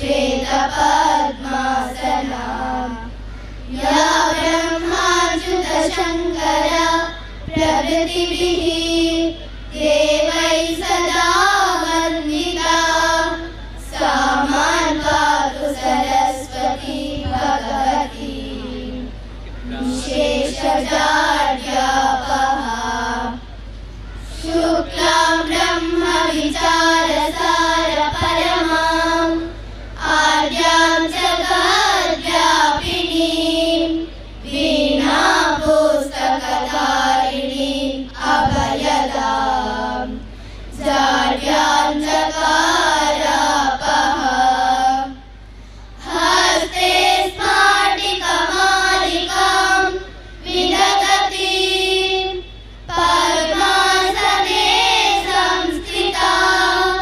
श्वेतपद्मासना या ब्रह्माच्युतशङ्कर प्रभृतिभिः देवैः सदा वन्दिता सा मां पातु सरस्वती भगवती विशेषजाड्यापहा। शुक्लां ब्रह्मविचारसारपरमाम् आद्यां जगद्व्यापिनीं वीणापुस्तकधारिणीम् अभयदां जाड्यान्धकारापहा। हस्ते स्फाटिकमालिकां विदधतीं पद्मासने संस्थितां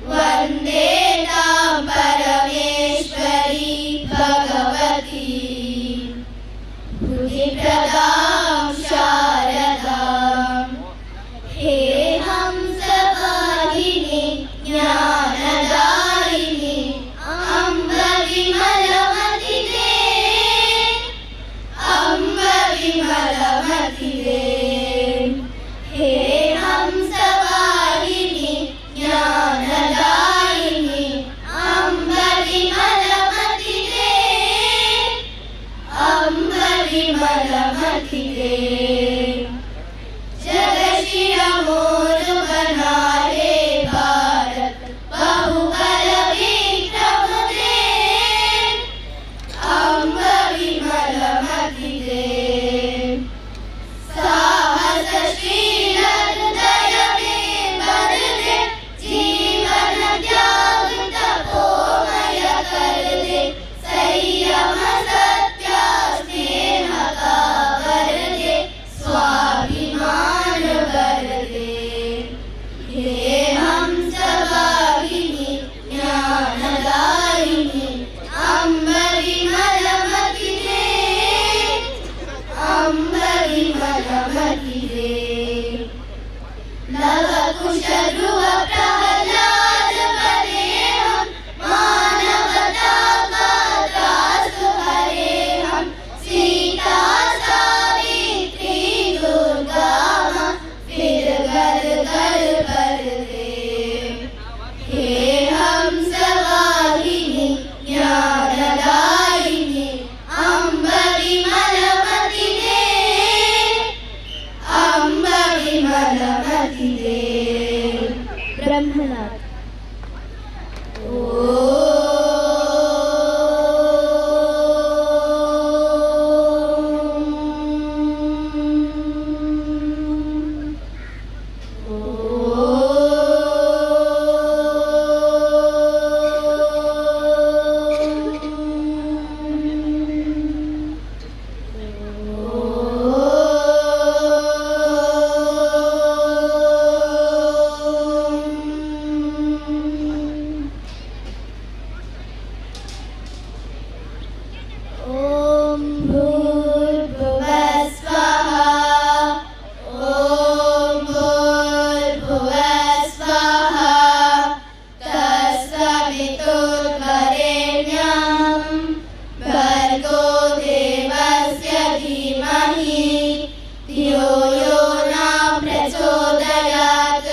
वन्दे तां परमेश्वरी भगवती बुद्धिप्रदां शारदाम्। हे हंसवाहिनि ज्ञानदायिनि अम्ब विमलमतिदे अम्ब विमलमतिदे। हे हंसवाहिनि ज्ञानदायिनि अम्ब विमलमतिदे अम्ब विमलमतिदे। जगशिरमोरुबनारे भारत बहुबल विक्रमदे अम्ब विमलमतिदे। साहसशील हृदय में भर दे जीवन त्याग तपोमय कर दे संयम सत्य स्नेह का वर दे स्वाभिमान बर दे। हे हंसवाहिनि ज्ञानदायिनि अम्ब विमलमतिदे अम्ब विमलमतिदे। लवकुश ध्रुव प्रहलाद बने हम मानवता का त्रास हरे हम सीता सावित्री दुर्गा माँ फिर घर घर भर दे। हे हंसवाहिनि ज्ञानदायिनि अम्ब विमलमतिदे अम्ब विमलमतिदे। ब्रह्मनाथ। ॐ भूर्भुवः स्वः ॐ भूर्भुवः स्वः तत्सवितुर्वरेण्यं भर्गो देवस्य धीमहि धियो यो न प्रचोदयात्।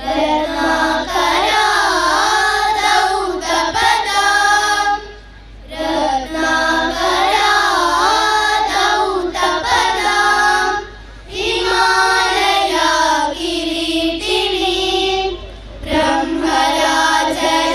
रत्नाकरादौ तपदां रत्नाकरादौ तपदां हिमालया किरीटिनीं ब्रह्मराजरत्नप्रभां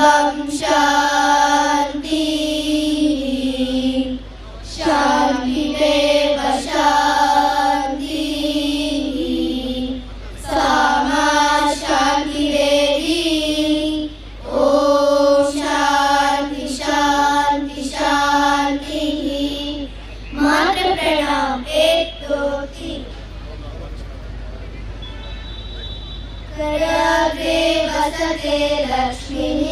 सर्वं शान्तिः शान्तिरेव शान्तिः सामा शान्तिरेधि। ॐ शान्ति शान्ति शान्तिः। मातृ प्रणाम। 1 2 3। कराग्रे वसते लक्ष्मीः,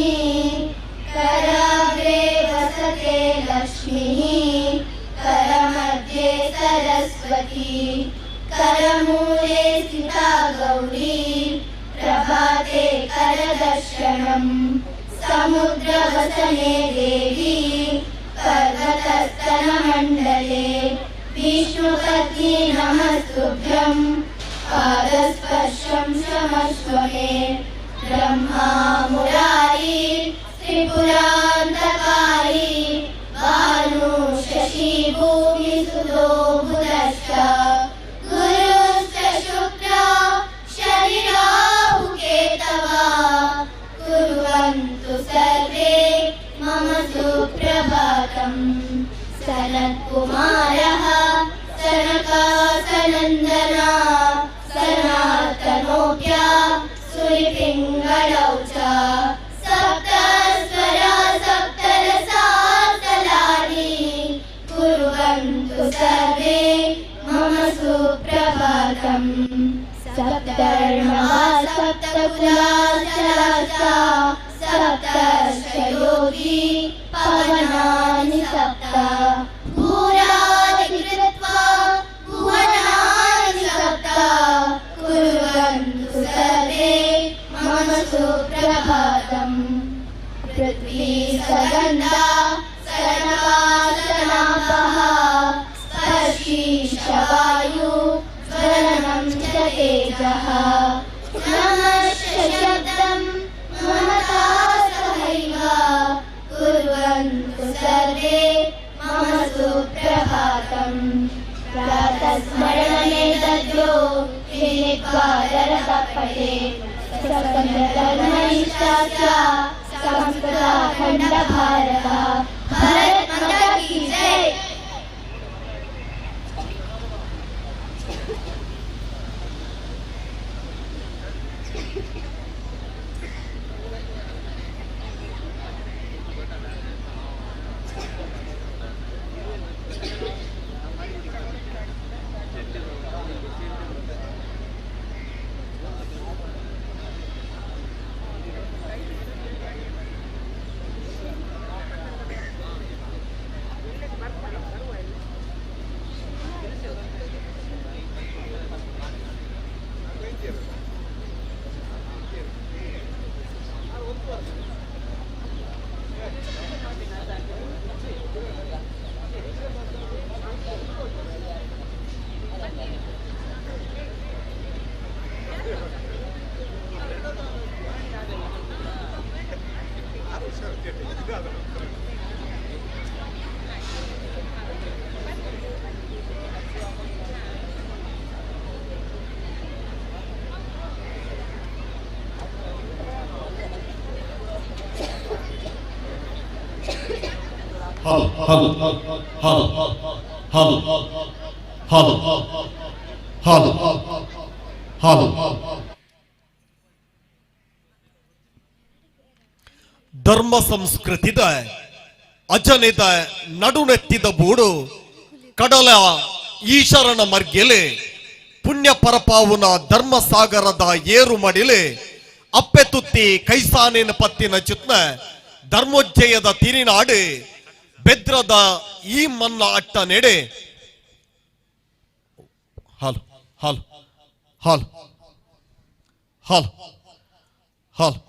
कराग्रे वसते लक्ष्मीः, करमध्ये सरस्वती, करमूले स्थिता गौरी, प्रभाते करदर्शनम्, समुद्रवसने देवी, पर्वतस्तनमण्डले, विष्णुपत्नी नमस्तुभ्यं, पादस्पर्शं क्षमस्व मे। ब्रह्मा मुरारी त्रिपुरान्तकारी, भानु शशि भूमिसुतो बुधश्च, गुरुश्च शुक्र शनिराहुकेतवा, कुर्वन्तु सर्वे मम सुप्रभातम्। सनत्कुमारः सनकासनन्दना, सनातनोऽप्या सुरिपिङ्गलौ च, सप्तस्वरा सप्तरसातलानि, कुर्वन्तु सर्वे मम सुप्रभातम्। सप्तर्णवा सप्तकुलाचलाश्च, सप्तयोगी पवनानि सप्त, भूरादि कृत्वा भुवनानि सप्त, कुर्वन्तु सर्वे मम सुप्रभातम्। पृथ्वी सगन्धा सनकासनापः, स्पर्शी वायु ज्वलनं च तेजः, नमश्च शब्दं ममता सहैव, कुर्वन्तु सर्वे मम सुप्रभातम्। प्रातस्मरणमेतद्यो विनीत्वा दरतपटे, सप्तधर्मनिष्ठाश्च संस्कृताखण्ड भारत। भारत माता की जय। Hello hello hello hello hello hello hello. ಧರ್ಮ ಸಂಸ್ಕೃತಿದ ಅಜನಿದ ನಡುನೆತ್ತಿದ ಬೂಡು ಕಡಲ ಈಶರನ ಮರ್ಗೆಲೆ ಪುಣ್ಯ ಪರಪಾವುನ ಧರ್ಮಸಾಗರದ ಏರು ಮಡಿಲೆ ಅಪ್ಪೆ ತುತ್ತಿ ಕೈಸಾನೇನ ಪತ್ತಿನ ಚಿತ್ನ ಧರ್ಮೋಜ್ಜಯದ ತಿರಿನಾಡು ಬೆದ್ರದ ಈ ಮನ್ನ ಅಟ್ಟ ನೆಡೆ. Hello hello hello hello hello.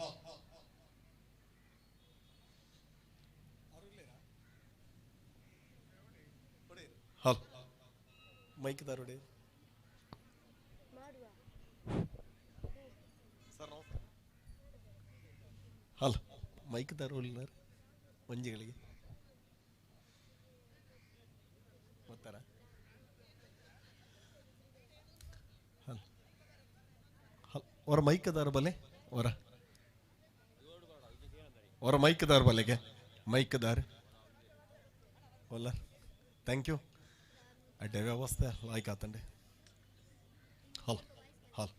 Hello mic ದಾರುಡೆ. Hello mic ದಾರು ಮಂಜಿಗಳಿಗೆ ಗೊತ್ತಾರ. ಹಲೋ ಹಲ್ ಹೊರ ಮೈಕ್ ಅದಾರ ಬಲೆ ಹೊರ. ಅವರ ಮೈಕ್ದಾರ್ ಬಲೆಗೆ ಮೈಕ್ದಾರ್ ಒಲ್ಲ thank you. ಅಡ್ಡೆ ವ್ಯವಸ್ಥೆ ಲಾಯ್ಕ್ ಆತಂಡೆ. ಹಲ್ ಹಲ್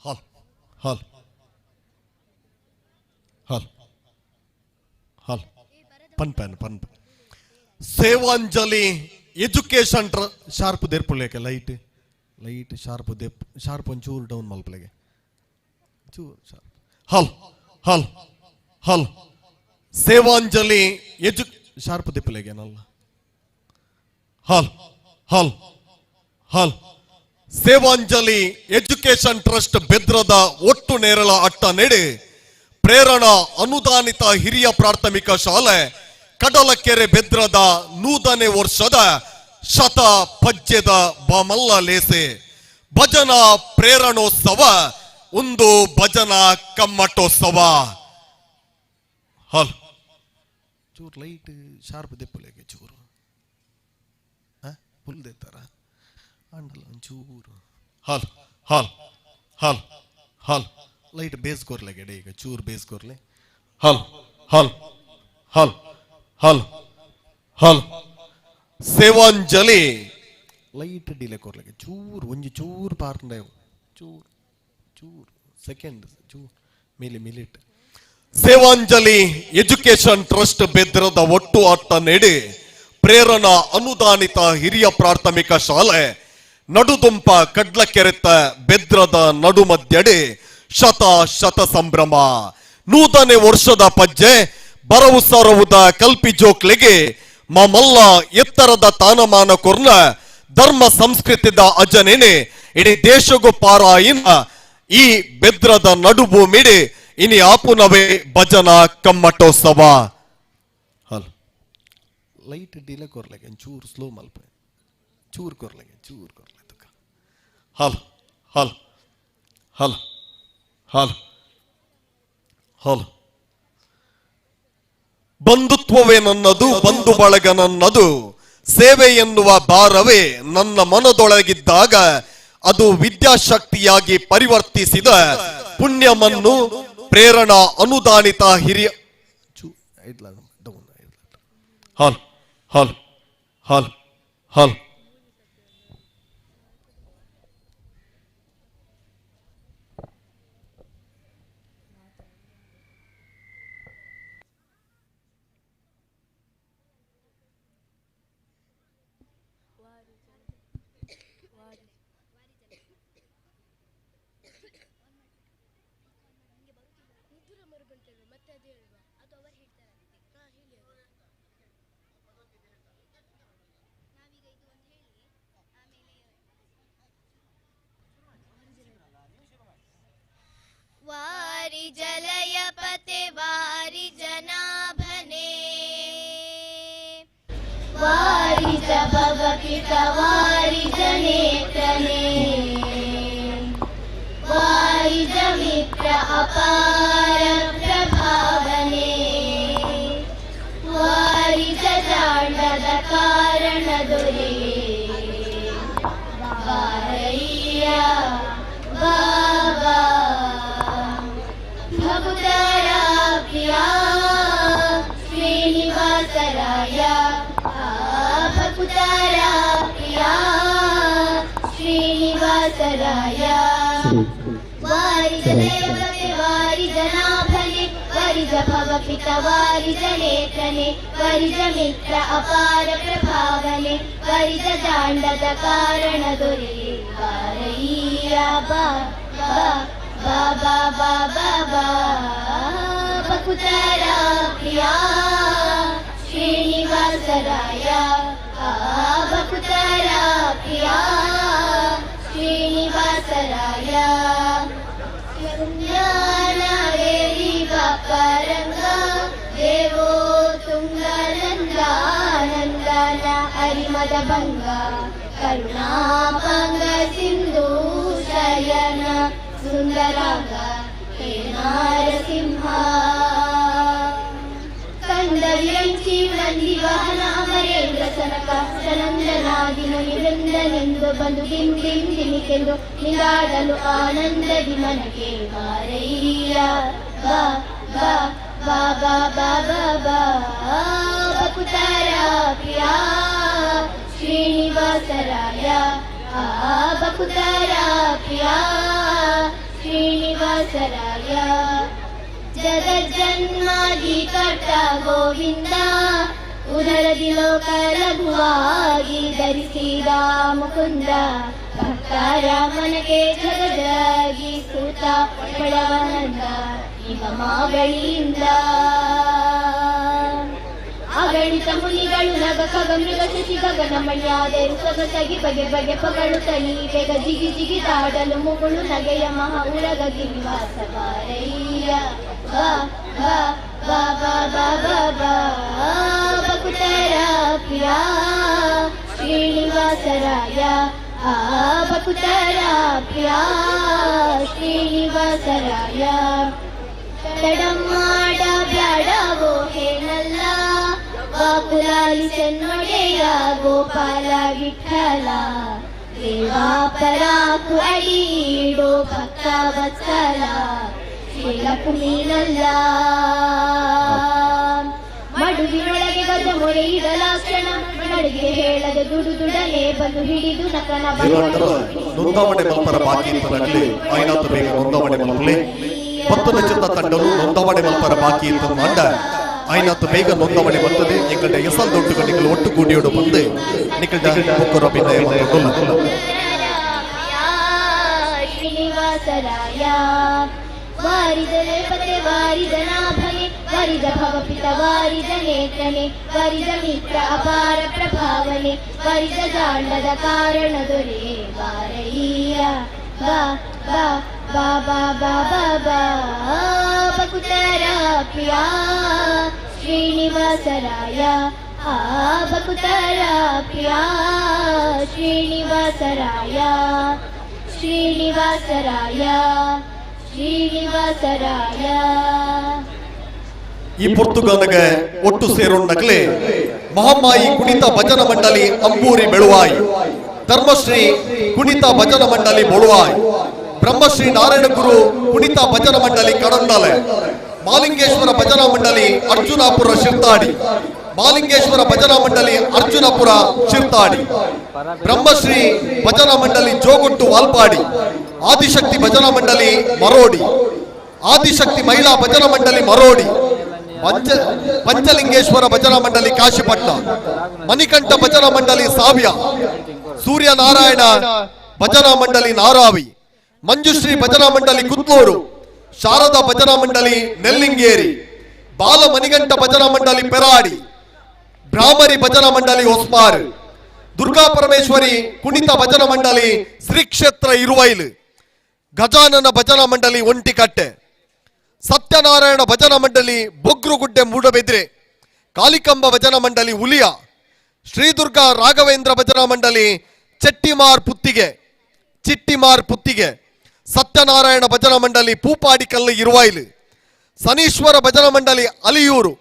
ಹಲ್ ಹಲ್ ಹಲ್ ಹಲ್ ಪನ್ ಪನ್ ಪನ್ ಸೇವಾಂಜಲಿ ಎಜುಕೇಶನ್ ಶಾರ್ಪ್ ದೇರ್ಪುಲೇಕೆ ಲೈಟ್ ಲೈಟ್ ಶಾರ್ಪ್ ದೇಪ್ ಶಾರ್ಪ್ ಒಂಚೂರು ಡೌನ್ ಮಲ್ಪಲೆಗೆ ಚೂರು ಶಾರ್ಪ್. ಹಲ್ ಹಲ್ ಹಲ್ ಸೇವಾಂಜಲಿ ಎಜು ಶಾರ್ಪ್ ದೆಪ್ಪಲೆಗೆ ನಲ್ಲ. ಹಲ್ ಹಲ್ ಹಲ್ ಸೇವಾಂಜಲಿ ಎಜುಕೇಶನ್ ಟ್ರಸ್ಟ್ ಬೆದ್ರದ ಒಟ್ಟು ನೇರಳ ಅಟ್ಟ ನೆಡೆ ಪ್ರೇರಣಾ ಅನುದಾನಿತ ಹಿರಿಯ ಪ್ರಾಥಮಿಕ ಶಾಲೆ ಕಡಲಕೆರೆ ಬೆದ್ರದ 100ನೇ ವರ್ಷದ ಶತ ಪಜ್ಜೆದ ಬಾಮಲ್ಲ ಲೇಸೆ ಭಜನಾ ಪ್ರೇರಣೋತ್ಸವ ಒಂದು ಭಜನಾ ಕಮ್ಮಟೋತ್ಸವ. ಹಲ್ ಚೂರು ಲೈಟ್ ಶಾರ್ಪ್ ದೆಪ್ಪುಲೆಗೆ ಚೂರು ಫುಲ್ ದೇತಾರ ಅಂಡಲ್ಲ ಒಂಚೂರು. ಹಲ್ ಹಲ್ ಹಲ್ ಹಲ್ ಲೈಟ್ ಬೇಸ್ ಕೊರ್ಲೆ ಗೆಡೆ ಈಗ ಚೂರು ಬೇಸ್ ಕೊರ್ಲೆ. ಹಲ್ ಹಲ್ ಹಲ್ ಹಲ್ ಹಲ್ ಸೇವಾಂಜಲಿ ಲೈಟ್ ಡಿಲೇ ಕೊರ್ಲೆಗೆ ಚೂರು ಒಂಜಿ ಚೂರು ಪಾರ್ಂಡ ಚೂರು ಚೂರು ಸೆಕೆಂಡ್ ಚೂರು ಮಿಲಿ ಮಿಲಿಟ್. ಸೇವಾಂಜಲಿ ಎಜುಕೇಶನ್ ಟ್ರಸ್ಟ್ ಬೆದ್ರದ ಒಟ್ಟು ಅಟ್ಟ ನೆಡೆ ಪ್ರೇರಣಾ ಅನುದಾನಿತ ಹಿರಿಯ ಪ್ರಾಥಮಿಕ ಶಾಲೆ ನಡುದುಂಪ ಕಡ್ಲಕೆರೆತ ಬೆದ್ರದ ನಡುಮಧ್ಯಡೆ ಶತ ಶತ ಸಂಭ್ರಮ 100ನೇ ವರ್ಷದ ಪಜ್ಜೆ ಬರವು ಸರವುದ ಕಲ್ಪಿ ಜೋಕ್ಲೆಗೆ ಮಮಲ್ಲ ಎತ್ತರದ ತಾನಮಾನ ಕೊರ್ನ ಧರ್ಮ ಸಂಸ್ಕೃತಿದ ಅಜನೇನೆ ಇಡೀ ದೇಶಗೂ ಪಾರಾಯಿನ ಈ ಬೆದ್ರದ ನಡುಭೂಮಿಡೆ ಇನಿ ಆಪುನವೇ ಭಜನಾ ಕಮ್ಮಟೋತ್ಸವ. ಹಲ್ ಲೈಟ್ ಡಿಲೇ ಕೊರ್ಲೆಗೆ ಚೂರು ಸ್ಲೋ ಮಲ್ಪೆ ಚೂರು ಕೊರ್ಲೆಗೆ ಚೂರು ಕೊರ್ಲೆ ತುಕ. ಹಲ್ ಹಲ್ ಹಲ್ ಹಲ್ ಹಲ್ ಬಂಧುತ್ವವೇ ನನ್ನದು ಬಂಧು ಬಳಗ ನನ್ನದು ಸೇವೆ ಎನ್ನುವ ಭಾರವೇ ನನ್ನ ಮನದೊಳಗಿದ್ದಾಗ ಅದು ವಿದ್ಯಾಶಕ್ತಿಯಾಗಿ ಪರಿವರ್ತಿಸಿದ ಪುಣ್ಯಮನ್ನು ಪ್ರೇರಣಾ ಅನುದಾನಿತ ಹಿರಿಯ ಹಲ್ ಹಲ್ ಹಲ್ ಹಲ್ ವಾರಿ ಜಲಯ ಪತೆ ವಾರಿ ಜನಾಭನೆ ವಾರಿ ಜಭವ ಪಿತ ವಾರಿ ಜನೇತ್ರನೆ ವಾರಿ ಜಮಿತ್ರ ಅಪಾರ ಪ್ರಭಾವನೆ ವಾರಿ ಜಾಂಡದ ಕಾರಣ ದೊರೆ ವಾರಯ್ಯ ಬಾಬಾ ಭಕುತರ ಪ್ರಿಯ ಶ್ರೀನಿವಾಸರಾಯ ಭಕುತರ ಪ್ರಿಯ ಶ್ರೀನಿವಾಸರಾಯ. ವಾರಿ ಜಲಯಪತೆ ವಾರಿ ಜನಾಭನೆ ವರಿಜ ಭವ ಪಿತ ವಾರಿ ಜನೇತ್ರನೆ ವರಿಜ ಮಿತ್ರ ಅಪಾರ ಪ್ರಭಾವನೆ ವರಿಜ ಜಾಂಡದ ಕಾರಣ ದೊರೆ ವಾರಯ್ಯ ಬಾ ಬಾ ಬಾ ಬಾ ಬಾ ಬಾ ಬಕುತರ ಪ್ರಿಯ ಶ್ರೀನಿವಾಸರಾಯ ಬಕುತರ ಪ್ರಿಯ ಶ್ರೀನಿವಾಸರಾಯ. ಜ್ಞಾನವೇರಿ ಬಾಪರಂಗ ದೇವೋ ತುಂಗನಂದ ನಂದನ ಹರಿಮದ ಭಂಗ ಕರುಣಾಪಂಗ ಸಿಂಧೂ ಶಯನ ಸುಂದರಾಂಗ ಹೇ ನಾರಸಿಂಹ. ಕಂದ Virinchi Nandi ವಾಹನ ಅಮರೇಂದ್ರ ಸನಕ ಸನಂದನಾದಿ ಮುನಿ ವೃಂದನೆಂದು ಬಂದು ಡಿಂ ಡಿಂ ಡಿಮಿಕೆಂದು ನಿಂದಾಡಲು ಆನಂದದಿ ಮನಗೆ ಬಾರಯ್ಯ ಬಾ ಬಾ ಬಾ ಬಾ ಬಾ ಬಾ ಬಾ ಬಕುತರ ಪ್ರಿಯ ಶ್ರೀನಿವಾಸರಾಯ ಆ ಬಕುತರ ಪ್ರಿಯ ಶ್ರೀನಿವಾಸರಾಯ. ಜಗಜ್ಜನ್ಮಾಧಿಕರ್ತ ಗೋವಿಂದ ಉದರದಿ ಲೋಕ ಲಘುವಾಗಿ ಧರಿಸಿದ ಮುಕುಂದ ಭಕ್ತರ ಮನಗೆ ಜಗಜಗಿ ಸುತ ಪಡವನಂದ ನಿಗಮಾಗಳಿಂದ. ಅಗಣಿತ ಮುನಿಗಳು ನಗ ಖಗ ಮೃಗ ಶಶಿ ಗಗನ ಮಣಿಯಾದರು ಸೊಗಸಗಿ ಬಗೆ ಬಗೆ ಪಗಳು ತನಿ ಬೇಗ ಜಿಗಿ ಜಿಗಿದಾಡಲು ಮುಗುಳು ನಗೆಯ ಮಹ ಉರಗ ಗಿರಿವಾಸ ಬಾರಯ್ಯ ಬಾ ಬಾ ಬಾ ಬಾ ಬಾ ಬಾ ಬಾ ಬಕುತರ ಪ್ರಿಯ ಶ್ರೀನಿವಾಸರಾಯ ಆ ಬಕುತರ ಪ್ರಿಯ ಶ್ರೀನಿವಾಸರಾಯ. ತಡಮಾಡ ಬ್ಯಾಡವೋ ಹೇನಲ್ಲ ಬಾಕುಲಾಲಿ ಚೆನ್ನೊಡೆಯ ಗೋಪಾಲ ವಿಠಲ ದೇವಾ ಪರಾಕು ಅಡಿಯಿಡೋ ಭಕ್ತ ವತ್ಸಲ ಶ್ರೀ ಲಕ್ಷ್ಮೀನಲ್ಲ. ಮಡುವಿನೊಳಗೆ ಗಜ ಮೊರೆ ಇಡಲಾಕ್ಷಣ ನಡುಗೆ ಹೇಳದೆ ದುಡು ದುಡನೆ ಬಂದು ಹಿಡಿದು ನಕನ ನೋಂದಾವಣೆ ಮಲ್ಪರ ಬಾಕಿ ಇತ್ತನಲ್ಲಿ ಆಯ್ನಾತ ಬೇಗ ನೋಂದಾವಣೆ ಮಲ್ಪಲೆ. ಪತ್ತು ಲಕ್ಷದ ತಂಡಲು ನೋಂದಾವಣೆ ಮಲ್ಪರ ಬಾಕಿ ಇತ್ತು ಅಂಡ ಆಯ್ನಾತ ಬೇಗ ನೋಂದಾವಣೆ ಬರ್ತದೆ. ಎಂಕಲ್ಡ ಎಸಲ್ ದೊಡ್ಡ ನಿಕಲ್ ಒಟ್ಟು ಕೂಡಿಯೋಡು ಬಂದು ನಿಕಲ್ಡ ಬೊಕ್ಕರ ಅಭಿನಯ ಮಂತೊಂದುಲ್ಲ. ಶ್ರೀನಿವಾಸರಾಯ. ವಾರಿದ ಲೇಪತೆ ವಾರಿದ ನಾಭನೆ ವರಿದ ಭವಪಿತ ವಾರಿದ ನೇತ್ರನೆ ವರಿದ ಮಿತ್ರ ಅಪಾರ ಪ್ರಭಾವನೆ ವರಿದ ಜಾಂಡದ ಕಾರಣ ದೊರೆ ಬಾರಯ್ಯ ಬಾ ಬಾ ಬಾ ಬಾ ಬಾ ಬಾ ಬಾ ಬಕುತರ ಪ್ರಿಯ ಶ್ರೀನಿವಾಸರಾಯ ಆ ಬಕುತರ ಪ್ರಿಯ ಶ್ರೀನಿವಾಸರಾಯ ಶ್ರೀನಿವಾಸರಾಯ ಶ್ರೀನಿವಾಸರಾಯ. ಈ ಪೊರ್ತುಗಾನಗ ಒಟ್ಟು ಸೇರೋಣ್ಣಕ್ಲೆ ಮಹಾಮಾಯಿ ಕುಣಿತ ಭಜನ ಮಂಡಳಿ ಅಂಬೂರಿ ಬೆಳುವಾಯಿ, ಧರ್ಮಶ್ರೀ ಕುಣಿತ ಭಜನ ಮಂಡಳಿ ಬೊಳುವಾಯ್, ಬ್ರಹ್ಮಶ್ರೀ ನಾರಾಯಣ ಗುರು ಕುಣಿತ ಭಜನ ಮಂಡಳಿ ಕಡಂದಾಲೆ, ಮಾಲಿಂಗೇಶ್ವರ ಭಜನಾ ಮಂಡಳಿ ಅರ್ಜುನಾಪುರ ಶಿರ್ತಾಡಿ, ಮಾಲಿಂಗೇಶ್ವರ ಭಜನಾ ಮಂಡಳಿ ಅರ್ಜುನಾಪುರ ಶಿರ್ತಾಡಿ, ಬ್ರಹ್ಮಶ್ರೀ ಭಜನಾ ಮಂಡಳಿ ಜೋಗುಟ್ಟು ವಾಲ್ಪಾಡಿ, ಆದಿಶಕ್ತಿ ಭಜನಾ ಮಂಡಳಿ ಮರೋಡಿ, ಆದಿಶಕ್ತಿ ಮಹಿಳಾ ಭಜನಾ ಮಂಡಳಿ ಮರೋಡಿ, ಪಂಚಲಿಂಗೇಶ್ವರ ಭಜನಾ ಮಂಡಳಿ ಕಾಶಿಪಟ್ನ, ಮಣಿಕಂಠ ಭಜನಾ ಮಂಡಳಿ ಸಾವ್ಯ, ಸೂರ್ಯನಾರಾಯಣ ಭಜನಾ ಮಂಡಳಿ ನಾರಾವಿ, ಮಂಜುಶ್ರೀ ಭಜನಾ ಮಂಡಳಿ ಕುತ್ಲೂರು, ಶಾರದಾ ಭಜನಾ ಮಂಡಳಿ ನೆಲ್ಲಿಂಗೇರಿ, ಬಾಲ ಮಣಿಗಂಠ ಭಜನಾ ಮಂಡಳಿ ಪೆರಾಡಿ, ಭ್ರಾಮರಿ ಭಜನಾ ಮಂಡಳಿ ಹೊಸ್ಮಾರ್, ದುರ್ಗಾ ಪರಮೇಶ್ವರಿ ಕುಣಿತ ಭಜನಾ ಮಂಡಳಿ ಶ್ರೀ ಕ್ಷೇತ್ರ ಇರುವೈಲು, ಗಜಾನನ ಭಜನಾ ಮಂಡಳಿ ಒಂಟಿಕಟ್ಟೆ, ಸತ್ಯನಾರಾಯಣ ಭಜನಾ ಮಂಡಳಿ ಬೊಗ್ರುಗುಡ್ಡೆ ಮೂಡಬೆದ್ರೆ, ಕಾಳಿಕಂಬ ಭಜನಾ ಮಂಡಳಿ ಉಲಿಯ, ಶ್ರೀದುರ್ಗಾ ರಾಘವೇಂದ್ರ ಭಜನಾ ಮಂಡಳಿ ಚೆಟ್ಟಿಮಾರ್ ಪುತ್ತಿಗೆ, ಚಿಟ್ಟಿಮಾರ್ ಪುತ್ತಿಗೆ, ಸತ್ಯನಾರಾಯಣ ಭಜನಾ ಮಂಡಳಿ ಪೂಪಾಡಿಕಲ್ಲು ಇರುವೈಲು, ಶನೀಶ್ವರ ಭಜನಾ ಮಂಡಳಿ ಅಲಿಯೂರು,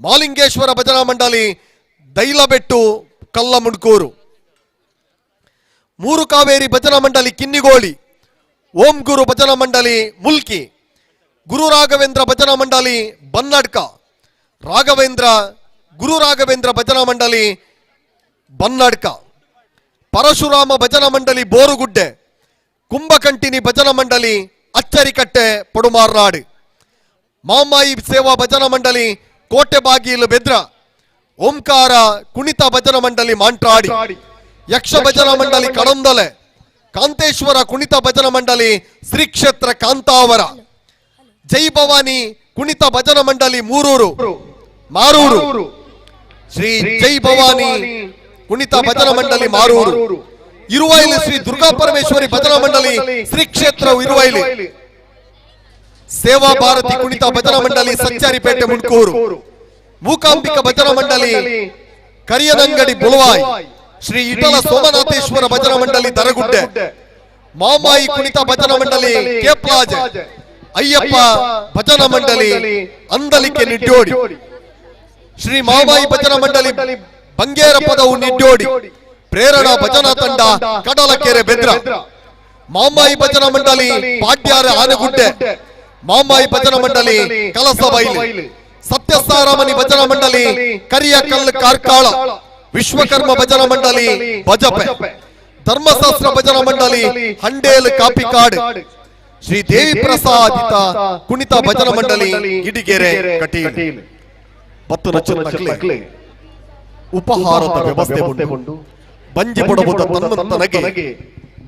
ಮಾಲಿಂಗೇಶ್ವರ ಭಜನಾ ಮಂಡಳಿ ದೈಲಬೆಟ್ಟು ಕಲ್ಲಮುಡ್ಕೂರು, ಮೂರು ಕಾವೇರಿ ಭಜನಾ ಮಂಡಳಿ ಕಿನ್ನಿಗೋಳಿ, ಓಂ ಗುರು ಭಜನಾ ಮಂಡಳಿ ಮುಲ್ಕಿ, ಗುರು ರಾಘವೇಂದ್ರ ಭಜನಾ ಮಂಡಳಿ ಬನ್ನಡ್ಕ, ರಾಘವೇಂದ್ರ ಗುರು ರಾಘವೇಂದ್ರ ಭಜನಾ ಮಂಡಳಿ ಬನ್ನಡ್ಕ, ಪರಶುರಾಮ ಭಜನಾ ಮಂಡಳಿ ಬೋರುಗುಡ್ಡೆ, ಕುಂಭಕಂಟಿನಿ ಭಜನಾ ಮಂಡಳಿ ಅಚ್ಚರಿಕಟ್ಟೆ ಪಡುಮಾರ್ನಾಡು, ಮಾಮಾಯಿ ಸೇವಾ ಭಜನಾ ಮಂಡಳಿ ಕೋಟೆ ಬಾಗಿಲು ಬೆದ್ರ, ಓಂಕಾರ ಕುಣಿತ ಭಜನಾ ಮಂಡಳಿ ಮಾಂಟ್ರಾಡಿ, ಯಕ್ಷ ಭಜನಾ ಮಂಡಳಿ ಕಡಂದಲೆ, ಕಾಂತೇಶ್ವರ ಕುಣಿತ ಭಜನಾ ಮಂಡಳಿ ಶ್ರೀ ಕ್ಷೇತ್ರ ಕಾಂತಾವರ, ಜೈ ಭವಾನಿ ಕುಣಿತ ಭಜನಾ ಮಂಡಳಿ ಮೂರೂರು ಮಾರೂರು, ಶ್ರೀ ಜೈ ಭವಾನಿ ಕುಣಿತ ಭಜನಾ ಮಂಡಳಿ ಮಾರೂರು, ಇರುವೈಲಿ ಶ್ರೀ ದುರ್ಗಾ ಪರಮೇಶ್ವರಿ ಭಜನಾ ಮಂಡಳಿ ಶ್ರೀ ಕ್ಷೇತ್ರ ಇರುವೈಲಿ, ಸೇವಾ ಭಾರತಿ ಕುಣಿತ ಭಜನಾ ಮಂಡಳಿ ಸಚ್ಚಾರಿಪೇಟೆ ಮುಂಡ್ಕೂರು, ಮೂಕಾಂಬಿಕಾ ಭಜನಾ ಮಂಡಳಿ ಕರಿಯದಂಗಡಿ ಬುಳುವಾಯ್, ಶ್ರೀ ಇಟಲ ಸೋಮನಾಥೇಶ್ವರ ಭಜನಾ ಮಂಡಳಿ ದರಗುಡ್ಡೆ, ಮಾಮಾಯಿ ಕುಣಿತ ಭಜನಾ ಮಂಡಳಿ ಕೇಪ್ಲಾಜೆ, ಅಯ್ಯಪ್ಪ ಭಜನಾ ಮಂಡಳಿ ಅಂದಲಿಕೆ ನಿಡ್ಯೋಡಿ. Shri Mamayi ಭಜನಾ ಮಂಡಳಿ ಬಂಗೇರ ಪದವು ನಿಡ್ಯೋಡಿ, ಪ್ರೇರಣಾ ಭಜನಾ ತಂಡ ಕಡಲಕೆರೆ ಬೆದ್ರ, ಮಾಮಾಯಿ ಭಜನಾ ಮಂಡಳಿ ಪಾಟ್ಯಾರ ಆನಗುಡ್ಡೆ, ಮಾಮಾಯಿ ಭಜನಾ ಮಂಡಳಿ ಕಲಸಬೈಲು, ಸತ್ಯಸಾರಮಣಿ ಭಜನಾ ಮಂಡಳಿ ಕರಿಯಕಲ್ಲು ಕಾರ್ಕಾಳ, ವಿಶ್ವಕರ್ಮ ಭಜನಾ ಮಂಡಳಿ ಬಜಪೆ, ಧರ್ಮಶಾಸ್ತ್ರ ಭಜನಾ ಮಂಡಳಿ ಹಂಡೇಲು ಕಾಪಿಕಾಡು, ಶ್ರೀ ದೇವಿ ಪ್ರಸಾದಿತ ಕುಣಿತ ಭಜನಾ ಮಂಡಳಿ ಗಿಡಿಗೆರೆ ಕಟೀಲು. ಪತ್ತು ನಚ್ಚ ಉಪಹಾರದ ವ್ಯವಸ್ಥೆ ಉಂಟು. ಬಂಜಿ ಬಡಬುದ ತನ್ನಂತನಗೆ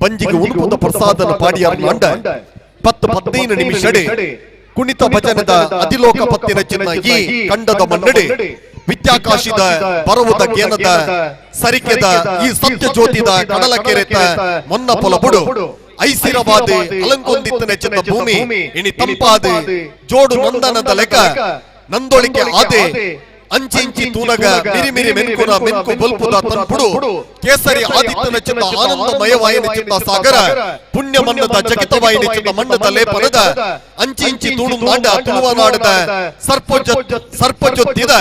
ಬಂಜಿಗೆ ಉನುಪುದ ಪ್ರಸಾದನ ಪಾಡಿಯಾರ್ ನಂಡ 10-15 ನಿಮಿಷಡೆ ಕುಣಿತ ಭಜನದ ಅಧಿಲೋಕ ಪತ್ತಿನ ಚಿನ್ನ ಈ ಕಂಡದ ಮನ್ನಡೆ ವಿದ್ಯಾಕಾಶಿದ ಬರವುದ ಗೇನದ ಸರಿಕೆದ ಈ ಸತ್ಯ ಜ್ಯೋತಿದ ಕಡಲ ಕೆರೆತ ಮೊನ್ನ ಪೊಲಬುಡು ಐಸಿರವಾದ ಅಲಂಕೊಂದಿತ್ತನೆ ಚಿನ್ನ ಭೂಮಿ ಇಣಿ ತಂಪಾದ ಜೋಡು ನಂದನದ ಲೆಕ್ಕ ನಂದೊಳಿಕೆ ಆದೆ ಅಂಚಿ ಇಂಚಿ ತೂನಗ ಮಿರಿ ಮಿರಿ ಮೆನ್ಕುನ ಮೆನ್ಕು ಬಲ್ಪುದ ತನ್ಪುಡು ಕೇಸರಿ ಆದಿತ್ಯನ ಚಿತ್ತ ಆನಂದಮಯವಾಯಿನ ಚಿತ್ತ ಸಾಗರ ಪುಣ್ಯ ಮನ್ನದ ಜಗಿತವಾಯಿನ ಚಿತ್ತ ಮಣ್ಣದ ಲೇಪನದ ಅಂಚಿ ಇಂಚಿ ತೂಣು ನಾಡ ತುಳುವ ನಾಡದ ಸರ್ಪಜೊತ್ತಿದ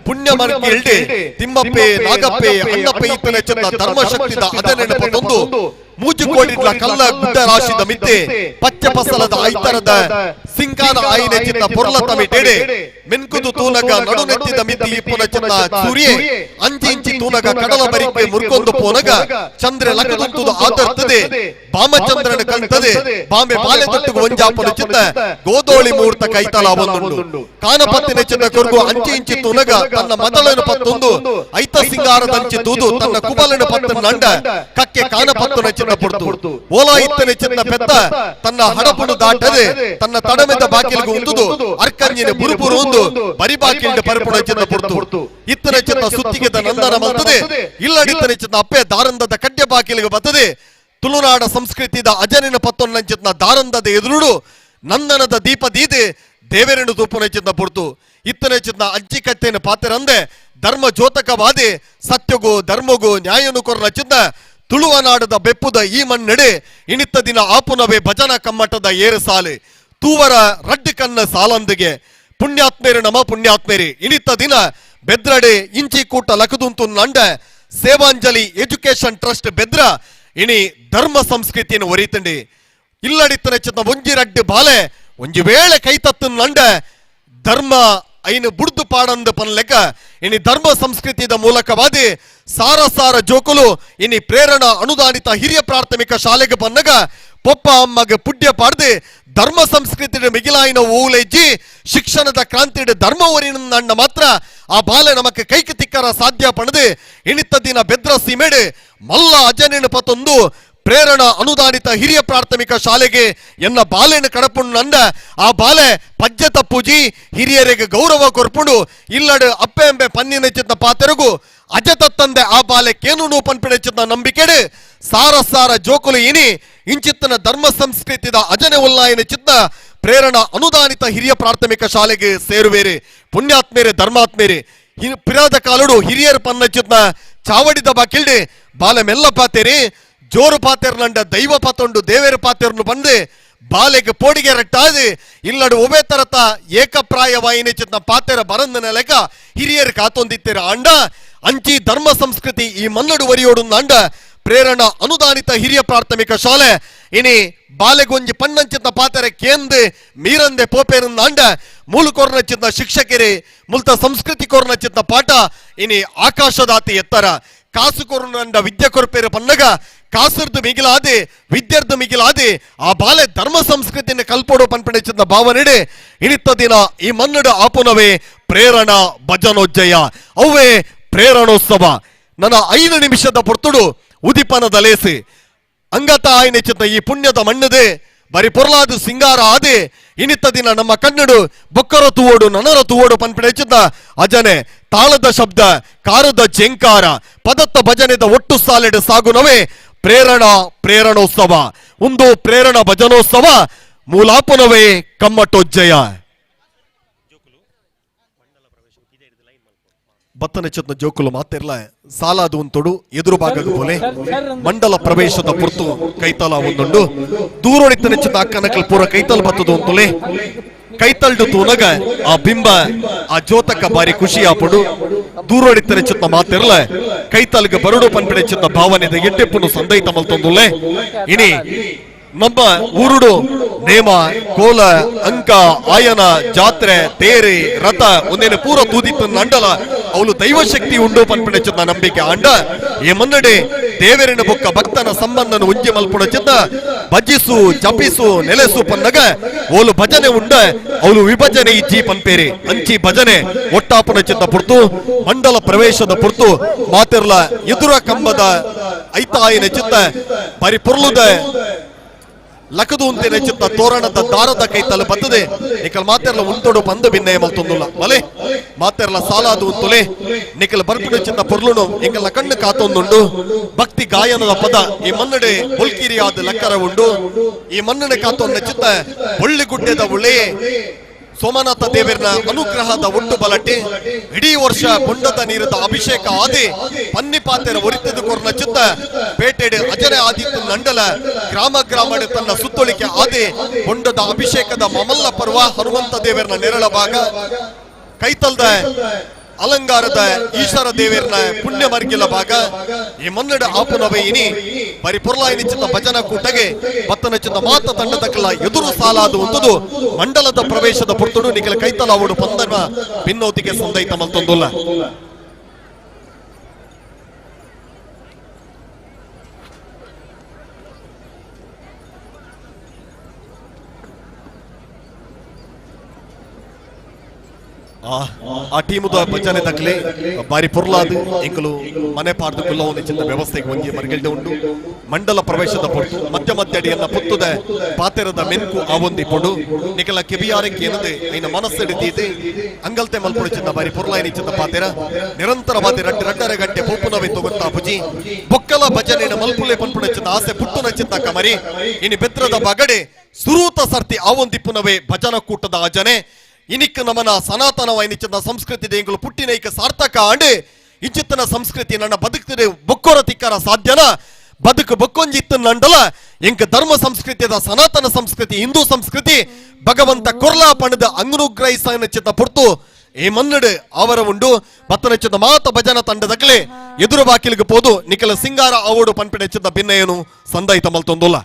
ಪುಣ್ಯ ಮರ್ಕಿ ತಿಮ್ಮಪ್ಪೆ ನಾಗಪ್ಪೆ ಅಣ್ಣಪ್ಪೆ ಈತನ ಚಿತ್ತ ಧರ್ಮಶಕ್ತಿದ ಅದನೆನಪ ತಂದು ಮೂಜುಕೋಡಿಡ್ಲ ಕಲ್ಲ ಗುಡ್ಡ ರಾಶಿದ ಮಿತ್ತೆ ಪಚ್ಚ ಫಸಲದ ಐತರದ ಸಿಂಕಾನ ಆಯಿನ ಚಿತ್ತ ಪೊರ್ಲ ತಮಿಟೆಡೆ ಮೆನ್ಕುದು ತೂನಗ ನಡುನೆತ್ತಿದ ಮಿತಿ ಇಪ್ಪುನ ಚಿತ್ತ ಸೂರ್ಯೆ ಅಂಚಿ ಇಂಚಿ ತೂನಗ ಕಡಲ ಬರಿಕೆ ಮುರ್ಕೊಂದು ಪೋನಗ ಚಂದ್ರೆ ಲಕದುಂತುದು ಆದರ್ತದೆ ಬಾಮಚಂದ್ರನ ಕಲ್ತದೆ ಬಾಂಬೆ ಬಾಲೆ ತೊಟ್ಟುಗು ಒಂಜಾಪನ ಚಿತ್ತ ಗೋದೋಳಿ ಮುಹೂರ್ತ ಕೈತಲ ಒಂದುಂಡು ಕಾನಪತ್ತಿನ ಚಿತ್ತ ಕೊರ್ಗು ಅಂಚಿ ಇಂಚಿ ತೂನಗ ತನ್ನ ಮದಳನ ಪತ್ತೊಂದು ಐತ ಸಿಂಗಾರದಂಚಿ ತೂದು ತನ್ನ ಕುಬಲನ ಪತ್ತ ನಂಡ ಕಕ್ಕೆ ಕಾನಪತ್ತನ ಚಿನ್ನ ಪುಡ್ತು ಓಲಾ ಇತ್ತನೆ ಚಿನ್ನ ಪೆತ್ತ ತನ್ನ ಹಡಪುಡು ದಾಟದೆ ತನ್ನ ತಡಮೆದ ಬಾಕಿಲ್ಗು ಉಂದುದು ಅರ್ಕಂಜಿನ ಬುರುಬುರು ಒಂದು ಬರಿ ಬಾಕಿಲ್ಡ ಪರಪುಡ ಚಿನ್ನ ಪುಡ್ತು ಇತ್ತನೆ ಚಿನ್ನ ಸುತ್ತಿಗೆದ ನಂದನ ಮಲ್ತದೆ ಇಲ್ಲಡಿತ್ತನೆ ಚಿನ್ನ ಅಪ್ಪೆ ದಾರಂದದ ಕಡ್ಡೆ ಬಾಕಿಲ್ಗೆ ಬತ್ತದೆ ತುಳುನಾಡ ಸಂಸ್ಕೃತಿದ ಅಜನಿನ ಪತ್ತೊನ್ನಂಚಿತ್ನ ದಾರಂದದ ಎದುರುಡು ನಂದನದ ದೀಪ ದೀದೆ ದೇವರನ್ನು ತೂಪುನ ಚಿನ್ನ ಪುಡ್ತು ಇತ್ತನೆ ಚಿನ್ನ ಅಜ್ಜಿ ಕತ್ತೆನ ಪಾತೆರಂದೆ ಧರ್ಮ ಜ್ಯೋತಕವಾದಿ ಸತ್ಯಗು ಧರ್ಮಗು ನ್ಯಾಯನು ಕೊರ್ನ ಚಿನ್ನ ತುಳುವ ನಾಡದ ಬೆಪ್ಪುದ ಈ ಮಣ್ಣೆಡೆ ಇಣಿತ್ತ ದಿನ ಆಪುನವೇ ಭಜನಾ ಕಮ್ಮಟದ ಏರು ಸಾಲೆ ತೂವರ ರಡ್ಡು ಕನ್ನ ಸಾಲಂದಿಗೆ ಪುಣ್ಯಾತ್ಮೇರಿ ನಮ ಪುಣ್ಯಾತ್ಮೇರಿ ಇಣಿತ್ತ ದಿನ ಬೆದ್ರಡೆ ಇಂಚಿ ಕೂಟ ಲಕದುಂತು ನಂಡ ಸೇವಾಂಜಲಿ ಎಜುಕೇಶನ್ ಟ್ರಸ್ಟ್ ಬೆದ್ರ ಇಣಿ ಧರ್ಮ ಸಂಸ್ಕೃತಿಯನ್ನು ಒರಿತಂಡಿ ಇಲ್ಲಡಿತ್ತನ ಚಿತ್ತ ಒಂಜಿ ರಡ್ಡು ಬಾಲೆ ಒಂಜಿ ವೇಳೆ ಕೈ ತತ್ತು ನಂಡ ಧರ್ಮ ಐನು ಬುಡ್ದು ಪಾಡಂದು ಪನ್ಲೆಕ್ಕ ಇನಿ ಧರ್ಮ ಸಂಸ್ಕೃತಿದ ಮೂಲಕವಾದಿ ಸಾರ ಸಾರ ಜೋಕುಲು ಇನಿ ಪ್ರೇರಣಾ ಅನುದಾನಿತ ಹಿರಿಯ ಪ್ರಾಥಮಿಕ ಶಾಲೆಗೆ ಬನ್ನಗ ಪೊಪ್ಪ ಅಮ್ಮಗ ಪುಡ್ಯ ಪಾಡ್ದು ಧರ್ಮ ಸಂಸ್ಕೃತಿ ಮಿಗಿಲಾಯಿನ ಓಲೆಜ್ಜಿ ಶಿಕ್ಷಣದ ಕ್ರಾಂತಿ ಧರ್ಮ ಒರಿನ ಮಾತ್ರ ಆ ಬಾಲೆ ನಮಕ್ ಕೈಕ್ ತಿಕ್ಕರ ಸಾಧ್ಯ ಪಣದು ಇಣಿತ ದಿನ ಬೆದ್ರ ಸೀಮೆಡು ಮಲ್ಲ ಅಜನಿನ ಪತೊಂದು ಪ್ರೇರಣಾ ಅನುದಾನಿತ ಹಿರಿಯ ಪ್ರಾಥಮಿಕ ಶಾಲೆಗೆ ಎನ್ನ ಬಾಲೆನ ಕಡಪುಂಡು ಆ ಬಾಲೆ ಪಜ್ಜೆ ತಪ್ಪುಜಿ ಹಿರಿಯರಿಗೆ ಗೌರವ ಕೊರ್ಪುಂಡು ಇಲ್ಲಡು ಅಪ್ಪೆ ಅಂಬೆ ಪನ್ನಿನ ಚಿತ್ತ ಪಾತೆರಗು ಅಜ ತತ್ತಂದೆ ಆ ಬಾಲೆ ಕೇನುನು ಪನ್ಪಿನ ಚಿತ್ತ ನಂಬಿಕೆಡು ಸಾರ ಸಾರ ಜೋಕುಲು ಇನಿ ಇಂಚಿತ್ತನ ಧರ್ಮ ಸಂಸ್ಕೃತಿದ ಅಜನೆ ಉಲ್ಲಾಯನ ಚಿತ್ತ ಪ್ರೇರಣಾ ಅನುದಾನಿತ ಹಿರಿಯ ಪ್ರಾಥಮಿಕ ಶಾಲೆಗೆ ಸೇರುವೇರೆ ಪುಣ್ಯಾತ್ಮೇರೆ ಧರ್ಮಾತ್ಮೇರೆ ಪಿರಾದ ಕಾಲುಡು ಹಿರಿಯರ ಪನ್ನ ಚಿತ್ತ ಚಾವಡಿದ ಬಾಕಿಲ್ಡೆ ಬಾಲೆ ಮೆಲ್ಲ ಪಾತೇರಿ ಜೋರು ಪಾತೆರ್ನಂಡ ದೈವ ಪಾತೊಂಡು ದೇವೇರು ಪಾತೆರ್ನು ಬಂದು ಬಾಲೆಗೆ ಪೋಡಿಗೆ ರಟ್ಟಾದು ಇಲ್ಲಡು ಒಬೆ ತರತ ಏಕಪ್ರಾಯವಾಯಿನ ಚಿತ್ನ ಪಾತೆರ ಬರಂದನ ಲೆಕ್ಕ ಹಿರಿಯರು ಕಾತೊಂದಿತ್ತೆರ ಅಂಡ ಅಂಚಿ ಧರ್ಮ ಸಂಸ್ಕೃತಿ ಈ ಮನ್ನಡು ವರಿಯೋಡು ಅಂಡ ಪ್ರೇರಣಾ ಅನುದಾನಿತ ಹಿರಿಯ ಪ್ರಾಥಮಿಕ ಶಾಲೆ ಇನಿ ಬಾಲೆಗೊಂಜಿ ಪಣ್ಣಂಚಿತ್ತ ಪಾತೆರ ಕೇಂದ್ ಮೀರಂದೆ ಪೋಪೇರನ್ನ ಅಂಡ ಮೂಲಕೋರ್ನ ಚಿತ್ತ ಶಿಕ್ಷಕರೇ ಮುಲ್ತ ಸಂಸ್ಕೃತಿ ಕೋರ್ನ ಚಿತ್ತ ಪಾಠ ಇನಿ ಆಕಾಶದಾತಿ ಎತ್ತರ ಕಾಸು ಕೊರುನಂಡ ವಿದ್ಯೆ ಕೊರಪೇರು ಪನ್ನಗ ಕಾಸರ್ದು ಮಿಗಿಲಾದೆ ವಿದ್ಯಾರ್ದು ಮಿಗಿಲಾದೆ ಆ ಬಾಲೆ ಧರ್ಮ ಸಂಸ್ಕೃತಿಯನ್ನು ಕಲ್ಪೋಡು ಪನ್ಪಣೆ ಭಾವನೆಡೆ ಇನಿತ್ತ ದಿನ ಈ ಮನ್ನಡ ಆಪುನವೇ ಪ್ರೇರಣಾ ಭಜನೋಜ್ಜಯ ಅವೇ ಪ್ರೇರಣೋತ್ಸವ. ನನ್ನ 5 ನಿಮಿಷದ ಪೊರ್ತುಡು ಉದಿಪನದ ಲೇಸಿ ಅಂಗತ ಆಯ್ನೆ ಚಿತ್ತ ಈ ಪುಣ್ಯದ ಮಣ್ಣದೆ ಬರಿ ಪೊರ್ಲಾದು ಸಿಂಗಾರ ಆದೆ ಇನಿತ್ತ ದಿನ ನಮ್ಮ ಕನ್ನಡು ಬೊಕ್ಕರ ತೂವೋಡು ನನರ ತೂವೋಡು ಪನ್ಪಿಣ ಚಿತ್ತ ಅಜನೆ ತಾಳದ ಶಬ್ದ ಕಾರದ ಜಂಕಾರ ಪದತ್ತ ಭಜನೆದ ಒಟ್ಟು ಸಾಲೆಡು ಸಾಗುನವೇ ಪ್ರೇರಣಾ ಪ್ರೇರಣೋತ್ಸವ ಒಂದು ಪ್ರೇರಣಾ ಭಜನೋತ್ಸವ ಮೂಲಾಪುನವೇ ಕಮ್ಮಟೋಜ್ಜಯ. ಬತ್ತನ ಚಿತ್ನ ಜೋಕುಲು ಮಾತಿರ್ಲ ಸಾಲಾದು ಒಂತೊಡು ಎದುರು ಭಾಗದ ಬೋಲೆ ಮಂಡಲ ಪ್ರವೇಶದ ಪುರ್ತು ಕೈತಲ ಒಂದುಂಡು ದೂರೊಡಿತನ ಚಿತ್ತ ಅಕ್ಕನಕಲ್ ಪೂರ ಕೈತಲ ಬತ್ತದು ಅಂತೊಲೆ ಕೈತಲ್ಡು ತೂನಗ ಆ ಬಿಂಬ ಆ ಜೋತಕ್ಕ ಬಾರಿ ಖುಷಿ ಆಪುಡು ದೂರೋಡಿತ್ತನೆ ಚಿತ್ತ ಮಾತಿರ್ಲ ಕೈತಲ್ಗ ಬರಡು ಪನ್ಪಿಡೆ ಚಿತ್ತ ಭಾವನೆ ಎಟ್ಟೆಪ್ಪುನು ಸಂದೈತ ಮಲ್ತೊಂದುಲ್ಲೆ. ಇನಿ ನಮ್ಮ ಊರುಡು ನೇಮ ಕೋಲ ಅಂಕ ಆಯನ ಜಾತ್ರೆ ತೇರೆ ರಥ ಒಂದೇನು ಪೂರ ತೂದಿತ್ತು ನಂಡಲ ಅವಳು ದೈವಶಕ್ತಿ ಉಂಡು ಪನ್ಪಿನ ಚಿತ್ತ ನಂಬಿಕೆ ಆಂಡ ಈ ಮನ್ನಡೆ ದೇವರಿನ ಬೊಕ್ಕ ಭಕ್ತನ ಸಂಬಂಧನ ಉಂಜಿ ಮಲ್ಪುಣ ಚಿತ್ತ ಭಜಿಸು ಜಪಿಸು ನೆಲೆಸು ಪನ್ನಗ ಓಲು ಭಜನೆ ಉಂಡ ಅವಳು ವಿಭಜನೆ ಇಜ್ಜಿ ಪನ್ಪೇರಿ ಅಂಚಿ ಭಜನೆ ಒಟ್ಟಾಪುನ ಚಿತ್ತ ಪುರ್ತು ಮಂಡಲ ಪ್ರವೇಶದ ಪುರ್ತು ಮಾತಿರ್ಲ ಎದುರ ಕಂಬದ ಐತಾಯಿನ ಚಿತ್ತ ಬರಿ ಪೊರ್ಲುದ ಲಕದು ಉಂತಿನ ಚಿತ್ತ ತೋರಣದ ದಾರದ ಕೈತಲು ಬತ್ತದೆ ನಿಕಲ್ ಮಾತೆರ್ಲ ಉಂತೊಡು ಪಂದು ಬಿನ್ನಯ ಮಲ್ತೊಂದುಲ್ಲ ಮಲೆ ಮಾತೆರ್ಲ ಸಾಲಾದು ಉಂತುಲೆ ನಿಕಲ್ ಬರ್ಪುಡು ಚಿತ್ತ ಪೊರ್ಲುನು ಎಂಕಲ್ನ ಕಣ್ಣು ಕಾತೊಂದುಂಡು. ಭಕ್ತಿ ಗಾಯನದ ಪದ ಈ ಮನ್ನಡೆ ಬೊಲ್ಕಿರಿಯಾದ ಲಕ್ಕರ ಉಂಡು. ಈ ಮನ್ನಡೆ ಕಾತೊಂದ ಚಿತ್ತ ಬೊಳ್ಳಿಗುಡ್ಡೆದ ಉಳ್ಳೆ ಸೋಮನಾಥ ದೇವರನ ಅನುಗ್ರಹದ ಒಟ್ಟು ಬಲಟೆ ಇಡೀ ವರ್ಷ ಬೊಂಡದ ನೀರದ ಅಭಿಷೇಕ ಆದಿ ಪನ್ನಿಪಾತೆರ ಒರಿತದು ಕೊರ್ನ ಚಿತ್ತ ಪೇಟೆಡೆ ಅಜನೆ ಆದಿತ್ತು ನಂಡಲ ಗ್ರಾಮ ಗ್ರಾಮಡೆ ತನ್ನ ಸುತ್ತೊಳಿಕೆ ಆದಿ ಬೊಂಡದ ಅಭಿಷೇಕದ ಮಮಲ್ಲ ಪರ್ವ ಹನುಮಂತ ದೇವರನ ನೆರಳ ಭಾಗ ಕೈತಲ್ದ ಅಲಂಗಾರದ ಈಶ್ವರ ದೇವರನ ಪುಣ್ಯ ಮರ್ಗಿಲ ಭಾಗ ಈ ಮನ್ನಡ ಆಪುನವೆ ಇನಿ ಬರಿ ಪೊರ್ಲಾಯಿನ ಚಿತ್ತ ಭಜನಾ ಕೂಟಗೆ ಬತ್ತನ ಚಿತ್ತ ಮಾತ ತಂಡದಕ್ಕಲ್ಲ ಎದುರು ಸಾಲಾದು ಒಂದುದು ಮಂಡಲದ ಪ್ರವೇಶದ ಪುರ್ತುಡು ನಿಖಲ ಕೈತಲಾವುಡು ಪಂದನ ಪಿನ್ನೋತಿಗೆ ಸಂದೈತ ಮಲ್ತೊಂದುಲ್ಲ. ಆ ಟೀಮುದ ಭಜನೆ ತಕ್ಲೆ ಬಾರಿ ಪೊರ್ಲಾದು ಎಂಕಲು ಮನೆ ಪಾಡ್ದು ಕುಲ್ಲವನ ಚಿಂತ ವ್ಯವಸ್ಥೆಗೆ ಒಂಜಿ ಮರ್ಗಿಲ್ಡೆ ಉಂಡು. ಮಂಡಲ ಪ್ರವೇಶದ ಪೊರ್ತು ಮಧ್ಯ ಮಧ್ಯ ಅಡಿಯನ್ನ ಪುತ್ತುದ ಪಾತೆರದ ಮೆನ್ಕು ಆವೊಂದಿ ಪೊಡು ನಿಕಲ ಕೆಬಿಯಾರಕ್ಕೆ ಏನದೆ ಐನ ಮನಸ್ಸೆಡೆ ತೀತೆ ಅಂಗಲ್ತೆ ಮಲ್ಪುಡು ಚಿಂತ ಬಾರಿ ಪೊರ್ಲಾಯಿನ ಚಿಂತ ಪಾತೆರ ನಿರಂತರವಾದ ರಡ್ಡು ರಡ್ಡರೆ ಗಂಟೆ ಪೋಪುನವೆ ತೊಗೊತ್ತಾ ಬುಜಿ ಬೊಕ್ಕಲ ಭಜನೆನ ಮಲ್ಪುಲೆ ಪನ್ಪುಣ ಚಿಂತ ಆಸೆ ಪುಟ್ಟುನ ಚಿಂತ ಕಮರಿ ಇನಿ ಬೆದ್ರದ ಬಗಡೆ ಸುರೂತ ಸರ್ತಿ ಆವೊಂದಿಪ್ಪುನವೇ ಭಜನಾ ಕೂಟದ ಅಜನೆ ಇನಿಕ್ ನಮನ ಸನಾತನವಾಯಿನಿಚ್ಚಿನ ಸಂಸ್ಕೃತಿ ಎಂಗಳು ಪುಟ್ಟಿನೈಕ ಸಾರ್ಥಕ ಆಂಡೆ ಇಂಚಿತ್ತನ ಸಂಸ್ಕೃತಿ ನನ್ನ ಬದುಕ್ತಿದೆ ಬೊಕ್ಕೊರ ತಿಕ್ಕರ ಸಾಧ್ಯನ ಬದುಕು ಬೊಕ್ಕೊಂಜಿತ್ತು ನಂಡಲ ಎಂಕ ಧರ್ಮ ಸಂಸ್ಕೃತಿದ ಸನಾತನ ಸಂಸ್ಕೃತಿ ಹಿಂದೂ ಸಂಸ್ಕೃತಿ ಭಗವಂತ ಕೊರ್ಲಾ ಪಣದ ಅಂಗನುಗ್ರಹಿಸ ಚಿತ್ತ ಪುರ್ತು ಈ ಮನ್ನಡು ಅವರ ಉಂಡು ಬತ್ತನ ಚಿತ್ತ ಮಾತ ಭಜನ ತಂಡದಕ್ಲೆ ಎದುರು ಬಾಕಿಲಿಗೆ ಪೋದು ನಿಖಲ ಸಿಂಗಾರ ಅವಡು ಪನ್ಪಿಡ ಚಿತ್ತ ಭಿನ್ನಯನು ಸಂದಾಯಿತ ಮಲ್ತೊಂದುಲ್ಲ.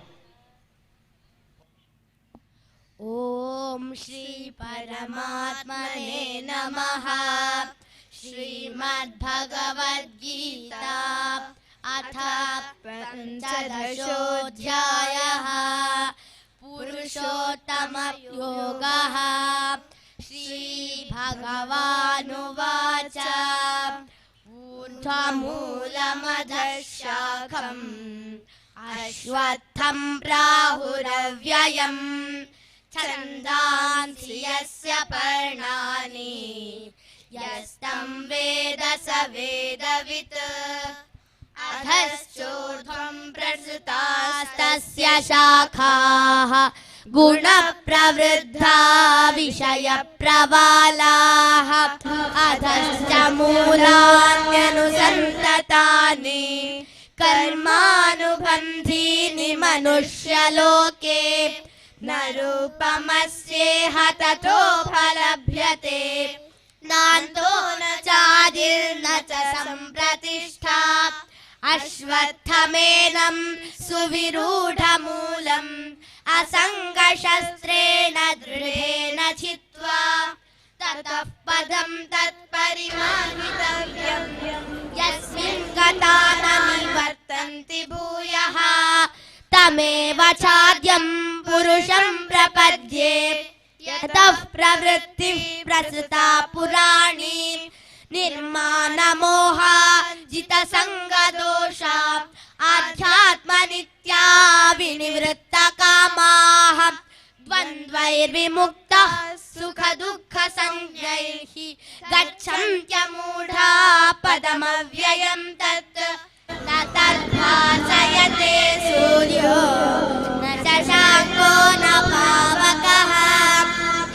ಓಂ ಶ್ರೀ ಪರಮಾತ್ಮನೆ ನಮಃ. ಶ್ರೀಮದ್ಭಗವದ್ಗೀತಾ ಅಥ ಪಂಚದಶೋಧ್ಯಾಯಃ. ಪುರುಷೋತ್ತಮಯೋಗಃ. ಶ್ರೀ ಭಗವಾನುವಾಚ. ಊರ್ಧ್ವಮೂಲಮಧಃ ಶಾಖಂ ಅಶ್ವತ್ಥಂ ಪ್ರಾಹುರವ್ಯಯಂ ಛಂದಾಂಸಿ ಯಸ್ಯ ಪರ್ಣಾನಿ ಯಸ್तं ವೇದ ಸ ವೇದವಿತ್. ಅಧಶ್ಚೋರ್ಧ್ವಂ ಪ್ರಸೃತಾಸ್ತಸ್ಯ ಶಾಖಾಃ ಗುಣಪ್ರವೃದ್ಧಾ ವಿಷಯಪ್ರವಾಲಾಃ ಅಧಶ್ಚ ಮೂಲಾನ್ಯನುಸಂತತಾನಿ ಕರ್ಮಾನುಬಂಧೀನಿ ಮನುಷ್ಯಲೋಕೆ ನ ರೂಪಮಸ್ಯೇಹ ತಥೋಪಲಭ್ಯತೆ ನಾಂತೋ ನ ಚಾದಿರ್ನ ಚ ಸಂಪ್ರತಿಷ್ಠಾ. ಅಶ್ವತ್ಥಮೇನಂ ಸುವಿರೂಢಮೂಲಂ ಅಸಂಗಶಸ್ತ್ರೇಣ ದೃಢೇನ ಛಿತ್ವಾ ತತಃ ಪದಂ ತತ್ಪರಿಮಾನಿತವ್ಯಂ ಯಸ್ಮಿನ್ ಗತಾ ನ ನಿವರ್ತಂತಿ ಭೂಯಃ ತಮೇವ ಚಾದ್ಯಂ ಪುರುಷಂ ಪ್ರಪದ್ಯೆ. ಯತಃ ಪ್ರವೃತ್ತಿಃ ಪ್ರಸೃತಾ ಪುರಾಣಿ ನಿರ್ಮಾನಮೋಹ ಜಿತಸಂಗದೋಷ ಆಧ್ಯಾತ್ಮನಿತ್ಯಾ ವಿನಿವೃತ್ತಕಾಮಾಃ ದ್ವಂದ್ವೈರ್ವಿಮುಕ್ತಃ ಸುಖದುಃಖಸಂಜ್ಞೈಃ ಗಚ್ಚಂತ್ಯಮೂಢಾ ಪದಮವ್ಯಯಂ ತತ್. ನ ತದ್ಭಾಸಯತೆ ಸೂರ್ಯೋ ನ ಶಶಾಂಕೋ ನ ಪಾವಕಃ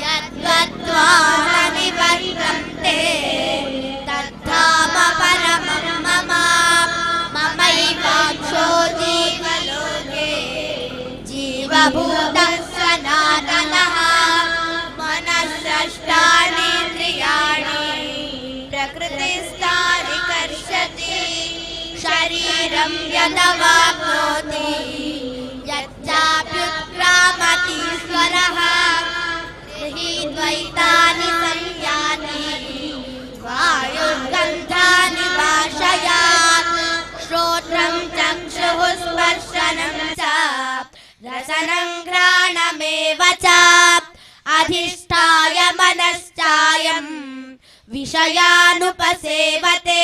ಯದ್ಗತ್ವಾ ನ ನಿವರ್ತಂತೆ ತದ್ಧಾಮ ಪರಮಂ ಮಮ. ಮಮೈವಾಂಶೋ ಜೀವಲೋಕೆ ಜೀವಭೂತಃ ಸನಾತನಃ. ಮನಃ यदवाप्नोति यच्चाप्युत्क्रामतीश्वरः गृहीत्वैतानि संयाति वायुर्गन्धानि वाशयात् श्रोत्रं चक्षुः स्पर्शनं च रसनं घ्राणमेव च अधिष्ठाय मनश्चायं विषयानुपसेवते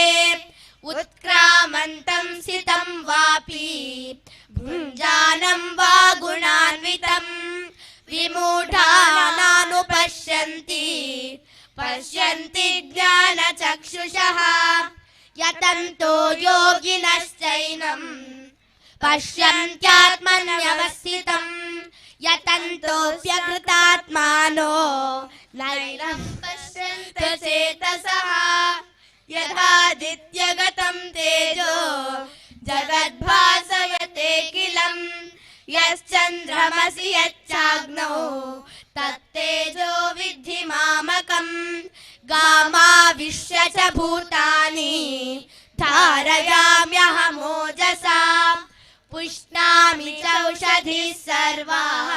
उत्क्रामन्तं सितं वापि भुञ्जानं वा गुणान्वितं विमूढानानुपश्यन्ति पश्यन्ति ज्ञानचक्षुषः यतन्तो योगिनश्चैनं पश्यन्त्यात्मन्यवस्थितं यतन्तोऽप्यकृतात्मानो नैनं पश्यन्त चेतसः यथादित्यगतं तेजो जगद्भासयते किलं यश्चन्द्रमसि यच्चाग्नौ तत्तेजो विद्धि मामकं गामाविश्य च भूतानि धारयाम्यहमोजसा पुष्णामि चौषधिः सर्वाः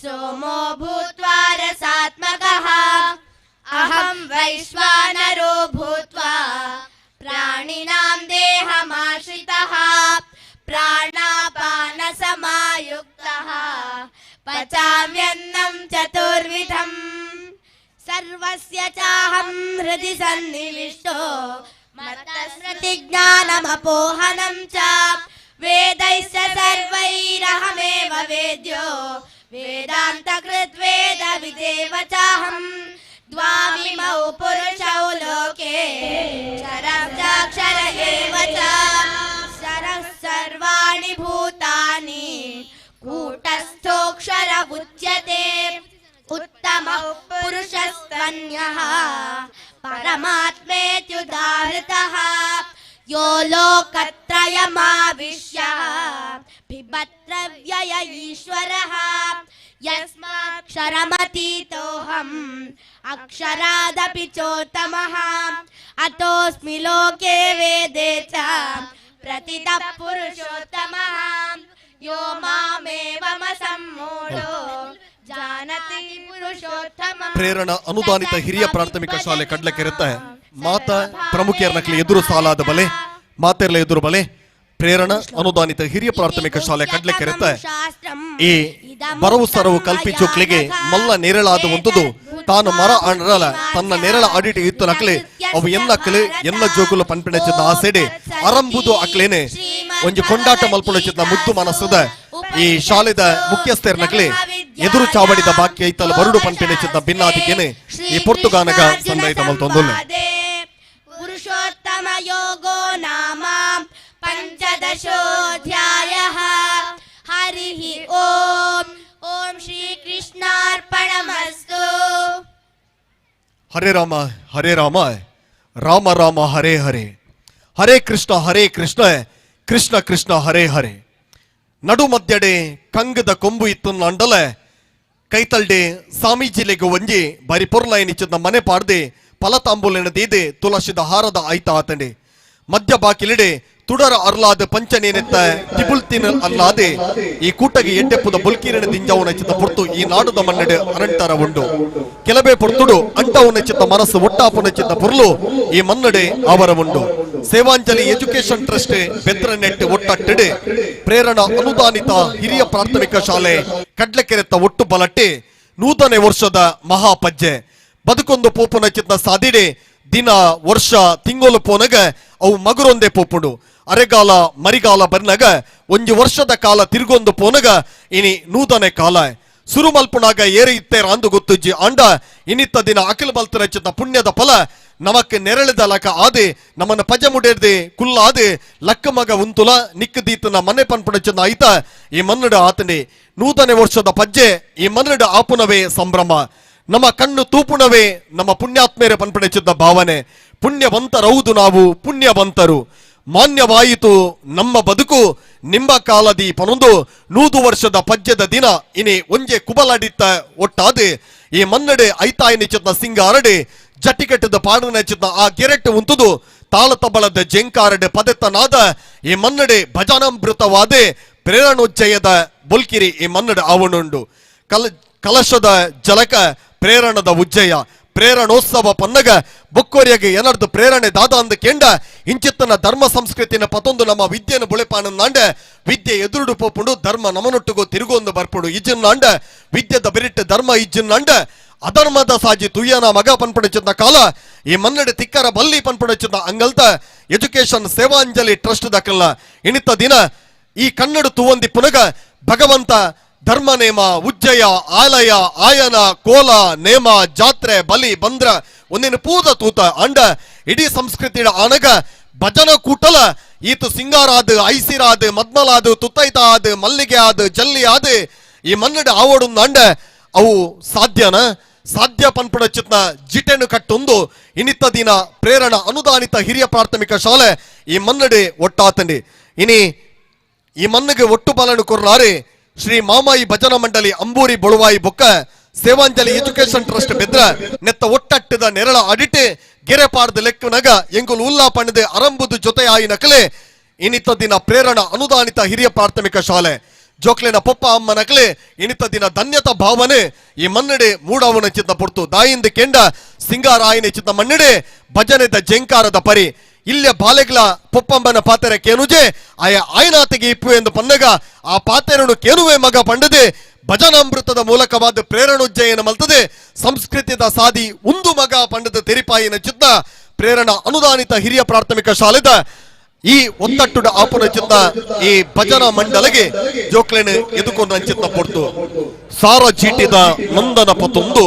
सोमो भूत्वा रसात्मकः अहं वैश्वानरो भूत्वा प्राणिनां देहमाश्रितः प्राणापानसमायुक्तः पचाम्यन्नं चतुर्विधम् सर्वस्य चाहं हृदि सन्निविष्टो मत्तस्मृतिज्ञानमपोहनं च वेदैश्च सर्वैरहमेव वेद्यो वेदान्तकृद्वेदविदेव चाहं द्वामिमौ पुरुषौ लोके क्षरं चाक्षर एव च क्षरः सर्वाणि भूतानि कूटस्थोऽक्षर उच्यते उत्तमः पुरुषस्त्वन्यः परमात्मेत्युदाहृतः यो लोकत्रयमाविश्य बिभत्रव्यय ईश्वरः यस्माक्षरमतीतोऽहम् अक्षरादपि चोत्तमः अतोऽस्मि लोके वेदे च प्रतितः पुरुषोत्तमः यो मामेवमसम्मूढो जानाति पुरुषोत्तमम्. ಪ್ರೇರಣಾ ಅನುದಾನಿತ ಹಿರಿಯ ಪ್ರಾಥಮಿಕ ಶಾಲೆ ಕಡ್ಲಕೆರೆತ ಮಾತಾ ಪ್ರಮುಖಿಯರ್ನಕ್ಲೆ ಎದುರು ಸಾಲಾದ ಬಲೆ ಮಾತೆರ್ಲ ಎದುರು ಬಲೆ. ಪ್ರೇರಣಾ ಅನುದಾನಿತ ಹಿರಿಯ ಪ್ರಾಥಮಿಕ ಶಾಲೆ ಕಡ್ಲಕೆರೆತ ಈ ಬರವು ಸರವು ಕಲ್ಪಿಚೋಕ್ಲಿಗೆ ಮಲ್ಲ ನೇರಳಾದ ಒಂದುದು ತಾನು ಮರ ಅಣರಲ ತನ್ನ ನೇರಳ ಅಡಿಟ್ ಇತ್ತು ನಕ್ಲೆ ಅವು ಎನ್ನಕ್ಲೆ ಎನ್ನ ಜೋಕುಲು ಪನ್ಪಿಣಚಿದ್ದ ಆಸೆಡೆ ಅರಂಬುದು ಅಕ್ಲೇನೆ ಒಂಜಿ ಕೊಂಡಾಟ ಮಲ್ಪುಣಚಿದ್ದ ಮುದ್ದು ಮನಸ್ಸದ ಈ ಶಾಲೆದ ಮುಖ್ಯಸ್ಥೆರ್ನಕ್ಲೆ ಎದುರು ಚಾವಡಿದ ಬಾಕಿ ಐತಲ್ ಬರುಡು ಪನ್ಪಿಣಚಿದ್ದ ಭಿನ್ನಾದಿಕೆನೆ ಈ ಪೊರ್ತುಗಾನಗ ಸಂದೈತ ಮಲ್ತೊಂದುಲ್ಲೆ. ಪುರುಷೋತ್ತಮ ಯೋಗೋ ನಾಮ ಪಂಚದಶೋಧ್ಯಾಯಃ. ಹರಿಃ ಓಂ. ಓಂ ಶ್ರೀ ಕೃಷ್ಣಾರ್ಪಣಮಸ್ತು. ಹರೇ ರಾಮ ಹರೇ ರಾಮ ರಾಮ ರಾಮ ಹರೇ ಹರೇ, ಹರೇ ಕೃಷ್ಣ ಹರೇ ಕೃಷ್ಣ ಕೃಷ್ಣ ಕೃಷ್ಣ ಹರೇ ಹರೇ. ನಡು ಮಧ್ಯಡೆ ಕಂಗದ ಕೊಂಬು ಇತ್ತು ಅಂಡಲೆ ಕೈತಲ್ಡೆ ಸ್ವಾಮೀಜಿಲೆಗು ಒಂಜಿ ಬರಿ ಪೊರ್ಲೈನಿಚ್ಚದ ಮನೆ ಪಾಡ್ದೆ ಫಲತಾಂಬೂಲಿನ ದೀದೆ ತುಳಸಿದ ಹಾರದ ಆಯ್ತ ಆತಂಡೆ. ಮಧ್ಯ ಬಾಕಿಲಿಡೆ ತುಡರ ಅರ್ಲಾದ ಪಂಚನೇನೆತ್ತ ತಿಬುಲ್ತಿನ ಅಲ್ಲಾದೆ ಈ ಕೂಟಗೆ ಎಡ್ಡೆಪ್ಪುದ ಬುಲ್ಕಿರಣ ದಿಂಜಾವುನ ಚಿತ್ತ ಪೊರ್ತು ಈ ನಾಡುದ ಮನ್ನಡೆ ಅರಂಟರ ಉಂಡು. ಕೆಲವೇ ಪೊರ್ತುಡು ಅಂಟವುನ ಚಿತ್ತ ಮನಸ್ಸು ಒಟ್ಟಾಪುನ ಚಿತ್ತ ಪೊರ್ಲು ಈ ಮನ್ನಡೆ ಅವರ ಉಂಡು. ಸೇವಾಂಜಲಿ ಎಜುಕೇಶನ್ ಟ್ರಸ್ಟ್ ಬೆದ್ರನೆಟ್ ಒಟ್ಟಟ್ಟಿಡೆ ಪ್ರೇರಣಾ ಅನುದಾನಿತ ಹಿರಿಯ ಪ್ರಾಥಮಿಕ ಶಾಲೆ ಕಡ್ಲೆಕೆರೆತ್ತ ಒಟ್ಟು ಬಲಟ್ಟೆ 100ನೇ ವರ್ಷದ ಮಹಾಪಜ್ಜೆ. ಬದುಕೊಂದು ಪೋಪುನ ಚಿತ್ತ ಸಾದಿಡೆ ದಿನ ವರ್ಷ ತಿಂಗಳು ಪೋನಗ ಅವು ಮಗುರೊಂದೇ ಪೋಪುಂಡು. ಅರೆಗಾಲ ಮರಿಗಾಲ ಬರ್ನಗ ಒಂಜಿ ವರ್ಷದ ಕಾಲ ತಿರುಗೊಂದು ಪೋನಗ ಇನಿ 100ನೇ ಕಾಲ ಸುರುಮಲ್ಪುಣಾಗ ಏರಿ ಇತ್ತೇರ ಅಂದು ಗೊತ್ತುಜ್ಜಿ. ಅಂಡ ಇನಿತ್ತ ದಿನ ಅಖಿಲ ಬಲ್ತನ ಚಿತ್ತ ಪುಣ್ಯದ ಫಲ ನಮಕ್ ನೆರಳಿದ ಲಕ ಆದೆ ನಮ್ಮನ್ನ ಪಜ ಮುಡೇರ್ದೆ ಕುಲ್ಲಾದೆ ಲಕ್ಕ ಮಗ ಉಂತುಲ ನಿಕ್ಕ ದೀತನ ಮನೆ ಪನ್ಪುಣ ಚಿನ್ನ ಆಯ್ತ ಈ ಮನ್ನಡ ಆತನೆ. 100ನೇ ವರ್ಷದ ಪಜ್ಜೆ ಈ ಮನ್ನಡ ಆಪುನವೇ ಸಂಭ್ರಮ. ನಮ್ಮ ಕಣ್ಣು ತೂಪುಣವೇ ನಮ್ಮ ಪುಣ್ಯಾತ್ಮೇರ ಪನ್ಪಣೆಚಿದ್ದ ಭಾವನೆ. ಪುಣ್ಯವಂತರೌದು ನಾವು ಪುಣ್ಯವಂತರು. ಮಾನ್ಯವಾಯಿತು ನಮ್ಮ ಬದುಕು ನಿಮ್ಮ ಕಾಲದಿ ಪನೊಂದು 100 ವರ್ಷದ ಪಜ್ಜದ ದಿನ ಇನಿ ಒಂಜೆ ಕುಬಲಡಿತ್ತ ಒಟ್ಟಾದೆ ಈ ಮನ್ನಡೆ ಐತಾಯಿನ ಚಿತ್ನ ಸಿಂಗಾರಡೆ ಜಟ್ಟಿಕಟ್ಟದ ಪಾಡನ ಚಿತ್ನ ಆ ಗೆರೆಟ್ಟು ಉಂತುದು ತಾಳತಬಳದ ಜಂಕಾರಡೆ ಪದೆತನಾದ ಈ ಮನ್ನಡೆ ಭಜನಾಮೃತವಾದೆ ಪ್ರೇರಣೋಜ್ಜಯದ ಬೊಲ್ಕಿರಿ ಈ ಮನ್ನಡೆ ಆವಣುಂಡು. ಕಲಶದ ಜಲಕ ಪ್ರೇರಣದ ಉಜ್ಜಯ ಪ್ರೇರಣೋತ್ಸವ ಪನ್ನಗ ಬೊಕ್ಕೋರಿಯಾಗಿ ಏನರ್ದು ಪ್ರೇರಣೆ ದಾದ ಅಂದ ಕೆಂಡ ಇಂಚಿತ್ತನ ಧರ್ಮ ಸಂಸ್ಕೃತಿನ ಪತೊಂದು ನಮ್ಮ ವಿದ್ಯೆಯನ್ನು ಬುಳೆಪಾನಂದಾಂಡ ವಿದ್ಯೆ ಎದುರುಡು ಪೋಪುಂಡು ಧರ್ಮ ನಮನೊಟ್ಟುಗು ತಿರುಗೊಂದು ಬರ್ಪುಡು ಇಜ್ಜಿನ್ನಾಂಡ ವಿದ್ಯೆದ ಬೆರಿಟ್ಟು ಧರ್ಮ ಇಜ್ಜಿನ್ನಾಂಡ ಅಧರ್ಮದ ಸಾಜಿ ತುಯ್ಯನ ಮಗ ಪನ್ಪಡಿಚಿದ್ದ ಕಾಲ ಈ ಮನ್ನಡೆ ತಿಕ್ಕರ ಬಲ್ಲಿ ಪನ್ಪಡಿಚಿದ್ದ ಅಂಗಲ್ತ ಎಜುಕೇಶನ್ ಸೇವಾಂಜಲಿ ಟ್ರಸ್ಟ್ ದಕಲ್ಲ ಇಣಿತ ದಿನ ಈ ಕನ್ನಡ ತುವಂದಿ ಪುನಗ ಭಗವಂತ ಧರ್ಮ ನೇಮ ಉಜ್ಜಯ ಆಲಯ ಆಯನ ಕೋಲ ನೇಮ ಜಾತ್ರೆ ಬಲಿ ಬಂದ್ರ ಒಂದಿನ ಪೂದ ತೂತ ಅಂಡ ಇಡೀ ಸಂಸ್ಕೃತಿ ಆನಗ ಭಜನ ಕೂಟಲ ಈತ ಸಿಂಗಾರಾದ ಐಸಿರಾದ ಮದ್ಮಲಾದ ತುತ್ತೈತ ಆದ ಮಲ್ಲಿಗೆ ಆದ ಜಲ್ಲಿ ಆದ ಈ ಮನ್ನಡ ಆವಡುಂದ ಅಂಡ ಅವು ಸಾಧ್ಯನ ಸಾಧ್ಯ ಪನ್ಪುಣ ಚಿತ್ನ ಜಿಟೆನು ಕಟ್ಟೊಂದು ಇನಿತ ದಿನ ಪ್ರೇರಣ ಅನುದಾನಿತ ಹಿರಿಯ ಪ್ರಾಥಮಿಕ ಶಾಲೆ ಈ ಮನ್ನಡೆ ಒಟ್ಟಾತಂಡಿ. ಇನಿ ಈ ಮನ್ನಿಗೆ ಒಟ್ಟು ಬಲನು ಕೊರ್ನಾರೆ ಶ್ರೀ ಮಾಮಾಯಿ ಭಜನಾ ಮಂಡಳಿ ಅಂಬೂರಿ ಬೊಳುವಾಯಿ ಬೊಕ್ಕ ಸೇವಾಂಜಲಿ ಎಜುಕೇಶನ್ ಟ್ರಸ್ಟ್ ಬೆದ್ರ ನೆತ್ತ ಒಟ್ಟಟ್ಟದ ನೆರಳ ಅಡಿಟೆ ಗೆರೆ ಪಾಡ್ದ ಲೆಕ್ಕನಗ ಎಂಗುಲು ಉಲ್ಲಾ ಪಣ್ಣದೆ ಅರಂಬುದು ಜೊತೆ ಆಯಿ ನಕಲೆ ಇನಿತ ದಿನ ಪ್ರೇರಣ ಅನುದಾನಿತ ಹಿರಿಯ ಪ್ರಾಥಮಿಕ ಶಾಲೆ ಜೋಕ್ಲೆನ ಪೊಪ್ಪ ಅಮ್ಮ ನಕಲೆ ಇನಿತ ದಿನ ಧನ್ಯತಾ ಭಾವನೆ ಈ ಮನ್ನಡೆ ಮೂಡವನ ಚಿತ್ತ ಪೊರ್ತು ದಾಯಿಂದ ಕೆಂಡ ಸಿಂಗಾರಾಯನ ಚಿತ್ತ ಮನ್ನಡೆ ಭಜನೆದ ಜಂಕಾರದ ಪರಿ ಇಲ್ಯ ಬಾಲೆಗ್ಲ ಪೊಪ್ಪಂಬನ ಪಾತೆರ ಕೇನುಜೆ ಆಯ ಆಯನಾತಿಗೆ ಇಪ್ಪು ಎಂದು ಪನ್ನಗ ಆ ಪಾತೆರನು ಕೇನುವೆ ಮಗ ಪಂಡದೆ ಭಜನಾಮೃತದ ಮೂಲಕವಾದ ಪ್ರೇರಣೋಜ್ಜಯನ ಮಲ್ತದೆ ಸಂಸ್ಕೃತಿದ ಸಾದಿ ಉಂದು ಮಗ ಪಂಡದ ತೆರಿಪಾಯಿನ ಚಿತ್ತ ಪ್ರೇರಣ ಅನುದಾನಿತ ಹಿರಿಯ ಪ್ರಾಥಮಿಕ ಶಾಲೆದ ಈ ಒತ್ತಟ್ಟುಡ ಆಪುನ ಚಿತ್ತ ಈ ಭಜನಾ ಮಂಡಲಗೆ ಜೋಕ್ಲೆನ್ ಎದುಕೊಂಡ ಚಿತ್ತ ಪೊರ್ತು ಸಾರ ಚೀಟಿದ ನಂದನ ಪತೊಂದು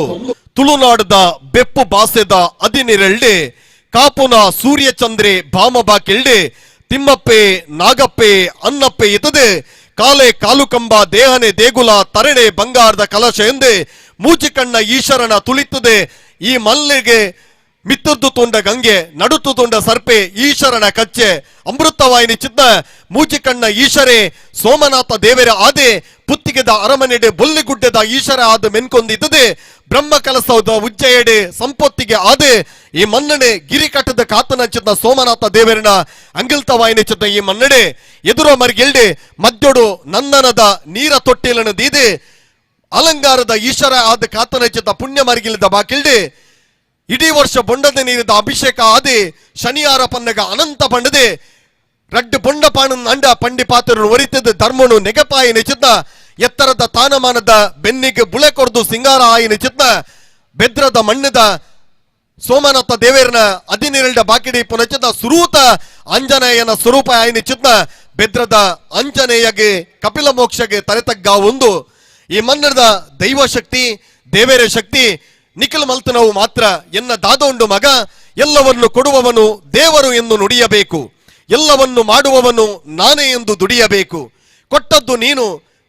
ತುಳುನಾಡದ ಬೆಪ್ಪು ಬಾಸೆದ ಅದಿನಿರೆಳ್ಳೆ ಕಾಪುನ ಸೂರ್ಯಚಂದ್ರೆ ಭಾಮಬಾ ಕೆಳ್ಳೆ ತಿಮ್ಮಪ್ಪೆ ನಾಗಪ್ಪೆ ಅನ್ನಪ್ಪೆ ಇತದೆ ಕಾಲೆ ಕಾಲುಕಂಬ ದೇಹನೆ ದೇಗುಲ ತರಣೆ ಬಂಗಾರದ ಕಲಶ ಎಂದೆ ಮೂಚಿಕಣ್ಣ ಈಶ್ವರನ ತುಳಿತದೆ ಈ ಮಲ್ಲಿಗೆ ಮಿತ್ತದ್ದು ತೊಂಡ ಗಂಗೆ ನಡುತ್ತು ತೊಂಡ ಸರ್ಪೆ ಈಶ್ವರನ ಕಚ್ಚೆ ಅಮೃತವಾಯಿನಿ ಚಿತ್ತ ಮೂಚಿಕಣ್ಣ ಈಶ್ವರೇ ಸೋಮನಾಥ ದೇವರ ಆದೆ ಪುತ್ತಿಗೆದ ಅರಮನೆಡೆ ಬೊಲ್ಲಿಗುಡ್ಡದ ಈಶ್ವರ ಆದ ಮೆನ್ಕೊಂದಿದ್ದದೆ ಬ್ರಹ್ಮ ಕಲಸೌದ ಉಜ್ಜಯಡೆ ಸಂಪತ್ತಿಗೆ ಆದೆ ಈ ಮನ್ನಣೆ ಗಿರಿ ಕಟ್ಟದ ಕಾತನ ಚಿತ್ತ ಸೋಮನಾಥ ದೇವರನ ಅಂಗಿಲ್ತವಾಯಿನಿ ಚಿತ್ತ ಈ ಮನ್ನಡೆ ಎದುರೋ ಮರಿಗೆಲ್ಡೆ ಮದ್ಯೊಡು ನಂದನದ ನೀರ ತೊಟ್ಟಿಲನ್ನು ದೀದೆ ಅಲಂಗಾರದ ಈಶ್ವರ ಆದ ಕಾತನ ಚಿತ್ತ ಪುಣ್ಯ ಮರಿಗಿಲ್ಲದ ಬಾಕಿಲ್ಡೆ ಇಡೀ ವರ್ಷ ಬೊಂಡದ ನೀರಿದ ಅಭಿಷೇಕ ಆದಿ ಶನಿಯಾರ ಪನ್ನಗ ಅನಂತ ಪಂಡದೆ ರಡ್ಡು ಬೊಂಡ ಪಾಣನ್ ಅಂಡ ಪಂಡಿ ಪಾತ್ರನು ಒರಿತದ ಧರ್ಮನು ನೆಗಪಾಯಿ ನಿಚಿತ್ನ ಎತ್ತರದ ತಾನಮಾನದ ಬೆನ್ನಿಗೆ ಬುಳೆ ಕೊರ್ದು ಸಿಂಗಾರ ಆಯಿ ನಿಚಿತ್ನ ಬೆದ್ರದ ಮಣ್ಣದ ಸೋಮನಾಥ ದೇವೇರನ ಅದಿನಿರಲ್ಡ ಬಾಕಿಡಿ ಪುನಚಿತ ಸುರೂತ ಆಂಜನೇಯನ ಸ್ವರೂಪ ಆಯಿ ನಿಚಿತ್ನ ಬೆದ್ರದ ಆಂಜನೇಯಗೆ ಕಪಿಲ ಮೋಕ್ಷಗೆ ತರೆತಗ್ಗ ಒಂದು ಈ ಮನ್ನದ ದೈವಶಕ್ತಿ ದೇವೇರ ಶಕ್ತಿ ನಿಖಿಲ್ ಮಲ್ತನವು ಮಾತ್ರ ಎನ್ನ ದಾದೋಂಡು ಮಗ ಎಲ್ಲವನ್ನು ಕೊಡುವವನು ದೇವರು ಎಂದು ನುಡಿಯಬೇಕು, ಎಲ್ಲವನ್ನು ಮಾಡುವವನು ನಾನೇ ಎಂದು ದುಡಿಯಬೇಕು, ಕೊಟ್ಟದ್ದು ನೀನು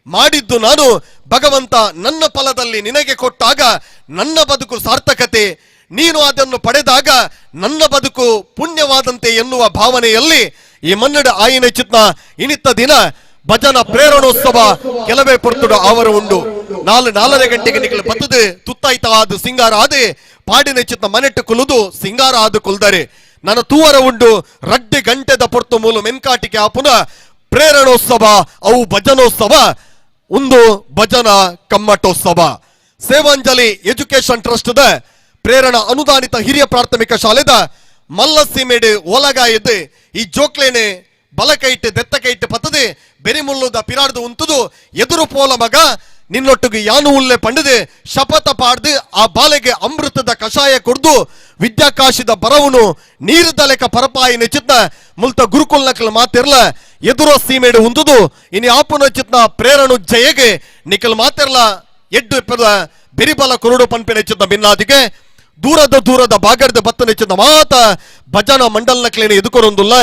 ಮಾಡಿದ್ದು ನಾನು, ಭಗವಂತ ನನ್ನ ಫಲದಲ್ಲಿ ನಿನಗೆ ಕೊಟ್ಟಾಗ ನನ್ನ ಬದುಕು ಸಾರ್ಥಕತೆ, ನೀನು ಅದನ್ನು ಪಡೆದಾಗ ನನ್ನ ಬದುಕು ಪುಣ್ಯವಾದಂತೆ ಎನ್ನುವ ಭಾವನೆಯಲ್ಲಿ ಈ ಮನ್ನಡ ಆಯಿನ ಚಿತ್ನ ಇನಿತ್ತ ದಿನ ಭಜನ ಪ್ರೇರಣೋತ್ಸವ ಕೆಲವೇ ಪೊರ್ತುಡು ಆವರ ಉಂಡು. 4-4.5 ಗಂಟೆಗೆ ನಿಖಲು ಬತ್ತದು ತುತ್ತಾಯ್ತ ಆದು ಸಿಂಗಾರ ಆದೆ ಪಾಡಿನ ಚಿತ್ನ ಮನೆಟ್ಟು ಕುಲುದು ಸಿಂಗಾರ ಆದು ಕುಲ್ದರೆ ನನ್ನ ತೂವರ ಉಂಡು. ರಡ್ಡು ಗಂಟೆದ ಪೊರ್ತು ಮೂಲು ಮೆನ್ಕಾಟಿಕೆ ಆಪುನ ಪ್ರೇರಣೋತ್ಸವ ಅವು ಭಜನೋತ್ಸವ ಒಂದು ಭಜನ ಕಮ್ಮಟೋತ್ಸವ. ಸೇವಾಂಜಲಿ ಎಜುಕೇಶನ್ ಟ್ರಸ್ಟ್ the ಪ್ರೇರಣ ಅನುದಾನಿತ ಹಿರಿಯ ಪ್ರಾಥಮಿಕ ಶಾಲೆದ ಮಲ್ಲಸೀಮೆಡು ಒಲಗ ಎದ್ದು ಈ ಜೋಕ್ಲೇನೆ ಬಲಕೈಟ್ ದೆತ್ತ ಕೈಟ್ ಪತ್ತದೆ ಬೆರಿಮುಲ್ಲುದ ಪಿರಾಡ್ದು ಉಂತುದು ಎದುರು ಪೋಲ ಮಗ ನಿನ್ನೊಟ್ಟಿಗೆ ಯಾನು ಉಲ್ಲೆ ಪಂಡದೆ ಶಪಥ ಪಾಡ್ದು ಆ ಬಾಲೆಗೆ ಅಮೃತದ ಕಷಾಯ ಕೊಡ್ದು ವಿದ್ಯಾಕಾಶದ ಬರವನು ನೀರುದ ಲೆಕ್ಕ ಪರಪಾಯಿ ನೆಚಿತ್ನ ಮುಲ್ತ ಗುರುಕುಲ್ನಕಲ್ ಮಾತಿರ್ಲ ಎದುರೋ ಸೀಮೆಡು ಉಂತುದು ಇನಿ ಆಪುನ ಚಿತ್ನ ಪ್ರೇರಣು ಜಯಗೆ ನಿಖಲ್ ಮಾತಿರ್ಲ ಎಡ್ಡು ಬೆರಿಬಲ ಕುರುಡು ಪನ್ಪೆ ನೆಚ್ಚಿದ್ದ ಬಿನ್ನಾದಿಗೆ ದೂರದ ದೂರದ ಬಾಗರ್ದ ಬತ್ತ ನೆಚ್ಚಿದ ಮಾತ ಭಜನ ಮಂಡಲ್ನಕ್ಲೇನೆ ಎದುಕೊರೊಂದುಲ್ಲ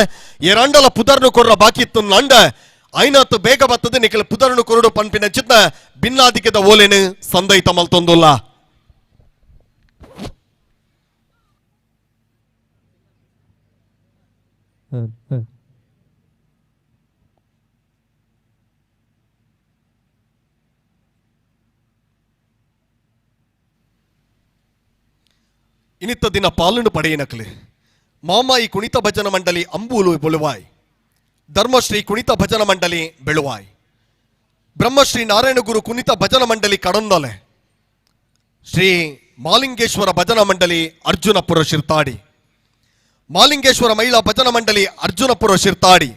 ಏರಂಡಲ ಪುದರ್ನು ಕೊರ್ರ ಬಾಕಿ ಇತ್ತು ಅಂಡ ಐನಾತ್ ಬೇಗ ಬತ್ತದ ನಿಖಲ್ ಪುದರ್ನು ಕೊರಡು ಪನ್ಪಿನ ಚಿತ್ನ ಬಿನ್ನಾದಿಕೆದ ಓಲೇನು ಸಂದೈತ ಮಲ್ತೊಂದುಲ್ಲ. ಇನಿತ್ತ ದಿನ ಪಾಲನ್ನು ಪಡೆಯಿನಕ್ಲೆ Mamayi Kunitha Bhajana Mandali Ambulu Beluvai, Dharmashri Kunitha Bhajana Mandali Beluvai, Brahmashri Narayanaguru Kunitha Bhajana Mandali Kadandale, Shri Malingeshwara Bhajana Mandali Arjunapura Shirtadi, Malingeshwara Mahila Bhajana Mandali Arjunapura Shirtadi,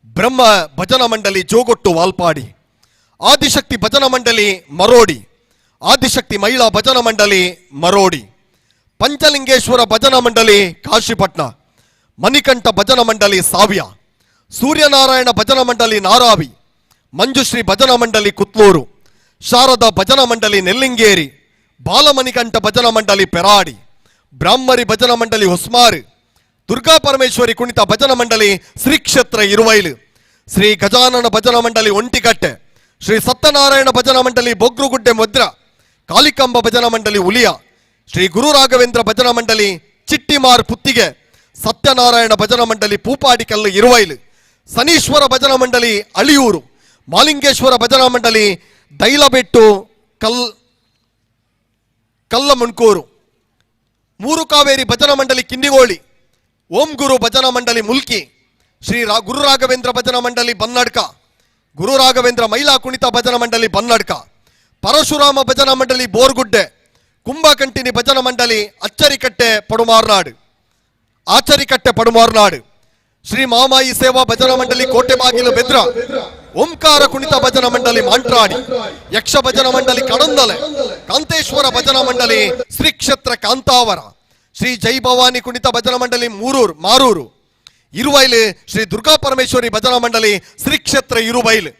Brahma Bhajana Mandali Jogottu Valpadi, Adishakti Bhajana Mandali Marodi, Adishakti Mahila Bhajana Mandali Marodi, Panchalingeshwara Bhajana Mandali Kashipatna, Manikantha Bhajana Mandali Savya, Suryanarayana Bhajana Mandali Naravi, Manjushri Bhajana Mandali Kutlur, Sharada Bhajana Mandali Nellingeri, Balamanikantha Bhajana Mandali Peradi, Brahmari Bhajana Mandali Hosmaru, Durga Parameshwari Kunitha Bhajana Mandali Shri Kshetra Iruvailu, Shri Gajanana Bhajana Mandali Ontikatte, Shri Satyanarayana Bhajana Mandali Bogrugudde Mudra, Kalikamba Bhajana Mandali Uliya, Shri Guru Raghavendra Bhajana Mandali Chittimar Puttige, Satyanarayana Bhajana Mandali Poopadikallu Iruvailu, Shanishwara Bhajana Mandali Aliyur, Malingeshwara Bhajana Mandali Dailabettu Kallamundkur, Mooru Kaveri Bhajana Mandali Kinnigoli, Om Guru Bhajana Mandali Mulki, Shri Guru Raghavendra Bhajana Mandali Bannadka, Guru Raghavendra Mahila Kunitha Bhajana Mandali Bannadka, Parashurama Bhajana Mandali Borgudde, Kumbhakantini Bhajana Mandali Acharikatte Padumarnadu, Acharikatte Padumarnadu, Shri Mamayi Seva Bhajana Mandali Kotebagilu Bedra, Omkara Kunitha Bhajana Mandali Mantradi, Yaksha Bhajana Mandali Kadandale, Kanteshwara Bhajana Mandali Shri Kshetra Kantavara, Shri Jai Bhavani Kunitha Bhajana Mandali Murur Marur, Iruvailu Shri Durga Parameshwari Bhajana Mandali Shri Kshetra Iruvailu,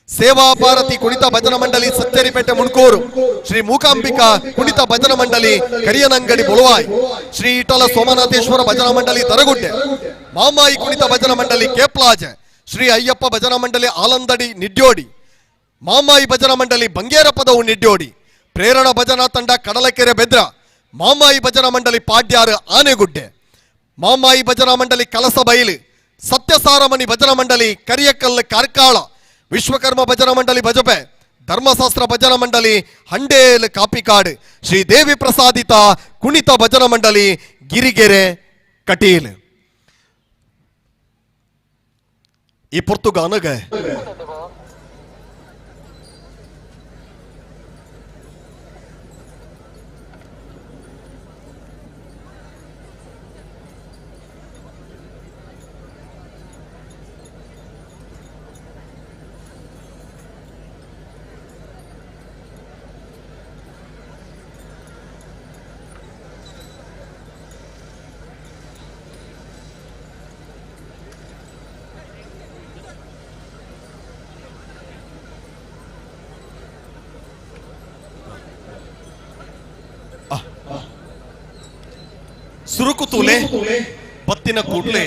Seva Bharati Kunitha Bhajana Mandali Sacharipete Mundkur, Shri Mookambika Kunitha Bhajana Mandali Kariyanangadi Boluvai, Shri Itala Somanatheshwara Bhajana Mandali Taragudde, Mamayi Kunitha Bhajana Mandali Keplaje, Shri Ayyappa Bhajana Mandali Alandadi Nidyodi, Mamayi Bhajana Mandali Bangerapadavu Nidyodi, Prerana Bhajana Tanda Kadalakere Bedra, Mamayi Bhajana Mandali Padyaru Anegudde, Mamayi Bhajana Mandali Kalasabailu, Satyasaramani Bhajana Mandali Kariyakallu Karkala, Vishwakarma Bhajana Mandali Bajape, Dharmashastra Bhajana Mandali Handel Kapikad, Shri Devi Prasaditha Kunitha Bhajana Mandali Girigere Kateel. ಈ ಪೊರ್ತುಗಾನಗ ಸುರುಕು ತೂಲೆ ಬತ್ತಿನ ಕೂಡ್ಲೆ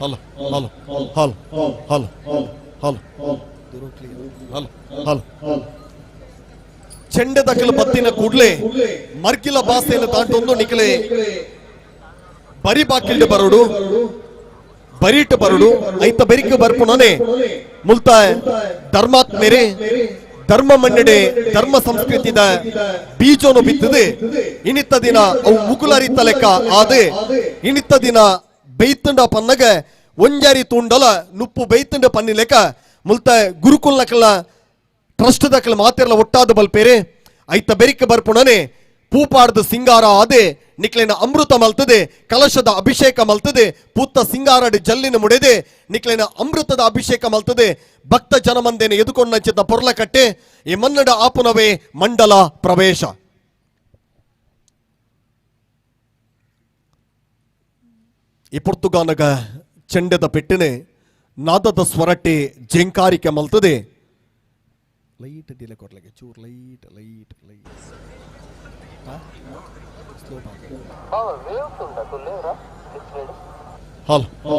hello hello hello hello hello hello hello ಚೆಂಡೆ ದಕ್ಕಲು ಬತ್ತಿನ ಕೂಡ್ಲೆ ಮರ್ಕಿಲ ಬಾಸೆಯನ್ನು ದಾಟೊಂದು ನಿಕಲೆ ಬರಿ ಬಾಕಿಲ್ಡ್ ಬರೋಡು ಬರೀಟ್ ಬರೋಡು ಐತ ಬೆರಿಕ ಬರ್ಪುಣನೆ ಮುಲ್ತ ಧರ್ಮಾತ್ಮೇರೆ ಧರ್ಮ ಮನ್ನಡೆ ಧರ್ಮ ಸಂಸ್ಕೃತಿದ ಬೀಜನು ಬಿತ್ತದೆ ಇನಿತ್ತ ದಿನ ಅವು ಮುಗುಲರಿತ ಲೆಕ್ಕ ಆದೆ ಇನಿತ್ತ ದಿನ ಬೈತುಂಡ ಪನ್ನಗ ಒಂಜಾರಿ ತೂಂಡಲ ನುಪ್ಪು ಬೈತುಂಡ ಪನ್ನಿ ಲೆಕ್ಕ ಮುಲ್ತ ಗುರುಕುಲ್ನಕಲ ಟ್ರಸ್ಟ್ ದಕಲ ಮಾತಿರ್ಲ ಒಟ್ಟಾದ ಬಲ್ಪೇರೆ ಐತ ಬೆರಿಕ ಬರ್ಪುಣನೆ ಪೂಪಾಡ್ದು ಸಿಂಗಾರ ಆದೆ ನಿಕ್ಲೆನ ಅಮೃತ ಮಲ್ತದೆ ಕಲಶದ ಅಭಿಷೇಕ ಮಲ್ತದೆ ಪೂತ್ತ ಸಿಂಗಾರಡಿ ಜಲ್ಲಿನ ಮುಡೆದೆ ನಿಕ್ಲೆನ ಅಮೃತದ ಅಭಿಷೇಕ ಮಲ್ತದೆ ಭಕ್ತ ಜನಮಂದೇನೆ ಎದುಕೊಂಡಂಚಿದ್ದ ಪೊರ್ಲಕಟ್ಟೆ ಈ ಮನ್ನಡ ಆಪುನವೇ ಮಂಡಲ ಪ್ರವೇಶ. ಈ ಪೊರ್ತುಗಾನಗ ಚೆಂಡೆದ ಪೆಟ್ಟಿನೆ ನಾದದ ಸ್ವರಟ್ಟೆ ಜೇಂಕಾರಿಕೆ ಮಲ್ತದೆ ಲೈಟ್ ಡಿಲೆ ಕೊಡ್ಲಿಕ್ಕೆ ಚೂರು light light light hello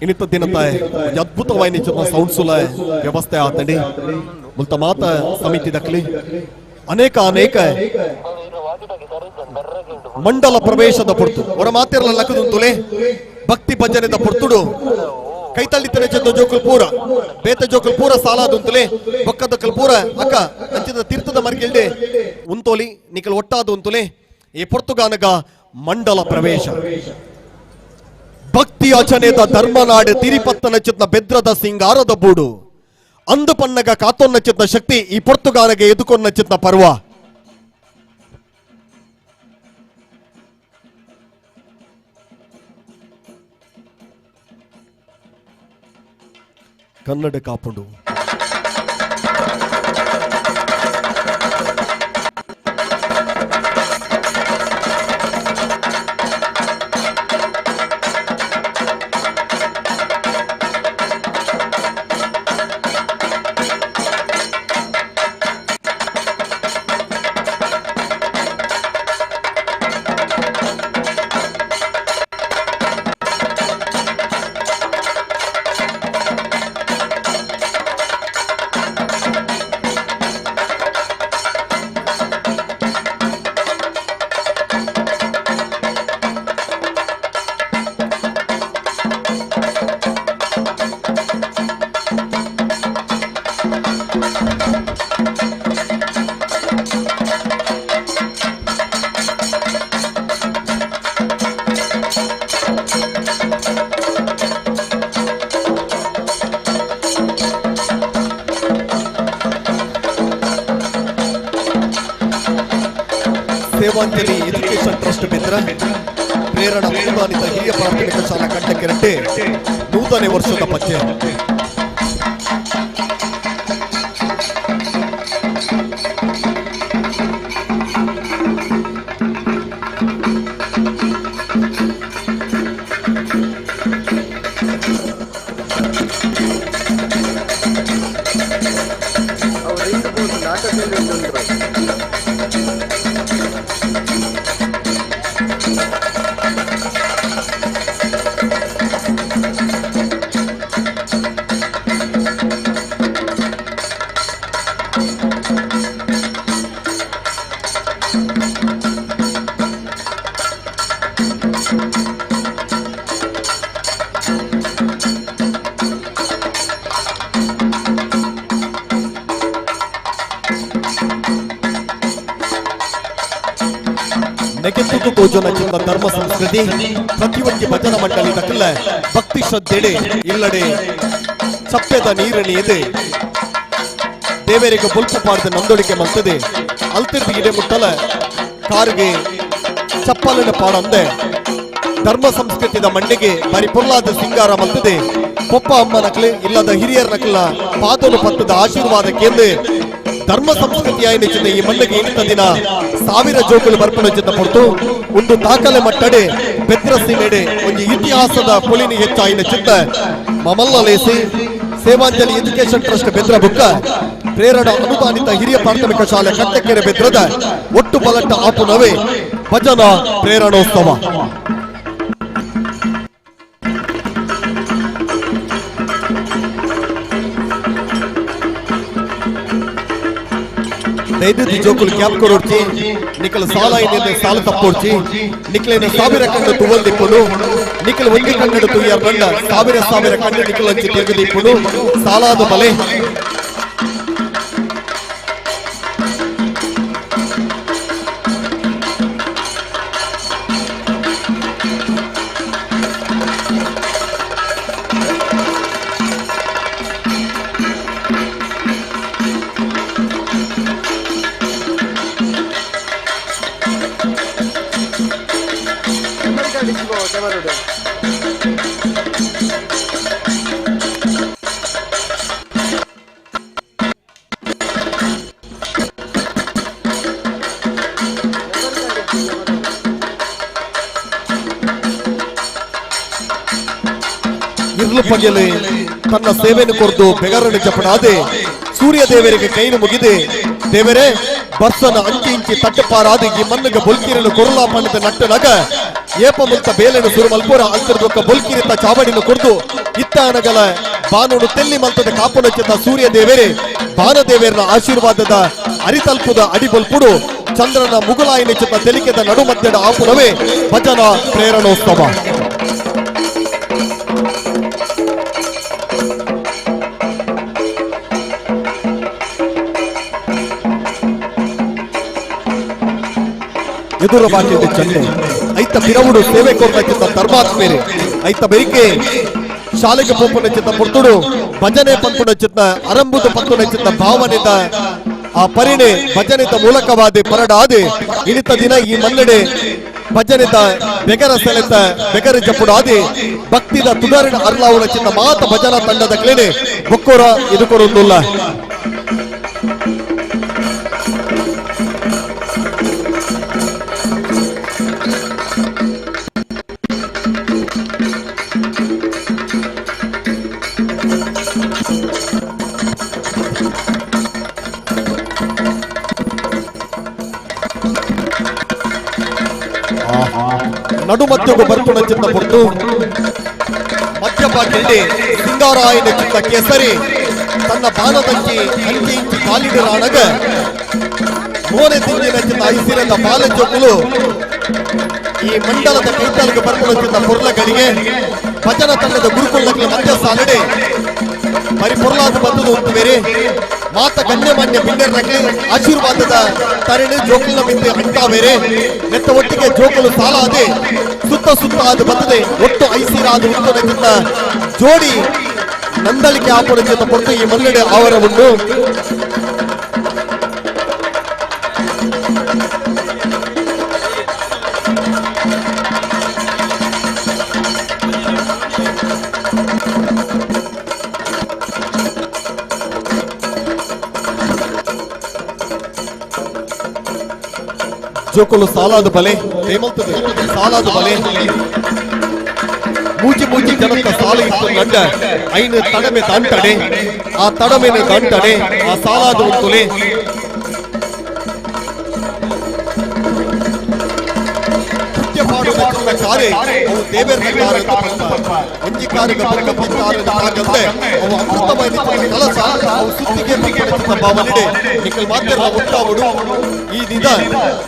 ಇನ್ನಿತ್ತ ದಿನತ ಅದ್ಭುತವಾಯಿನ ಸೌಂಡ್ ಸುಲ ವ್ಯವಸ್ಥೆ ಆತಂಡಿ ಮುಲ್ತ ಮಾತ ಸಮಿತಿ ದಕ್ಲಿ ಅನೇಕ ಅನೇಕ ಮಂಡಲ ಪ್ರವೇಶದ ಪೊರ್ತು ಹೊರ ಮಾತಿರಲ ಲಕ್ಕದುಂತುಲೆ ಭಕ್ತಿ ಭಜನೆದ ಪೊರ್ತುಡು ಕೈತಳ್ಳಿತ್ತನೆ ಚೆಂದ ಜೋಕುಲ್ ಪೂರ ಬೇತ ಜೋಕುಲ್ ಪೂರ ಸಾಲಾದುಂತುಲೆ ಬೊಕ್ಕದಕ್ಕಲ್ ಪೂರ ಅಕ್ಕ ಅಂಚಿದ ತೀರ್ಥದ ಮರ್ಗಿಲ್ಡೆ ಉಂತೋಲಿ ನಿಕಲ್ ಒಟ್ಟಾದ ಉಂತುಲೆ ಈ ಪೊರ್ತುಗಾನಗ ಮಂಡಲ ಪ್ರವೇಶ. ಭಕ್ತಿ ಅಚನೆದ ಧರ್ಮನಾಡು ತಿರಿಪತ್ತನ ಚಿತ್ನ ಬೆದ್ರದ ಸಿಂಗಾರದ ಬೂಡು ಅಂದು ಪನ್ನಗ ಕಾತೊನ್ನ ಚಿತ್ನ ಶಕ್ತಿ ಈ ಪೊರ್ತುಗಾನಗೆ ಎದುಕೊನ್ನ ಚಿತ್ನ ಪರ್ವ. ಕನ್ನಡ ಕಾಪುಂಡು ಸೇವಾಂಜಲಿ ಎಜುಕೇಶನ್ ಟ್ರಸ್ಟ್ ಬೆದ್ರ ಪ್ರೇರಣಾ ಅನುದಾನಿತ ಹಿರಿಯ ಪ್ರಾಥಮಿಕ ಶಾಲಾ ಕಂಡಕೆರಟ್ಟೆ ನೂತನ ವರ್ಷದ ಪಚ್ಚೆ. ನೆಗೆತುದು ತೋಜನ ಚಿನ್ನ ಧರ್ಮ ಸಂಸ್ಕೃತಿ ಪ್ರತಿಯೊಂದು ಭಜನ ಮಂಡಳಿ ತಕ್ಕಲ್ಲ ಭಕ್ತಿ ಶ್ರದ್ಧೆಡೆ ಇಲ್ಲಡೆ ಚಪ್ಪೆದ ನೀರನಿ ಎದೆ ದೇವರಿಗೆ ಬೊಲ್ಪು ಪಾಡ್ದ ನಂದೊಳಿಕೆ ಮಲ್ತದೆ ಅಲ್ತಿರ್ದು ಇಡೆ ಮುಟ್ಟಲ ಕಾರಿಗೆ ಚಪ್ಪಲನ ಪಾಡಂದೆ ಧರ್ಮ ಸಂಸ್ಕೃತಿದ ಮಣ್ಣಿಗೆ ಬರಿ ಪೊರ್ಲಾದ ಸಿಂಗಾರ ಮಲ್ತದೆ ಪೊಪ್ಪ ಅಮ್ಮ ನಕಲೆ ಇಲ್ಲದ ಹಿರಿಯರ ನಕಲ ಪಾದನು ಪತ್ತದ ಆಶೀರ್ವಾದ ಕೇಂದ್ರ ಧರ್ಮ ಸಂಸ್ಕೃತಿಯ ನೆಚ್ಚಿದ ಈ ಮಣ್ಣಿಗೆ ಇಂಥ ದಿನ ಸಾವಿರ ಜೋಕುಲು ಬರ್ಪಣ ಚಿತ್ತ ಪೊರ್ತು ಒಂದು ದಾಖಲೆ ಮಟ್ಟಡೆ ಬೆದ್ರಸಿ ಮೇಡೆ ಒಂದು ಇತಿಹಾಸದ ಪೊಲಿನಿ ಹೆಚ್ಚಾಯಿನ ಚಿತ್ತ ಮಮಲ್ಲಲೇಸಿ ಸೇವಾಂಜಲಿ ಎಜುಕೇಶನ್ ಟ್ರಸ್ಟ್ ಬೆದ್ರ ಬುಕ್ಕ ಪ್ರೇರಣಾ ಅನುದಾನಿತ ಹಿರಿಯ ಪ್ರಾಥಮಿಕ ಶಾಲೆ ಕಟ್ಟಕೆರೆ ಬೆದ್ರದ ಒಟ್ಟು ಬಲಟ್ಟ ಆಪುನವೇ ಭಜನಾ ಪ್ರೇರಣೋತ್ಸವ. ದೈದ್ಯದಿ ಜೋಕುಲು ಕ್ಯಾಪ್ ಕೊರೊಡ್ಚಿ ನಿಕಲ್ ಸಾಲ ಇನ್ನೆಂದು ಸಾಲ ತಪ್ಪೊಡ್ಚಿ ನಿಕ್ಲೇನ ಸಾವಿರ ಕಣ್ಣು ತುವಲ್ದಿಪ್ಪುನು ನಿಕಲ್ ಒಂಜಿ ಕಣ್ಣು ತುಯ್ಯರ್ ಬಂಡ ಸಾವಿರ ಸಾವಿರ ಕಣ್ಣು ನಿಕಲ್ ಅಂಚಿ ತಿರುಗದಿಪ್ಪುನು ಸಾಲಾದ ಬಲೆ. ಇರ್ಲು ಪಗೆಲೆ ತನ್ನ ಸೇವೆಯನ್ನು ಕೊರದು ಬೆಗರನ್ನು ಜಪಡಾದೆ ಸೂರ್ಯ ದೇವರಿಗೆ ಕೈನು ಮುಗಿದೆ ದೇವರೇ ಬರ್ಸನ ಅಂಚಿ ಇಂಚಿ ತಟ್ಟಪಾರಾದ ಈ ಮಣ್ಣುಗ ಬೊಲ್ಕಿರಲು ಕೊರಲಾ ಪಣ್ಣದ ನಟ್ಟನಗ ಏಪ ಮುಲ್ತ ಬೇಲೆನು ಸುರು ಮಲ್ಪುರ ಅಂತರ್ದೊಕ್ಕ ಬೊಲ್ಕಿರಿತ ಚಾವಡಿನ ಕೊರ್ದು ಇತ್ತ ಅನಗಲ ಬಾನುಡು ತೆಲ್ಲಿ ಮಲ್ತದ ಕಾಪುನಚ್ಚಿದ ಸೂರ್ಯ ದೇವರೇ ಬಾನದೇವರನ ಆಶೀರ್ವಾದದ ಅರಿತಲ್ಪುದ ಅಡಿಬೊಲ್ಪುಡು ಚಂದ್ರನ ಮುಗುಲಾಯಿನ ಚಿತ್ತ ತೆಲಿಕೆದ ನಡುಮಧ್ಯದ ಆಪುನವೇ ಭಜನಾ ಪ್ರೇರಣೋತ್ಸವ. ಎದುರ ಬಾಕಿಲ್ಡ್ ಚಂಡೆ ಐತ ಪಿರವುಡು ಸೇವೆ ಕೊರ್ನಚಿತ್ತ ಧರ್ಮಾತ್ಮೇರೆ ಐತ ಬೆರಿಕೆ ಶಾಲೆಗೆ ಪೋಪುನಚಿತ್ತ ಪೊರ್ತುಡು ಭಜನೆ ಪನ್ಪುನಚಿತ್ತ ಅರಂಬುದು ಪನ್ಪುನಚಿತ್ತ ಭಾವನೆದ ಆ ಪರಿಣೆ ಭಜನೆದ ಮೂಲಕವಾದ ಪರಡಾದೆ ಇನಿತ ದಿನ ಈ ಮನ್ನಡೆ ಭಜನೆದ ಬೆಗರ ಸೆಲೆತ ಬೆಗರ ಜಪುಡಾದೆ ಭಕ್ತಿದ ತುದರಿನ ಅರ್ಲಾವುನ ಚಿತ್ತ ಮಾತ ಭಜನಾ ತಂಡದ ಕ್ಲೇನೆ ಬೊಕ್ಕೋರ ಇದು ಕೊರೊಂದುಲ್ಲ. ನಡುಮಧ್ಯಗೂ ಬರ್ಪುಣ ಚಿತ್ತ ಪೊರ್ತು ಮಧ್ಯಪಾಟಿಯಲ್ಲಿ ಸಿಂಗಾರಾಯನ ಚಿತ್ತ ಕೇಸರಿ ತನ್ನ ಬಾಣದಂಚಿ ಅಂಚಿ ಇಂಚಿ ಕಾಲಿಡರಾಣಗ ಮೋನೆ ತಿಂಜಿನ ಚಿತ್ತ ಐಸಿರದ ಬಾಲಚೊಕ್ಕುಲು ಈ ಮಂಡಲದ ಕೈತಾಲಿಗೆ ಬರ್ಪುಣ ಚಿತ್ತ ಪೊರ್ಲಗಳಿಗೆ ಭಜನ ತಂಡದ ಗುರುಕುಲಗಳ ಮಧ್ಯ ಸಾಲಡೆ ಬರಿ ಪೊರ್ಲಾದ ಬಂದದು ಉಂಟು ಬೇರೆ ಮಾತ ಗಣ್ಯಮಾನ್ಯ ಬಿನ್ನೆರ್ನಕ್ಲಿ ಆಶೀರ್ವಾದದ ತರಣಿ ಜೋಕುಲ್ನ ಮಿಂದೆ ಅಂಟಾ ಬೇರೆ ನೆತ್ತ ಒಟ್ಟಿಗೆ ಜೋಕುಲು ಸಾಲಾದೆ ಸುತ್ತ ಸುತ್ತ ಅದು ಬತ್ತದೆ ಒಟ್ಟು ಐಸಿರಾದ ಉಂಟು ಜೋಡಿ ನಂದಳಿಕೆ ಆಪುನ ಪೊರ್ತು ಈ ಮನ್ನಡೆ ಆವರ ಉಂಟು. ಜೋಕುಲು ಸಾಲಾದ ಬಲೆ ಹೇಮಲ್ತದೆ ಸಾಲಾದ ಬಲೆ ಮೂಜಿ ಮೂಜಿ ಜನತ್ತ ಸಾಲ ಇತ್ತು ಗಂಡ ಐನು ತಡಮೆ ದಾಂಟಡೆ ಆ ತಡಮೆನೆ ದಾಂಟಡೆ ಆ ಸಾಲಾದ ಉಂತುಲೆ ನೃತ್ಯ ಪಾಡುವ ಚಿನ್ನ ಕಾರೆ ಅವು ದೇವೇರ್ನ ಕಾರೆ ಅಂತ ಪನ್ಪ. ಒಂಜಿ ಕಾರಿಗೆ ಬೊಕ್ಕ ಪಂತಾರನ ತಾಗಂದೆ ಅವು ಅಮೃತಮಯ ಚಿನ್ನ ಕಲಸ ಅವು ಸುತ್ತಿಗೆ ಪನ್ಪುನ ಚಿನ್ನ ಭಾವನೆಡೆ ನಿಕಲ್ ಮಾತೆರ್ನ ಒಟ್ಟಾವುಡು ಈ ದಿನ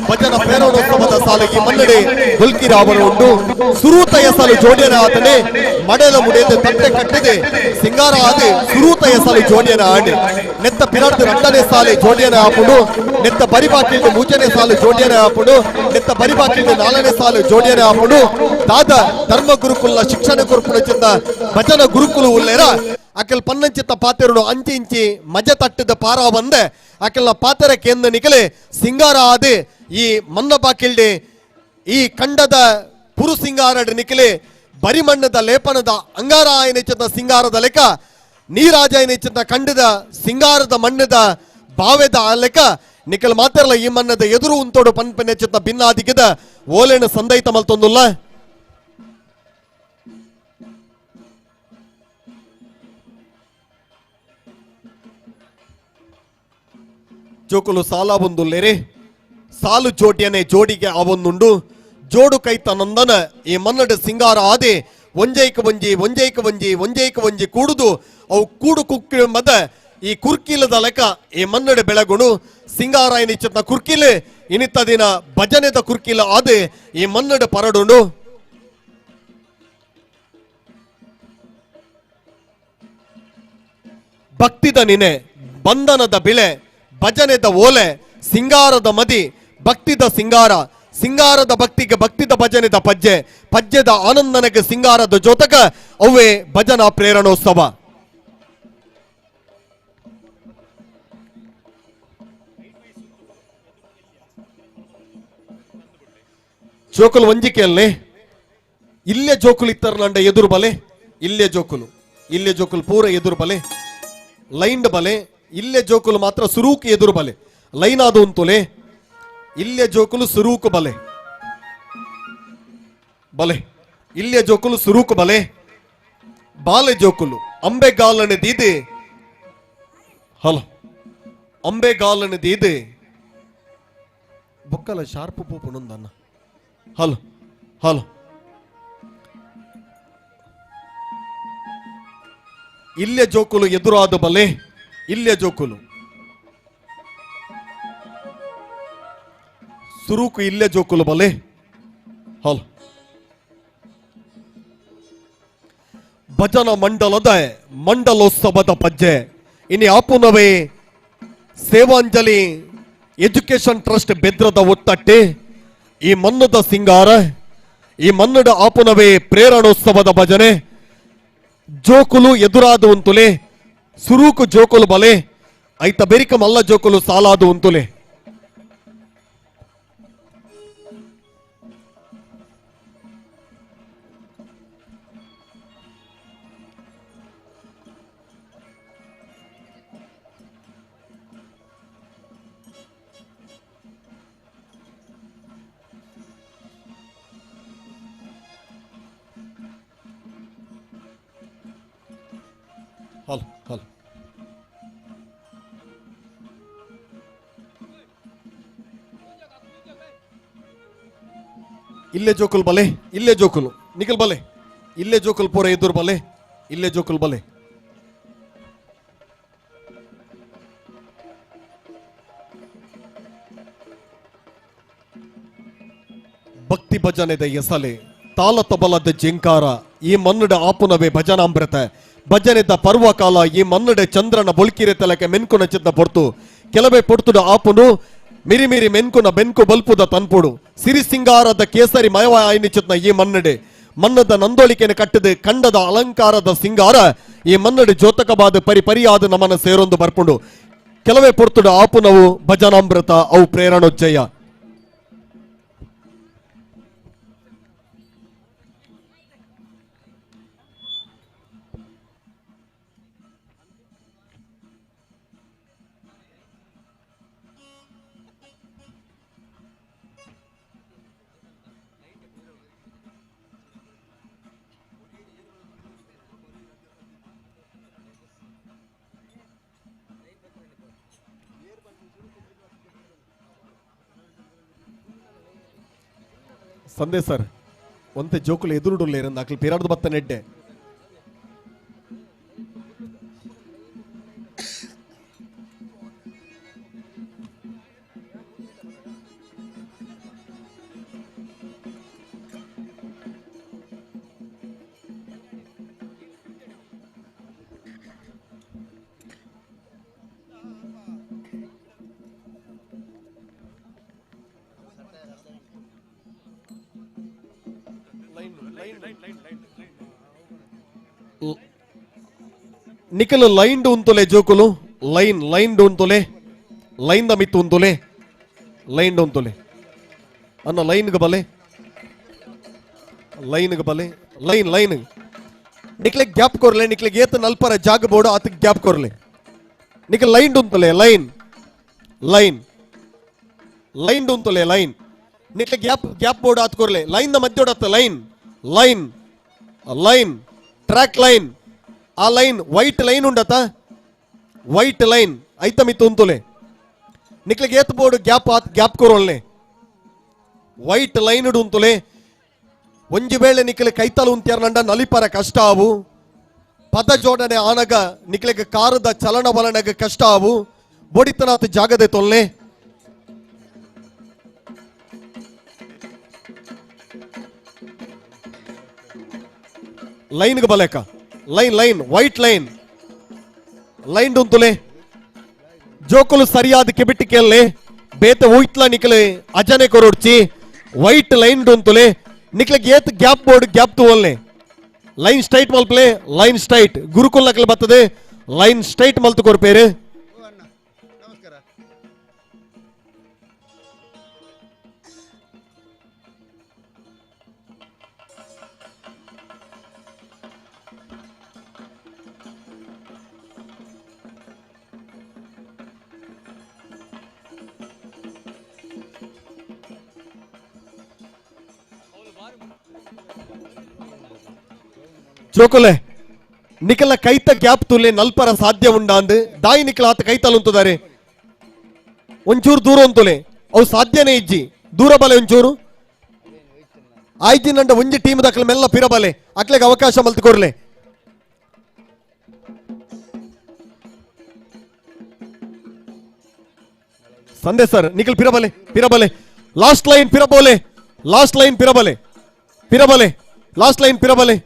ಭಜನ ಪ್ರೇರಣೋತ್ಸವದ ಸಾಲಿಗೆ ಮನ್ನಡೆ ಹೊಲ್ಕಿರಾವಣ ಉಂಟು. ಸುರೂತ ಎಸಲು ಜೋಡಿಯನ ಆತನೆ ಮಡೆಲ ಮುಡಿಯದೆ ತಟ್ಟೆ ಕಟ್ಟಿದೆ ಸಿಂಗಾರ ಆದೆ ಸುರೂತ ಎಸಲು ಜೋಡಿಯನ ಆಡೆ ನೆತ್ತ ಪಿರಾಡ್ದು ರಟ್ಟನೆ ಸಾಲೆ ಜೋಡಿಯನ ಆಪುಡು ನೆತ್ತ ಬರಿಬಾಕಿಲ್ದು ಮೂಜನೆ ಸಾಲು ಜೋಡಿಯನ ಆಪುಡು ನೆತ್ತ ಬರಿಬಾಕಿಲ್ದು ನಾಲ್ನೇ ಸಾಲು ಜೋಡಿಯನ ಆಪುಡು ದಾದ ಧರ್ಮ ಗುರುಕುಲ ಶಿಕ್ಷಣ ಗುರುಕುಲ ಚಿಂತ ಭಜನ ಗುರುಕುಲ ಉಲ್ಲೇರ ಅಕಲ್ ಪನ್ನಂಚಿತ್ತ ಪಾತೆರುಡು ಅಂಚಿ ಇಂಚಿ ಮಜ ತಟ್ಟದ ಪಾರ ಬಂದೆ ಅಕಲ್ನ ಪಾತೆರ ಕೇಂದ್ರ ನಿಕಲೆ ಸಿಂಗಾರ ಆದೆ ಈ ಮನ್ನ ಬಾಕಿಲ್ಡೆ ಈ ಖಂಡದ ಪುರು ಸಿಂಗಾರಡ್ ನಿಕಲೆ ಬರಿಮಣ್ಣದ ಲೇಪನದ ಅಂಗಾರ ಆಯನೆಚ್ಚದ ಸಿಂಗಾರದ ಲೆಕ್ಕ ನೀರಾಜ ಆಯನೆಚ್ಚದ ಖಂಡದ ಸಿಂಗಾರದ ಮಣ್ಣದ ಬಾವೆದ ಆ ಲೆಕ್ಕ ನಿಕಲ್ ಮಾತ್ರಲ್ಲ ಈ ಮಣ್ಣದ ಎದುರು ಉಂತೋಡು ಪನ್ಪನೆಚ್ಚದ ಭಿನ್ನಾದಿಗದ ಓಲೇನ ಸಂದೈತ ಮಲ್ತೊಂದುಲ್ಲ. ಜೋಕುಲು ಸಾಲ ಬಂದುಲ್ಲೇರೆ ಸಾಲು ಜೋಡಿಯನೆ ಜೋಡಿಗೆ ಅವೊಂದುಂಡು ಜೋಡು ಕೈತ ನಂದನ ಈ ಮನ್ನಡ ಸಿಂಗಾರ ಆದೆ ಒಂಜೈಕ ಒಂಜಿ ಒಂಜೈಕ ಒಂಜಿ ಒಂಜೈಕ ಒಂಜಿ ಕೂಡುದು ಅವು ಕೂಡು ಕುಕ್ಕಿ ಮದ ಈ ಕುರ್ಕಿಲದ ಲೆಕ್ಕ ಈ ಮನ್ನಡ ಬೆಳಗುಣು ಸಿಂಗಾರ ಏನಿಚ್ಚತ್ನ ಕುರ್ಕಿಲೆ ಇನಿತ್ತ ದಿನ ಭಜನೆದ ಕುರ್ಕಿಲ ಆದೆ ಈ ಮನ್ನಡ ಪರಡುಂಡು. ಭಕ್ತಿದ ನಿನೆ ಬಂಧನದ ಬಿಳೆ ಭಜನೆದ ಓಲೆ ಸಿಂಗಾರದ ಮದಿ ಭಕ್ತಿದ ಸಿಂಗಾರ ಸಿಂಗಾರದ ಭಕ್ತಿಗೆ ಭಕ್ತಿದ ಭಜನೆದ ಪಜ್ಜೆ ಪಜ್ಜೆದ ಆನಂದನಗೆ ಸಿಂಗಾರದ ಜೋತಕ ಅವೇ ಭಜನಾ ಪ್ರೇರಣೋತ್ಸವ. ಜೋಕುಲು ಒಂಜಿಕೆಯಲ್ಲಿ ಇಲ್ಲೇ ಜೋಕುಲು ಇತ್ತರ್ಲಂಡ ಎದುರು ಬಲೆ ಇಲ್ಲೇ ಜೋಕುಲು ಇಲ್ಲೇ ಜೋಕುಲು ಪೂರ ಎದುರು ಬಲೆ ಲೈನ್ಡ್ ಬಲೆ ಇಲ್ಲೇ ಜೋಕುಲು ಮಾತ್ರ ಸುರೂಕು ಎದುರು ಬಲೆ ಲೈನ್ ಆದು ಉಂತುಲೆ ಇಲ್ಲೇ ಜೋಕುಲು ಸುರೂಕು ಬಲೆ ಬಲೆ ಇಲ್ಲೇ ಜೋಕುಲು ಸುರೂಕು ಬಲೆ ಬಾಲೆ ಜೋಕುಲು ಅಂಬೆಗಾಲನೆ ದೀದೆ ಹಲೋ ಅಂಬೆಗಾಲನೆ ದೀದೆ ಬೊಕ್ಕಲ ಶಾರ್ಪ್ ಪೂಪುಣಂದನ್ನ ಹಲೋ ಹಲೋ ಇಲ್ಲೇ ಜೋಕುಲು ಎದುರಾದ ಬಲೆ ಇಲ್ಲೇ ಜೋಕುಲು ಸುರುಕು ಇಲ್ಲೇ ಜೋಕುಲು ಬಲೆ ಹಲೋ ಭಜನಾ ಮಂಡಲದ ಮಂಡಲೋತ್ಸವದ ಪಜ್ಜೆ ಇನ್ನು ಆಪುನವೇ ಸೇವಾಂಜಲಿ ಎಜುಕೇಶನ್ ಟ್ರಸ್ಟ್ ಬೆದ್ರದ ಒತ್ತಟ್ಟೆ ಈ ಮನ್ನದ ಸಿಂಗಾರ, ಈ ಮನ್ನಡ ಆಪುನವೇ ಪ್ರೇರಣೋತ್ಸವದ ಭಜನೆ. ಜೋಕುಲು ಎದುರಾದ ಉಂತುಲೆ, ಸುರೂಕು ಜೋಕುಲು ಬಲೆ, ಐತ ಬೆರಿಕ ಮಲ್ಲ ಜೋಕುಲು ಸಾಲಾದು ಉಂತುಲೆ. ಹಲ್ ಹಲ್ ಇಲ್ಲೇ ಜೋಕುಲ್ ಬಲೆ, ಇಲ್ಲೇ ಜೋಕುಲು ನಿಖಲ್ ಬಲೆ, ಇಲ್ಲೇ ಜೋಕುಲ್ ಪೂರ ಎದುರು ಬಲೆ, ಇಲ್ಲೇ ಜೋಕುಲ್ ಬಲೆ. ಭಕ್ತಿ ಭಜನೆದ ಎಸಲೆ, ತಾಲ ತಬಲದ ಜಿಂಕಾರ, ಈ ಮನ್ನಡ ಆಪುನವೇ ಭಜನಾಮೃತ. ಭಜನೆದ ಪರ್ವಕಾಲ ಈ ಮನ್ನಡೆ ಚಂದ್ರನ ಬೊಳ್ಕಿರೆ ತಲಕೆ ಮೆನ್ಕುನ ಚಿತ್ತ ಪೊರ್ತು, ಕೆಲವೇ ಪೊರ್ತುಡ ಆಪುನು ಮಿರಿ ಮಿರಿ ಮೆನ್ಕುನ ಬೆನ್ಕು ಬಲ್ಪುದ ತನ್ಪುಡು, ಸಿರಿ ಸಿಂಗಾರದ ಕೇಸರಿ ಮಯವ ಆಯ್ನಿಚಿತ್ನ ಈ ಮನ್ನಡೆ. ಮನ್ನದ ನಂದೋಳಿಕೆನ ಕಟ್ಟದ ಕಂಡದ ಅಲಂಕಾರದ ಸಿಂಗಾರ ಈ ಮನ್ನಡೆ ಜೋತಕವಾದ ಪರಿ ಪರಿಯಾದ ನಮನ ಸೇರೊಂದು ಬರ್ಪುಂಡು. ಕೆಲವೇ ಪೊರ್ತುಡ ಆಪುನವು ಭಜನಾಮೃತ ಅವು ಪ್ರೇರಣೋಜ್ಜಯ. ಸಂದೇ ಸರ್ ಒಂತೆ ಜೋಕುಲು ಎದುರುಡುಲ್ಲೇರಂದು ಅಕ್ಲು ಪಿರಾಡ್ದು ಬತ್ತ ನೆಡ್ಡೆ. ನಿಖಲು ಲೈನ್ ಉಂತುಲೆ ಜೋಕುಲು, ಲೈನ್ ಲೈನ್ ಉಂತುಲೆ, ಲೈನ್ the ಮಿತ್ತು ಉಂತುಲೆ, ಲೈನ್ ಉಂತುಲೆ ಅನ್ನ ಲೈನ್ಗೆ ಬಲೆ, ಲೈನ್ಗೆ ಬಲೆ, ಲೈನ್ ಲೈನ್ ನಿಕ್ಲೆ ಗ್ಯಾಪ್ ಕೊರ್ಲೆ, ನಿಕ್ಲೆ ಏತ ನಲ್ಪರ ಜಾಗ ಬೋಡು ಆತಕ್ಕೆ ಗ್ಯಾಪ್ ಕೊರ್ಲೆ. ನಿಖಲ್ ಲೈನ್ ಉಂತುಲೆ, line line line ಉಂತುಲೆ, line ನಿಕ್ಲೆ gap gap board ಆತ್ ಕೊರ್ಲೆ, ಲೈನ್ the ಮಧ್ಯೋಡತ್ತ line line line track line, ಆ line white line ಉಂಡತ, white line ಐತ ಮಿತ್ತು ಉಂತುಲೆ. ನಿಕ್ಲೆಗೆ ಏತ್ ಬೋರ್ಡ್ ಗ್ಯಾಪ್ ಆತ್ ಗ್ಯಾಪ್ ಕೊರೋಲ್ನೆ, ವೈಟ್ ಲೈನ್ ಉಂತುಲೆ. ಒಂಜಿ ವೇಳೆ ನಿಕ್ಲೆ ಕೈತಲು ಉಂತ್ಯಾರನಂಡ ನಲಿಪರ ಕಷ್ಟ ಆವು, ಪದ ಜೋಡಣೆ ಆನಗ ನಿಕ್ಲೆಗೆ ಕಾರದ ಚಲನ ವಲನಗ ಕಷ್ಟ ಆವು, ಬೋಡಿತನಾತ್ ಜಾಗದೆ ತೊಲ್ನೆ. ಲೈನ್ಗೆ ಬಲೇಕ, line line white line line ಉಂತುಲೆ. ಜೋಕುಲು ಸರಿಯಾದ ಕೆಬಿಟ್ಟಿಕೆಲ್ಲೆ ಬೇತ ಊಯ್ತ್ಲ ನಿಕ್ಲೆ ಅಜನೆ ಕೊರೊಡ್ಚಿ, ವೈಟ್ ಲೈನ್ ಉಂತುಲೆ. ನಿಕ್ಲೆಗೆ ಏತ್ gap board gap ತೂವಲ್ನೆ, line straight ಮಲ್ಪಲೆ, line straight gurukul ನಕಲು ಬರ್ತದೆ, ಲೈನ್ ಸ್ಟ್ರೈಟ್ ಮಲ್ತು ಕೊರ್ಪೇರು. ಜೋಕುಲೆ ನಿಕಲ ಕೈತ ಗ್ಯಾಪ್ ತುಲೆ ನಲ್ಪರ ಸಾಧ್ಯ ಉಂಡಾಂದು ದಾಯಿ ನಿಕಲ ಆತ ಕೈತಲ್ ಉಂತುದಾರೆ, ಒಂಚೂರು ದೂರ ಉಂತುಲೆ, ಅವು ಸಾಧ್ಯನೇ ಇಜ್ಜಿ, ದೂರ ಬಲೆ ಒಂಚೂರು ಆಯ್ತಿ ನಂಡ ಒಂಜಿ ಟೀಮ್ ದಕ್ಲ ಮೆಲ್ಲ ಪಿರಬಲೆ, ಅಕ್ಲೆಗೆ ಅವಕಾಶ ಮಲ್ತು ಕೊರ್ಲೆ. ಸಂದೇ ಸರ್ ನಿಖಲ್ ಪಿರಬಲೆ, ಪಿರಬಲೆ ಲಾಸ್ಟ್ ಲೈನ್ ಪಿರಬೋಲೆ, ಲಾಸ್ಟ್ ಲೈನ್ ಪಿರಬಲೆ, ಪಿರಬಲೆ ಲಾಸ್ಟ್ ಲೈನ್ ಪಿರಬಲೆ,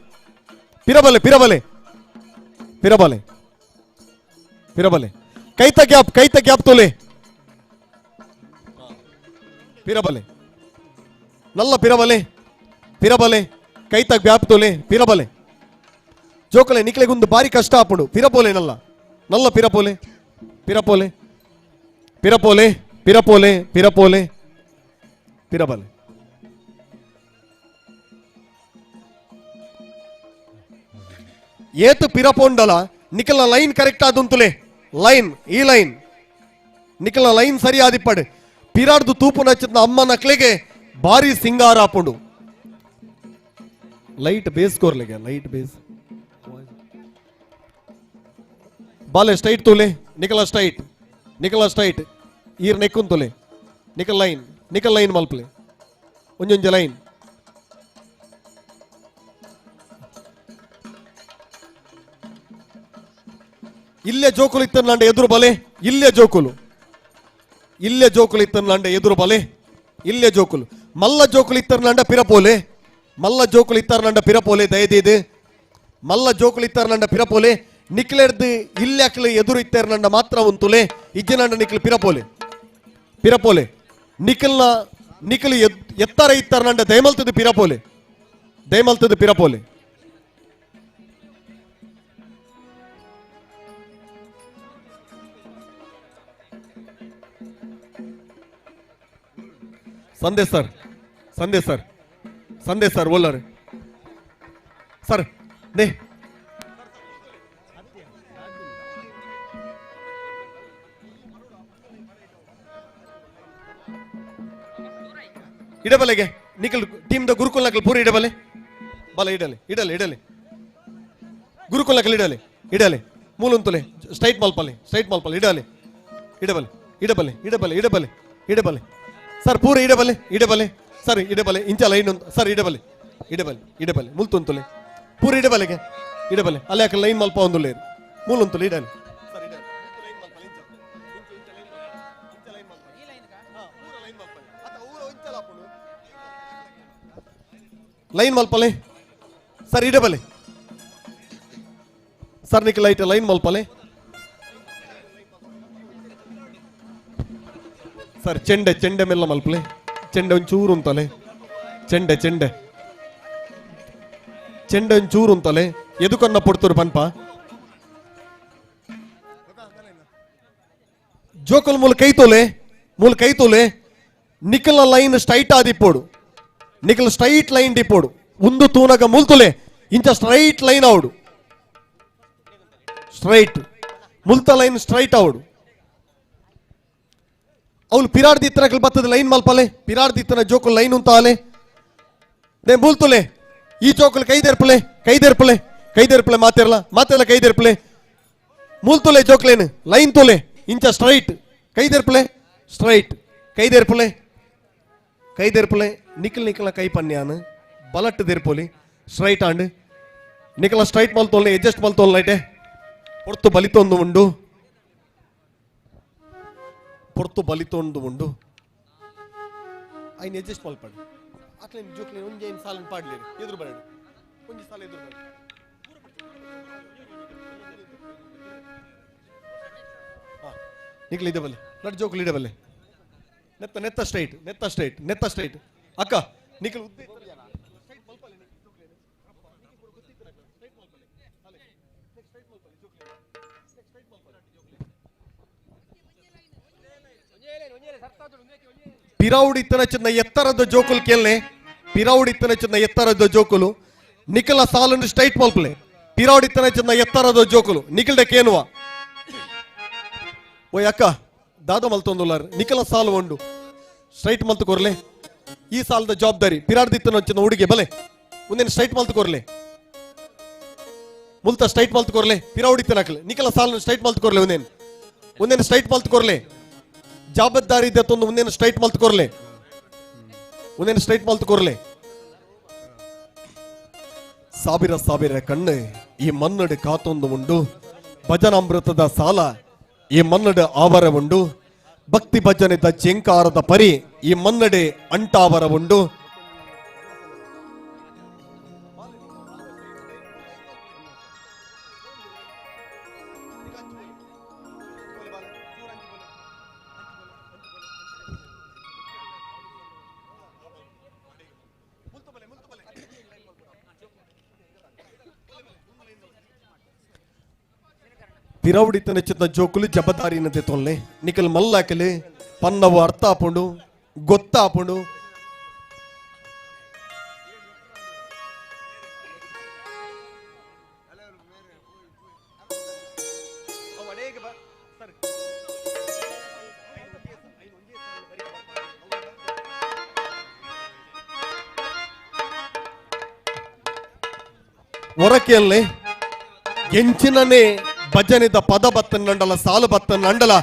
ಪಿರಬಲೆ ಪಿರಬಲೆ ಪಿರಬಲೆ ಪಿರಬಲೆ ಕೈತ ಗ್ಯಾಪ್, ಕೈತ ಗ್ಯಾಪ್ ತೋಲೆ, ಪಿರಬಲೆ. ನಲ್ಲ ಪಿರಬಲೆ ಪಿರಬಲೆ ಕೈತ ವ್ಯಾಪ್ತೋಲೆ ಪಿರಬಲೆ ಜೋಕಲೆ ನಿಕ್ಲೆಗೊಂದು ಬಾರಿ ಕಷ್ಟ ಆಪುಂಡು ಪಿರಪೋಲೆ ನಲ್ಲ ನಲ್ಲ ಪಿರಪೋಲೆ ಪಿರಪೋಲೆ ಪಿರಪೋಲೆ ಪಿರಪೋಲೆ ಪಿರಪೋಲೆ ಪಿರಬಲೆ ಏತು ಪಿರಪೋಂಡಲ ನಿಕಲ ಲೈನ್ ಕರೆಕ್ಟ್ ಆದುಂತುಲೆ ಲೈನ್ ಈ ಲೈನ್ ನಿಕಲ ಲೈನ್ ಸರಿ ಆದಿಪ್ಪಡು ಪಿರಾಡ್ದು ತೂಪು ನಚ್ಚಿದ ಅಮ್ಮ ನಕ್ಲೆಗೆ ಭಾರಿ ಸಿಂಗಾರ ಆಪುಂಡು ಲೈಟ್ ಬೇಸ್ ಕೋರ್ಲೆಗೆ ಲೈಟ್ ಬೇಸ್ ಬಾಲೆ ಸ್ಟ್ರೈಟ್ ತೂಲೆ ನಿಕಲ ಸ್ಟ್ರೈಟ್ ನಿಕಲ ಸ್ಟ್ರೈಟ್ ಈರ್ ನೆಕ್ಕುಂತುಲೆ ನಿಕಲ್ ಲೈನ್ ನಿಕಲ್ ಲೈನ್ ಮಲ್ಪಲೆ ಒಂಜೊಂಜ ಲೈನ್ ಇಲ್ಲೇ ಜೋಕುಲು ಇತ್ತನ್ಲಾಂಡ ಎದುರು ಬಲೆ ಇಲ್ಲೇ ಜೋಕುಲು ಇಲ್ಲೇ ಜೋಕುಲು ಇತ್ತನ್ಲಾಂಡ ಎದುರು ಬಲೆ ಇಲ್ಲೇ ಜೋಕುಲು ಮಲ್ಲ ಜೋಕುಲು ಇತ್ತರ್ಲಾಂಡ ಪಿರಪೋಲೆ ಮಲ್ಲ ಜೋಕುಲು ಇತ್ತರ್ಲಾಂಡ ಪಿರಪೋಲೆ ದಯದೀದು ಮಲ್ಲ ಜೋಕುಲು ಇತ್ತರ್ಲಾಂಡ ಪಿರಪೋಲೆ ನಿಕ್ಲೆರ್ದು ಇಲ್ಲಾಕ್ಲು ಎದುರು ಇತ್ತರ್ಲಾಂಡ ಮಾತ್ರ ಉಂತುಲೆ ಇಜ್ಜಿನಾಂಡ ನಿಕ್ಲು ಪಿರಪೋಲೆ ಪಿರಪೋಲೆ ನಿಖಲ್ನ ನಿಖಲು ಎತ್ತರ ಇತ್ತರ್ಲಾಂಡ ದಯಮಲ್ತದ ಪಿರಪೋಲೆ ದಯಮಲ್ತದ ಪಿರಪೋಲೆ Sandesh sir Sandesh sir Sandesh sir ಓಲರ್ sir they ಇಡಬಲೆಗೆ ನಿಖಲ್ ಟೀಮ್ the Gurukul ನಕಲ್ ಪೂರ ಇಡಬಲೆ ಬಲ ಇಡಲಿ ಇಡಲಿ ಇಡಲಿ ಗುರುಕುಲ್ ನಕಲ್ ಇಡಲಿ ಇಡಲಿ ಮೂಲುಂತುಲೆ ಸ್ಟ್ರೈಟ್ ಮಲ್ಪಲೆ ಸ್ಟ್ರೈಟ್ ಮಲ್ಪಲೆ ಇಡಲಿ ಇಡಬಲೆ ಇಡಬಲೆ ಇಡಬಲೆ ಇಡಬಲೆ ಇಡಬಲೆ ಸರ್ ಪೂರ ಇಡಬಲೆ ಇಡಬಲೆ ಸರ್ ಇಡಬಲೆ ಇಂಚ ಲೈನ್ ಸರ್ ಇಡಬಲೆ ಇಡಬಲೆ ಇಡಬಲೆ ಮುಲ್ತುಂತುಲೆ ಪೂರ ಇಡಬಲೆಗೆ ಇಡಬಲೆ ಅಲ್ಲಿ ಯಾಕೆ ಲೈನ್ ಮಲ್ಪ ಒಂದುಲೆ ಮೂಲುಂತುಲೆ ಇಡಲಿ ಲೈನ್ ಮಲ್ಪಲೆ ಸರ್ ಇಡಬಲೆ ಸರ್ ನಿಕ್ ಲೈಟ್ ಲೈನ್ ಮಲ್ಪಲೆ ಸರ್ ಚೆಂಡೆ ಚೆಂಡೆ ಮೆಲ್ಲ ಮಲ್ಪಲೆ ಚೆಂಡೆ ಒಂಚೂರು ಉಂತಲೆ ಚೆಂಡೆ ಚೆಂಡೆ ಚೆಂಡೆ ಒಂಚೂರು ಉಂತಲೆ ಎದುಕನ್ನ ಪೊಡ್ತೂರು ಪನ್ಪ ಜೋಕಲ್ ಮೂಲ ಕೈ ತೋಲೆ ಮೂಲ ಕೈ ತೋಲೆ ನಿಖಲ್ನ ಲೈನ್ ಸ್ಟ್ರೈಟ್ ಆದಿಪ್ಪೋಡು ನಿಖಲ್ ಸ್ಟ್ರೈಟ್ ಲೈನ್ ಡಿಪ್ಪೋಡು ಉಂದು ತೂನಗ ಮುಲ್ತುಲೆ ಇಂಚ ಸ್ಟ್ರೈಟ್ ಲೈನ್ ಆವಡು ಸ್ಟ್ರೈಟ್ ಮುಲ್ತ ಲೈನ್ ಸ್ಟ್ರೈಟ್ ಆವಡು ಅವಳು ಪಿರಾಡ್ದಿತ್ತನ ಬತ್ತದ ಲೈನ್ ಮಲ್ಪಲೆ ಪಿರಾಡ್ದಿತ್ತನ ಜೋಕುಲ್ ಲೈನ್ ಉಂತಾಲೆ ನೇ ಬೂಲ್ತುಲೆ ಈ ಜೋಕುಲ್ ಕೈದೆರ್ಪಲೆ ಕೈದೆರ್ಪಲೆ ಕೈದೆರ್ಪಲೆ ಮಾತಿರಲ್ಲ ಮಾತೆಲ್ಲ ಕೈದೆರ್ಪಲೆ ಮೂಲ್ತುಲೆ ಜೋಕ್ಲೇನು ಲೈನ್ ತೋಲೆ ಇಂಚ ಸ್ಟ್ರೈಟ್ ಕೈದೆರ್ಪಲೆ ಸ್ಟ್ರೈಟ್ ಕೈದೆರ್ಪಲೆ ಕೈದೆರ್ಪಲೆ ನಿಖಲ್ ನಿಖಲ ಕೈ ಪನ್ಯಾನು ಬಲಟ್ಟು ದೆರ್ಪೊಲಿ ಸ್ಟ್ರೈಟ್ ಆಂಡ್ ನಿಖಲ ಸ್ಟ್ರೈಟ್ ಮಲ್ತೋಲ್ನೆ ಅಡ್ಜಸ್ಟ್ ಮಲ್ತೋಲ್ ಐಟೆ ಪೊರ್ತು ಬಲಿತೊಂದು ಉಂಡು ಪೊರ್ತು ಬಲಿತೊಂದು ಉಂಡು ಐನ್ ಅಡ್ಜಸ್ಟ್ ಮಲ್ಪಡು ಅಟ್ಲೇನು ಜೋಕ್ಲೇನು ಒಂಜಿ ಐನ್ ಸಾಲನ್ ಪಾಡ್ಲೇರು ಎದುರು ಬರಡು ಒಂಜಿ ಸಾಲ ಎದುರು ಬರಡು ನಿಕ್ಲು ಇಡಬಲ್ಲೆ ನಟ್ ಜೋಕ್ಲು ಇಡಬಲ್ಲೆ ನೆತ್ತ ನೆತ್ತ ಸ್ಟ್ರೈಟ್ ನೆತ್ತ ಸ್ಟ್ರೈಟ್ ನೆತ್ತ ಸ್ಟ್ರೈಟ್ ಅಕ್ಕ ನಿಖಲ್ ಉದ್ದ ಪಿರೌಡಿತ್ತನ ಚಿನ್ನ ಎತ್ತರದ ಜೋಕುಲ್ ಕೇಳ್ನೆ ಪಿರೌಡಿತ್ತನ ಚಿನ್ನ ಎತ್ತರದ ಜೋಕುಲು ನಿಖಲ ಸಾಲನ್ನು ಸ್ಟ್ರೈಟ್ ಮಲ್ಪಲೆ ಪಿರೌಡಿತ್ತನ ಚಿನ್ನ ಎತ್ತರದ ಜೋಕುಲು ನಿಖಲ್ಡೆ ಕೇನುವ ಓಯ್ ಅಕ್ಕ ದಾದ ಮಲ್ತೊಂದುಲ್ಲಾರ್ ನಿಖಲ ಸಾಲು ಉಂಡು ಸ್ಟ್ರೈಟ್ ಮಲ್ತು ಕೊರ್ಲೆ ಈ ಸಾಲದ ಜವಾಬ್ದಾರಿ ಪಿರಾಡ್ದಿತ್ತನ ಚಿನ್ನ ಹುಡುಗಿ ಬಲೆ ಮುಂದಿನ ಸ್ಟ್ರೈಟ್ ಮಲ್ತು ಕೊರ್ಲೆ ಮುಲ್ತ ಸ್ಟ್ರೈಟ್ ಮಲ್ತು ಕೊರ್ಲೆ ಪಿರೌಡಿತ್ತನ ನಿಖಲ ಸಾಲನ್ನು ಸ್ಟ್ರೈಟ್ ಮಲ್ತು ಕೊರ್ಲೆ ಒಂದೇನು ಒಂದೇನು ಸ್ಟ್ರೈಟ್ ಮಲ್ತು ಕೊರ್ಲೆ ಜವಾಬ್ದಾರಿ ದತ್ತೊಂದು ಮುಂದೇನು ಸ್ಟ್ರೈಟ್ ಮಲ್ತು ಕೊರ್ಲೆ ಒಂದೇನು ಸ್ಟ್ರೈಟ್ ಮಲ್ತು ಕೊರ್ಲೆ ಸಾವಿರ ಸಾವಿರ ಕಣ್ಣು ಈ ಮನ್ನಡು ಕಾತೊಂದು ಉಂಡು ಭಜನಾಮೃತದ ಸಾಲ ಈ ಮನ್ನಡು ಆವರ ಉಂಡು ಭಕ್ತಿ ಭಜನೆದ ಚೆಂಕಾರದ ಪರಿ ಈ ಮನ್ನಡೆ ಅಂಟಾವರ ಉಂಡು. ಪಿರವುಡಿತನ ಚಿತ್ತ ಜೋಕುಲು ಜಬದಾರಿನ ತೊಲ್ಲೆ ನಿಕಲ್ ಮಲ್ಲಾಕಲೆ ಪನ್ನವು ಅರ್ಥ ಆಪುಂಡು ಗೊತ್ತಾಪುಂಡು. ಹೊರಕೆಯಲ್ಲಿ ಎಂಚಿನನೇ ಭಜನೆದ ಪದ ಬತ್ತನ್ನಂಡಲ ಸಾಲು ಬತ್ತನ್ನಂಡಲ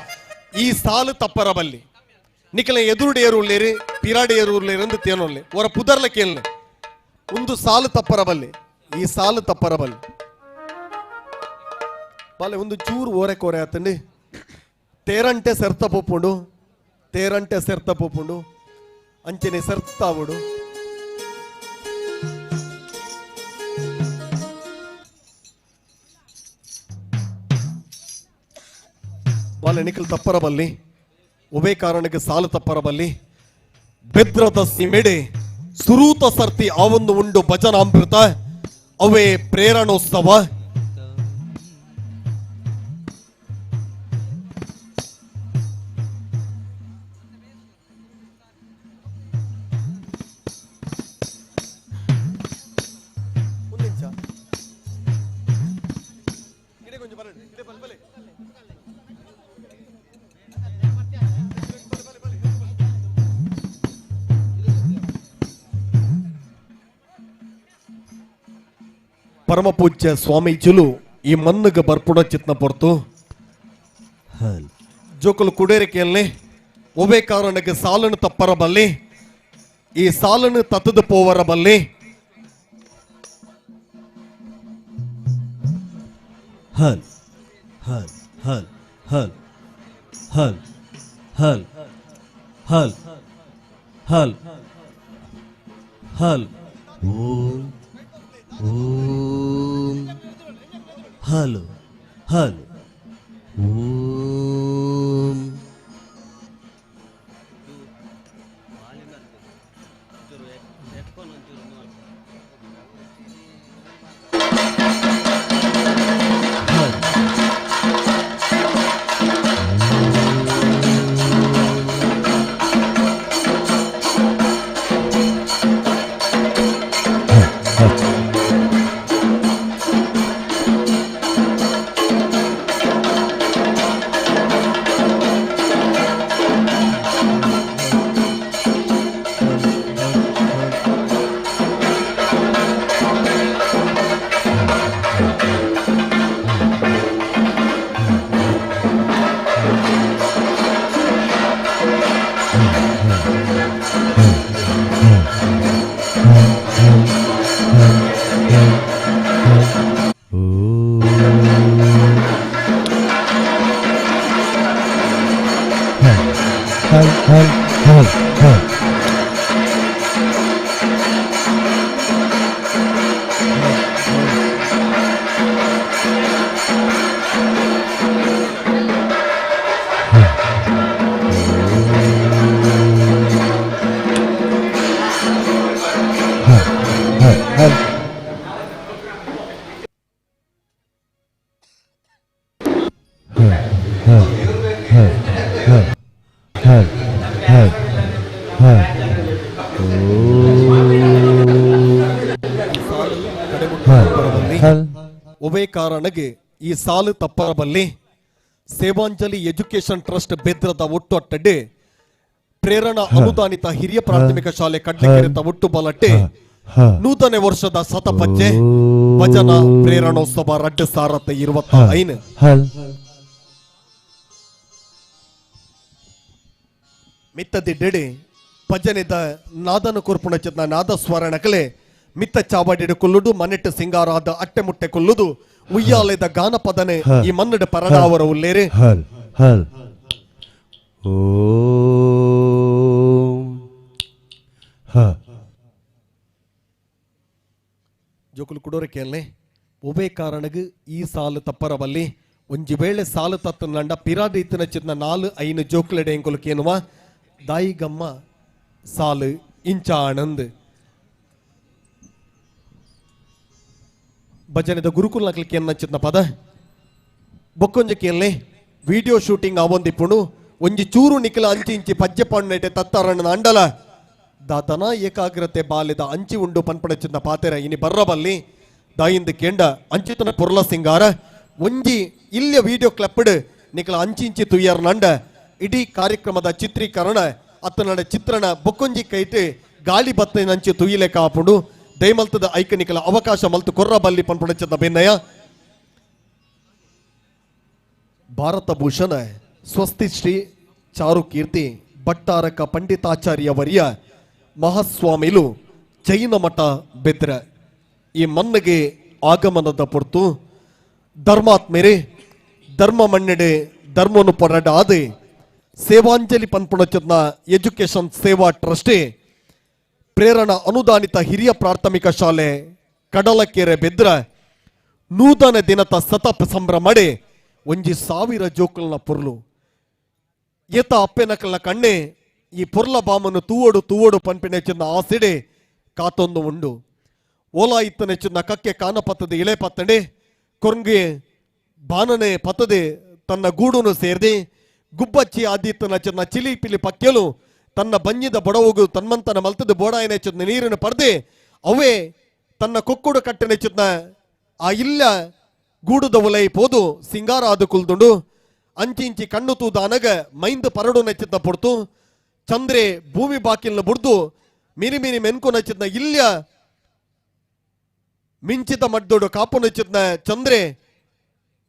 ಈ ಸಾಲು ತಪ್ಪರ ಬಲ್ಲಿ ನಿಕಲ ಎದುರುಡೇರುಳ್ಳೇರಿ ಪಿರಾಡೇರುಳ್ಳೇರಿ ಎಂದು ತೇನೊಲ್ಲೆ ಹೊರ ಪುದರ್ಲ ಕೇಳಲೆ ಒಂದು ಸಾಲು ತಪ್ಪರ ಬಲ್ಲಿ ಈ ಸಾಲು ತಪ್ಪರ ಬಲ್ಲಿ ಬಾಲೆ ಒಂದು ಚೂರು ಓರೆ ಕೋರೆ ಆತಂడి. ತೇರಂಟೆ ಸೆರ್ತ ಪೋಪುಂಡು ತೇರಂಟೆ ಸೆರ್ತ ಪೋಪುಂಡು ಅಂಚನೆ ಸೆರ್ತಾವುಡು. ಬಾಲೆ ನಿಖಲ್ ತಪ್ಪರ ಬಲ್ಲಿ ಉಭಯ ಕಾರಣಕ್ಕೆ ಸಾಲು ತಪ್ಪರ ಬಲ್ಲಿ ಬೆದ್ರದ ಸಿಮೆಡೆ ಸುರೂತ ಸರ್ತಿ ಆವೊಂದು ಉಂಡು ಭಜನಾಮೃತ ಅವೇ ಪ್ರೇರಣೋತ್ಸವ. ಪರಮ ಪೂಜ್ಯ ಸ್ವಾಮೀಜಿಲು ಈ ಮನ್ನುಗ ಬರ್ಪುಣ ಚಿತ್ನ ಪೊರ್ತು ಜೋಕುಲು ಕುಡೇರಿಕೆಯಲ್ಲಿ ಒಬೆ ಕಾರಣಕ್ಕೆ ಸಾಲನ್ನು ತಪ್ಪರ ಬಲ್ಲಿ ಈ ಸಾಲನ್ನು ತತ್ತದು ಪೋವರ ಬಲ್ಲಿ. ಹಲ್ ಹಲ್ ಹಲ್ ಹಲ್ ಹಲ್ ಹಲ್ ಹಲ್ ಹಲ್ ಹಲ್ ಓಂ ಓಂ ಹಲೋ ಹಲೋ ಓಂ. ಒಬೇ ಕಾರಣಗೆ ಈ ಸಾಲು ತಪ್ಪರಬಲ್ಲಿ ಸೇವಾಂಜಲಿ ಎಜುಕೇಶನ್ ಟ್ರಸ್ಟ್ ಬೆದ್ರದ ಒಟ್ಟು ಅಟ್ಟಡೆ ಪ್ರೇರಣಾ ಅನುದಾನಿತ ಹಿರಿಯ ಪ್ರಾಥಮಿಕ ಶಾಲೆ ಕಡ್ಲೆಕೆರೆತ ಒಟ್ಟು ಬಲಟ್ಟೆ ನೂತನ ವರ್ಷದ ಶತಪಜ್ಜೆ ಭಜನಾ ಪ್ರೇರಣೋತ್ಸವ 2025. ಮಿತ್ತದಿಡ್ಡೆಡೆ ಭಜನೆದ ನಾದನ ಕೊರ್ಪುಣ ಚೆನ್ನ ನಾದ ಸ್ವರಣಕಲೆ ಮಿತ್ತ ಚಾವಡಿಡು ಕೊಲ್ಲುದು ಮನೆಟ್ಟು ಸಿಂಗಾರಾದ ಅಟ್ಟೆ ಮುಟ್ಟೆ ಕೊಲ್ಲುದು ಉಯ್ಯಾಲೆದ ಗಾನ ಪದನೆ ಈ ಮನ್ನಡ ಪರಡಾವರ ಉಲ್ಲೇರೆ. ಹಲ್ ಹಲ್ ಓಂ ಹ. ಜೋಕುಲು ಕುಡೋರೆ ಕೇಳಲೆ ಒಬೇ ಕಾರಣಗ್ ಈ ಸಾಲು ತಪ್ಪರಬಲ್ಲಿ ಒಂಜಿ ವೇಳೆ ಸಾಲು ತತ್ತನಂಡ ಪಿರಾಡಿತ್ತಿನ ಚಿನ್ನ 4 5 ಜೋಕುಲೆಡೆ ಎಂಕುಲು ಕೇನುವ ದಾಯಿಗಮ್ಮ ಸಾಲು ಇಂಚ ಆನಂದ್ ಭಜನೆದ ಗುರುಕುಲ ಕೇನ್ನ ಚಿನ್ನ ಪದ. ಬೊಕ್ಕೊಂಜಕ್ಕಿಯಲ್ಲಿ ವಿಡಿಯೋ ಶೂಟಿಂಗ್ ಆವೊಂದಿಪ್ಪುಂಡು ಒಂಜಿ ಚೂರು ನಿಖಲ ಅಂಚಿ ಇಂಚಿ ಪಜ್ಜೆ ಪಾಂಡೆಟೆ ತತ್ತಾರಣ್ಣನ ಅಂಡಲ ದಾತನ ಏಕಾಗ್ರತೆ ಬಾಲ್ಯದ ಅಂಚಿ ಉಂಡು ಪನ್ಪಣಚಿನ ಪಾತೆರ ಇನಿ ಬರ್ರಬಲ್ಲಿ ದಾಯಿಂದ ಕೇಂಡ ಅಂಚಿತನ ಪೊರ್ಲ ಸಿಂಗಾರ ಒಂಜಿ ಇಲ್ಲಿಯ ವಿಡಿಯೋ ಕ್ಲಪ್ಡ್ ನಿಖಲ ಅಂಚಿ ಇಂಚಿ ತುಯ್ಯರ್ನಂಡ ಇಡೀ ಕಾರ್ಯಕ್ರಮದ ಚಿತ್ರೀಕರಣ ಅತ್ತನಡ ಚಿತ್ರಣ ಬೊಕ್ಕೊಂಜಿ ಕೈಟ್ ಗಾಳಿ ಬತ್ತಿನಂಚಿ ತುಯ್ಯಿಲೆ ಕಾಪುಂಡು ದಯಮಲ್ತದ ಐಕ ನಿಖಲ ಅವಕಾಶ ಮಲ್ತು ಕೊರ್ರಬಲ್ಲಿ ಪನ್ಪಣಚಿನ ಬೆನ್ನಯ. ಭಾರತ ಭೂಷಣ ಸ್ವಸ್ತಿ ಶ್ರೀ ಚಾರುಕೀರ್ತಿ ಭಟ್ಟಾರಕ ಪಂಡಿತಾಚಾರ್ಯ ವರ್ಯ ಮಹಾಸ್ವಾಮಿಲು ಜೈನ ಮಠ ಬೆದ್ರ ಈ ಮನ್ನಿಗೆ ಆಗಮನದ ಪೊರ್ತು ಧರ್ಮಾತ್ಮೇರೆ ಧರ್ಮ ಮಣ್ಣೆಡೆ ಧರ್ಮನು ಪೊರಡಾದೆ ಸೇವಾಂಜಲಿ ಪನ್ಪುಣಚತ್ನ ಎಜುಕೇಶನ್ ಸೇವಾ ಟ್ರಸ್ಟೇ ಪ್ರೇರಣಾ ಅನುದಾನಿತ ಹಿರಿಯ ಪ್ರಾಥಮಿಕ ಶಾಲೆ ಕಡಲಕೆರೆ ಬೆದ್ರ ನೂತನ ದಿನತ ಸತಪ ಸಂಭ್ರಮಡೆ ಒಂಜಿ ಸಾವಿರ ಜೋಕುಲ್ನ ಪೊರ್ಲು ಏತ ಅಪ್ಪೆನಕಲ್ನ ಕಣ್ಣೆ ಈ ಪೊರ್ಲ ಬಾಮನು ತೂವೋಡು ತೂವೋಡು ಪನ್ಪಿನ ಚಿನ್ನ ಆಸೆಡೆ ಕಾತೊಂದು ಉಂಡು. ಓಲಾ ಇತ್ತನೆ ಚಿನ್ನ ಕಕ್ಕೆ ಕಾನ ಪತ್ತದೆ ಇಳೆ ಪತ್ತಂಡೆ ಕೊರ್ಗೆ ಬಾನನೆ ಪತ್ತದೆ ತನ್ನ ಗೂಡುನು ಸೇರ್ದೆ ಗುಬ್ಬಚ್ಚಿ ಆದಿತ್ತನ ಚಿನ್ನ ಚಿಲಿ ಪಿಲಿ ಪಕ್ಕೆಲು ತನ್ನ ಬಂಜಿದ ಬಡವುಗು ತನ್ಮಂತನ ಮಲ್ತದ ಬೋಡಾಯನೆ ಚಿನ್ನ ನೀರನ್ನು ಪರ್ದೆ ಅವೇ ತನ್ನ ಕೊಕ್ಕುಡು ಕಟ್ಟನೆ ಚಿನ್ನ ಆ ಇಲ್ಲ ಗೂಡುದ ಉಲೈ ಪೋದು ಸಿಂಗಾರ ಆದು ಕುಲ್ದುಂಡು. ಅಂಚಿಂಚಿ ಕಣ್ಣು ತೂದ ಅನಗ ಮೈಂದು ಪರಡು ನೆಚ್ಚಿದ್ನ ಪೊಡ್ತು ಚಂದ್ರೆ ಭೂಮಿ ಬಾಕಿಲ್ನ ಬುಡ್ದು ಮಿನಿ ಮಿನಿ ಮೆನ್ಕು ನಚ್ಚಿದ್ನ ಇಲ್ಯ ಮಿಂಚಿದ ಮಡ್ದೋಡು ಕಾಪು ನಚ್ಚಿದ್ನ ಚಂದ್ರೆ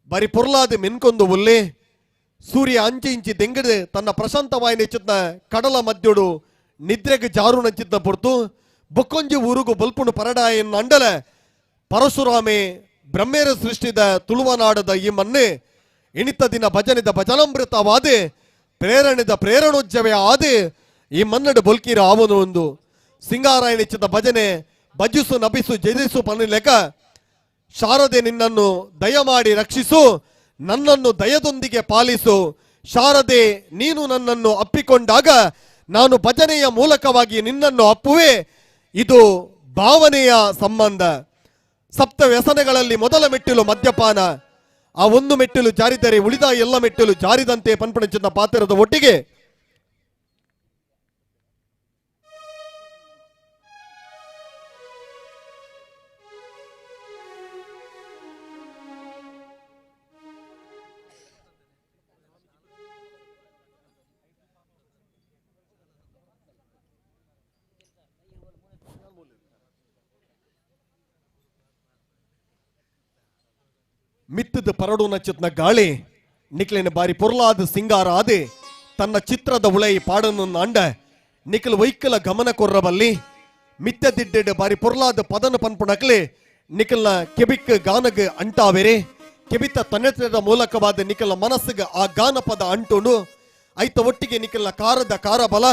ಬರಿ ಪೊರ್ಲಾದ ಮೆನ್ಕೊಂದು ಉಲ್ಲೆ ಸೂರ್ಯ ಅಂಚಿ ಇಂಚಿ ದೆಂಗಡೆ ತನ್ನ ಪ್ರಶಾಂತವಾಯಿ ನೆಚ್ಚಿದ್ನ ಕಡಲ ಮದ್ಯೋಡು ನಿದ್ರೆಗೆ ಜಾರು ನಚ್ಚಿದ್ನ ಪೊರ್ತು ಬೊಕ್ಕೊಂಜಿ ಊರುಗು ಬಲ್ಪುಣು ಪರಡಾಯನ್ನ ಅಂಡಲ ಪರಶುರಾಮೆ ಬ್ರಹ್ಮೇರ ಸೃಷ್ಟಿದ ತುಳುವನಾಡದ ಈ ಮನ್ನೆ ಇಣಿತ ದಿನ ಭಜನಿದ ಭಜನಾಮೃತವಾದೆ ಪ್ರೇರಣೆದ ಪ್ರೇರಣೋಜ್ಜವೇ ಆದೆ ಈ ಮನ್ನಡು ಬೊಲ್ಕೀರ ಆವನು ಒಂದು ಸಿಂಗಾರಾಯಣಿಚ್ಚಿದ ಭಜನೆ ಭಜಿಸು ನಬಿಸು ಜಯಿಸು ಪನ್ನಿಲೆಕ ಶಾರದೆ ನಿನ್ನನ್ನು ದಯಮಾಡಿ ರಕ್ಷಿಸು, ನನ್ನನ್ನು ದಯದೊಂದಿಗೆ ಪಾಲಿಸು, ಶಾರದೆ ನೀನು ನನ್ನನ್ನು ಅಪ್ಪಿಕೊಂಡಾಗ ನಾನು ಭಜನೆಯ ಮೂಲಕವಾಗಿ ನಿನ್ನನ್ನು ಅಪ್ಪುವೆ. ಇದು ಭಾವನೆಯ ಸಂಬಂಧ. ಸಪ್ತ ವ್ಯಸನಗಳಲ್ಲಿ ಮೊದಲ ಮೆಟ್ಟಿಲು ಮದ್ಯಪಾನ. ಆ ಒಂದು ಮೆಟ್ಟಿಲು ಜಾರಿದರೆ ಉಳಿದ ಎಲ್ಲ ಮೆಟ್ಟಿಲು ಜಾರಿದಂತೆ ಪನ್ಪಣಚಿನ ಪಾತ್ರದ ಒಟ್ಟಿಗೆ ಮಿತ್ತದ ಪರಡು ನಚ್ಚತ್ನ ಗಾಳಿ ನಿಕ್ಲಿನ ಬಾರಿ ಪೊರ್ಲಾದ ಸಿಂಗಾರ ಆದೆ ತನ್ನ ಚಿತ್ರದ ಉಳೈ ಪಾಡನ್ನು ಅಂಡ ನಿಖಲ್ ವೈಕಲ ಗಮನ ಕೊರ್ರಬಲ್ಲಿ ಮಿತ್ತದಿಡ್ಡೆಡ್ ಬಾರಿ ಪೊರ್ಲಾದ ಪದನ ಪನ್ಪುಣಕ್ಲೆ ನಿಖಲ್ನ ಕೆಬಿಕ್ ಗಾನಗ್ ಅಂಟಾವೆರೆ ಕೆಬಿತ ತನ್ನೆತ್ರದ ಮೂಲಕವಾದ ನಿಖಲ ಮನಸ್ಸಿಗೆ ಆ ಗಾನ ಪದ ಅಂಟುಂಡು. ಐತ ಒಟ್ಟಿಗೆ ನಿಖಲ್ನ ಕಾರದ ಕಾರಬಲ,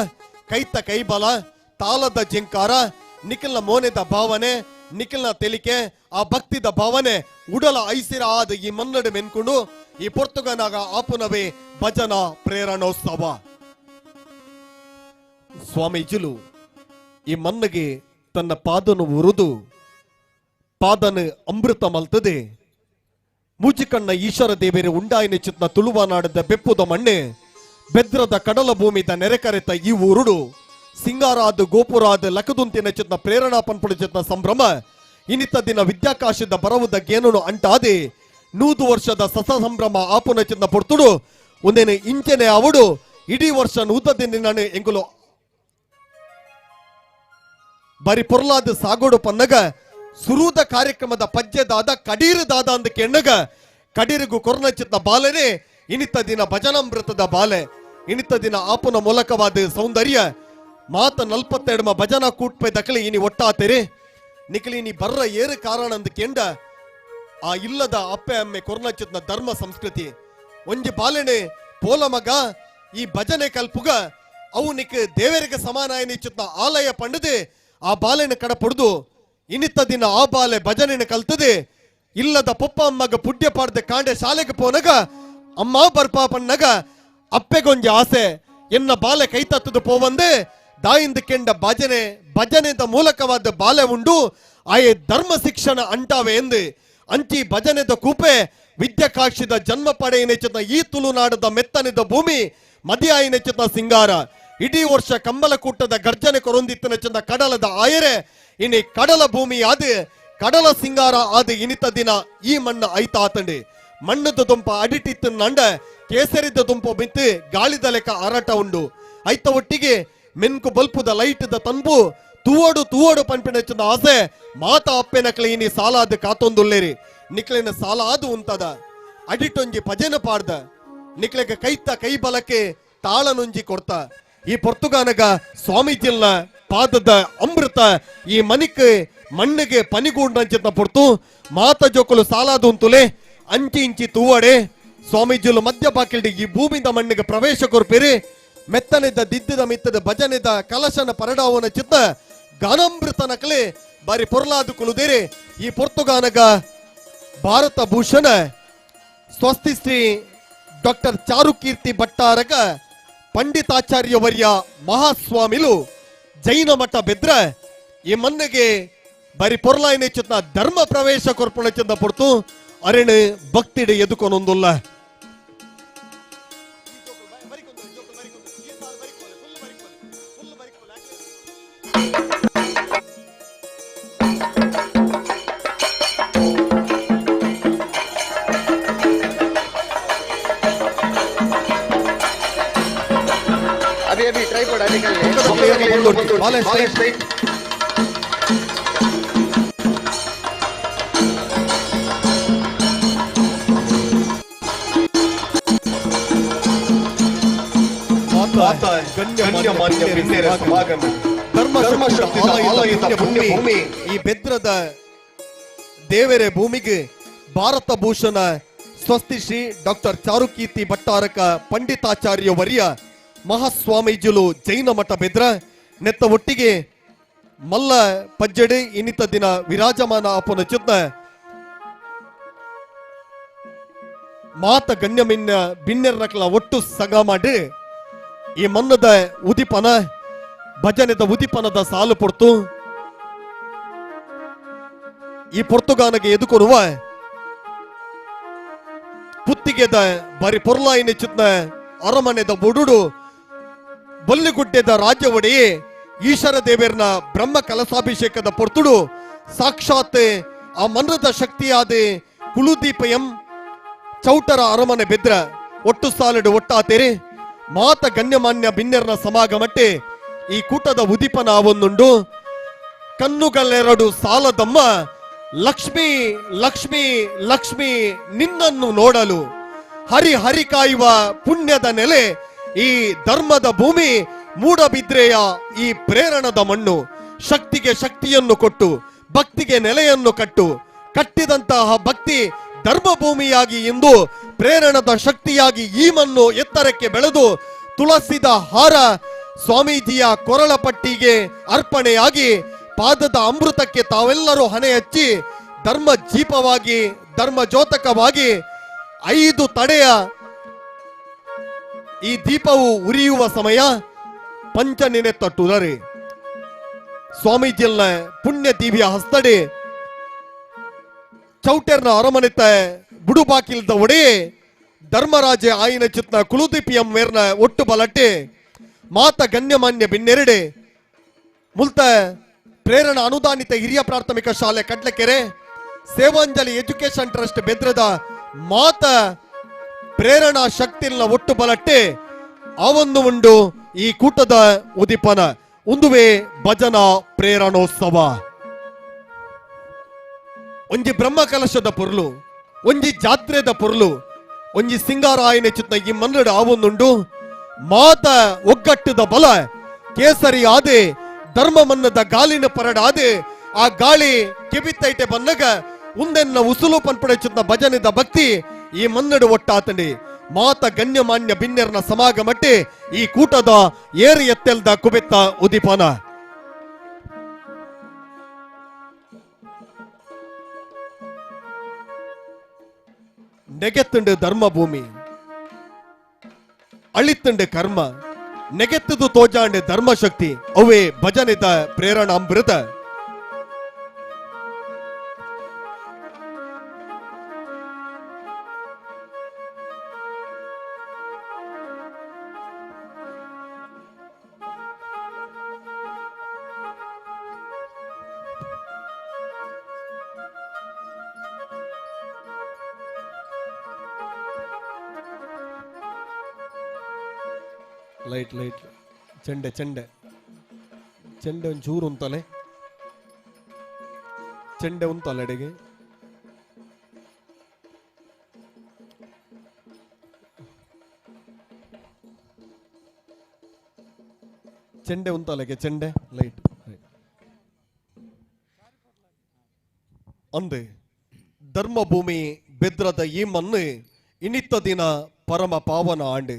ಕೈತ ಕೈಬಲ, ತಾಳದ ಜಿಂಕಾರ, ನಿಖಲ್ನ ಮೋನೆದ ಭಾವನೆ, ನಿಖಲ್ನ ತೆಲಿಕೆ, ಆ ಭಕ್ತಿದ ಭಾವನೆ ಉಡಲ ಐಸಿರ ಆದ ಈ ಮನ್ನಡು ಮೆನ್ಕೊಂಡು ಈ ಪೊರ್ತುಗನಾಗ ಆಪುನವೇ ಭಜನಾ ಪ್ರೇರಣೋತ್ಸವ. ಸ್ವಾಮೀಜಿಲು ಈ ಮನ್ನಿಗೆ ತನ್ನ ಪಾದನು ಉರುದು ಪಾದನು ಅಮೃತ ಮಲ್ತದೆ ಮೂಚಿಕಣ್ಣ ಈಶ್ವರ ದೇವೇರು ಉಂಡಾಯಿನ ಚಿತ್ನ ತುಳುವನಾಡದ ಬೆಪ್ಪುದ ಮಣ್ಣೆ ಬೆದ್ರದ ಕಡಲ ಭೂಮಿದ ನೆರೆಕರೆತ ಈ ಊರುಡು ಸಿಂಗಾರಾದ ಗೋಪುರಾದ ಲಕದುಂತಿನ ಚಿತ್ನ ಪ್ರೇರಣಾ ಪನ್ಪುಡ ಚಿತ್ನ ಸಂಭ್ರಮ ಇನ್ನಿತ ದಿನ ವಿದ್ಯಾಕಾಶದ ಬರವುದ ಗೇನನು ಅಂಟಾದೆ 100 ವರ್ಷದ ಸಸ ಸಂಭ್ರಮ ಆಪುನ ಚಿತ್ನ ಪೊರ್ತುಡು ಒಂದೇನೆ ಇಂಚನೆ ಅವಡು ಇಡೀ ವರ್ಷ ನೂತ ದಿನ ಎಂಗುಲು ಬರಿ ಪೊರ್ಲಾದ ಸಾಗೋಡು ಪನ್ನಗ ಸುರೂದ ಕಾರ್ಯಕ್ರಮದ ಪಜ್ಜೆದಾದ ಕಡೀರುದಾದ ಅಂದ ಕೆಣ್ಣಗ ಕಡೀರಿಗು ಕೊರ್ನ ಚಿತ್ನ ಬಾಲೆನೆ ಇನಿತ ದಿನ ಭಜನಾಮೃತದ ಬಾಲೆ ಇನಿತ ದಿನ ಆಪುನ ಮೂಲಕವಾದ ಸೌಂದರ್ಯ ಮಾತ 42 ಭಜನಾ ಕೂಟ್ಪೆ ದಕಲಿ ಇನಿ ಒಟ್ಟಾತೆರೆ ನಿಕಲಿ ನೀ ಬರ್ರ ಏರು ಕಾರಣ ಅಂದ ಕೆಂಡ ಆ ಇಲ್ಲದ ಅಪ್ಪೆ ಅಮ್ಮೆ ಕೊರ್ನಚಿತ್ನ ಧರ್ಮ ಸಂಸ್ಕೃತಿ ಒಂಜಿ ಬಾಲೆನೆ ಪೋಲ ಮಗ ಈ ಭಜನೆ ಕಲ್ಪುಗ ಅವು ನಿಕ್ ದೇವರಿಗೆ ಸಮಾನ ಚಿತ್ನ ಆಲಯ ಪಂಡದೆ ಆ ಬಾಲೆನ ಕಡ ಪೊಡ್ದು ಇನ್ನಿತ್ತ ದಿನ ಆ ಬಾಲೆ ಭಜನೆನ ಕಲ್ತದೆ ಇಲ್ಲದ ಪೊಪ್ಪ ಅಮ್ಮಗ ಪುಡ್ಯ ಪಾಡ್ದೆ ಕಾಂಡೆ ಶಾಲೆಗೆ ಪೋನಗ ಅಮ್ಮ ಬರ್ಪಾ ಪಣ್ಣಗ ಅಪ್ಪೆಗೊಂಜಿ ಆಸೆ ಎನ್ನ ಬಾಲೆ ಕೈ ತತ್ತದು ಪೋವಂದೆ ದಾಯಿಂದ ಕೆಂಡ ಭಜನೆ ಭಜನೆದ ಮೂಲಕವಾದ ಬಾಲೆ ಉಂಡು ಆಯೆ ಧರ್ಮ ಶಿಕ್ಷಣ ಅಂಟಾವೆ ಎಂದು ಅಂಚಿ ಭಜನೆದ ಕೂಪೆ ವಿದ್ಯಾಕಾಕ್ಷಿದ ಜನ್ಮ ಪಡೆಯಿನ ಈ ತುಳುನಾಡದ ಮೆತ್ತನಿದ ಭೂಮಿ ಮದಿಯಾಯಿನ ಚಿತ್ತ ಸಿಂಗಾರ. ಇಡೀ ವರ್ಷ ಕಂಬಲಕೂಟದ ಗರ್ಜನೆ ಕೊರೊಂದಿತ್ತನ ಚಂದ ಕಡಲದ ಆಯರೆ ಇನಿ ಕಡಲ ಭೂಮಿ ಆದ ಕಡಲ ಸಿಂಗಾರ ಆದ ಇನಿತ ದಿನ ಈ ಮಣ್ಣು ಐತಾತಂಡಿ. ಮಣ್ಣದ ದುಂಪ ಅಡಿಟಿತ್ತು ನಂಡ ಕೇಸರಿದ ದುಂಪ ಬಿತ್ತು ಗಾಳಿದ ಲೆಕ್ಕ ಆರಾಟ ಉಂಡು. ಐತ ಒಟ್ಟಿಗೆ ಮೆನ್ಕು ಬಲ್ಪುದ ಲೈಟ್ದ ತಂಬು ತೂವೋಡು ತೂವೋಡು ಪನ್ಪಿನ ಚಂದ ಆಸೆ ಮಾತ ಅಪ್ಪೆನಕ್ಲೆ ಇನಿ ಸಾಲಾದ ಕಾತೊಂದುಲ್ಲೇರಿ. ನಿಕ್ಲೆನ ಸಾಲ ಆದು ಉಂತದ ಅಡಿಟೊಂಜಿ ಪಜೆನ ಪಾಡ್ದ ನಿಕ್ಲೆಗ ಕೈತ ಕೈ ಬಲಕ್ಕೆ ತಾಳನುಂಜಿ ಕೊಡ್ತ. ಈ ಪೊರ್ತುಗಾನಗ ಸ್ವಾಮೀಜಿಲ್ನ ಪಾದದ ಅಮೃತ ಈ ಮನಿಕ್ ಮಣ್ಣಿಗೆ ಪನಿಗೂಂಡಂಚಿತ ಪೊರ್ತು ಮಾತ ಜೋಕುಲು ಸಾಲಾದು ಉಂತುಲೆ ಅಂಚಿ ಇಂಚಿ ತೂವಡೆ ಸ್ವಾಮೀಜಿಲು ಮಧ್ಯ ಬಾಕಿಲ್ಡಿ ಈ ಭೂಮಿದ ಮಣ್ಣಿಗೆ ಪ್ರವೇಶ ಕೊರ್ಪಿರಿ. ಮೆತ್ತನೆದ ದಿದ್ದದ ಮಿತ್ತದ ಭಜನೆದ ಕಲಶನ ಪರಡಾವನ ಚಿತ್ತ ಗಾನಾಮೃತ ನಕಲೆ ಬಾರಿ ಪೊರ್ಲಾದು ಕುಲುದೇರಿ. ಈ ಪೊರ್ತುಗಾನಗ ಭಾರತ ಭೂಷಣ ಸ್ವಸ್ತಿ ಶ್ರೀ ಡಾಕ್ಟರ್ ಚಾರುಕೀರ್ತಿ ಭಟ್ಟಾರಕ ಪಂಡಿತಾಚಾರ್ಯವರ್ಯ ಮಹಾಸ್ವಾಮಿಲು ಜೈನ ಮಠ ಬೆದ್ರ ಈ ಮನ್ನಿಗೆ ಬರಿ ಪೊರ್ಲಾಯಿನ ಚಿತ್ನ ಧರ್ಮ ಪ್ರವೇಶ ಕೊರ್ಪುಣ ಚಿಂದ ಪೊರ್ತು ಅರೆಣು ಭಕ್ತಿಡೆ ಎದುಕೊನೊಂದುಲ್ಲ. अभी अभी ट्राइपॉड निकल ಬಾಲ ಸ್ಟ್ರೈಟ್. ಮಾತ ಗಣ್ಯಮಾನ್ಯ ಬಿನ್ನೆರ ಸಮಾಗಮ ಧರ್ಮಶಕ್ತಿದ ಆಲಯದ ಪುಣ್ಯಭೂಮಿ ಈ ಬೆದ್ರದ ದೇವರ ಭೂಮಿಗೆ ಭಾರತ ಭೂಷಣ ಸ್ವಸ್ತಿ ಶ್ರೀ ಡಾಕ್ಟರ್ ಚಾರುಕೀರ್ತಿ ಭಟ್ಟಾರಕ ಪಂಡಿತಾಚಾರ್ಯ ವರ್ಯ ಮಹಾಸ್ವಾಮೀಜಿಲು ಜೈನ ಮಠ ಬೆದ್ರ ನೆತ್ತ ಒಟ್ಟಿಗೆ ಮಲ್ಲ ಪಜ್ಜಡೆ ಇನ್ನಿತ ದಿನ ವಿರಾಜಮಾನ ಅಪನ ಚಿತ್ನ ಮಾತ ಗಣ್ಯಮಿನ್ನ ಬಿನ್ನೆರ್ನಕ್ಲ ಒಟ್ಟು ಸಗ ಮಾಡಿ ಈ ಮನ್ನದ ಉದಿಪನ ಭಜನೆದ ಉದಿಪನದ ಸಾಲು ಪೊರ್ತು ಈ ಪೊರ್ತುಗಾನಗೆ ಎದುಕೊರುವ ಪುತ್ತಿಗೆದ ಬರಿ ಪೊರ್ಲಾಯಿನ ಚಿತ್ನ ಅರಮನೆದ ಬುಡುಡು ಬೊಲ್ಲಿಗುಡ್ಡೆದ ರಾಜ್ಯ ಒಡೆಯೇ ಈಶ್ವರ ದೇವೇರ್ನ ಬ್ರಹ್ಮ ಕಲಸಾಭಿಷೇಕದ ಪೊರ್ತುಡು ಸಾಕ್ಷಾತ್ ಆ ಮನ್ರದ ಶಕ್ತಿಯಾದ ಕುಳುದೀಪ ಎಂ ಚೌಟರ ಅರಮನೆ ಬೆದ್ರ ಒಟ್ಟು ಸಾಲಡು ಒಟ್ಟಾತೇರಿ ಮಾತ ಗಣ್ಯಮಾನ್ಯ ಬಿನ್ನೆರ್ನ ಸಮಾಗಮಟ್ಟೆ ಈ ಕೂಟದ ಉದಿಪನ ಒಂದುಂಡು. ಕಣ್ಣುಗಳೆರಡು ಸಾಲದಮ್ಮ ಲಕ್ಷ್ಮೀ ಲಕ್ಷ್ಮೀ ಲಕ್ಷ್ಮೀ ನಿನ್ನನ್ನು ನೋಡಲು ಹರಿ ಹರಿ ಕಾಯುವ ಪುಣ್ಯದ ನೆಲೆ ಈ ಧರ್ಮದ ಭೂಮಿ ಮೂಡಬಿದ್ರೆಯ ಈ ಪ್ರೇರಣದ ಮಣ್ಣು. ಶಕ್ತಿಗೆ ಶಕ್ತಿಯನ್ನು ಕೊಟ್ಟು ಭಕ್ತಿಗೆ ನೆಲೆಯನ್ನು ಕಟ್ಟು ಕಟ್ಟಿದಂತಹ ಭಕ್ತಿ ಧರ್ಮಭೂಮಿಯಾಗಿ ಇಂದು ಪ್ರೇರಣದ ಶಕ್ತಿಯಾಗಿ ಈ ಮಣ್ಣು ಎತ್ತರಕ್ಕೆ ಬೆಳೆದು ತುಳಸಿದ ಹಾರ ಸ್ವಾಮೀಜಿಯ ಕೊರಳ ಪಟ್ಟಿಗೆ ಅರ್ಪಣೆಯಾಗಿ ಪಾದದ ಅಮೃತಕ್ಕೆ ತಾವೆಲ್ಲರೂ ಹಣೆ ಹಚ್ಚಿ ಧರ್ಮ ಜೀಪವಾಗಿ ಧರ್ಮ ಜ್ಯೋತಕವಾಗಿ 5 ತಡೆಯ ಈ ದೀಪವು ಉರಿಯುವ ಸಮಯ ಪಂಚನೆನೆ ತಟ್ಟುದರೆ ಸ್ವಾಮೀಜಿಯನ್ನ ಪುಣ್ಯ ದಿವ್ಯ ಹಸ್ತಡೆ ಚೌಟೆರ್ನ ಅರಮನೆತ ಬುಡುಬಾಕಿಲ್ದ ಒಡೆಯೇ ಧರ್ಮರಾಜ ಆಯಿನ ಚಿತ್ನ ಕುಲುದೀಪಿಯಂ ಮೇರ್ನ ಒಟ್ಟು ಬಲಟ್ಟೆ ಮಾತ ಗಣ್ಯಮಾನ್ಯ ಬಿನ್ನೆರಡೆ ಮುಲ್ತ ಪ್ರೇರಣಾ ಅನುದಾನಿತ ಹಿರಿಯ ಪ್ರಾಥಮಿಕ ಶಾಲೆ ಕಡ್ಲಕೆರೆ ಸೇವಾಂಜಲಿ ಎಜುಕೇಶನ್ ಟ್ರಸ್ಟ್ ಬೆದ್ರದ ಮಾತ ಪ್ರೇರಣಾ ಶಕ್ತಿಲ್ಲ ಒಟ್ಟು ಬಲಟ್ಟೆ ಆವೊಂದು ಉಂಡು ಈ ಕೂಟದ ಉದಿಪನ ಉಂದುವೆ ಭಜನಾ ಪ್ರೇರಣೋತ್ಸವ. ಒಂಜಿ ಬ್ರಹ್ಮ ಕಲಶದ ಪೊರ್ಲು, ಒಂಜಿ ಜಾತ್ರೆದ ಪೊರ್ಲು, ಒಂಜಿ ಸಿಂಗಾರಾಯನ ಚಿತ್ನ ಈ ಮನ್ನಡ ಆವೊಂದುಂಡು. ಮಾತ ಒಗ್ಗಟ್ಟದ ಬಲ ಕೇಸರಿ ಆದೆ ಧರ್ಮ ಮನ್ನದ ಗಾಲಿನ ಪರಡಾದೆ ಆ ಗಾಳಿ ಕೆಬಿತ್ತೈಟೆ ಬನ್ನಗ ಉಂದೆನ್ನ ಉಸುಲು ಪನ್ಪಡೆ ಚಿತ್ನ ಭಜನೆದ ಭಕ್ತಿ ಈ ಮನ್ನಡು ಒಟ್ಟಾತಂಡಿ. ಮಾತ ಗಣ್ಯಮಾನ್ಯ ಬಿನ್ನೆರ್ನ ಸಮಾಗಮಟ್ಟೆ ಈ ಕೂಟದ ಏರು ಎತ್ತೆಲ್ದ ಕುಬೆತ್ತ ಉದಿಪನ. ನೆಗೆತ್ತುಂಡು ಧರ್ಮಭೂಮಿ ಅಳಿತ್ತುಂಡು ಕರ್ಮ ನೆಗೆತ್ತದು ತೋಜಾಂಡೆ ಧರ್ಮಶಕ್ತಿ ಅವೇ ಭಜನೆದ ಪ್ರೇರಣಾಮೃತ. ಲೈಟ್ ಲೈಟ್ ಚೆಂಡೆ ಚೆಂಡೆ ಚೆಂಡೆ ಒಂಚೂರು ಉಂತಲೆ ಚೆಂಡೆ ಉಂತಲ್ಲ ಅಡೆಗೆ ಚೆಂಡೆ ಉಂತಲೆಗೆ ಚೆಂಡೆ ಲೈಟ್ ಅಂದೆ ಧರ್ಮಭೂಮಿ ಬೆದ್ರದ ಈ ಮಣ್ಣು ಇನಿತ್ತ ದಿನ ಪರಮ ಪಾವನ ಆಂಡ್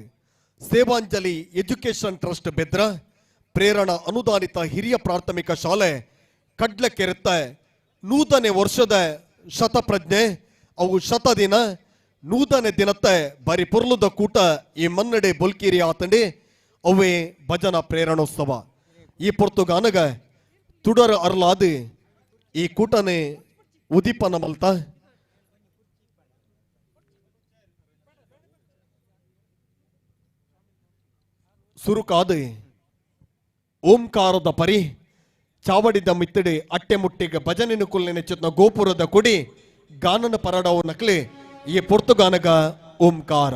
ಸೇವಾಂಜಲಿ ಎಜುಕೇಶನ್ ಟ್ರಸ್ಟ್ ಬೆದ್ರ ಪ್ರೇರಣಾ ಅನುದಾನಿತ ಹಿರಿಯ ಪ್ರಾಥಮಿಕ ಶಾಲೆ ಕಡ್ಲಕೆರೆತ್ತ 100ನೇ ವರ್ಷದ ಶತಪ್ರಜ್ಞೆ ಅವು ಶತದಿನ 100ನೇ ದಿನತ್ತೆ ಬರಿ ಪೊರ್ಲುದ ಕೂಟ ಈ ಮನ್ನಡೆ ಬೊಲ್ಕೀರಿ ಆತಂಡಿ ಅವೇ ಭಜನಾ ಪ್ರೇರಣೋತ್ಸವ ಈ ಪೊರ್ತುಗಾನಗ ತುಡರ ಅರ್ಲಾದು ಈ ಕೂಟನೆ ಉದೀಪನ ಮಲ್ತ ಸುರುಕಾದು ಓಂಕಾರದ ಪರಿ ಚಾವಡಿದ ಮಿತ್ತಡಿ ಅಟ್ಟೆ ಮುಟ್ಟಿಗೆ ಭಜನೆ ಕುಲ್ಲೆ ನೆಚ್ಚುತ್ನ ಗೋಪುರದ ಕೊಡಿ ಗಾನನ ಪರಡವು ನಕಲಿ ಈ ಪೊರ್ತುಗಾನಗ ಓಂಕಾರ.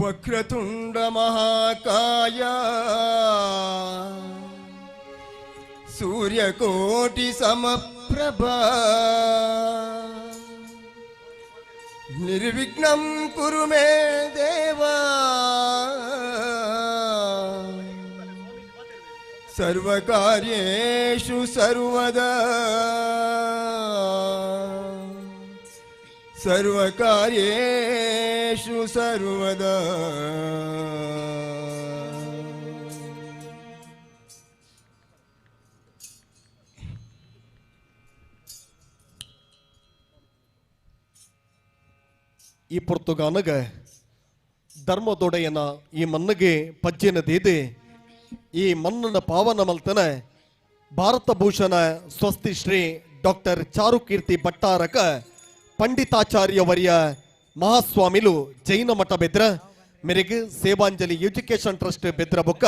वक्रतुंड महाकाय सूर्यकोटि समप्रभा निर्विघ्नं कुरु मे देव सर्वकार्येषु सर्वदा सर्वकार्येषु सर्वदा. ಈ ಪೊರ್ತುಗಾನಗ ಧರ್ಮದೊಡೆಯನ ಈ ಮನ್ನಿಗೆ ಪಜ್ಜೆನ ದೇದೆ ಈ ಮನ್ನನ ಪಾವನ ಮಲ್ತನ ಭಾರತ ಭೂಷಣ ಸ್ವಸ್ತಿ ಶ್ರೀ ಡಾಕ್ಟರ್ ಚಾರುಕೀರ್ತಿ ಭಟ್ಟಾರಕ ಪಂಡಿತಾಚಾರ್ಯವರ್ಯ ಮಹಾಸ್ವಾಮಿಲು ಜೈನ ಮಠ ಬೆದ್ರ ಮೇರೆಗೆ ಸೇವಾಂಜಲಿ ಎಜುಕೇಶನ್ ಟ್ರಸ್ಟ್ ಬೆದ್ರ ಬೊಕ್ಕ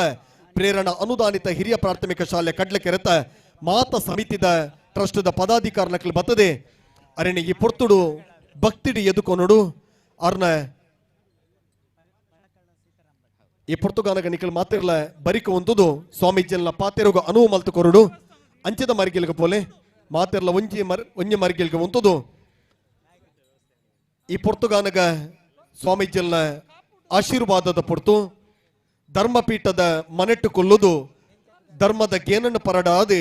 ಪ್ರೇರಣಾ ಅನುದಾನಿತ ಹಿರಿಯ ಪ್ರಾಥಮಿಕ ಶಾಲೆ ಕಡ್ಲಕೆರೆತ ಮಾತ ಸಮಿತಿದ ಟ್ರಸ್ಟ್ದ ಪದಾಧಿಕಾರನಕ್ಲು ಬತ್ತದೆ ಅರಣೆ ಈ ಪೊರ್ತುಡು ಭಕ್ತಿಡಿ ಎದುಕೊನುಡು ಅರ್ನ ಈ ಪೊರ್ತುಗಾನಗ ನಿಕಲ್ ಮಾತಿರ್ಲ ಬರಿಕ ಒಂದುದು ಸ್ವಾಮೀಜಿಯಲ್ಲ ಪಾತೆರುಗ ಅನುವು ಮಲ್ತು ಕೊರುಡು ಅಂಚದ ಮರಿಗೆಲ್ಗ ಪೋಲೆ ಮಾತಿರ್ಲ ಒಂಜಿ ಒಂಜಿ ಮರಿಗೆಲ್ಗ ಒಂತುದು ಈ ಪೊರ್ತುಗಾನಗ ಸ್ವಾಮೀಜಿಯಲ್ಲ ಆಶೀರ್ವಾದದ ಪೊರ್ತು ಧರ್ಮಪೀಠದ ಮನೆಟ್ಟು ಕೊಲ್ಲುದು ಧರ್ಮದ ಗೇನನ್ನು ಪರಡಾದೆ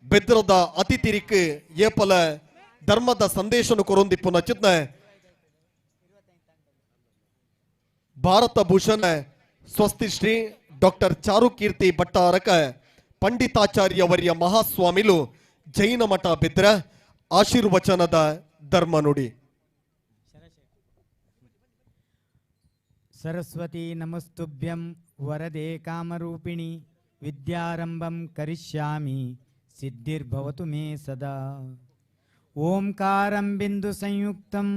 ಬೆದ್ರದ ಅತಿಥಿರಿಕ್ ಏಪಲ ಧರ್ಮದ ಸಂದೇಶನು ಕೊರೊಂದಿಪ್ಪು ನಚಿತ್ನ ಭಾರತ ಭೂಷಣ ಸ್ವಸ್ತಿ ಶ್ರೀ ಡಾಕ್ಟರ್ ಚಾರುಕೀರ್ತಿ ಭಟ್ಟಾರಕ ಪಂಡಿತಾಚಾರ್ಯವರ್ಯ ಮಹಾಸ್ವಾಮಿಲು ಜೈನ ಮಠ ಬೆದ್ರ ಆಶೀರ್ವಚನದ ಧರ್ಮ ನುಡಿ. सरस्वती नमस्तुभ्यं वरदे कामरूपिणी विद्यारंभं करिष्यामि सिद्धिर्भवतु मे सदा. ओंकारं बिंदुसंयुक्तं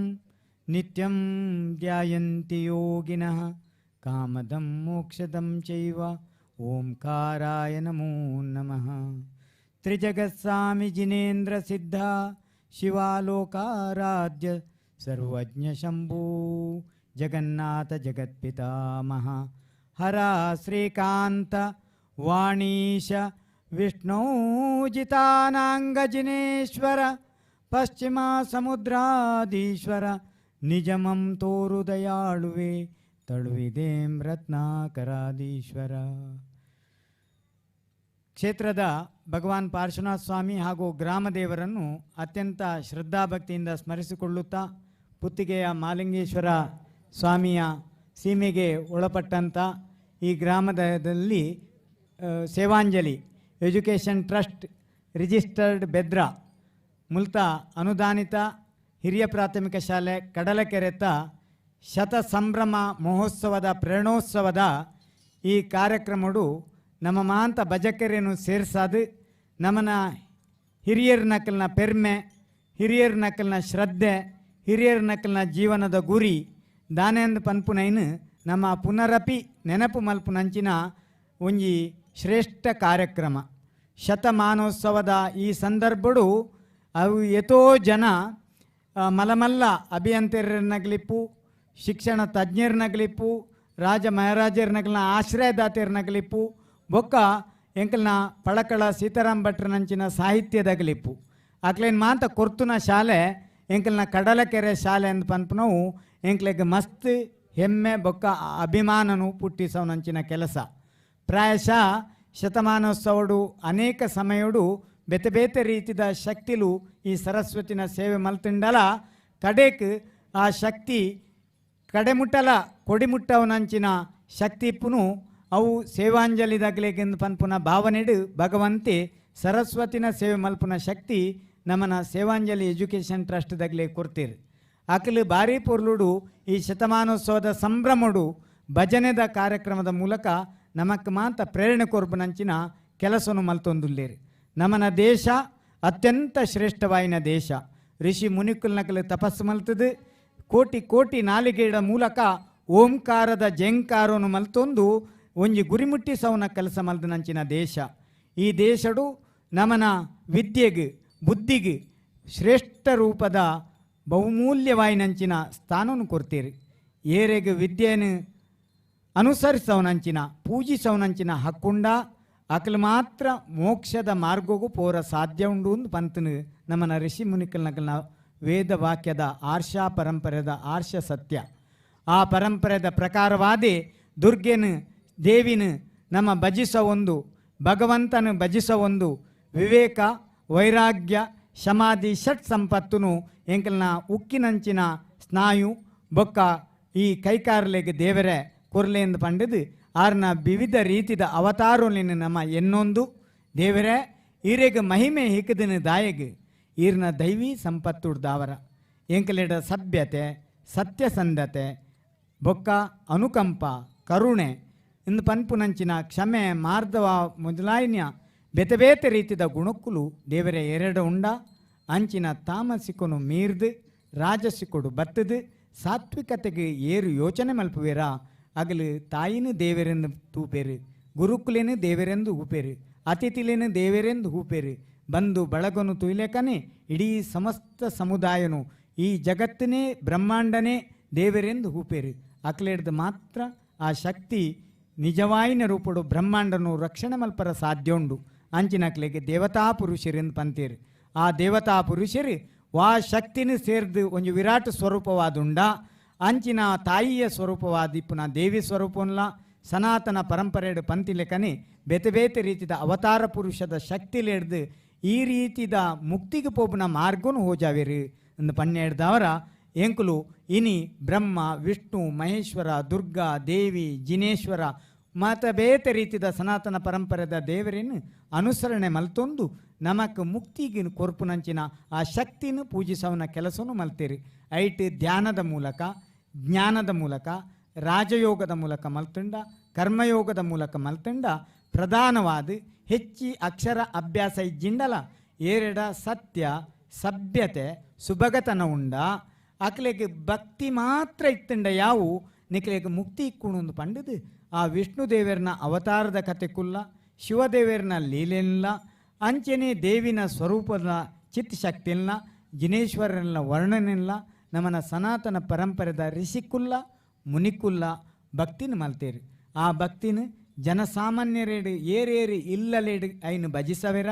नित्यं ध्यायन्ति योगिनः कामदं मोक्षदं चैव ओंकाराय नमो नमः. त्रिजगत्स्वामि जिनेन्द्र सिद्धा शिवालोकाराध्य सर्वज्ञ शंभू जगन्नाथ जगत्पितामह हरा श्रीकांत वाणीश विष्णुजितानांगजिनेश्वर पश्चिमा समुद्राधीश्वर निजमं तोरु दयाळुवे तಳುವಿದೇಂ ರತ್ನಾಕರಾಧೀಶ್ವರ. ಕ್ಷೇತ್ರದ ಭಗವಾನ್ ಪಾರ್ಶ್ವನಾಥ ಸ್ವಾಮಿ ಹಾಗೂ ಗ್ರಾಮದೇವರನ್ನು ಅತ್ಯಂತ ಶ್ರದ್ಧಾಭಕ್ತಿಯಿಂದ ಸ್ಮರಿಸಿಕೊಳ್ಳುತ್ತಾ ಪುತ್ತಿಗೆಯ ಮಾಲಿಂಗೇಶ್ವರ ಸ್ವಾಮಿಯ ಸೀಮೆಗೆ ಒಳಪಟ್ಟಂಥ ಈ ಗ್ರಾಮದಲ್ಲಿ Sevanjali education trust registered Bedra ಮುಲ್ತ ಅನುದಾನಿತ ಹಿರಿಯ ಪ್ರಾಥಮಿಕ ಶಾಲೆ ಕಡಲಕೆರೆತ ಶತ ಸಂಭ್ರಮ ಮಹೋತ್ಸವದ ಪ್ರೇರಣೋತ್ಸವದ ಈ ಕಾರ್ಯಕ್ರಮಡು ನಮ್ಮ ಮಾಂತ ಭಜಕರೆಯನ್ನು ಸೇರ್ಸಾದು ನಮ್ಮನ ಹಿರಿಯರ ನಕಲ್ನ ಪೆರ್ಮೆ, ಹಿರಿಯರ ನಕಲ್ನ ಶ್ರದ್ಧೆ, ಹಿರಿಯರ ನಕಲ್ನ ಜೀವನದ ಗುರಿ ದಾನೆಂದು ಪನ್ಪುನೈನು ನಮ್ಮ ಪುನರಪಿ ನೆನಪು ಮಲ್ಪುನಂಚಿನ ಒಂಜಿ ಶ್ರೇಷ್ಠ ಕಾರ್ಯಕ್ರಮ. ಶತಮಾನೋತ್ಸವದ ಈ ಸಂದರ್ಭಡು ಅವು ಎತೋ ಜನ ಮಲಮಲ್ಲ ಅಭಿಯಂತರನಗಲಿಪ್ಪು, ಶಿಕ್ಷಣ ತಜ್ಞರನಗಲಿಪ್ಪು, ರಾಜ ಮಹಾರಾಜರನಗಲ್ನ ಆಶ್ರಯದಾತೆರನಗಲಿಪ್ಪು, ಬೊಕ್ಕ ಎಂಕಲ್ನ ಪಳಕಳ ಸೀತಾರಾಮ್ ಭಟ್ರನಂಚಿನ ಸಾಹಿತ್ಯದಗಲಿಪ್ಪು. ಅಕ್ಲೇನ್ ಮಾಂತ ಕೊರ್ತುನ ಶಾಲೆ ಎಂಕಲ್ನ ಕಡಲಕೆರೆ ಶಾಲೆ ಅಂದ್ ಪನ್ಪುನವು ಎಂಕ್ಲೆಗ್ ಮಸ್ತ್ ಹೆಮ್ಮೆ ಬೊಕ್ಕ ಅಭಿಮಾನನು ಪುಟ್ಟಿಸವನಂಚಿನ ಕೆಲಸ. ಪ್ರಾಯಶಃ ಶತಮಾನೋತ್ಸವಡು ಅನೇಕ ಸಮಯಡು ಬೇತೆ ಬೇತೆ ರೀತಿದ ಶಕ್ತಿಲು ಈ ಸರಸ್ವತಿನ ಸೇವೆ ಮಲ್ತಿಂಡಲ ಕಡೆಕ್ ಆ ಶಕ್ತಿ ಕಡೆಮುಟ್ಟಲ ಕೊಡಿಮುಟ್ಟವನಂಚಿನ ಶಕ್ತಿ ಪುನು ಅವು ಸೇವಾಂಜಲಿದಾಗಲೇಗೆಂದು ಪನ್ಪುನ ಭಾವನೆಡು ಭಗವಂತೆ ಸರಸ್ವತಿನ ಸೇವೆ ಮಲ್ಪುನ ಶಕ್ತಿ ನಮ್ಮನ ಸೇವಾಂಜಲಿ ಎಜುಕೇಷನ್ ಟ್ರಸ್ಟ್ ದಗ್ಲೆ ಕೊಡ್ತೀರಿ. ಅಕಲು ಭಾರಿ ಪೊರ್ಲುಡು ಈ ಶತಮಾನೋತ್ಸವದ ಸಂಭ್ರಮಡು ಭಜನೆದ ಕಾರ್ಯಕ್ರಮದ ಮೂಲಕ ನಮಕ್ ಮಾಂತ ಪ್ರೇರಣೆ ಕೊರ್ಪುನಂಚಿನ ಕೆಲಸನು ಮಲ್ತೊಂದುಲ್ಲೇರು. ನಮನ ದೇಶ ಅತ್ಯಂತ ಶ್ರೇಷ್ಠವಾಯಿನ ದೇಶ. ಋಷಿ ಮುನಿಕುಲ್ನಕಲು ತಪಸ್ಸು ಮಲ್ತದು ಕೋಟಿ ಕೋಟಿ ನಾಲಿಗೆಯ ಮೂಲಕ ಓಂಕಾರದ ಜಂಕಾರನು ಮಲ್ತೊಂದು ಒಂಜಿ ಗುರಿಮುಟ್ಟಿಸವನ ಕೆಲಸ ಮಲ್ದನಂಚಿನ ದೇಶ. ಈ ದೇಶಡು ನಮನ ವಿದ್ಯೆಗೆ ಬುದ್ಧಿಗೆ ಶ್ರೇಷ್ಠ ರೂಪದ ಬಹುಮೂಲ್ಯವಾಯಿನಂಚಿನ ಸ್ಥಾನವನ್ನು ಕೊಡ್ತೀರಿ. ಏರೆಗೆ ವಿದ್ಯೆಯನ್ನು ಅನುಸರಿಸವನಂಚಿನ ಪೂಜಿಸವನಂಚಿನ ಹಕ್ಕುಂಡ ಅಕಲು ಮಾತ್ರ ಮೋಕ್ಷದ ಮಾರ್ಗಗೂ ಪೋರ ಸಾಧ್ಯ ಉಂಡು ಅಂದು ಪಂತನು ನಮ್ಮನ ಋಷಿ ಮುನಿಕಲ್ನಕಲ್ನ ವೇದ ವಾಕ್ಯದ ಆರ್ಷಾ ಪರಂಪರೆದ ಆರ್ಷ ಸತ್ಯ. ಆ ಪರಂಪರೆದ ಪ್ರಕಾರವಾದಿ ದುರ್ಗೆನು ದೇವಿನ ನಮ್ಮ ಭಜಿಸ ಒಂದು, ಭಗವಂತನ ಭಜಿಸ ಒಂದು ವಿವೇಕ ವೈರಾಗ್ಯ ಸಮಾಧಿ ಷಟ್ ಸಂಪತ್ತುನು ಎಂಕಲ್ನ ಉಕ್ಕಿನಂಚಿನ ಸ್ನಾಯು ಬೊಕ್ಕ ಈ ಕೈಕಾರ್ಲೆಗೆ ದೇವರೇ ಕೊರ್ಲೆಂದು ಪಂಡದು ಆರ್ನ ವಿವಿಧ ರೀತಿದ ಅವತಾರೊಲಿನ ನಮ್ಮ ಎನ್ನೊಂದು ದೇವರೇ ಈರೆಗೆ ಮಹಿಮೆ ಹಿಕ್ಕದಿನ ದಾಯಗೆ ಈರ್ನ ದೈವಿ ಸಂಪತ್ತುಡ್ದಾವರ ಎಂಕಲೆಡ ಸಭ್ಯತೆ ಸತ್ಯಸಂಧತೆ ಬೊಕ್ಕ ಅನುಕಂಪ ಕರುಣೆ ಇಂದು ಪನ್ಪುನಂಚಿನ ಕ್ಷಮೆ ಮಾರ್ಧವ ಮೊದಲಾಯಿನ ಬೇತೆ ಬೇತೆ ರೀತಿದ ಗುಣಕ್ಕುಲು ದೇವರೇ ಎರಡು ಉಂಡ ಅಂಚಿನ ತಾಮಸಿಕೊನು ಮೀರ್ದು ರಾಜಸಿಕೊಡು ಬತ್ತದು ಸಾತ್ವಿಕತೆಗೆ ಏರು ಯೋಚನೆ ಮಲ್ಪುವೇರಾ ಅಗಲು ತಾಯಿನ ದೇವರೆಂದು ತೂಪೇರು, ಗುರುಕುಲೇನು ದೇವರೆಂದು ಹೂಪೇರು, ಅತಿಥಿಲೇನು ದೇವರೆಂದು ಹೂಪೇರು, ಬಂದು ಬಳಗನು ತುಯ್ಲೇಕನೆ ಇಡೀ ಸಮಸ್ತ ಸಮುದಾಯನು ಈ ಜಗತ್ತಿನೇ ಬ್ರಹ್ಮಾಂಡನೇ ದೇವರೆಂದು ಹೂಪೇರು. ಅಕ್ಲೇಡ್ದು ಮಾತ್ರ ಆ ಶಕ್ತಿ ನಿಜವಾಯಿನ ರೂಪಡು ಬ್ರಹ್ಮಾಂಡನು ರಕ್ಷಣೆ ಮಲ್ಪರ ಸಾಧ್ಯ ಉಂಡು. ಅಂಚಿನಕ್ಲೆಗೆ ದೇವತಾ ಪುರುಷರೆಂದು ಪಂತೇರು. ಆ ದೇವತಾ ಪುರುಷರು ವಾ ಶಕ್ತಿನ ಸೇರ್ದು ಒಂಜಿ ವಿರಾಟ್ ಸ್ವರೂಪವಾದುಂಡ ಅಂಚಿನ ತಾಯಿಯ ಸ್ವರೂಪವಾದಿಪ್ಪುನ ದೇವಿ ಸ್ವರೂಪನ್ಲ ಸನಾತನ ಪರಂಪರೆಡು ಪಂತಿಲೆಕನೆ ಬೇತೆ ಬೇತೆ ರೀತಿದ ಅವತಾರ ಪುರುಷದ ಶಕ್ತಿಲೆಡ್ದು ಈ ರೀತಿದ ಮುಕ್ತಿಗೆ ಪೋಪುನ ಮಾರ್ಗನು ಹೋಜಾವೇರು ಅಂದು ಪನ್ನೆಡ್ದವರ ಎಂಕುಲು ಇನಿ ಬ್ರಹ್ಮ ವಿಷ್ಣು ಮಹೇಶ್ವರ ದುರ್ಗಾ ದೇವಿ ಜಿನೇಶ್ವರ ಮಾತ ಬೇತೆ ರೀತಿದ ಸನಾತನ ಪರಂಪರೆದ ದೇವರನ್ನು ಅನುಸರಣೆ ಮಲ್ತೊಂದು ನಮಕ್ ಮುಕ್ತಿಗೆ ಕೊರ್ಪುನಂಚಿನ ಆ ಶಕ್ತಿನ ಪೂಜಿಸವನ ಕೆಲಸನು ಮಲ್ತೀರಿ. ಐಟ್ ಧ್ಯಾನದ ಮೂಲಕ ಜ್ಞಾನದ ಮೂಲಕ ರಾಜಯೋಗದ ಮೂಲಕ ಮಲ್ತುಂಡ ಕರ್ಮಯೋಗದ ಮೂಲಕ ಮಲ್ತುಂಡ ಪ್ರಧಾನವಾದ ಹೆಚ್ಚಿ ಅಕ್ಷರ ಅಭ್ಯಾಸ ಇಜ್ಜಿಂಡಲ ಏರೆಡ ಸತ್ಯ ಸಭ್ಯತೆ ಸುಭಗತನ ಉಂಡ ಅಕ್ಲೆಗೆ ಭಕ್ತಿ ಮಾತ್ರ ಇತ್ತಂಡ ಯಾವು ನಿಕ್ಲೆಗೆ ಮುಕ್ತಿ ಇಕ್ಕುಣೊಂದು ಪಂಡದು ಆ ವಿಷ್ಣು ದೇವರನ ಅವತಾರದ ಕತೆ ಕುಲ್ಲ ಶಿವದೇವರನ ಲೀಲೆಲ್ಲ ಅಂಚನೆ ದೇವಿನ ಸ್ವರೂಪದ ಚಿತ್ತಶಕ್ತಿಲ್ಲ ಜಿನೇಶ್ವರನ ವರ್ಣನೆಲ್ಲ ನಮ್ಮನ ಸನಾತನ ಪರಂಪರೆದ ಋಷಿಕುಲ್ಲ ಮುನಿಕುಲ್ಲ ಭಕ್ತಿನ ಮಲ್ತೇರು. ಆ ಭಕ್ತಿನ ಜನಸಾಮಾನ್ಯರೇಡು ಏರೇರು ಇಲ್ಲಲೇಡು ಐನು ಭಜಿಸವೆರ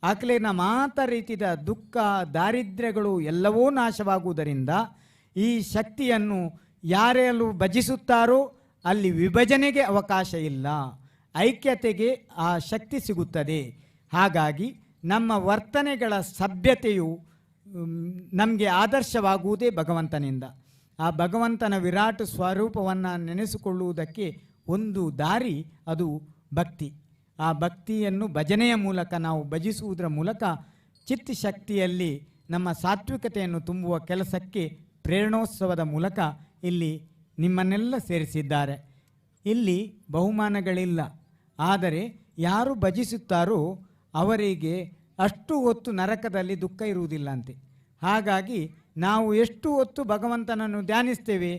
ಆಕಲೇನ ಮಾತ ರೀತಿಯ ದುಃಖ ದಾರಿದ್ರ್ಯಗಳು ಎಲ್ಲವೂ ನಾಶವಾಗುವುದರಿಂದ ಈ ಶಕ್ತಿಯನ್ನು ಯಾರೆಲ್ಲೂ ಭಜಿಸುತ್ತಾರೋ ಅಲ್ಲಿ ವಿಭಜನೆಗೆ ಅವಕಾಶ ಇಲ್ಲ. ಐಕ್ಯತೆಗೆ ಆ ಶಕ್ತಿ ಸಿಗುತ್ತದೆ. ಹಾಗಾಗಿ ನಮ್ಮ ವರ್ತನೆಗಳ ಸಭ್ಯತೆಯು ನಮಗೆ ಆದರ್ಶವಾಗುವುದೇ ಭಗವಂತನಿಂದ. ಆ ಭಗವಂತನ ವಿರಾಟ್ ಸ್ವರೂಪವನ್ನು ನೆನೆಸಿಕೊಳ್ಳುವುದಕ್ಕೆ ಒಂದು ದಾರಿ ಅದು ಭಕ್ತಿ. ಆ ಭಕ್ತಿಯನ್ನು ಭಜನೆಯ ಮೂಲಕ ನಾವು ಭಜಿಸುವುದರ ಮೂಲಕ ಚಿತ್ತಶಕ್ತಿಯಲ್ಲಿ ನಮ್ಮ ಸಾತ್ವಿಕತೆಯನ್ನು ತುಂಬುವ ಕೆಲಸಕ್ಕೆ ಪ್ರೇರಣೋತ್ಸವದ ಮೂಲಕ ಇಲ್ಲಿ ನಿಮ್ಮನ್ನೆಲ್ಲ ಸೇರಿಸಿದ್ದಾರೆ. ಇಲ್ಲಿ ಬಹುಮಾನಗಳಿಲ್ಲ, ಆದರೆ ಯಾರು ಭಜಿಸುತ್ತಾರೋ ಅವರಿಗೆ ಅಷ್ಟು ಹೊತ್ತು ನರಕದಲ್ಲಿ ದುಃಖ ಇರುವುದಿಲ್ಲ ಅಂತೆ. ಹಾಗಾಗಿ ನಾವು ಎಷ್ಟು ಹೊತ್ತು ಭಗವಂತನನ್ನು ಧ್ಯಾನಿಸ್ತೇವೆ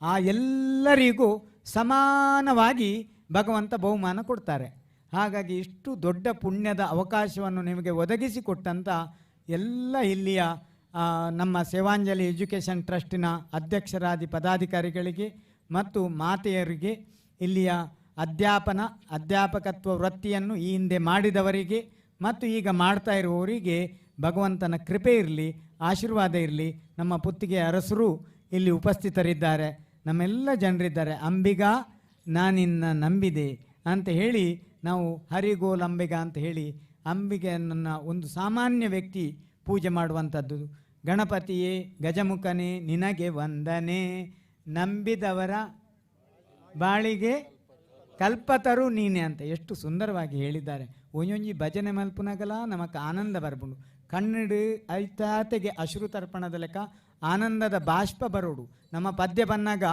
ಆ ಎಲ್ಲರಿಗೂ ಸಮಾನವಾಗಿ ಭಗವಂತ ಬಹುಮಾನ ಕೊಡ್ತಾರೆ. ಹಾಗಾಗಿ ಇಷ್ಟು ದೊಡ್ಡ ಪುಣ್ಯದ ಅವಕಾಶವನ್ನು ನಿಮಗೆ ಒದಗಿಸಿಕೊಟ್ಟಂಥ ಎಲ್ಲ ಇಲ್ಲಿಯ ನಮ್ಮ ಸೇವಾಂಜಲಿ ಎಜುಕೇಷನ್ ಟ್ರಸ್ಟಿನ ಅಧ್ಯಕ್ಷರಾದಿ ಪದಾಧಿಕಾರಿಗಳಿಗೆ ಮತ್ತು ಮಾತೆಯರಿಗೆ, ಇಲ್ಲಿಯ ಅಧ್ಯಾಪನ ಅಧ್ಯಾಪಕತ್ವ ವೃತ್ತಿಯನ್ನು ಈ ಹಿಂದೆ ಮಾಡಿದವರಿಗೆ ಮತ್ತು ಈಗ ಮಾಡ್ತಾ ಇರುವವರಿಗೆ ಭಗವಂತನ ಕೃಪೆ ಇರಲಿ, ಆಶೀರ್ವಾದ ಇರಲಿ. ನಮ್ಮ ಪುತ್ತಿಗೆ ಅರಸರು ಇಲ್ಲಿ ಉಪಸ್ಥಿತರಿದ್ದಾರೆ, ನಮ್ಮೆಲ್ಲ ಜನರಿದ್ದಾರೆ. ಅಂಬಿಗಾ ನಾನಿನ್ನ ನಂಬಿದೆ ಅಂತ ಹೇಳಿ ನಾವು ಹರಿಗೋಲ್ ಅಂಬಿಗ ಅಂತ ಹೇಳಿ ಅಂಬಿಗೆಯನ್ನು ಒಂದು ಸಾಮಾನ್ಯ ವ್ಯಕ್ತಿ ಪೂಜೆ ಮಾಡುವಂಥದ್ದು. ಗಣಪತಿಯೇ ಗಜಮುಖನೇ ನಿನಗೆ ವಂದನೆ, ನಂಬಿದವರ ಬಾಳಿಗೆ ಕಲ್ಪತರು ನೀನೆ ಅಂತ ಎಷ್ಟು ಸುಂದರವಾಗಿ ಹೇಳಿದ್ದಾರೆ. ಒಂಜೊಂಜಿ ಭಜನೆ ಮಲ್ಪುನಗಲ ನಮಕ್ ಆನಂದ ಬರ್ಬುಂಡು, ಕನ್ನಡ ಐತಾತೆಗೆ ಅಶ್ರುತರ್ಪಣದ ಲೆಕ್ಕ ಆನಂದದ ಬಾಷ್ಪ ಬರೋಡು. ನಮ್ಮ ಪದ್ಯ ಬನ್ನಾಗ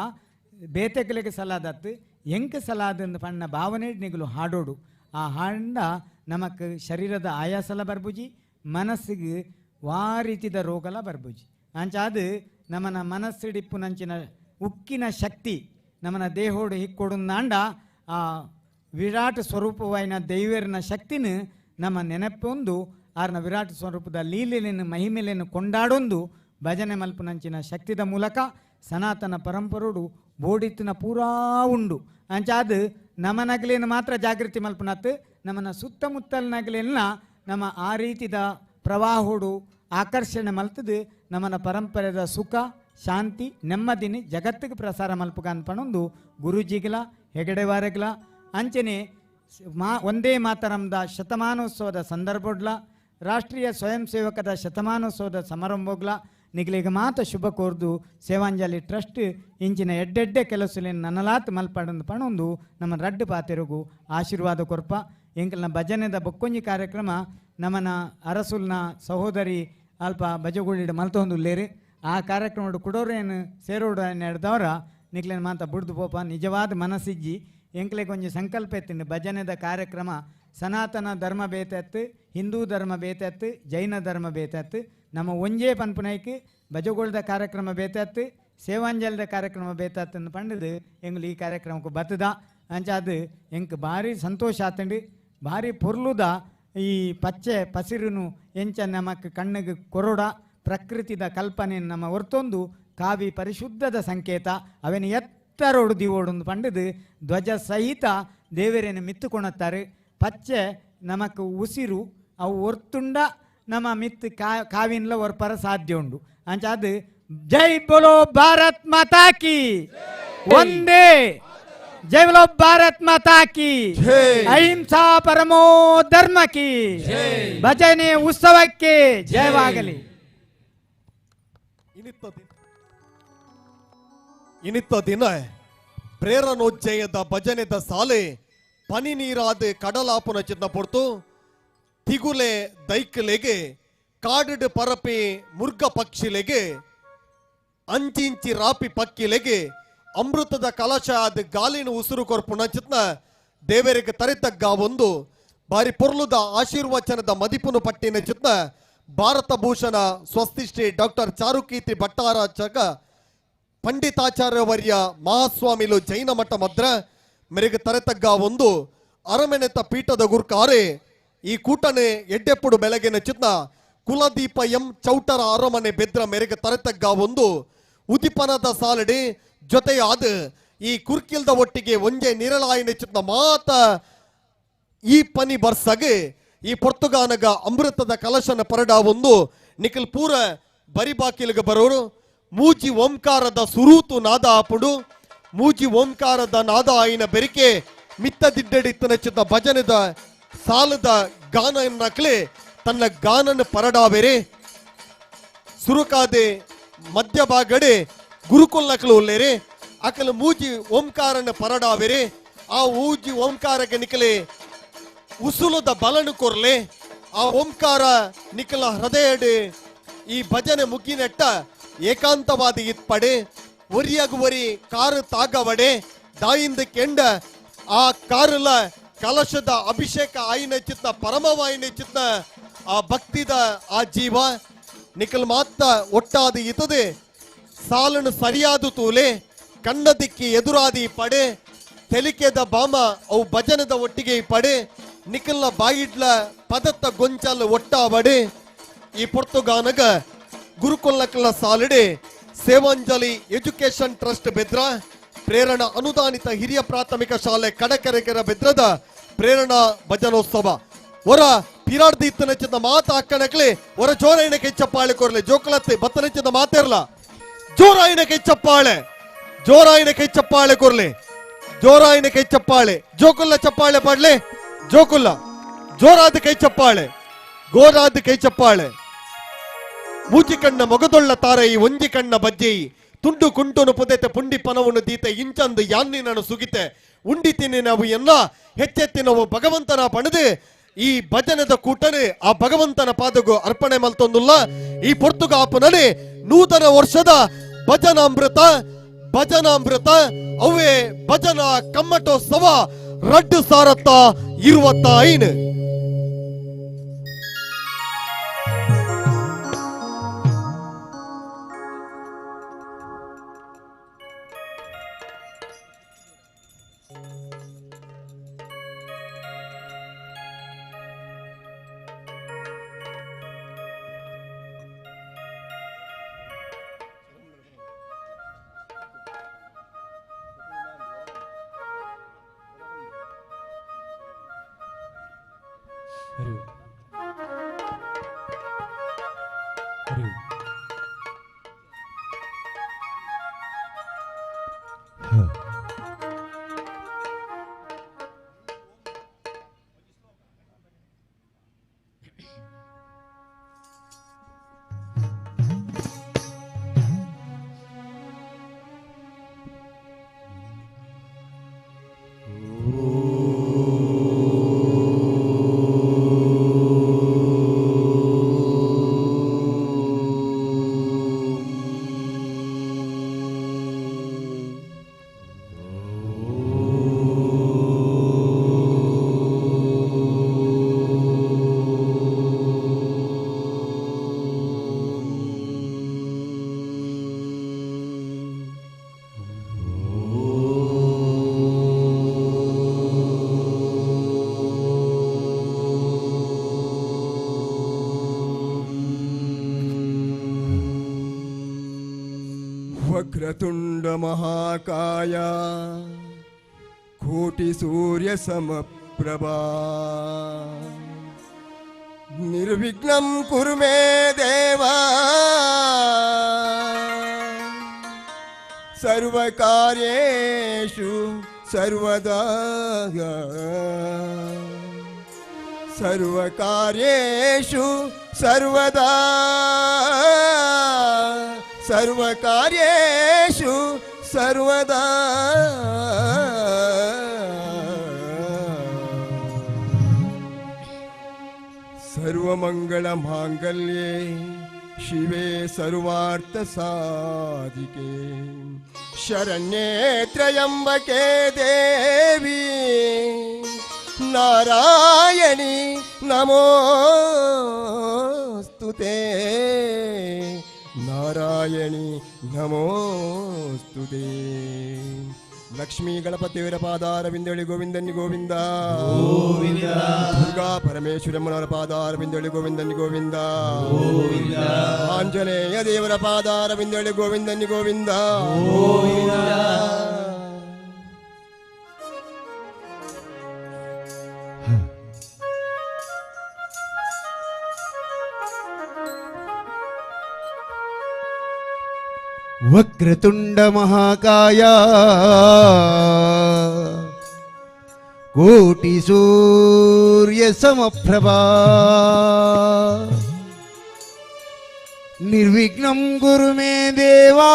ಬೇತೆಕಲಿಗೆ ಸಲಾದತ್ತು ಎಂಕ ಸಲಾದಂದು ಪಣ್ಣ ಭಾವನೆ ನಿಗಲು ಹಾಡೋಡು. ಆ ಹಾಂಡ ನಮಕ್ ಶರೀರದ ಆಯಾಸಲ ಬರ್ಬುಜಿ, ಮನಸ್ಸಿಗೆ ವಾರೀತಿದ ರೋಗಲ ಬರ್ಬುಜಿ. ಅಂಚಾದ ನಮ್ಮನ ಮನಸ್ಸಿಡಿಪ್ಪು ನಂಚಿನ ಉಕ್ಕಿನ ಶಕ್ತಿ ನಮ್ಮನ ದೇಹೋಡು ಹಿಕ್ಕೊಡುಂದಾಂಡ ಆ ವಿರಾಟ್ ಸ್ವರೂಪವಾಯಿನ ದೈವರ್ನ ಶಕ್ತಿನ ನಮ್ಮ ನೆನಪೊಂದು ಆರ್ನ ವಿರಾಟ್ ಸ್ವರೂಪದ ಲೀಲೆಯನ್ನು ಮಹಿಮೆಲೆಯನ್ನು ಕೊಂಡಾಡೊಂದು ಭಜನೆ ಮಲ್ಪುನಂಚಿನ ಶಕ್ತಿದ ಮೂಲಕ ಸನಾತನ ಪರಂಪರೋಡು ಬೋಡಿತ್ತಿನ ಪೂರಾ ಉಂಡು. ಅಂಚಾದ ನಮನಗಲೇನು ಮಾತ್ರ ಜಾಗೃತಿ ಮಲ್ಪುನತ್ತು, ನಮ್ಮನ ಸುತ್ತಮುತ್ತಲಿನಗಲೆಲ್ಲ ನಮ್ಮ ಆ ರೀತಿದ ಪ್ರವಾಹೋಡು ಆಕರ್ಷಣೆ ಮಲ್ತದು ನಮ್ಮನ ಪರಂಪರೆದ ಸುಖ ಶಾಂತಿ ನೆಮ್ಮದಿನಿ ಜಗತ್ತಿಗೆ ಪ್ರಸಾರ ಮಲ್ಪುಗ ಅನ್ಪಣೊಂದು ಗುರೂಜಿಗಳ ಹೆಗಡೆವಾರಗಳ ಅಂಚನೆ ಒಂದೇ ಮಾತರಂದ ಶತಮಾನೋತ್ಸವದ ಸಂದರ್ಭಡ್ಲ ರಾಷ್ಟ್ರೀಯ ಸ್ವಯಂ ಸೇವಕದ ಶತಮಾನೋತ್ಸವದ ಸಮಾರಂಭಗ್ಲ ನಿಗಲಿಗ ಮಾತ ಶುಭ ಕೋರ್ದು ಸೇವಾಂಜಲಿ ಟ್ರಸ್ಟ್ ಇಂಚಿನ ಎಡ್ಡೆಡ್ಡೆ ಕೆಲಸಲಿನ ನನಲಾತ್ ಮಲ್ಪಡಂದು ಪಣೊಂದು ನಮ್ಮ ರಡ್ಡು ಪಾತೆರುಗು ಆಶೀರ್ವಾದ ಕೊರ್ಪ. ಎಂಕಲ್ನ ಭಜನೆದ ಬೊಕ್ಕೊಂಜಿ ಕಾರ್ಯಕ್ರಮ ನಮ್ಮನ ಅರಸುಲ್ನ ಸಹೋದರಿ ಅಲ್ಪ ಬಜಗುಳಿಡ ಮಲ್ತೊಂದುಲ್ಲೇರು ಆ ಕಾರ್ಯಕ್ರಮ ಕುಡೋರೇನು ಸೇರೋಡು ನಡೆದವರ ನಿಕ್ಲೇನು ಮಾತ ಬುಡ್ದು ಪೋಪ ನಿಜವಾದ ಮನಸ್ಸಿಜ್ಜಿ ಎಂಕ್ಲೆಗೆ ಒಂಜಿ ಸಂಕಲ್ಪ ಎತ್ತಿಂಡು ಭಜನೆದ ಕಾರ್ಯಕ್ರಮ ಸನಾತನ ಧರ್ಮ ಬೇತತ್ತು, ಹಿಂದೂ ಧರ್ಮ ಬೇತತ್ತು, ಜೈನ ಧರ್ಮ ಬೇತತ್ತು, ನಮ್ಮ ಒಂಜೇ ಪನ್ಪುನೈಕ್ ಭಜಗೋಳ್ದ ಕಾರ್ಯಕ್ರಮ ಬೇತತ್ತು, ಸೇವಾಂಜಲದ ಕಾರ್ಯಕ್ರಮ ಬೇತತ್ತು ಪಂಡದು ಎಂಗ್ಲು ಈ ಕಾರ್ಯಕ್ರಮಕ್ಕೆ ಬತ್ತದ. ಅಂಚಾದು ಎಂಕ್ ಭಾರಿ ಸಂತೋಷ ಆತಂಡು, ಭಾರಿ ಪೊರ್ಲುದ ಈ ಪಚ್ಚೆ ಪಸಿರುನು ಎಂಚ ನಮಕ್ ಕಣ್ಣಿಗೆ ಕೊರೊಡ ಪ್ರಕೃತಿದ ಕಲ್ಪನೆ ನಮ್ಮ ಹೊರ್ತೊಂದು ಕಾವಿ ಪರಿಶುದ್ಧದ ಸಂಕೇತ ಅವೆನ ಎತ್ತರೋಡು ದಿವೋಡೊಂದು ಪಂಡದು ಧ್ವಜ ಸಹಿತ ದೇವರೇನು ಮಿತ್ತುಕೊಣತ್ತಾರೆ. ಪಚ್ಚೆ ನಮಕ್ ಉಸಿರು ಅವು ಒರ್ತುಂಡ ನಮ್ಮ ಮಿತ್ತು ಕಾವಿನ್ಲ ಒರ್ಪರ ಸಾಧ್ಯ ಉಂಡು. ಅಂಚ ಅದು ಜೈ ಬೋಲೋ ಭಾರತ್ ಮಾತಾ ಕಿ ಒಂದೇ, ಜೈ ಬೋಲೋ ಭಾರತ್ ಮಾತಾ ಕಿ, ಅಹಿಂಸಾ ಪರಮೋ ಧರ್ಮ ಕಿ, ಭಜನೆ ಉತ್ಸವಕ್ಕೆ ಜಯವಾಗಲಿ. ಇನಿತ್ತ ದಿನ ಪ್ರೇರಣೋಜ್ಜಯದ ಭಜನೆದ ಸಾಲೆ ಪನಿ ನೀರಾದ ಕಡಲಾಪುನ ಚಿನ್ನ ಪೊರ್ತು ತಿಗುಲೆ ದೈಕ್ಲೆಗೆ ಕಾಡು ಪರಪೆ ಮುರ್ಗ ಪಕ್ಷಿಲೆಗೆ ಅಂಚಿಂಚಿ ರಾಪಿ ಪಕ್ಕಿಲೆಗೆ ಅಮೃತದ ಕಲಶ ಆದ ಗಾಲಿನ ಉಸಿರು ಕೊರ್ಪುನ ಚಿತ್ನ ದೇವರಿಗೆ ತರಿತಗ್ಗ ಒಂದು ಬಾರಿ ಪೊರ್ಲುದ ಆಶೀರ್ವಚನದ ಮದಿಪುನು ಪಟ್ಟಿನ ಚಿತ್ನ ಭಾರತ ಭೂಷಣ ಸ್ವಸ್ತಿಶ್ರೀ ಡಾಕ್ಟರ್ ಚಾರುಕೀರ್ತಿ ಭಟ್ಟಾರಾಚಕ ಪಂಡಿತಾಚಾರ್ಯವರ್ಯ ಮಹಾಸ್ವಾಮಿಲು ಜೈನ ಮಠ ಮದ್ರ ಮೆರೆಗೆ ತರೆತಗ್ಗ ಒಂದು ಅರಮನೆತ ಪೀಠದ ಗುರ್ಕಾರೆ ಈ ಕೂಟನೆ ಎಡ್ಡೆಪ್ಪುಡು ಬೆಳಗಿನ ಚಿತ್ನ ಕುಲದೀಪ ಎಂ ಚೌಟರ ಅರಮನೆ ಬೆದ್ರ ಮೆರೆಗೆ ತರೆತಗ್ಗ ಒಂದು ಉದಿಪನದ ಸಾಲಡಿ ಜೊತೆಯಾದ ಈ ಕುರ್ಕಿಲ್ದ ಒಟ್ಟಿಗೆ ಒಂಜೆ ನಿರಳಾಯಿನ ಚಿತ್ನ ಮಾತ ಈ ಪನಿ ಬರ್ಸಗೆ ಈ ಪೊರ್ತುಗಾನಗ ಅಮೃತದ ಕಲಶನ ಪರಡ ಒಂದು ನಿಖಲ್ ಪೂರ ಬರಿಬಾಕಿಲ್ಗ ಬರೋರು ಮೂಜಿ ಓಂಕಾರದ ಸುರೂತು ನಾದ ಆಪುಡು ಮೂಜಿ ಓಂಕಾರದ ನಾದ ಆಯಿನ ಬೆರಿಕೆ ಮಿತ್ತ ದಿಡ್ಡಡಿ ಇತ್ತನಚ್ಚಿದ ಭಜನೆದ ಸಾಲದ ಗಾನ ಎನ್ನಕ್ಲೆ ತನ್ನ ಗಾನನ ಪರಡಾವೆರೆ. ಸುರುಕಾದೆ ಮಧ್ಯಭಾಗಡೆ ಗುರುಕುಲ್ನಕಲು ಉಲ್ಲೇರೆ ಅಕಲ ಮೂಜಿ ಓಂಕಾರನ ಪರಡಾವೆರೆ. ಆ ಊಜಿ ಓಂಕಾರಕ್ಕೆ ನಿಕಲೆ ಉಸುಲದ ಬಲನು ಕೊರ್ಲೆ. ಆ ಓಂಕಾರ ನಿಕಲ ಹೃದಯಡೆ ಈ ಭಜನೆ ಮುಗಿನೆಟ್ಟ ಏಕಾಂತವಾದ ಇತ್ಪಡೆ ಒರಿಯಾಗ ಒರಿ ಕಾರು ತಾಗವಡೆ ದಾಯಿಂದ ಕೆಂಡ ಆ ಕಾರುಲ ಕಲಶದ ಅಭಿಷೇಕ ಆಯಿನ ಚಿತ್ತ ಪರಮವಾಯಿನ ಚಿತ್ತ ಆ ಭಕ್ತಿದ ಆ ಜೀವ ನಿಕಲ್ ಮಾತ್ತ ಒಟ್ಟಾದ ಇತದೆ ಸಾಲನು ಸರಿಯಾದ ತೂಲೆ ಕಣ್ಣದಿಕ್ಕಿ ಎದುರಾದಿ ಪಡೆ ತೆಲಿಕೆದ ಬಾಮ ಅವು ಭಜನದ ಒಟ್ಟಿಗೆ ಪಡೆ ನಿಕಲ್ನ ಬಾಯಿಡ್ಲ ಪದತ್ತ ಗೊಂಚಲ ಒಟ್ಟಾವಡೆ. ಈ ಪೊರ್ತುಗಾನಗ ಗುರುಕುಲಕಲ ಸಾಲಡೆ ಸೇವಾಂಜಲಿ ಎಜುಕೇಶನ್ ಟ್ರಸ್ಟ್ ಬೆದ್ರ ಪ್ರೇರಣಾ ಅನುದಾನಿತ ಹಿರಿಯ ಪ್ರಾಥಮಿಕ ಶಾಲೆ ಕಡಕೆರೆಕೆರ ಬೆದ್ರದ ಪ್ರೇರಣಾ ಭಜನೋತ್ಸವ ಹೊರ ಪಿರಾಡ್ದಿ ಇತ್ತನಚ್ಚಿದ ಮಾತ ಅಕ್ಕನಕ್ಲೆ ಹೊರ ಜೋರಾಯಿನಕ್ಕೆ ಚಪ್ಪಾಳೆ ಕೊರಲೆ ಜೋಕಲತ್ತೆ ಬತ್ತನಚ್ಚಿದ ಮಾತೇರ್ಲ ಜೋರಾಯಿನಕ್ಕೆ ಚಪ್ಪಾಳೆ ಜೋರಾಯಿನಕ್ಕೆ ಚಪ್ಪಾಳೆ ಕೊರಲೆ ಜೋರಾಯಿನ ಕೈ ಚಪ್ಪಾಳೆ ಜೋಕುಲ್ಲ ಚಪ್ಪಾಳೆ ಪಾಡ್ಲೆ ಜೋಕುಲ್ಲ ಜೋರಾದ ಕೈ ಚಪ್ಪಾಳೆ ಗೋರಾದ ಕೈ ಚಪ್ಪಾಳೆ. ಮೂಜಿ ಕಣ್ಣ ಮೊಗದೊಳ್ಳ ತಾರೈ ಒಂಜಿ ಕಣ್ಣ ಬಜ್ಜೆಯಿ ತುಂಡು ಕುಂಟುನು ಪುದೆತೆ ಪುಂಡಿ ಪನವನ್ನು ದೀತೆ ಇಂಚಂದು ಯಾನ್ನಿನನು ಸುಗಿತೆ ಉಂಡಿ ತಿನ್ನಿನವು ಎಲ್ಲ ಹೆಚ್ಚೆತ್ತಿನವು ಭಗವಂತನ ಪಣದು ಈ ಭಜನದ ಕೂಟನೆ ಆ ಭಗವಂತನ ಪಾದಗು ಅರ್ಪಣೆ ಮಲ್ತೊಂದುಲ್ಲ. ಈ ಪೊರ್ತುಗಾಪುನನೆ ನೂತನ ವರ್ಷದ ಭಜನಾಮೃತ ಭಜನಾಮೃತ ಅವೇ ಭಜನಾ ಕಮ್ಮಟೋತ್ಸವ 2025. वक्रतुंड महाकाय कोटि सूर्य समप्रभा निर्विघ्नं कुरु मे देव सर्वकार्येषु सर्वदा सर्वकार्येषु सर्वदा सर्वकार्येषु सर्वदा. सर्वमंगलमांगल्ये शिवे सर्वार्थ साधिके शरण्ये त्र्यंबके देवी नारायणी नमोस्तुते ನಾರಾಯಣಿ ನಮೋಸ್ತುತೆ. ಲಕ್ಷ್ಮೀ ಗಣಪತಿಯವರ ಪಾದಾರವಿಂದಳಿ ಗೋವಿಂದನಿ ಗೋವಿಂದ ಗೋವಿಂದ. ದುರ್ಗಾ ಪರಮೇಶ್ವರಮ್ಮನವರ ಪಾದಾರವಿಂದಳಿ ಗೋವಿಂದನಿ ಗೋವಿಂದ ಗೋವಿಂದ. ಆಂಜನೇಯ ದೇವರ ಪಾದಾರವಿಂದಳಿ ಗೋವಿಂದನಿ ಗೋವಿಂದ ಗೋವಿಂದ. वक्रतुंड महाकाय ಕೋಟಿ ಸೂರ್ಯ ಸಮಪ್ರಭಾ ನಿರ್ವಿಘ್ನಂ ಗುರು ಮೇ ದೇವಾ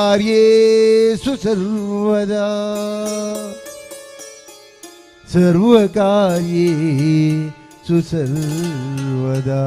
ಸರ್ವಕಾರ್ಯೇಷು ಸರ್ವದಾ ಸರ್ವಕಾರ್ಯೇಷು ಸರ್ವದಾ.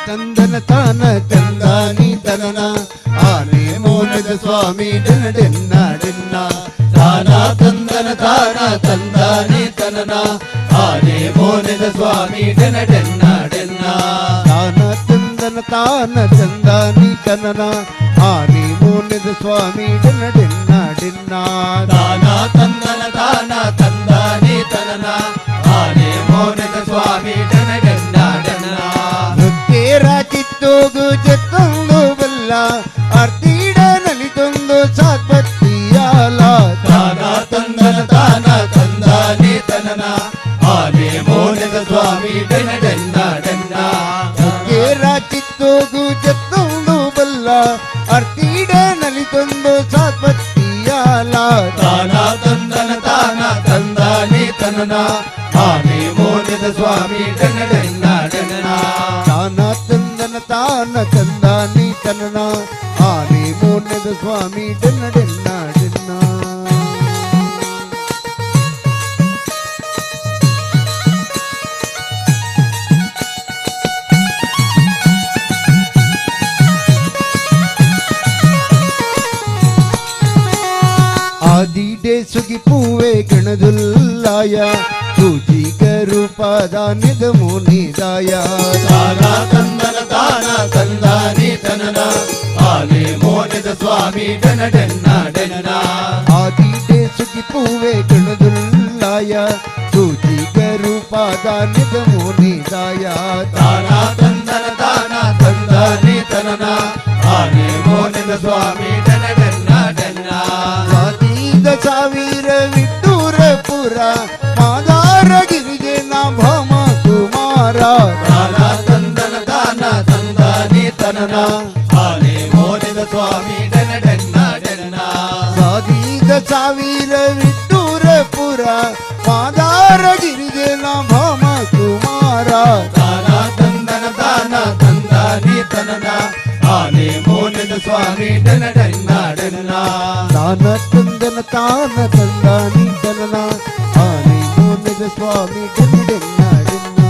ಚಂದನ ತಾನ ಚಂದಾನಿ ತನನ ಆನೆ ಮೋನದ ಸ್ವಾಮಿ ಡೆನ್ನ ಡೆನ್ನ ಡೆನ್ನ ತಾನ ತಂದನ ತಾನ ತಂದಾನಿ ತನನ ಆನೆ ಮೋನದ ಸ್ವಾಮಿ ಡೆನ್ನ ಡೆನ್ನ ಡೆನ್ನ ತಾನ ಚಂದನ ತಾನ ಚಂದಾನಿ ತನನ ಆನೆ ಮೋನದ ಸ್ವಾಮಿ ಡೆನ್ನ ಡೆನ್ನ ಡೆನ್ನ ತಾನ ತಂದನ ತಾನ ತಂದಾನಿ ತನನ ಆನೆ ಮೋನದ ಸ್ವಾಮಿ ಡೆನ್ನ ಡೆನ್ನ ಡೆನ್ನ ಚಿತ್ತೋಗು ಜತ್ತೊಂದು ಬಲ್ಲ ಅರ್ತೀಡ ನಲಿತೊಂದು ಸಾತ್ಪತ್ತಿಯಾಲ ತಾನ ತಂದನ ತಾನ ತಂದಾನೆ ತನನ ಆನೆ ಮೋನದ ಸ್ವಾಮಿ ಡೆನ ಡೆನ್ನ ಡೆನ್ನ ಕೇರ ಚಿತ್ತೋಗು ಜತ್ತೊಂದು ಬಲ್ಲ ಅರ್ತೀಡ ನಲಿತೊಂದು ಸಾತ್ಪತ್ತಿಯಾಲ ತಾನ ತಂದನ ತಾನ ತಂದಾನೆ ತನನ ಆನೆ ಮೋನದ ಸ್ವಾಮಿ ಡೆನ ಡೆನ್ನ ಡೆನ್ನ ತಾನ ಚಂದನ ತಾನ ಚಂದಾನಿ ತನನ ಆನೆ ಮೋನದ ಸ್ವಾಮಿ ಡೆನ್ನ ಡೆನ್ನ ಡೆನ್ನ. ಆದಿಡೆ ಸುಗಿ ಪೂವೆ ಗಣದುಲ್ಲಾಯ ಸೂಜಿ ಕರುಪಾದ ನಿದ ಮುನಿದಾಯ ತಾನ ತಂದನ ತಾನ ತಂದಾನಿ ತನನ ಆನೆ ಮೋನದ ಸ್ವಾಮಿ ಡೆನ ಡೆನ್ನ ಡೆನ್ನ ಆದಿಡೆ ಸುಗಿ ಪೂವೆ ಗಣದುಲ್ಲಾಯ ಸೂಜಿ ಕರುಪಾದ ನಿದ ಮುನಿದಾಯ ತಾನ ತಂದನ ತಾನ ತಂದಾನಿ ತನನ ಆನೆ ಮೋನದ ಸ್ವಾಮಿ ಡೆನ ಡೆನ್ನ ಡೆನ್ನ ಸಾತೀದ ಸಾವಿರ ವಿಟ್ಟೂರ ಪುರ ಮಾದಾರ ಗಿರಿಜನ ಭಾಮ ಕುಮಾರ ತಾನ ತಂದನ ತಾನ ತಂದಾನಿ ತನನ ಆನೆ ಮೋನಿದ ಸ್ವಾಮಿ ಡೆನ ಡೆನ್ನ ಡೆನ್ನ ಸಾದೀದ ಸಾವಿರ ವಿಟ್ಟೂರ ಪುರ ಮಾದಾರ ಗಿರಿಜನ ಭಾಮ ಕುಮಾರ ತಾನ ತಂದನ ತಾನ ತಂದಾನಿ ತನನ ಆನೆ ಮೋನಿದ ಸ್ವಾಮಿ ಡೆನ ಡೆನ್ನ ಡೆನ್ನ ತಾನ ತಂದನ ತಾನ ತಂದಾನಿ ತನನ ಆನೆ ಮೋನದ ಸ್ವಾಮಿ ಡೆನ್ನ ಡೆನ್ನ ಡೆನ್ನ.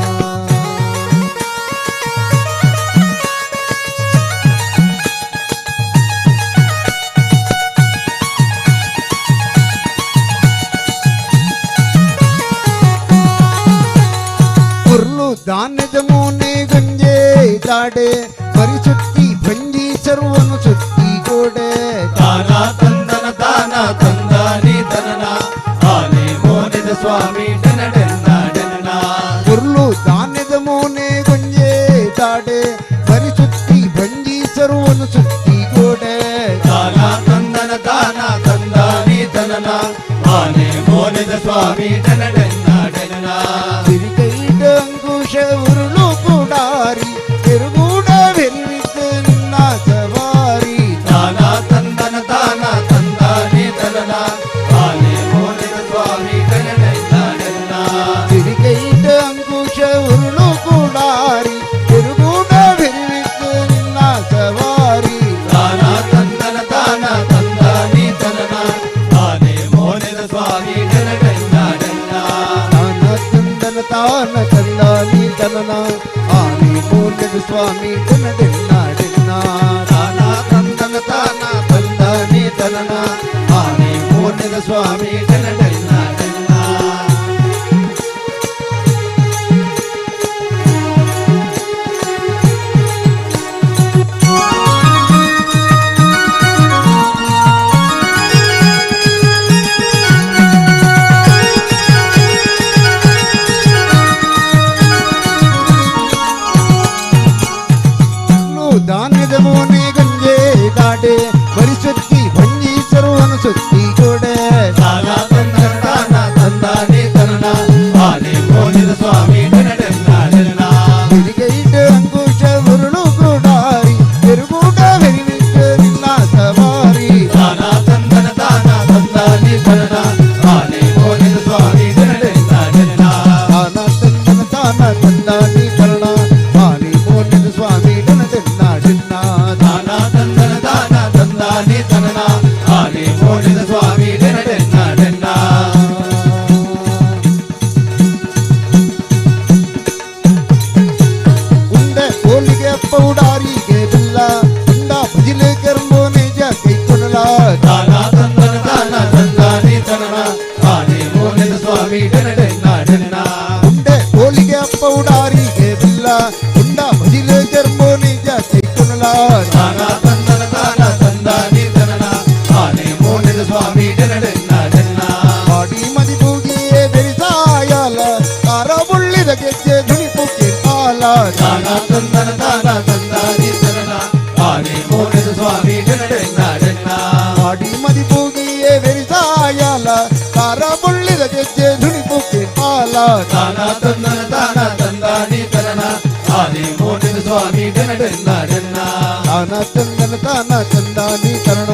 ಕುರ್ಲು ದಾನದ ಮೋನೆ ಗಂಜೆ ದಾಡೆ ಪರಿಸುತ್ತಿ ಭಂಜಿ ಸರ್ವನು ಸುತ್ತಿ ಗೋಡೆ ತಾನ ತಂದನ ತಾನ ತಂದಾನಿ ತನನ ಆನೆ ಮೋನೆದ ಸ್ವಾಮಿ ಡೆನ ಡೆನ್ನ ಡೆನ್ನ ಕುರ್ಲು ದಾನದ ಮೋನೆ ಗಂಜೆ ದಾಡೆ ಪರಿಸುತ್ತಿ ಭಂಜಿ ಸರ್ವನು ಸುತ್ತಿ ಗೋಡೆ ತಾನ ತಂದನ ತಾನ ತಂದಾನಿ ತನನ ಆನೆ ಮೋನೆದ ಸ್ವಾಮಿ ಡೆನ ಡೆನ್ನ ಡೆನ್ನ ಸಿರಿಕೈಟ ಅಂಕುಶ ಉರುಳು ಕುಡಾರಿ ತಿರುಗೂಡ ಬೆರಿವಿತ್ತು ನಿನ್ನ ಸವಾರಿ ತಾನ ತಂದನ ತಾನ ತಂದಾನಿ ತನನ ಆನೆ ಮೋನಿದ ಸ್ವಾಮಿ ಡೆನ ಡೆನ್ನ ಡೆನ್ನ ಸಿರಿಕೈಟ ಅಂಕುಶ ಉರುಳು ಕುಡಾರಿ ತಿರುಗೂಡ ಬೆರಿವಿತ್ತು ನಿನ್ನ ಸವಾರಿ ತಾನ ತಂದನ ತಾನ ತಂದಾನಿ ತನನ ಆನೆ ಮೋನಿದ ಸ್ವಾಮಿ ಡೆನ ಡೆನ್ನ ಡೆನ್ನ ತಾನ ತಂದನ ತಾನ ತಂದಾನಿ ತನನ ಆನೆ ಮೋನದ ಸ್ವಾಮಿ ಡೆನ ಡೆನ್ನ ಡೆನ್ನ ತಾನ ತಂದನ ತಾನ ತಂದಾನಿ ತನನ ಆನೆ ಮೋನದ ಸ್ವಾಮಿ ಡೆನ ಡೆನ್ನ ಡೆನ್ನ. ಗೋಡೆ ಬರಿಸುತ್ತಿ ಬಂಜಿ ಸರ್ವನ ಸುತ್ತಿ ಗೋಡೆ ತಾನ ತಂದನ ತಾನ ತಂದಾನೆ ತನನ ಆನೆ ಮೋನಿದ ಸ್ವಾಮಿ ಡೆನಡೆನ್ನ ಡೆನ್ನ ತಿರುಗೈಟ ಅಂಕುಶ ಉರುಳು ಗುಡಾರಿ ತಿರುಗೂಟ ಬೆರಿವಿಟ್ಟ ನಿನ್ನ ಸವಾರಿ ತಾನ ತಂದನ ತಾನ ತಂದಾನೆ ತನನ ಆನೆ ಮೋನಿದ ಸ್ವಾಮಿ ಡೆನಡೆನ್ನ ಡೆನ್ನ ತಾನ ತಂದನ ತಾನ ತಂದಾನಿ ತರಣ ಆನೆ ಮೋನಿದ ಸ್ವಾಮಿ ಡೆನಡೆನ್ನ ಡೆನ್ನ ತಾನ ತಂದನ ತಾನ ತಂದಾನೆ ತನನ ಆನೆ ಮೋನಿದ ಸ್ವಾಮಿ ಡೆನಡೆನ್ನ ಡೆನ್ನ ಉಂಡ ಕೋಲಿಗೆ ಪೌಡಾರಿಗೆ ಬೆಲ್ಲ ಉಂಡ ಭಜಿಲೆ ಕರ್ಮೋನೆ ಕೈ ಕೊಡಲ ತಾನ ತಂದನ ತಾನ ತಂದಾನೆ ತನನ ಆನೆ ಮೋನಿದ ಸ್ವಾಮಿ ಡೆನಡೆನ್ನ ಡೆನ್ನ ಉಂಡ ಕೋಲಿಗೆ ಪೌಡಾರಿಗೆ ಬೆಲ್ಲ ಉಂಡ ಭಜಿಲೆ ಕರ್ಮೋನೆ ಕೈ ಕೊಡಲ ತಾನ ತಂದನ ತಾನ ತಂದಾನೆ ತನನ ಆನೆ ಮೋನಿದ ಸ್ವಾಮಿ ಡೆನಡೆನ್ನ ಡೆನ್ನ ಬಾಡಿ ಮದಿಪುಗಿಯೇ ಬೆರಿಸಾಯಾಲ ತಾರ ಬುಳ್ಳಿದ ಗೆಜ್ಜೆ ಧುಣಿಪುಕ್ಕೆ ತಾಲ ತಾನ ತಂದನ ತಾನ ತಂದಾನೆ ತನನ ಆನೆ ಮೋನಿದ ಸ್ವಾಮಿ ಡೆನಡೆನ್ನ ಡೆನ್ನ ಬಾಡಿ ಮದಿಪುಗಿಯೇ ಬೆರಿಸಾಯಾಲ ತಾರ ಬುಳ್ಳಿದ ಗೆಜ್ಜೆ ಧುಣಿಪುಕ್ಕೆ ತಾಲ ತಾನ ತಂದನ ತಾನ ತಂದಾನೆ ತನನ ಆನೆ ಮೋನಿದ ಸ್ವಾಮಿ ಡೆನಡೆನ್ನ ಡೆನ್ನ ತಾನ ತಂದನ ತಾನ ತಂದಾನಿ ತರಣ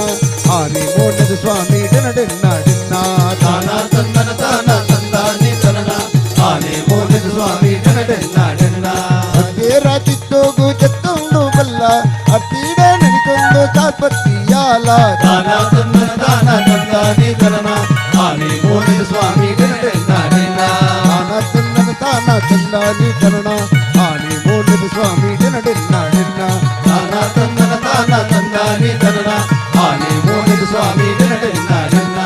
ಆನೆ ಮೋನದ ಸ್ವಾಮಿ ಡೆನಡೆನ್ನ ಡೆನ್ನ ತಾನ ತಂದನ ತಾನ ತಂದಾನೆ ತನನ ಆನೆ ಮೋನಿದ ಸ್ವಾಮಿ ಡೆನಡೆನ್ನ ಡೆನ್ನ ಅದೇರ ಚಿತ್ತೋಗು ಚೆತ್ತುಂಡು ಬಲ್ಲ ಅತ್ತೀಡ ನೆನಿತೊಂದು ಚಾಪತ್ತಿಯಾಲ ತಾನ ತಂದನ ತಾನ ತಂದಾನೆ ತನನ ಆನೆ ಮೋನಿದ ಸ್ವಾಮಿ ಡೆನಡೆನ್ನ ಡೆನ್ನ ತಾನ ತಂದನ ತಾನ ತಂದಾನಿ ತರಣ ಆನೆ ಮೋನದ ಸ್ವಾಮಿ ಡೆನಡೆನ್ನ ಡೆನ್ನ ತಾನ ತಂದನ ತಾನ ತಂದಾನೆ ತನನ ಆನೆ ಮೋನಿದ ಸ್ವಾಮಿ ಡೆನಡೆನ್ನ ಡೆನ್ನ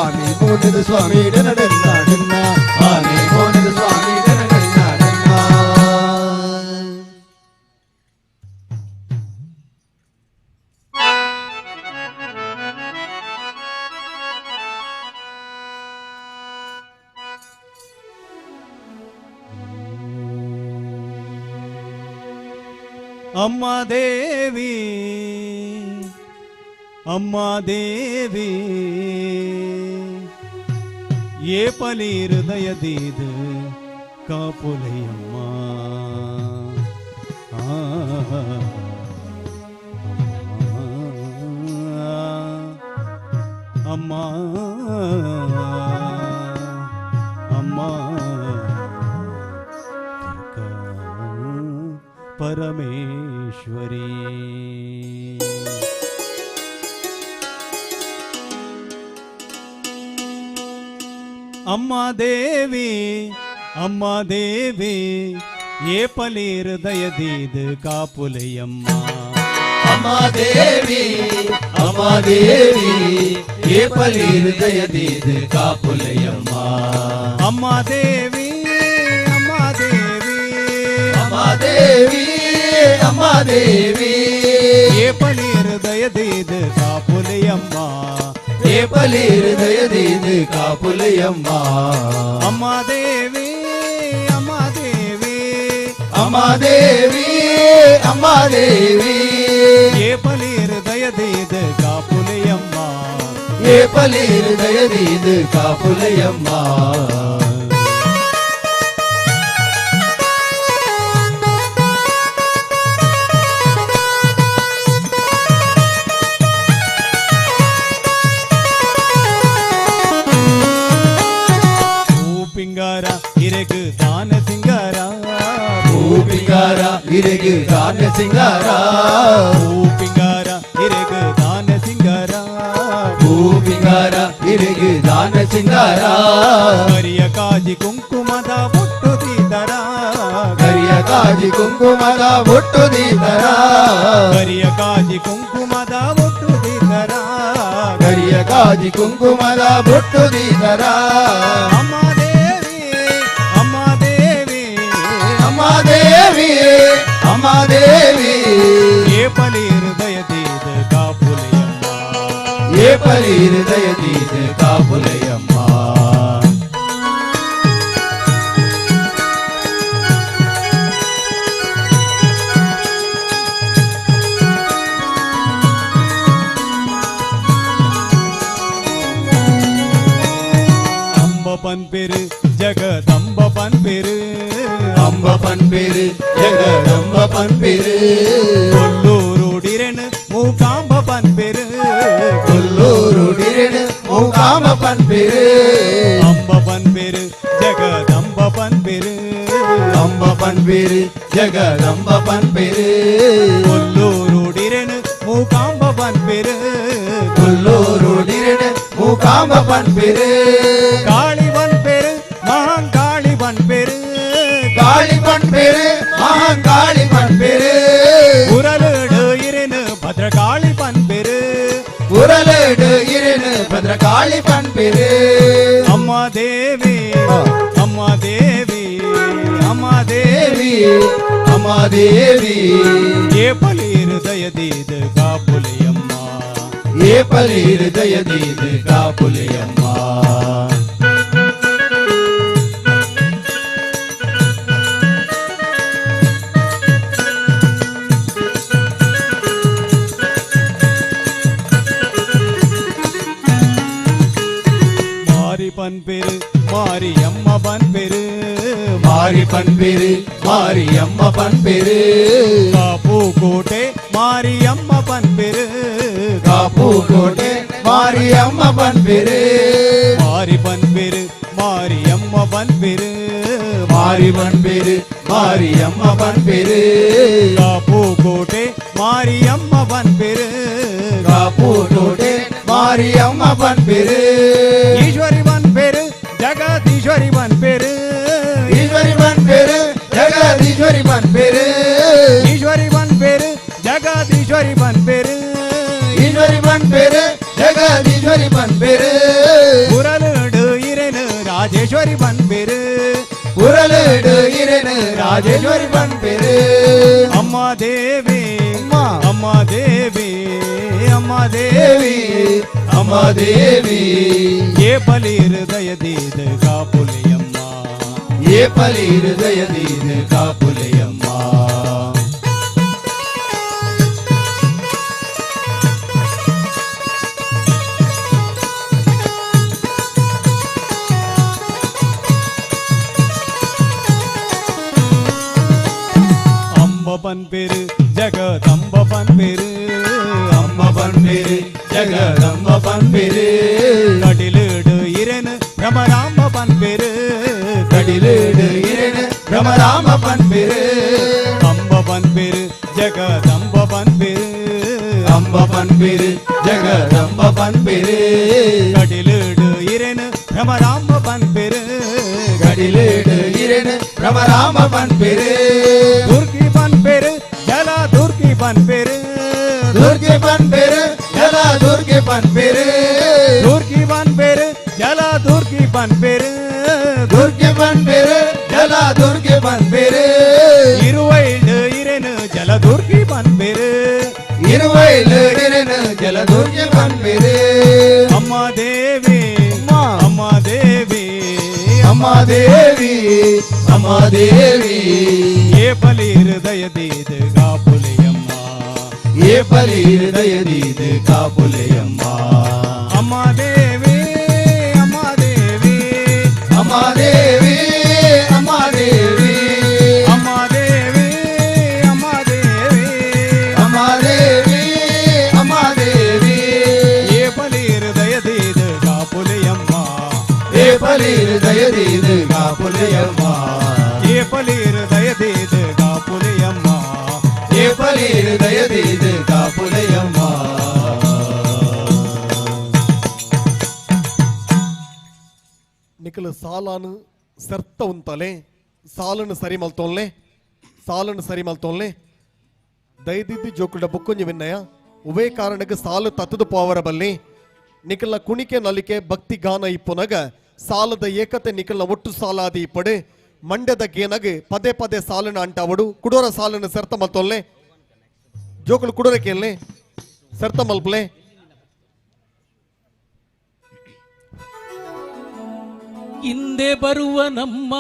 ಆನೆ ಮೋನದ ಸ್ವಾಮಿ ಡೆನಡೆನ್ನ ಡೆನ್ನ ಆನೆ ಮೋನಿದ ಸ್ವಾಮಿ ಡೆನಡೆನ್ನ ಡೆನ್ನ ಅಮ್ಮ ದೇವಿ ಅಮ್ಮ ದೇವಿ ಏ ಪಲಿ ಹೃದಯದೀದ ಕಾಪುಲೈಯಮ್ಮ ಆ, ಅಮ್ಮ ಅಮ್ಮ ದುರ್ಗಾ ಪರಮೇಶ್ವರಿ ಅಮ್ಮ ದೇವಿ ಅಮ್ಮ ದೇವಿ ಏ ಪಲಿ ಹೃದಯದೀದ ಕಾಪುಲೆಯಮ್ಮ ಅಮ್ಮ ದೇವಿ ಅಮ್ಮ ದೇವಿ ಏ ಪಲಿ ಹೃದಯದೀದ ಕಾಪುಲೆಯಮ್ಮ ಅಮ್ಮ ದೇವಿ ಅಮ್ಮ ದೇವಿ ಅಮ್ಮ ದೇವಿ ಅಮ್ಮ ದೇವಿ ಏ ಪಲಿ ಹೃದಯದೀದ ಕಾಪುಲೆಯಮ್ಮ ಏ ಪಲಿ ಹೃದಯದೀದ ಕಾಪುಲೆಯಮ್ಮ ಅಮ್ಮ ದೇವಿ ಅಮ್ಮ ದೇವಿ ಅಮ್ಮ ದೇವಿ ಅಮ್ಮ ದೇವಿ ಏ ಪಲಿ ಹೃದಯದೀದ ಕಾಪುಲೆಯಮ್ಮ ಏ ಪಲಿ ಹೃದಯದೀದ ಕಾಪುಲೆಯಮ್ಮ ಪಿಂಗಾರ ಇರೆಗು ದಾನ ಸಿಂಗಾರ ಪಿಂಗಾರ ಇರೆಗು ದಾನ ಸಿಂಗಾರ ಪಿಂಗಾರ ಇರೆಗು ದಾನ ಸಿಂಗಾರ ಪಿಂಗಾರ ಇರೆಗು ದಾನ ಸಿಂಗಾರ ಕರಿಯ ಕಾಜಿ ಕುಂಕುಮದ ಬೊಟ್ಟು ದೀದರ ಕರಿಯ ಕಾಜಿ ಕುಂಕುಮದ ಬೊಟ್ಟು ದೀದರ ಕರಿಯ ಕಾಜಿ ಕುಂಕುಮದ ಬೊಟ್ಟು ದೀದರ ಕರಿಯ ಕಾಜಿ ಕುಂಕುಮದ ಬೊಟ್ಟು ದೀದರ ಅಮ್ಮ ದೇವಿ ಅಮ್ಮ ದೇವಿ ಅಮ್ಮ ದೇವಿ ಅಮ್ಮ ದೇವಿ ಏ ಪಲಿ ಹೃದಯ ದೀದ ಕಾಪುಲೆಯಮ್ಮ ಏ ಪಲಿ ಹೃದಯ ದೀದ ಕಾಪುಲೆಯಮ್ಮ ಅಂಬ ಪನ್ಪೆರು ಅಂಬ ಪನ್ಪೆರು ಜಗದಂಬ ಪನ್ಪೆರು ಕೊಲ್ಲೂರುಡಿರೆನು ಮೂಕಾಂಬ ಪನ್ಪೆರು ಕೊಲ್ಲೂರುಡಿರೆನು ಮೂಕಾಂಬ ಪನ್ಪೆರು ಅಂಬ ಪನ್ಪೆರು ಜಗದಂಬ ಪನ್ಪೆರು ಅಂಬ ಪನ್ಪೆರು ಜಗದಂಬ ಪನ್ಪೆರು ಕೊಲ್ಲೂರುಡಿರೆನು ಮೂಕಾಂಬ ಪನ್ಪೆರು ಕೊಲ್ಲೂರುಡಿರೆನು ಮೂಕಾಂಬ ಪನ್ಪೆರು ಕಾಳಿ ಪನ್ಪೆರು ಮಹಾಂಕಾಳಿ ಪನ್ಪೆರು ಕಾಳಿ ಪನ್ಪೆರು ಮಹಾಂಕಾಳಿ ಪನ್ಪೆರು ಉರಲುಡು ಇರೆನು ಭದ್ರಕಾಳಿ ಪನ್ಪೆರು ಉರಲುಡು ಇರೆನು ಭದ್ರಕಾಳಿ ಪನ್ಪೆರು ಅಮ್ಮ ದೇವಿ ಅಮ್ಮ ದೇವಿ ಅಮ್ಮ ದೇವಿ ಅಮ್ಮ ದೇವಿ ಏ ಪಲಿ ಹೃದಯದೀದ ಕಾಪುಲಿಯಮ್ಮ ಏ ಪಲಿ ಹೃದಯದೀದ ಕಾಪುಲಿಯಮ್ಮ ಮಾರಿ ಪನ್ಪೆರು ಮಾರಿಯಮ್ಮ ಪನ್ಪೆರು ಮಾರಿ ಪನ್ಪೆರು ಮಾರಿಯಮ್ಮ ಪನ್ಪೆರು ಕಾಪು ಕೋಟೆ ಮಾರಿಯಮ್ಮ ಪನ್ಪೆರು ಕಾಪು ಕೋಟೆ ಮಾರಿಯಮ್ಮ ಪನ್ಪೆರು ಮಾರಿ ಪನ್ಪೆರು ಮಾರಿಯಮ್ಮ ಪನ್ಪೆರು ಮಾರಿ ಪನ್ಪೆರು ಮಾರಿಯಮ್ಮ ಪನ್ಪೆರು ಕಾಪು ಕೋಟೆ ಮಾರಿಯಮ್ಮ ಪನ್ಪೆರು ಕಾಪು ಕೋಟೆ ಮಾರಿಯಮ್ಮ ಪನ್ಪೆರು ಈಶ್ವರಿ ಪನ್ಪೆರು ಜಗದೀಶ್ವರಿ ಪನ್ಪೆರು ಈಶ್ವರಿ ಪನ್ಪೆರು ಜಗದೀಶ್ವರಿ ಪನ್ಪೆರು ಈಶ್ವರಿ ಪನ್ಪೆರು ಜಗದೀಶ್ವರಿ ಪನ್ಪೆರು ಈಶ್ವರಿ ಪನ್ಪೆರು ಜಗದೀಶ್ವರಿ ಪನ್ಪೆರು ಉರಲುಡು ಇರೆನು ರಾಜೇಶ್ವರಿ ಪನ್ಪೆರು ಉರಲುಡು ಇರೆನು ರಾಜೇಶ್ವರಿ ಪನ್ಪೆರು ಅಮ್ಮ ದೇವಿ ಅಮ್ಮ ದೇವಿ ಅಮ್ಮ ದೇವಿ ಅಮ್ಮ ದೇವಿ ಏ ಬಲಿ ಹೃದಯದೀದ ಕಾಪುಲಿಯಮ್ಮ ಏ ಬಲಿ ಹೃದಯದೀದ ಕಾಪುಲಿಯಮ್ಮ ಅಂಬ ಪನ್ಪೆರು ಜಗದಂಬ ಪನ್ಪೆರು ಅಂಬ ಪನ್ಪೆರು ಜಗದಂಬ ಪನ್ಪೆರು ಕಡಿಲುಡು ಇರೆನು ಭ್ರಮರಾಂಬ ಪನ್ಪೆರು ಕಡಿಲುಡು ಇರೆನು ಭ್ರಮರಾಂಬ ಪನ್ಪೆರು ಅಂಬ ಪನ್ಪೆರು ಜಗದಂಬ ಪನ್ಪೆರು ಅಂಬ ಪನ್ಪೆರು ಜಗದಂಬ ಪನ್ಪೆರು ಕಡಿಲುಡು ಇರೆನು ಭ್ರಮರಾಂಬ ಪನ್ಪೆರು ಕಡಿಲುಡು ಇರೆನು ಭ್ರಮರಾಂಬ ಪನ್ಪೆರು ದುರ್ಗಿ ಪನ್ಪೆರು ಜಲ ದುರ್ಗಿ ಪನ್ಪೆರು ದುರ್ಗೆ ಪನ್ಪೆರು ಜಲ ದುರ್ಗೆ ಪನ್ಪೆರು ದುರ್ಗಿ ಪನ್ಪೆರು ಜಲ ದುರ್ಗಿ ಪನ್ಪೆರು ದುರ್ಗೆ ಪನ್ಪೆರು ಜಲ ದುರ್ಗೆ ಪನ್ಪೆರು ಇರುವೈಲು ಇರೆನು ಜಲ ದುರ್ಗಿ ಪನ್ಪೆರು ಇರುವೈಲು ಇರೆನು ಜಲ ದುರ್ಗೆ ಪನ್ಪೆರು ಅಮ್ಮ ದೇವಿ ಅಮ್ಮ ದೇವಿ ಅಮ್ಮ ದೇವಿ ಅಮ್ಮ ದೇವಿ ಏ ಬಲಿ ಹೃದಯದೀದ ಕಾಪುಲಿಯಮ್ಮ ಏ ಬಲಿ ಹೃದಯದೀದ ಕಾಪುಲಿಯಮ್ಮ ಅಮ್ಮ ದೇವಿ ಅಮ್ಮ ದೇವಿ ಅಮ್ಮ ದೇವಿ ಅಮ್ಮ ದೇವಿ ಅಮ್ಮ ದೇವಿ ಅಮ್ಮ ದೇವಿ ಅಮ್ಮ ದೇವಿ ಅಮ್ಮ ದೇವಿ ಏ ಬಲಿ ಹೃದಯದೀದ ಕಾಪುಲಿಯಮ್ಮ ಏ ಬಲಿ ಹೃದಯದೀದ ಕಾಪುಲಿಯಮ್ಮ ಏ ಬಲಿ ಹೃದಯದೀದ ಕಾಪುಲಿಯಮ್ಮ ಏ ಬಲಿ ಹೃದಯದೀದ ಕಾಪುಲಿಯಮ್ಮ ನಿಖಲು ಸಾಲಾನು ಸರ್ತ ಉಂತಲೆ ಸಾಲನ್ನು ಸರಿ ಮಲ್ತೋನ್ಲೆ ಸಾಲನ್ನು ಸರಿ ಮಲ್ತೋನ್ಲೆ ದಯದಿದ್ದು ಜೋಕುಡ ಬುಕ್ಕೊಂಜಿ ವಿನ್ನಯ ಉವೇ ಕಾರಣಕ್ಕೆ ಸಾಲು ತತ್ತದು ಪೋವರ ಬಲ್ಲಿ ನಿಖಲ ಕುಣಿಕೆ ನಲಿಕೆ ಭಕ್ತಿ ಗಾನ ಇಪ್ಪುನಗ ಸಾಲದ ಏಕತೆ ನಿಖಲ್ನ ಒಟ್ಟು ಸಾಲಾದಿ ಇಪ್ಪಡು ಮಂಡ್ಯದ ಗೇನಗ್ ಪದೇ ಪದೇ ಸಾಲನ್ನು ಅಂಟಾವಡು ಕುಡೋರ ಸಾಲನ್ನು ಸರ್ತ ಮಲ್ತೋನ್ಲೆ ಜೋಕುಲು ಕುಡೋರ ಕೇನ್ಲೆ ಸರ್ತ ಮಲ್ಪಲೆ. ಹಿಂದೆ ಬರುವ ನಮ್ಮ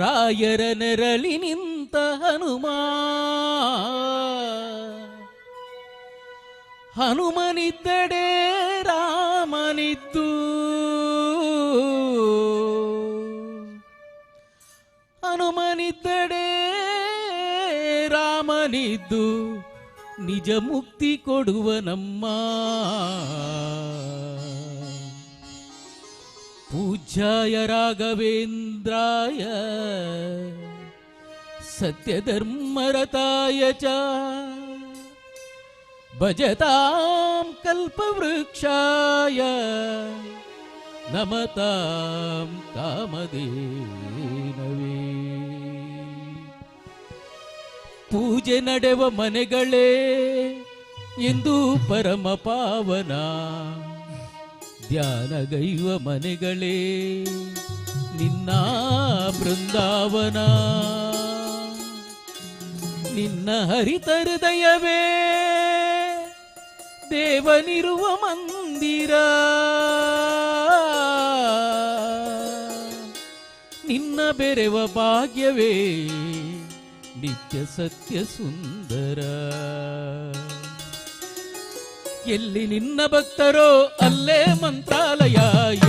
ರಾಯರ ನೆರಳಿ ನಿಂತ ಹನುಮ, ಹನುಮನಿದ್ದಡೆ ರಾಮನಿದ್ದು. ಹನುಮನಿದ್ದಡೆ ರಾಮನಿದ್ದು ನಿಜ ಮುಕ್ತಿ ಕೊಡುವ ನಮ್ಮ. ಪೂಜ್ಯಾಯ ರಾಘವೇಂದ್ರಾಯ ಸತ್ಯಧರ್ಮರತಾಯ ಚ ಭಜತಾಂ ಕಲ್ಪವೃಕ್ಷಾಯ ನಮತಾಂ ಕಾಮಧೇನವೇ. ಪೂಜೆ ನಡೆವ ಮನೆಗಳೇ ಎಂದು ಪರಮ ಪಾವನ, ಧ್ಯಾನಗೈವ ಮನೆಗಳೇ ನಿನ್ನ ಬೃಂದಾವನ. ನಿನ್ನ ಹರಿತ ಹೃದಯವೇ ದೇವನಿರುವ ಮಂದಿರ, ನಿನ್ನ ಬೆರೆವ ಭಾಗ್ಯವೇ ನಿತ್ಯ ಸತ್ಯ ಸುಂದರ. ಎಲ್ಲಿ ನಿನ್ನ ಭಕ್ತರೋ ಅಲ್ಲೇ ಮಂತ್ರಾಲಯ,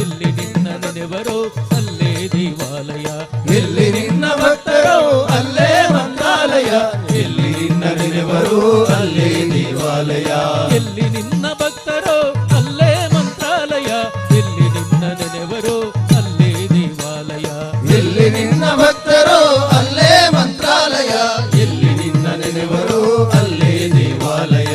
ಎಲ್ಲಿ ನಿನ್ನ ನೆನೆವರೋ ಅಲ್ಲೇ ದೇವಾಲಯ. ಎಲ್ಲಿ ನಿನ್ನ ಭಕ್ತರೋ ಅಲ್ಲೇ ಮಂತ್ರಾಲಯ, ಎಲ್ಲಿ ನಿನ್ನ ನೆನೆವರೋ ಅಲ್ಲೇ ದೇವಾಲಯ. ಎಲ್ಲಿ ನಿನ್ನ ಭಕ್ತರೋ ಅಲ್ಲೇ ಮಂತ್ರಾಲಯ, ಎಲ್ಲಿ ನಿನ್ನ ನೆನೆವರೋ ಅಲ್ಲೇ ದೇವಾಲಯ. ಎಲ್ಲಿ ನಿನ್ನ ಭಕ್ತರೋ ಅಲ್ಲೇ ಮಂತ್ರಾಲಯ, ಎಲ್ಲಿ ನಿನ್ನ ನೆನೆವರೋ ಅಲ್ಲೇ ದೇವಾಲಯ.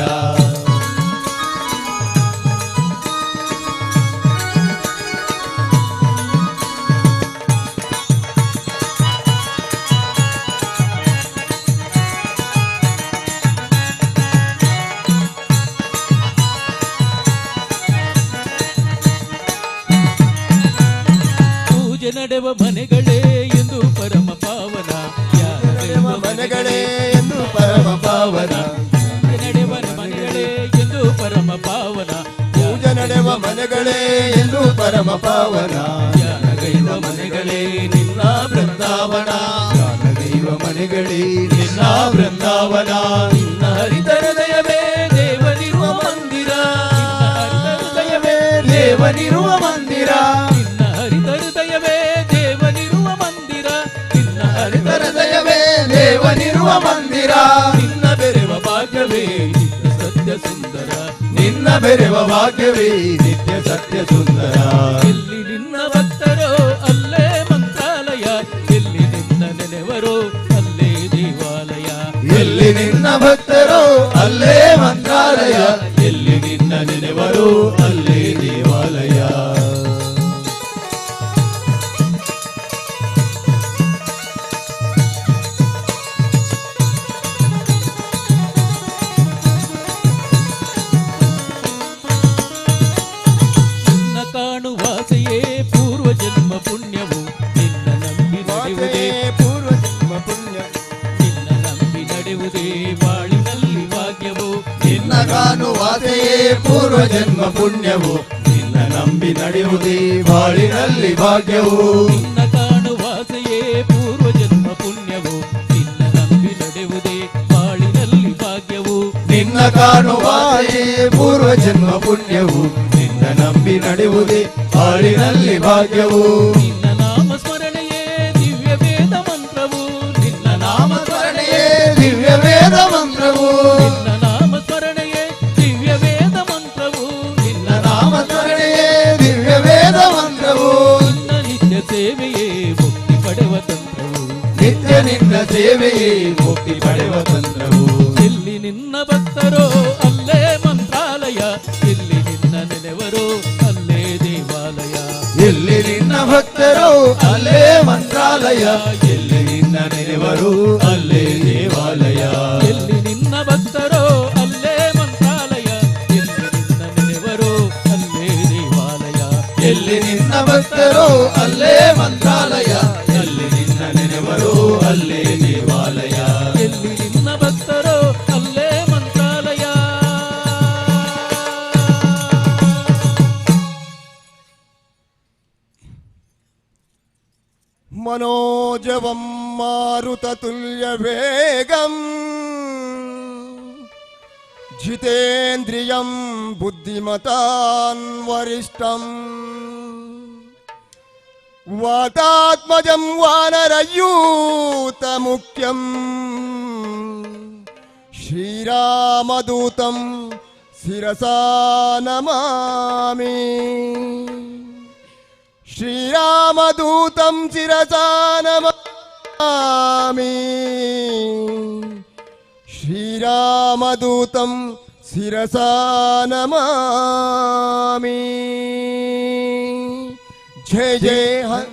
ಪೂಜೆ ನಡೆವ ಮನೆಗಳೇ ಎಂದು ಪರಮ ಪಾವನ, ನಡೆವ ಮನೆಗಳೇ ಎಂದು ಪರಮ ಪಾವನ. ಪೂಜೆ ನಡೆವ ಮನೆಗಳೇ ಎಂದು ಪರಮ ಪಾವನ, ಪೂಜೆ ನಡೆವ ಮನೆಗಳೇ ಎಂದು ಪರಮ ಪಾವನ. ಧ್ಯಾನಗೈವ ಮನೆಗಳೇ ನಿನ್ನ ಬೃಂದಾವನ, ಧ್ಯಾನಗೈವ ಮನೆಗಳೇ ನಿನ್ನ ಬೃಂದಾವನ. ನಿನ್ನ ಹರಿತ ಹೃದಯವೇ ದೇವನಿರುವ ಮಂದಿರ, ನಿನ್ನ ಹರಿತ ಹೃದಯವೇ ದೇವನಿರುವ ಮಂದಿರ, ನಿನ್ನ ಹರಿತ ಹೃದಯವೇ ದೇವನಿರುವ ಮಂದಿರ, ನಿನ್ನ ಹರಿತ ಹೃದಯವೇ ದೇವನಿರುವ ಮಂದಿರ. ನಿನ್ನ ಬೆರೆವ ಭಾಗ್ಯವೇ ನಿತ್ಯ ಸತ್ಯ ಸುಂದರ, ನಿನ್ನ ಬೆರೆವ ಭಾಗ್ಯವೇ ನಿತ್ಯ ಸತ್ಯ ಸುಂದರ. ಎಲ್ಲಿ ನಿನ್ನ ಭಕ್ತರೋ ಅಲ್ಲೇ ಮಂತ್ರಾಲಯ, ಎಲ್ಲಿ ನಿನ್ನ ನೆನೆವರೋ ಅಲ್ಲೇ ದೇವಾಲಯ. ಎಲ್ಲಿ ನಿನ್ನ ಭಕ್ತರೋ ಅಲ್ಲೇ ಮಂತ್ರಾಲಯ, ಎಲ್ಲಿ ನಿನ್ನ ನೆನೆವರೋ ಅಲ್ಲೇ ದೇವಾಲಯ. ನಿನ್ನ ಕಾಣುವಾಸೆಯೇ ಪೂರ್ವ ಜನ್ಮ ಪುಣ್ಯವು, ನಿನ್ನ ನಂಬಿ ನಡೆಯುವುದೇ ಪೂರ್ವ ಜನ್ಮ ಪುಣ್ಯ, ನಿನ್ನ ನಂಬಿ ನಡೆಯುವುದೇ ಬಾಳಿನಲ್ಲಿ ಭಾಗ್ಯವು. ನಿನ್ನ ಕಾಣುವಾಸೆಯೇ ಪೂರ್ವ ಜನ್ಮ ಪುಣ್ಯವು, ನಿನ್ನ ನಂಬಿ ನಡೆಯುವುದೇ ಬಾಳಿನಲ್ಲಿ ಭಾಗ್ಯವು. ನಿನ್ನ ಕಾಣುವಾಸೆಯೇ ಪೂರ್ವ ಜನ್ಮ ಪುಣ್ಯವು, ನಿನ್ನ ನಂಬಿ ನಡೆಯುವುದೇ ಬಾಳಿನಲ್ಲಿ ಭಾಗ್ಯವು. ನಿನ್ನ ಕಾಣುವಾಸೆಯೇ ಪೂರ್ವ ಜನ್ಮ ಪುಣ್ಯವು, ನಿನ್ನ ನಂಬಿ ನಡೆಯುವುದೇ ಬಾಳಿನಲ್ಲಿ ಭಾಗ್ಯವು. ನಿನ್ನ ನಾಮ ಸ್ಮರಣೆಯೇ ದಿವ್ಯ ವೇದ ಮಂತ್ರವು, ನಿನ್ನ ನಾಮ ಸ್ಮರಣೆಯೇ ದಿವ್ಯ ವೇದ ಮಂತ್ರವು, ನಿನ್ನ ನಾಮ ಸ್ಮರಣೆಯೇ ದಿವ್ಯ ವೇದ ಮಂತ್ರವು, ನಿನ್ನ ನಾಮ ಸ್ಮರಣೆಯೇ ದಿವ್ಯ ವೇದ ಮಂತ್ರವು. ನಿನ್ನ ನಿತ್ಯ ಸೇವೆಯೇ ಮುಕ್ತಿ ಪಡೆವ ತಂತ್ರವು, ನಿತ್ಯ ನಿನ್ನ ಸೇವೆಯೇ ಮುಕ್ತಿ ಪಡೆವ ತಂತ್ರವು. ಎಲ್ಲಿ ನಿನ್ನ ಭಕ್ತರೋ ಅಲ್ಲೇ ಮಂತ್ರಾಲಯ, ಎಲ್ಲಿ ನಿನ್ನ ನೆನೆವರೋ ಅಲ್ಲೇ ದೇವಾಲಯ. ಎಲ್ಲಿ ನಿನ್ನ ಭಕ್ತರೋ ಅಲ್ಲೇ ಮಂತ್ರಾಲಯ, ಎಲ್ಲಿ ನಿನ್ನ ನೆನೆವರೋ ಅಲ್ಲೇ ದೇವಾಲಯ. ಎಲ್ಲಿ ನಿನ್ನ ಭಕ್ತರೋ ಅಲ್ಲೇ ಮಂತ್ರಾಲಯ, ಎಲ್ಲಿ ನಿನ್ನ ನೆನೆವರೋ ಅಲ್ಲೇ ದೇವಾಲಯ. ಎಲ್ಲಿ ನಿನ್ನ ಭಕ್ತರೋ ಅಲ್ಲೇ ಮಂತ್ರಾಲಯ, ಎಲ್ಲಿ ನಿನ್ನ ನೆನೆವರೋ ಅಲ್ಲೇ ದೇವಾಲಯ. ಎಲ್ಲಿ ನಿನ್ನ ಭಕ್ತರೋ ಅಲ್ಲೇ ಮಂತ್ರಾಲಯ. ಮನೋಜವಂ ಮಾರುತತುಲ್ಯವೇಗಂ ಜಿತೇಂದ್ರಿಯಂ ಬುದ್ಧಿಮತಾನ್ ವರಿಷ್ಠಂ ವಾತಾತ್ಮಜಂ ವಾನರಯೂತ ಮುಖ್ಯಂ ಶ್ರೀರಾಮದೂತಂ ಶಿರಸಾ ನಮಾಮಿ. ಶ್ರೀರಾಮದೂತಂ ಶಿರಸಾ ನಮಾಮಿ. ಶ್ರೀರಾಮದೂತಂ ಶಿರಸಾ ನಮಾಮಿ. ಜಯ ಜಯ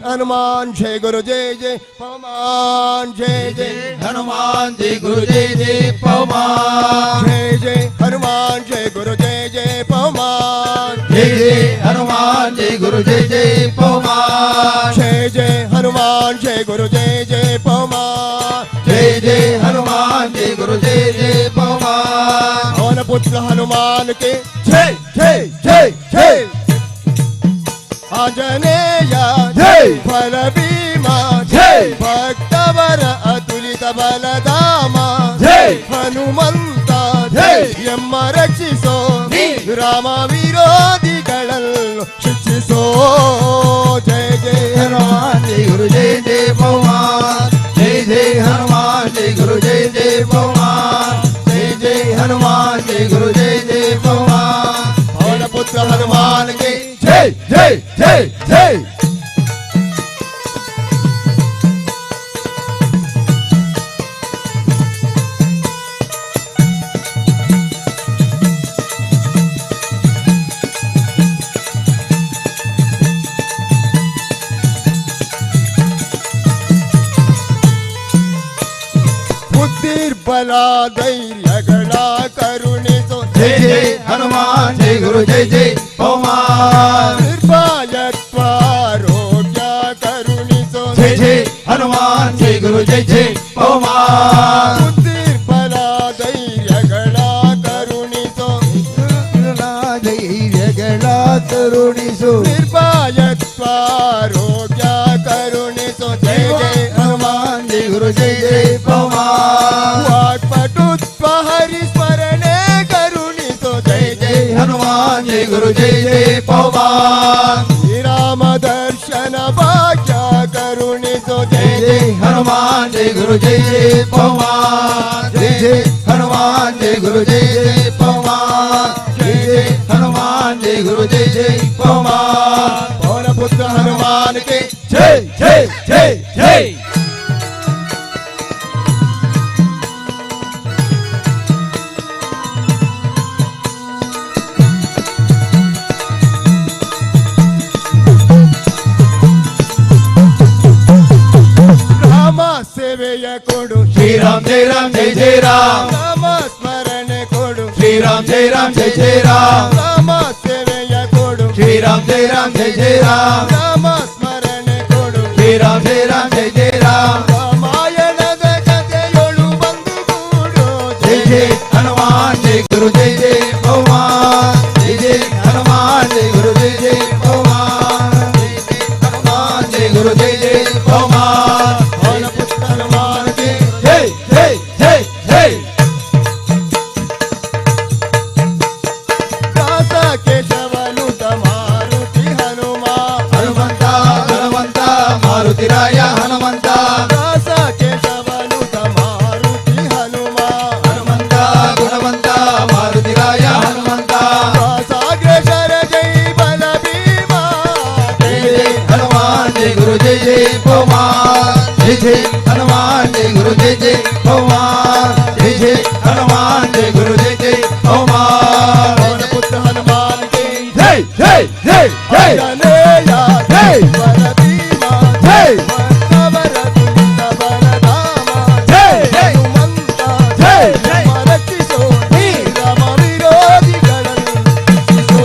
ಹನುಮಾನ್ ಜಯ ಗುರು ಜಯ ಜಯ ಪವಮಾನ್ ಜಯ ಜಯ ಹನುಮಾನ್ ಜಯ ಗುರು ಜಯ ಜಯ ಪವಮಾನ್ ಜಯ ಜಯ ಹನುಮಾನ್ ಜಯ ಗುರು ಜಯ ಜಯ ಪವಮಾನ್ ಜಯ ಜಯ ಹನುಮಾನ್ ಜಯ ಗುರು ಜಯ ಜಯ ಪವಮಾನ್ ಜಯ ಜಯ ಹನುಮಾನ್ ಜಯ ಗುರು ಜಯ ಜಯ ಪವಮಾನ್ ಜಯ ಜಯ ಹನುಮಾನ್ ಜಯ ಗುರು ಜಯ ಜಯ ಪವಮಾನ್. ಪವನ ಪುತ್ರ ಹನುಮಾನ್ ಕೆ ಜಯ ಜಯ ಜಯ ಜಯ. ಆಂಜನೇಯ ಜೈ ಫಲ ಭೀಮ ಜೈ ಭಕ್ತವರ ಅತುಲಿತ ಬಲಧಾಮ ಜೈ ಹನುಮಂತ ಜೈ ಎಮ್ಮ ರಕ್ಷಿಸೋ ರಾಮ ವಿರೋಧಿಗಳನ್ನು ಶಿಕ್ಷಿಸೋ. ಜಯ ಜಯ ಹನುಮಾನ್ ಜಯ ಗುರು ಜಯ ಜಯ ಪವಮಾನ್ ಜಯ ಜಯ ಹನುಮಾನ್ ಜಯ ಗುರು ಜಯ ಜಯ ಪವಮಾನ್ ಜಯ ಜಯ ಹನುಮಾನ್ ಜಯ ಗುರು ಜಯ ಜಯ ಪವಮಾನ್. ಪವನ ಪುತ್ರ ಹನುಮಾನ್ ಕೆ ಜೈ ಜೈ ಜೈ ಜೈ. ಬುದ್ಧಿರ್ಬಲ ಧೈರ್ಯಗಳ ಕರುಣಿಸೋ ಜಯ ಜಯ ಹನುಮಾನ್ ಜಯ ಗುರು ಜಯ ಜಯ ಪವಮಾನ್. ನಿರ್ಭಯತ್ವ ಆರೋಗ್ಯ ಕರುಣಿಸೋ ಜಯ ಜಯ ಹನುಮಾನ್ ಜಯ ಗುರು ಜಯ ಜಯ ಪವಮಾನ್. ಬುದ್ಧಿರ್ಬಲ ಧೈರ್ಯಗಳ ಕರುಣಿಸೋ ಧೈರ್ಯಗಳ ಕರುಣಿಸು ನಿರ್ಭಯತ್ವ ಆರೋಗ್ಯ ಕರುಣಿಸೋ ಜಯ ಜಯ ಹನುಮಾನ್ ಜಯ ಗುರು ಜಯ ಜಯ ಪವಮಾನ್. ವಾಕ್ಪಟುತ್ವ ಹರಿಸ್ಮರಣೆ ಕರುಣಿಸೋ ಜಯ ಜಯ ಹನುಮಾನ್ ಜಯ ಗುರು ಜಯ ಜಯ ಪವಮಾನ್. ಶ್ರೀರಾಮ ದರ್ಶನ ಭಾಗ್ಯ ಕರುಣಿಸೋ ಜಯ ಜಯ ಜಯ ಹನುಮಾನ್ ಜಯ ಗುರು ಜಯ ಜಯ ಪವಮಾನ್. ಜಯ ಜಯ ಹನುಮಾನ್ ಜಯ ಗುರು ಜಯ ಜಯ ಪವಮಾನ್. ಜಯ ಜಯ ಹನುಮಾನ್ ಜಯ ಗುರು ಜಯ ಜಯ ಪವಮಾನ್. ಪವನ ಪುತ್ರ ಹನುಮಾನ್ ಕೆ ಜೈ ಜೈ ಜೈ ಜೈ. ರಾಮ ಸೇವೆಯ ಕೊಡು ಶ್ರೀರಾಮ್ ಜಯ ರಾಮ್ ಜಯ ಜಯ ರಾಮ್. ರಾಮ ಸ್ಮರಣೆ ಕೊಡು ಶ್ರೀರಾಮ್ ಜಯ ರಾಮ್ ಜಯ ಜಯ ರಾಮ್. ರಾಮ ಸೇವೆಯ ಕೊಡು ಶ್ರೀರಾಮ್ ಜಯ ರಾಮ್ ಜಯ ಜಯ ರಾಮ್. ರಾಮ ಸ್ಮರಣೆ ಕೊಡು ಶ್ರೀರಾಮ್ ಜಯ ರಾಮ್ ಜಯ ಜಯ ರಾಮ್. ರಾಮಾಯಣದ ಕಥೆಯೊಳು ಬಂದು ಕೂಡು ಜಯ ಜಯ ಹನುಮಾನ್ ಜಯ ಗುರು ಜಯ ಜಯ ಪವಮಾನ್. ಜಯ ಜಯ ಹನುಮಾನ್ ಜಯ ಗುರು ಜಯ ಜಯ ಪವಮಾನ್. ಜಯ ಜಯ ಹನುಮಾನ್ ಜಯ ಗುರು ಜಯ ಜಯ ಪವಮಾನ್. ಪವನ ಪುತ್ರ ಹನುಮಾನ್ ಕೆ ಜೈ ಜೈ ಜೈ ಜೈ. ದಾಸ ಕೇಶವನುತ ಮಾರುತಿ ಹನುಮ ಹನುಮಂತ ಹನುಮಂತ ಮಾರುತಿ ರಾಯ ಹನುಮಂತ. ದಾಸ ಕೇಶವನುತ ಮಾರುತಿ ಹನುಮ ಹನುಮಂತ ಗುಣವಂತ ಮಾರುತಿ ರಾಯ ಹನುಮಂತ. ದಾಸಾಗ್ರಸರ ಜೈ ಬಲ ಭೀಮ ಜಯ ಜಯ ಹನುಮಾನ್ ಜಯ ಗುರು ಜಯ ಜಯ ಪವಮಾನ್. ಜಯ ಜಯ ಹನುಮಾನ್ ಜಯ ಗುರು ಜಯ ಜಯ ಪವಮಾನ್. ಜಯ ಜಯ ಹನುಮಾನ್ ಜಯ ಗುರು ಜಯ ಜಯ ಪವಮಾನ್. ಪವನ ಪುತ್ರ ಹನುಮಾನ್ ಕೆ ಜೈ ಜೈ ಜೈ ಜೈ. ಆಂಜನೇಯ ಜೈ. ಬಲ ಭೀಮ ಜೈ. ಭಕ್ತವರ ತುಲಿತ ಬಲಧಾಮ ಜೈ. ಹನುಮಂತ ಜೈ. ಜೈ. ನಮ್ಮ ರಕ್ಷಿಸೋ ರಾಮ ವಿರೋಧಿಗಳನ್ನು ಶಿಕ್ಷಿಸೋ.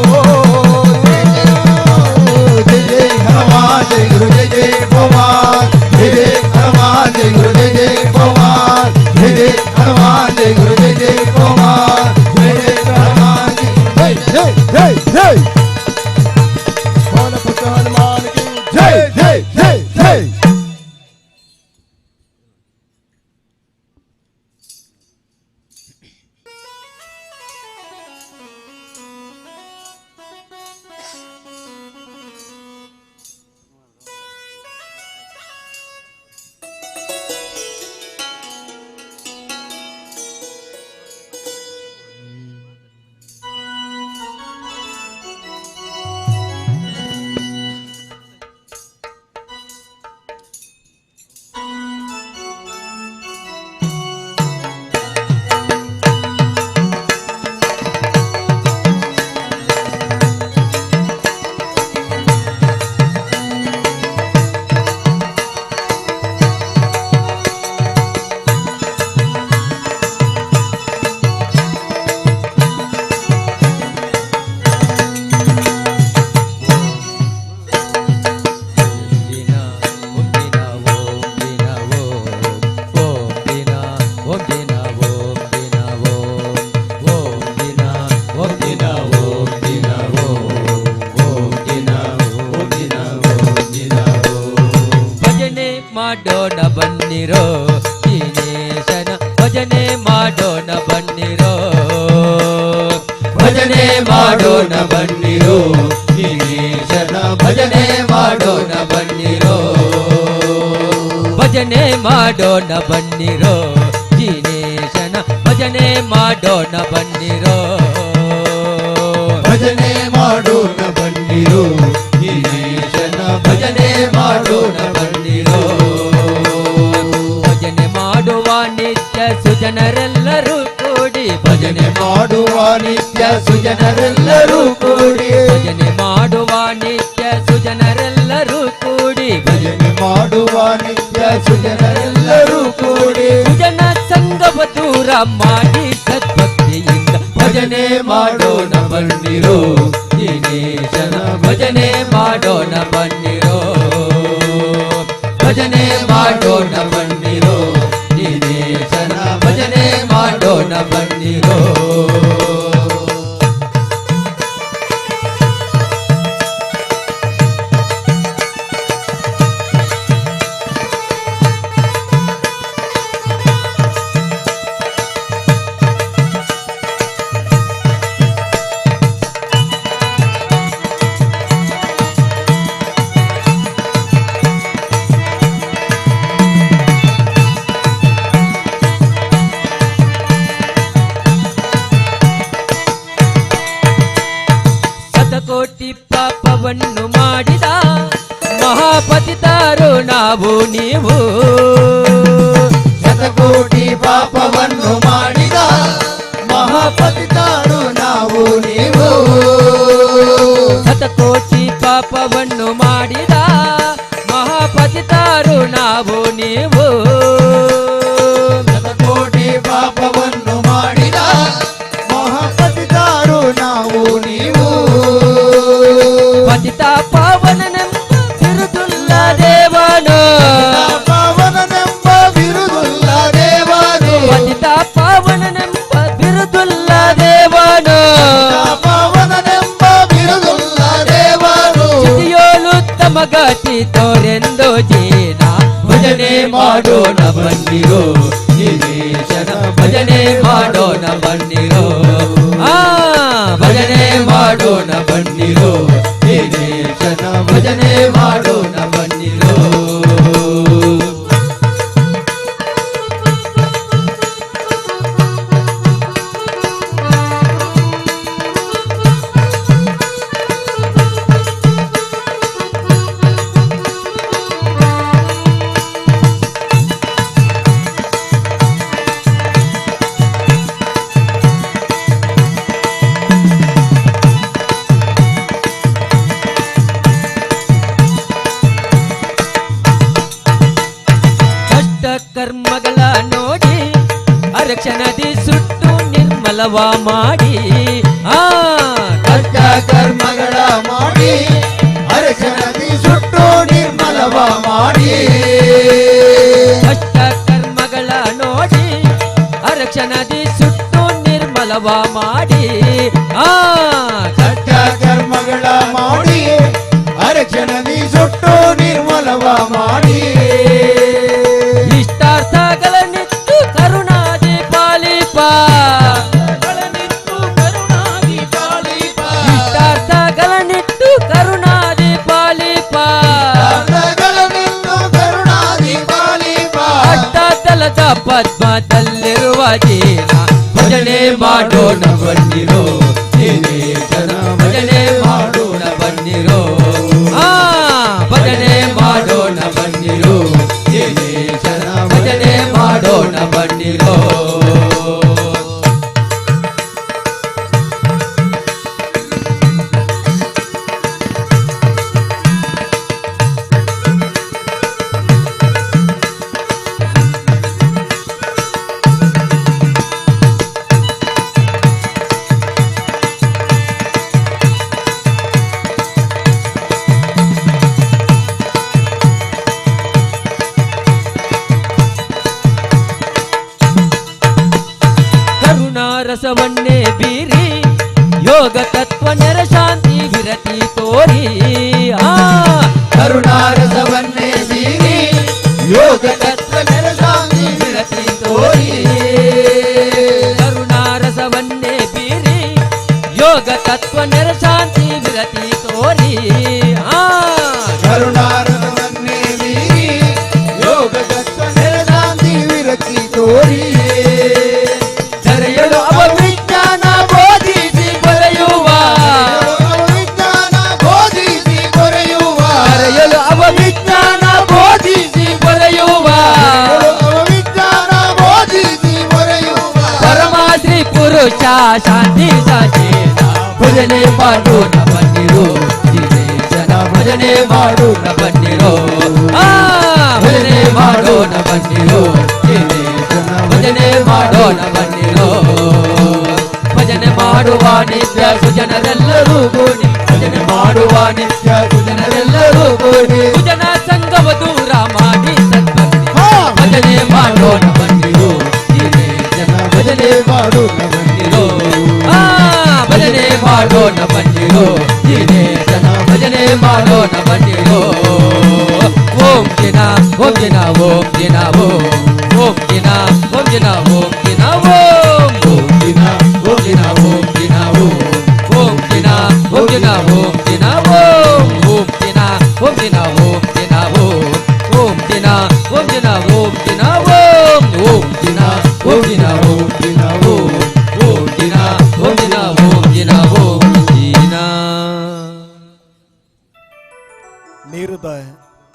ಜಯ ಜಯ ಹನುಮಾನ್ ಜಯ ಗುರು ಜಯ ಜಯ ಪವಮಾನ್. ಜಯ ಜಯ ಹನುಮಾನ್ ಜಯ ಗುರು ಜಯ ಜಯ ಪವಮಾನ್. ಜಯ ಜಯ ಹನುಮಾನ್ ಜಯ ಗುರು ಜಯ ಜಯ ಪವಮಾನ್. ಜಯ ಜಯ ಹನುಮಾನ್ ಜಯ ಜಯ ಜಯ ಜೈ. ಪವನ ಮಾಡೋಣ ಬನ್ನಿರೋ ದಿನೇಶನ ಭಜನೆ ಮಾಡೋಣ ಬನ್ನಿರೋ ಭಜನೆ ಮಾಡೋಣ ಬನ್ನಿರೋ ದಿನೇಶನ ಭಜನೆ ಮಾಡೋಣ ಬನ್ನಿರೋ ಭಜನೆ ಮಾಡೋಣ ಬನ್ನಿರೋ ದಿನೇಶನ ಭಜನೆ ಮಾಡೋಣ ಬನ್ನಿರೋ ಭಜನೆ ಮಾಡೋಣ ಬನ್ನಿರೋ ದಿನೇಶನ ಭಜನೆ ಮಾಡೋಣ ಬನ್ನಿರೋ ಭಜನೆ ಮಾಡುವ ನಿತ್ಯ ಸುಜನರೆಲ್ಲರೂ ಕೂಡಿ ಭಜನೆ ಮಾಡುವ ನಿತ್ಯ ಸುಜನರೆಲ್ಲರೂ ಕೂಡಿ ಭಜನೆ ಮಾಡುವ ನಿತ್ಯ ಸುಜನರೆಲ್ಲರೂ ಕೂಡಿ ಭಜನೆ ಮಾಡುವ ನಿತ್ಯ ಸುಜನರೆಲ್ಲರೂ ಕೂಡಿ ಸುಜನ ಸಂಗವ ದೂರ ಮಾಡಿ ಸದ್ಭಕ್ತಿಯಿಂದ ಭಜನೆ ಮಾಡೋಣ ಬನ್ನಿರೋ ದಿನೇಶನ ಭಜನೆ ಮಾಡೋಣ ಬನ್ನಿರೋ ಭಜನೆ ಮಾಡೋಣ ಬನ್ನಿರೋ ದಿನೇಶನ ಭಜನೆ ಮಾಡೋಣ ಬನ್ನಿರೋ ಶತಕೋಟಿ ಪಾಪವನ್ನು ಮಾಡಿದ ಮಹಾಪತಿತಾರು ನಾವು ನೀವು ಶತಕೋಟಿ ಪಾಪವನ್ನು ಮಾಡಿದ ಮಹಾಪತಿತಾರು ನಾವು ನೀವು ಶತಕೋಟಿ ಪಾಪವನ್ನು ಮಾಡಿದ ಮಹಾಪತಿತಾರು ನಾವು ನೀವು ಶತಕೋಟಿ ಪಾಪವನ್ನು ಮಾಡಿದ ಮಹಾಪತಿತಾರು ನಾವು ನೀವು ಪತಿತ ಪಾವನನೆಂಬ ಬಿರುದುಲ್ಲ ದೇವನು ಪಾವನನೆಂಬ ಬಿರುದುಲ್ಲ ದೇವನು ಪತಿತ ಪಾವನನೆಂಬ ಬಿರುದುಲ್ಲ ದೇವನು ಪಾವನನೆಂಬ ಬಿರುದುಲ್ಲ ದೇವನು ಸ್ತುತಿಯೋಳುತ್ತಮ ಗತಿ ತೋರೆಂದು ಜೀನ ಭಜನೆ ಮಾಡೋಣ ಬನ್ನಿರೋ ದಿನೇಶನ ಭಜನೆ ಮಾಡೋಣ ಬನ್ನಿರೋ ಆ ಭಜನೆ ಮಾಡೋಣ ಬನ್ನಿರೋ ದಿನೇಶನ ಭಜನೆ ಮಾಡೋಣ ಬನ್ನಿರೋ ಕಷ್ಟ ಕರ್ಮಗಳ ನೋಡಿ ಅರಕ್ಷಣದಿ ಸುಟ್ಟು ನಿರ್ಮಲವ ಮಾಡಿ ಆ ಕಷ್ಟ ಕರ್ಮಗಳ ಮಾಡಿ ಅರಕ್ಷಣದಿ ಸುಟ್ಟು ನಿರ್ಮಲವ ಮಾಡಿ ಕಷ್ಟ ಕರ್ಮಗಳ ನೋಡಿ ಅರಕ್ಷಣದಿ ಸುಟ್ಟು ನಿರ್ಮಲವ ಮಾಡಿ ಆ ಕಷ್ಟ ಕರ್ಮಗಳ ಮಾಡಿ ಅರಕ್ಷಣದಿ ಸುಟ್ಟು ನಿರ್ಮಲವ ಮಾಡಿ ಇಷ್ಟಾರ್ಥಗಳ ನಿತ್ತು ಕರುಣಾದಿ ಪಾಲಿಪ ಇಷ್ಟಾರ್ಥಗಳ ನಿತ್ತು ಕರುಣಾದಿ ಪಾಲಿಪ ಅರ್ಥಗಳನ್ನಿತ್ತು ಕರುಣಾದಿ ಪಾಲಿಪ ಅಷ್ಟದಲದ ಪದ್ಮದಲ್ಲಿರುವ ಜೀನ ಭಜನೆ ಮಾಡೋಣ ಬನ್ನಿರೋ ದಿನೇಶನ ಭಜನೆ ಮಾಡೋಣ ಬನ್ನಿರೋ ಆ ಭಜನೆ ಮಾಡೋಣ ಬನ್ನಿರೋ ದಿನೇಶನ ಭಜನೆ ಮಾಡೋಣ ಬನ್ನಿರೋ ಕರುಣಾರಸವನ್ನೇ ಬೀರಿ ಯೋಗ ತತ್ವ ನೆರ ಶಾಂತಿ ವಿರತಿ ತೋರಿ ಆ ಕರುಣಾರಸವನ್ನೇ ಬೀರಿ ತತ್ವ ನೆರಶಾಂತಿ ವಿರತಿ ತೋರಿ. ಕರುಣಾರಸವನ್ನೇ ಮೀರಿ ಯೋಗ ತತ್ವ ನೆರಶಾಂತಿ ವಿರತಿ ತೋರಿ. ಧರೆಯಳು ಅವವಿಜ್ಞಾನ ಬೋಧಿಸಿ ಬರೆಯುವ, ಅವವಿಜ್ಞಾನ ಬೋಧಿಸಿ ಕೊರೆಯುವ, ಧರೆಯಳು ಅವವಿಜ್ಞಾನ ಬೋಧಿಸಿ ಬರೆಯುವ, ಅವವಿಜ್ಞಾನ ಬೋಧಿಸಿ ಕೊರೆಯುವ ಪರಮಾಶ್ರೀ ಪುರುಷ ಶಾಂತಿ ಶಾಂತಿ ಭಜನೆ ಮಾಡೋಣ ಬನ್ನಿರೋ ಜಿನೇಶನ ಭಜನೆ ಮಾಡೋಣ ಬನ್ನಿರೋ, ಆ ಭಜನೆ ಮಾಡೋಣ ಬನ್ನಿರೋ ಜಿನೇಶನ ಭಜನೆ ಮಾಡೋಣ ಬನ್ನಿರೋ. ಭಜನೆ ಮಾಡುವ ನಿತ್ಯ ಸುಜನರೆಲ್ಲರೂ ಕೂಡಿ, ಭಜನೆ ಮಾಡುವ ನಿತ್ಯ ಸುಜನರೆಲ್ಲರೂ ಕೂಡಿ, ಸುಜನ ಸಂಗವ ದೂರ ಮಾಡಿ ಸದ್ಭಕ್ತಿ ಭಜನೆ ಮಾಡೋಣ ಬನ್ನಿರೋ ಜಿನೇಶನ ಭಜನೆ ಮಾಡೋಣ ಬನ್ನಿರೋ, ಆ ಭಜನೆ ಮಾಡೋಣ ಬನ್ನಿರೋ ಜಿನೇಶನ ಭಜನೆ ಮಾಡೋಣ ಬನ್ನಿರೋ. ಓಂ ಜಿನ ಓಂ ಜಿನ ಓಂ ಜಿನ ಓಂ ಓಂ ಜಿನ ಓಂ ಜಿನ ಓಂ ಜಿನ ಓಂ ಓಂ ಜಿನ ಓಂ ಜಿನ ಓಂ ಜಿನ ಓಂ ಓಂ ಜಿನ ಓಂ ಜಿನ ಓಂ ಜಿನ ಓಂ ಓಂ ಜಿನ ಓಂ ಜಿನ ಓಂ ಜಿನ ಓಂ ಓಂ ಜಿನ ಓಂ ಜಿನ ಓಂ ಜಿನ ಓಂ ಓಂ ಜಿನ ಓಂ ಜಿನ ಓಂ ಜಿನ ಓಂ ಓಂ ಜಿನ ಓಂ ಜಿನ ಓಂ ಜಿನ ಓಂ ಜಿನ. ನೀರುದ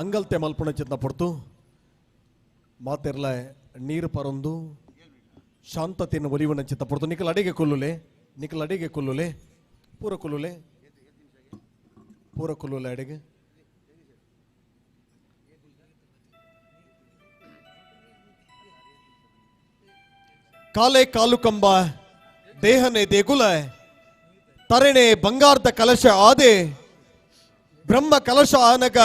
ಅಂಗಲ್ತೆ ಮಲ್ಪುಣ ಚಿತ್ನ ಪೊರ್ತು ಮಾತೆರ್ಲ ನೀರು ಪರೊಂದು ಶಾಂತತೆಯನ್ನು ಒಲಿವನ ಚಿತ್ತ ಪೊರ್ತು. ನಿಖಲ್ ಅಡಿಗೆ ಕೊಲ್ಲುಲೆ, ನಿಖಲ್ ಅಡಿಗೆ ಕೊಲ್ಲುಲೆ, ಪೂರ ಕೊಲ್ಲುಲೆ, ಪೂರ ಕೊಲ್ಲುಲೆ ಅಡಿಗೆ. ಕಾಲೆ ಕಾಲು ಕಂಬ ದೇಹನೆ ದೇಗುಲ ತರಣೆ ಬಂಗಾರದ ಕಲಶ ಆದೆ ಬ್ರಹ್ಮ ಕಲಶ ಆನಗ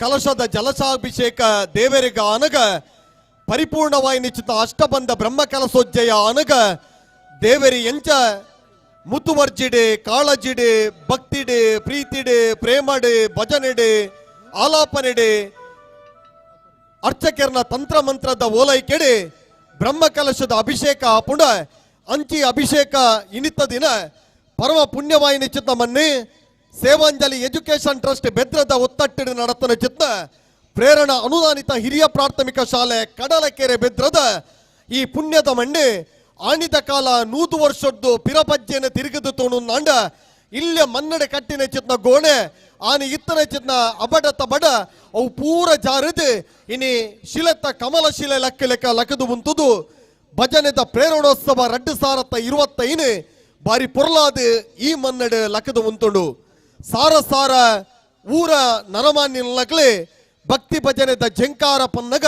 ಕಲಶದ ಜಲಸಾಭಿಷೇಕ ದೇವರಿಗ ಆನಗ ಪರಿಪೂರ್ಣವಾಗಿ ನಿಶ್ಚಿತ ಅಷ್ಟಬಂಧ ಬ್ರಹ್ಮ ಕಲಸೋಜ್ಜಯ ಆನಗ ದೇವರಿ ಎಂಚ ಮುತುವರ್ಜಿಡೆ ಕಾಳಜಿಡೆ ಭಕ್ತಿಡೆ ಪ್ರೀತಿಡೆ ಪ್ರೇಮಡೆ ಭಜನೆಡೆ ಆಲಾಪನೆಡೆ ಅರ್ಚಕರ್ನ ತಂತ್ರ ಮಂತ್ರದ ಓಲೈಕೆಡೆ ಬ್ರಹ್ಮ ಕಲಶದ ಅಭಿಷೇಕ ಪುಣ ಅಂಚಿ ಅಭಿಷೇಕ ಇನಿತ ದಿನ ಪರಮ ಪುಣ್ಯವಾಹಿನಿ ಚಿತ್ತ ಮನ್ನಿ ಸೇವಾಂಜಲಿ ಎಜುಕೇಶನ್ ಟ್ರಸ್ಟ್ ಬೆದ್ರದ ಒತ್ತಟ್ಟಿನ ನಡತನ ಚಿತ್ತ ಪ್ರೇರಣಾ ಅನುದಾನಿತ ಹಿರಿಯ ಪ್ರಾಥಮಿಕ ಶಾಲೆ ಕಡಲಕೆರೆ ಬೆದ್ರದ ಈ ಪುಣ್ಯದ ಮಣ್ಣೆ ಆಣಿದ ಕಾಲ 100 ವರ್ಷದ್ದು ಪಿರಪಜ್ಜೆನ ತಿರುಗದು ತೋಣು ನಾಂಡ ಇಲ್ಲೇ ಮನ್ನಡೆ ಕಟ್ಟಿನ ಚಿತ್ನ ಗೋಣೆ ಆನೆ ಇತ್ತನ ಚಿತ್ನ ಅಬಡ ತಬಡ ಅವು ಪೂರ ಜಾರದು ಇನಿ ಶಿಲೆತ್ತ ಕಮಲ ಶಿಲೆ ಲಕ್ಕ ಲೆಕ್ಕ ಲಕದು ಉಂತುದು ಭಜನೆದ ಪ್ರೇರಣೋತ್ಸವ 2025 ಬಾರಿ ಪೊರ್ಲಾದ ಈ ಮನ್ನಡೆ ಲಕದು ಉಂತುಂಡು. ಸಾರ ಸಾರ ಊರ ನರಮಾನ್ಯ ಲಕ್ಲೆ ಭಕ್ತಿ ಭಜನೆದ ಝಂಕಾರ ಪನ್ನಗ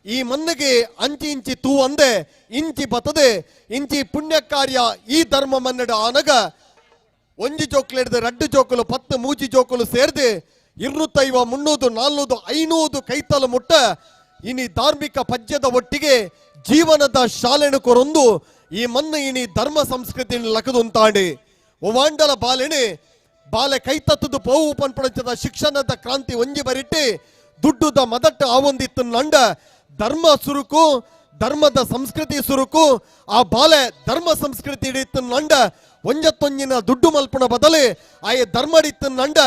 ಈ ಮನ್ನಿಗೆ ಅಂಚಿ ಇಂಚಿ ತೂ ಅಂದೆ ಇಂಚಿ ಬತದೆ ಇಂಚಿ ಪುಣ್ಯ ಕಾರ್ಯ ಈ ಧರ್ಮ ಮನ್ನಡ ಆನಗ ಒಂಜಿ ಜೋಕ್ಲೆಡ್ದು ರಡ್ಡು ಜೋಕುಲು 10 ಮೂಜಿ ಜೋಕುಲು ಸೇರ್ದೆ 250 300 400 500 ಕೈತಲು ಮುಟ್ಟ ಇನಿ ಧಾರ್ಮಿಕ ಪದ್ಯದ ಒಟ್ಟಿಗೆ ಜೀವನದ ಶಾಲೆನು ಕೊರೊಂದು ಈ ಮಣ್ಣು ಇನಿ ಧರ್ಮ ಸಂಸ್ಕೃತಿ ಲಕದುಂತಾಂಡಿ ಒವಾಂಡಲ ಬಾಲೆಣೆ ಬಾಲೆ ಕೈತತ್ತದು ಪೋವು ಪನ್ಪಡಂಚದ ಶಿಕ್ಷಣದ ಕ್ರಾಂತಿ ಒಂಜಿ ಬರಿಟ್ಟಿ ದುಡ್ಡುದ ಮದಟ್ಟು ಆವೊಂದಿತ್ತು ನಂಡ ಧರ್ಮ ಸುರುಕು ಧರ್ಮದ ಸಂಸ್ಕೃತಿ ಸುರುಕು ಆ ಬಾಲೆ ಧರ್ಮ ಸಂಸ್ಕೃತಿ ಹಿಡಿತು ನಂಡ ಒಂಜತ್ತೊಂಜಿನ ದುಡ್ಡು ಮಲ್ಪುಣ ಬದಲಿ ಆಯೆ ಧರ್ಮಡಿತ್ತು ನಂಡ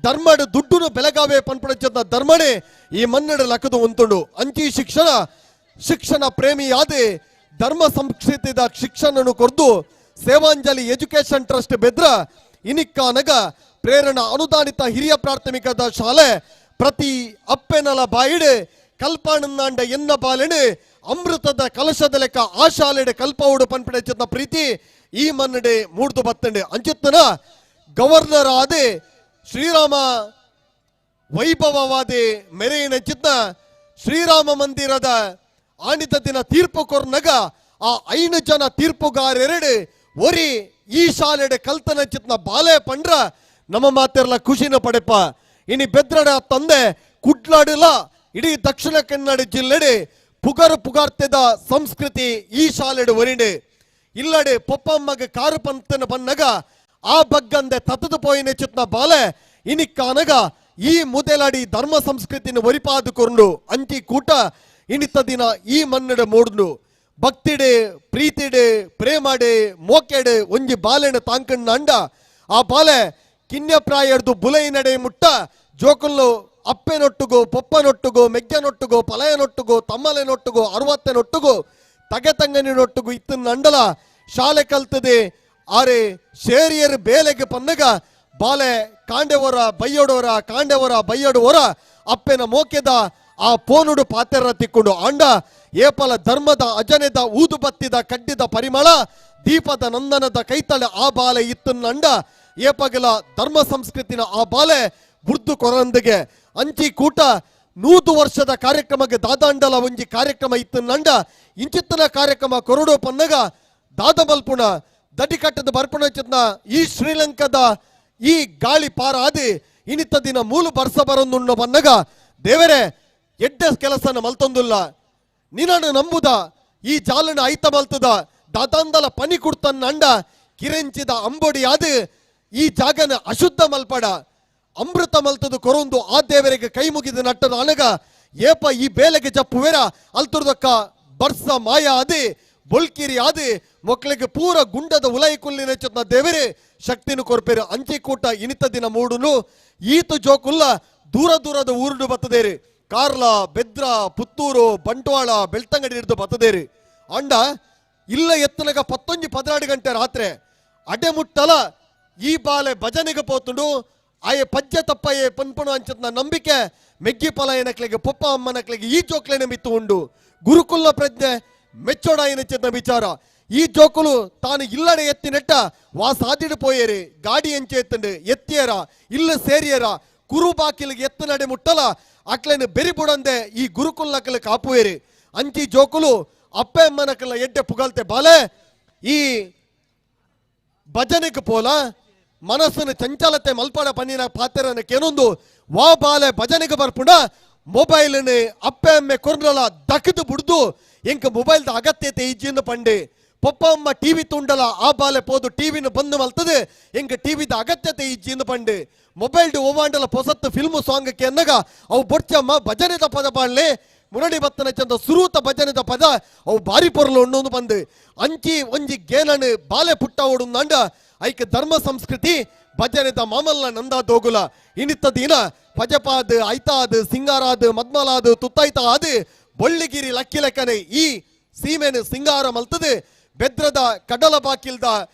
ಧರ್ಮಡು ದುಡ್ಡುನು ಬೆಳಗಾವೆ ಪನ್ಪಡಂಚದ ಧರ್ಮಣೆ ಈ ಮನ್ನಡ ಲಕದು ಉಂತುಂಡು. ಅಂಚಿ ಶಿಕ್ಷಣ ಶಿಕ್ಷಣ ಪ್ರೇಮಿಯಾದೆ ಧರ್ಮ ಸಂಸ್ಕೃತಿದ ಶಿಕ್ಷಣನು ಕೊರ್ದು ಸೇವಾಂಜಲಿ ಎಜುಕೇಶನ್ ಟ್ರಸ್ಟ್ ಬೆದ್ರ ಇನಿಕ್ಕಾನಗ ಪ್ರೇರಣಾ ಅನುದಾನಿತ ಹಿರಿಯ ಪ್ರಾಥಮಿಕದ ಶಾಲೆ ಪ್ರತಿ ಅಪ್ಪೆನಲ ಬಾಯಿಡೆ ಕಲ್ಪಾನಂದಾಂಡ ಎನ್ನ ಬಾಲೆಣೆ ಅಮೃತದ ಕಲಶದ ಲೆಕ್ಕ ಆ ಶಾಲೆಡೆ ಕಲ್ಪೌಡು ಪನ್ಪಡೆ ಚಿತ್ನ ಪ್ರೀತಿ ಈ ಮನ್ನಡೆ ಮೂಡ್ದು ಬತ್ತಂಡೆ. ಅಂಚಿತ್ತನ ಗವರ್ನರ್ ಆದೆ ಶ್ರೀರಾಮ ವೈಭವವಾದೆ ಮೆರೆಯಿನ ಚಿತ್ನ ಶ್ರೀರಾಮ ಮಂದಿರದ ಆಣಿತ ದಿನ ತೀರ್ಪು ಕೊರ್ನಗ ಆ 5 ಜನ ತೀರ್ಪುಗಾರೆರಡು ಒರಿ ಈ ಶಾಲೆಡೆ ಕಲ್ತನ ಚಿತ್ನ ಬಾಲೆ ಪಂಡ್ರ ನಮ್ಮ ಮಾತೆರ್ಲ ಖುಷಿನ ಪಡೆಪ. ಇನಿ ಬೆದ್ರಡ ತಂದೆ ಕುಡ್ಲಾಡಿಲ್ಲ ಇಡೀ ದಕ್ಷಿಣ ಕನ್ನಡ ಜಿಲ್ಲೆಡೆ ಪುಗರು ಪುಗಾರ್ತೆದ ಸಂಸ್ಕೃತಿ ಈ ಶಾಲೆಡು ಒರಿಂಡೆ. ಇಲ್ಲಡೆ ಪೊಪ್ಪಮ್ಮಗ ಕಾರು ಪಂತನ ಬನ್ನಗ ಆ ಬಗ್ಗಂದೆ ತತ್ತದು ಪೋಯಿನ ಚಿತ್ನ ಬಾಲೆ ಇನಿಕ್ಕಾನಗ ಈ ಮುದೆಲಾಡಿ ಧರ್ಮ ಸಂಸ್ಕೃತಿನ ಒರಿಪಾದು ಕೊಂಡು ಅಂಚಿ ಕೂಟ ಇನಿತ ದಿನ ಈ ಮನ್ನಡ ಮೂಡ್ನು. ಭಕ್ತಿಡೆ ಪ್ರೀತಿಡೆ ಪ್ರೇಮಡೆ ಮೋಕೆಡೆ ಒಂಜಿ ಬಾಲೆಣ ತಾಂಕಣ್ಣ ಅಂಡ ಆ ಬಾಲೆ ಕಿನ್ಯಪ್ರಾಯರ್ದು ಬುಲೈ ನಡೆ ಮುಟ್ಟ ಜೋಕುಲ್ಲು ಅಪ್ಪೆನೊಟ್ಟುಗು ಪೊಪ್ಪನೊಟ್ಟುಗು ಮೆಗ್ಗನೊಟ್ಟುಗು ಪಲಯನೊಟ್ಟುಗು ತಮ್ಮಲೆನೊಟ್ಟುಗು ಅರವತ್ತೆನೊಟ್ಟುಗು ತಗೆ ತಂಗನಿನೊಟ್ಟುಗು ಇತ್ತು ನಂಡಲ ಶಾಲೆ ಕಲ್ತದೆ. ಆರೆ ಶೇರಿಯರ್ ಬೇಲೆಗೆ ಪನ್ನಗ ಬಾಲೆ ಕಾಂಡೆವರ ಬೈಯೋಡೋರ ಕಾಂಡೆವರ ಬೈಯೋಡೋರ ಅಪ್ಪೆನ ಮೋಕೆದ ಆ ಪೋನುಡು ಪಾತೆರ ತಿಕ್ಕೊಂಡು ಆಂಡ ಏಪಲ ಧರ್ಮದ ಅಜನೆದ ಊದು ಬತ್ತಿದ ಕಡ್ಡಿದ ಪರಿಮಳ ದೀಪದ ನಂದನದ ಕೈತಳೆ ಆ ಬಾಲೆ ಇತ್ತು ನಂಡ ಏಪಗಲ ಧರ್ಮ ಸಂಸ್ಕೃತಿನ ಆ ಬಾಲೆ ಬುರ್ದು ಕೊರಂದಿಗೆ ಅಂಚಿ ಕೂಟ 100 ವರ್ಷದ ಕಾರ್ಯಕ್ರಮಕ್ಕೆ ದಾದಾಂಡಲ ಒಂಜಿ ಕಾರ್ಯಕ್ರಮ ಇತ್ತು ನಂಡ ಇಂಚಿತ್ತನ ಕಾರ್ಯಕ್ರಮ ಕೊರಡು ಪನ್ನಗ ದಾದಮಲ್ಪುಣ ದಡಿಕಟ್ಟದ ಬರ್ಪುಣ ಚಿತ್ನ ಈ ಶ್ರೀಲಂಕಾದ ಈ ಗಾಳಿ ಪಾರಾದಿ ಇನಿತ ದಿನ ಮೂಲು ಬರ್ಸ ಬರೊಂದುಣ್ಣ ಬನ್ನಗ ದೇವರೇ ಎಡ್ಡ ಕೆಲಸನ ಮಲ್ತೊಂದುಲ್ಲ ನಿನ್ನನ್ನು ನಂಬುದ ಈ ಜಾಲನ ಐತ ಮಲ್ತದ ದಾದಾಂದಲ ಪನಿ ಕುಡ್ತನ್ನ ಅಂಡ ಕಿರೆಂಚಿದ ಅಂಬೊಡಿ ಅದು ಈ ಜಾಗನ ಅಶುದ್ಧ ಮಲ್ಪಡ ಅಮೃತ ಮಲ್ತದು ಕೊರೊಂದು ಆ ದೇವರಿಗೆ ಕೈ ಮುಗಿದ ನಟ್ಟದ ಅಣಗ ಏಪ ಈ ಬೇಲೆಗೆ ಜಪ್ಪುವೆರ ಅಲ್ತುರ್ದಕ್ಕ ಬರ್ಸ ಮಾಯ ಅದೇ ಬೊಲ್ಕಿರಿ ಆದಿ ಮಕ್ಕಳಿಗೆ ಪೂರ ಗುಂಡದ ಉಲೈ ಕುಲ್ಲಿನ ಚತ್ನ ದೇವರೇ ಶಕ್ತಿನು ಕೊರ್ಪೇರು. ಅಂಚಿ ಕೂಟ ಇನಿತ ದಿನ ಮೂಡುನು ಈತ ಜೋಕುಲ್ಲ ದೂರ ದೂರದ ಊರುಡು ಬತ್ತದೇರಿ. ಕಾರ್ಲ ಬೆದ್ರ ಪುತ್ತೂರು ಬಂಟ್ವಾಳ ಬೆಳ್ತಂಗಡಿ ಹಿಡಿದು ಬತ್ತದೇರಿ. ಅಂಡ ಇಲ್ಲ ಎತ್ತನಗ 11 ಗಂಟೆ ರಾತ್ರಿ ಅಡೆ ಮುಟ್ಟಲ ಈ ಬಾಲೆ ಭಜನೆಗೆ ಪೋತುಂಡು ಆಯೆ ಪಜ್ಜೆ ತಪ್ಪಯೇ ಪನ್ಪಣು ಅಂಚತ್ನ ನಂಬಿಕೆ ಮೆಗ್ಗಿ ಪಲಾಯನಕ್ಲಿಗೆ ಪೊಪ್ಪ ಅಮ್ಮನಕ್ಲಿಗೆ ಈ ಜೋಕ್ಲೆನೆ ಮಿತ್ತು ಉಂಡು. ಗುರುಕುಲ ಪ್ರಜ್ಞೆ ಮೆಚ್ಚೋಡಾಯನ ಚೆನ್ನ ವಿಚಾರ. ಈ ಜೋಕುಲು ತಾನು ಇಲ್ಲಡೆ ಎತ್ತಿನೆಟ್ಟ ವಾಸಾದಿಡು ಪೋಯೇರಿ ಗಾಡಿ ಎಂಚೆ ಎತ್ತಂಡು ಎತ್ತಿಯರ ಇಲ್ಲ ಸೇರಿಯರ ಕುರು ಬಾಕಿಲಿಗೆ ಎತ್ತು ನಡೆ ಮುಟ್ಟಲ ಅಕ್ಲೇನು ಬೆರಿಬುಡಂದೆ ಈ ಗುರುಕುಲಕ್ಕಲು ಕಾಪುವೇರಿ. ಅಂಚಿ ಜೋಕುಲು ಅಪ್ಪೆ ಅಮ್ಮನಕಲ್ಲ ಎಡ್ಡೆ ಪುಗಲ್ತೆ ಬಾಲೆ ಈ ಭಜನೆಗೆ ಪೋಲ ಮನಸ್ಸನ್ನು ಚಂಚಲತೆ ಮಲ್ಪಡ ಪನ್ನಿನ ಪಾತೆರನ ಕೇನೊಂದು ವಾ ಬಾಲೆ ಭಜನೆಗೆ ಬರ್ಪುಂಡ ಮೊಬೈಲ್ ಅಪ್ಪೆ ಅಮ್ಮೆ ಕೊರ್ನಲ ದಕ್ಕದು ಬುಡ್ದು ಎಂಕ ಮೊಬೈಲ್ದ ಅಗತ್ಯತೆ ಇಜ್ಜಿಂದ ಪಂಡೆ. ಪಪ್ಪ ಅಮ್ಮ ಟಿವಿ ತುಂಡಲ ಆ ಬಾಲೆ ಪೋದು ಟಿವಿನ ಬಂದು ಮಲ್ತದೆ ಎಂಕ ಟಿವಿದ ಅಗತ್ಯತೆ ಇಜ್ಜಿಂದ ಪಂಡೆ. ಮೊಬೈಲ್ ಓವಾಂಡಲ ಪೊಸತ್ತು ಫಿಲ್ಮ್ ಸಾಂಗ್ ಕೆನ್ನಗ ಅವು ಬೊಡ್ಚಮ್ಮ ಭಜನೆದ ಪದ ಪಾಡ್ಲೆ ಮುರಳಿ ಬತ್ತನ ಚಂದ ಸುರೂತ ಭಜನೆದ ಪದ ಅವು ಬಾರಿ ಪೊರ್ಲು ಉಣ್ಣೊಂದು ಬಂದು ಅಂಚಿ ಒಂಜಿ ಗೇನನು ಬಾಲೆ ಪುಟ್ಟ ಓಡುಂದಾಂಡ ಐಕ ಧರ್ಮ ಸಂಸ್ಕೃತಿ ಭಜನೆದ ಮಾಮಲ್ಲ ನಂದಾ ದೋಗುಲ ಇನಿತ್ತ ದಿನ ಪಜಪಾದ್ ಐತಾದ್ ಸಿಂಗಾರಾದ್ ಮದ್ಮಲಾದ್ ತುತ್ತೈತ ಆದ್ ಬೊಳ್ಳಿಗಿರಿ ಲಕ್ಕಿಲಕ್ಕನೆ ಈ ಸೀಮೆನು ಸಿಂಗಾರ ಮಲ್ತದೆ. ಬೆದ್ರದ ಕಡಲ ಬಾಕಿಲ್ದ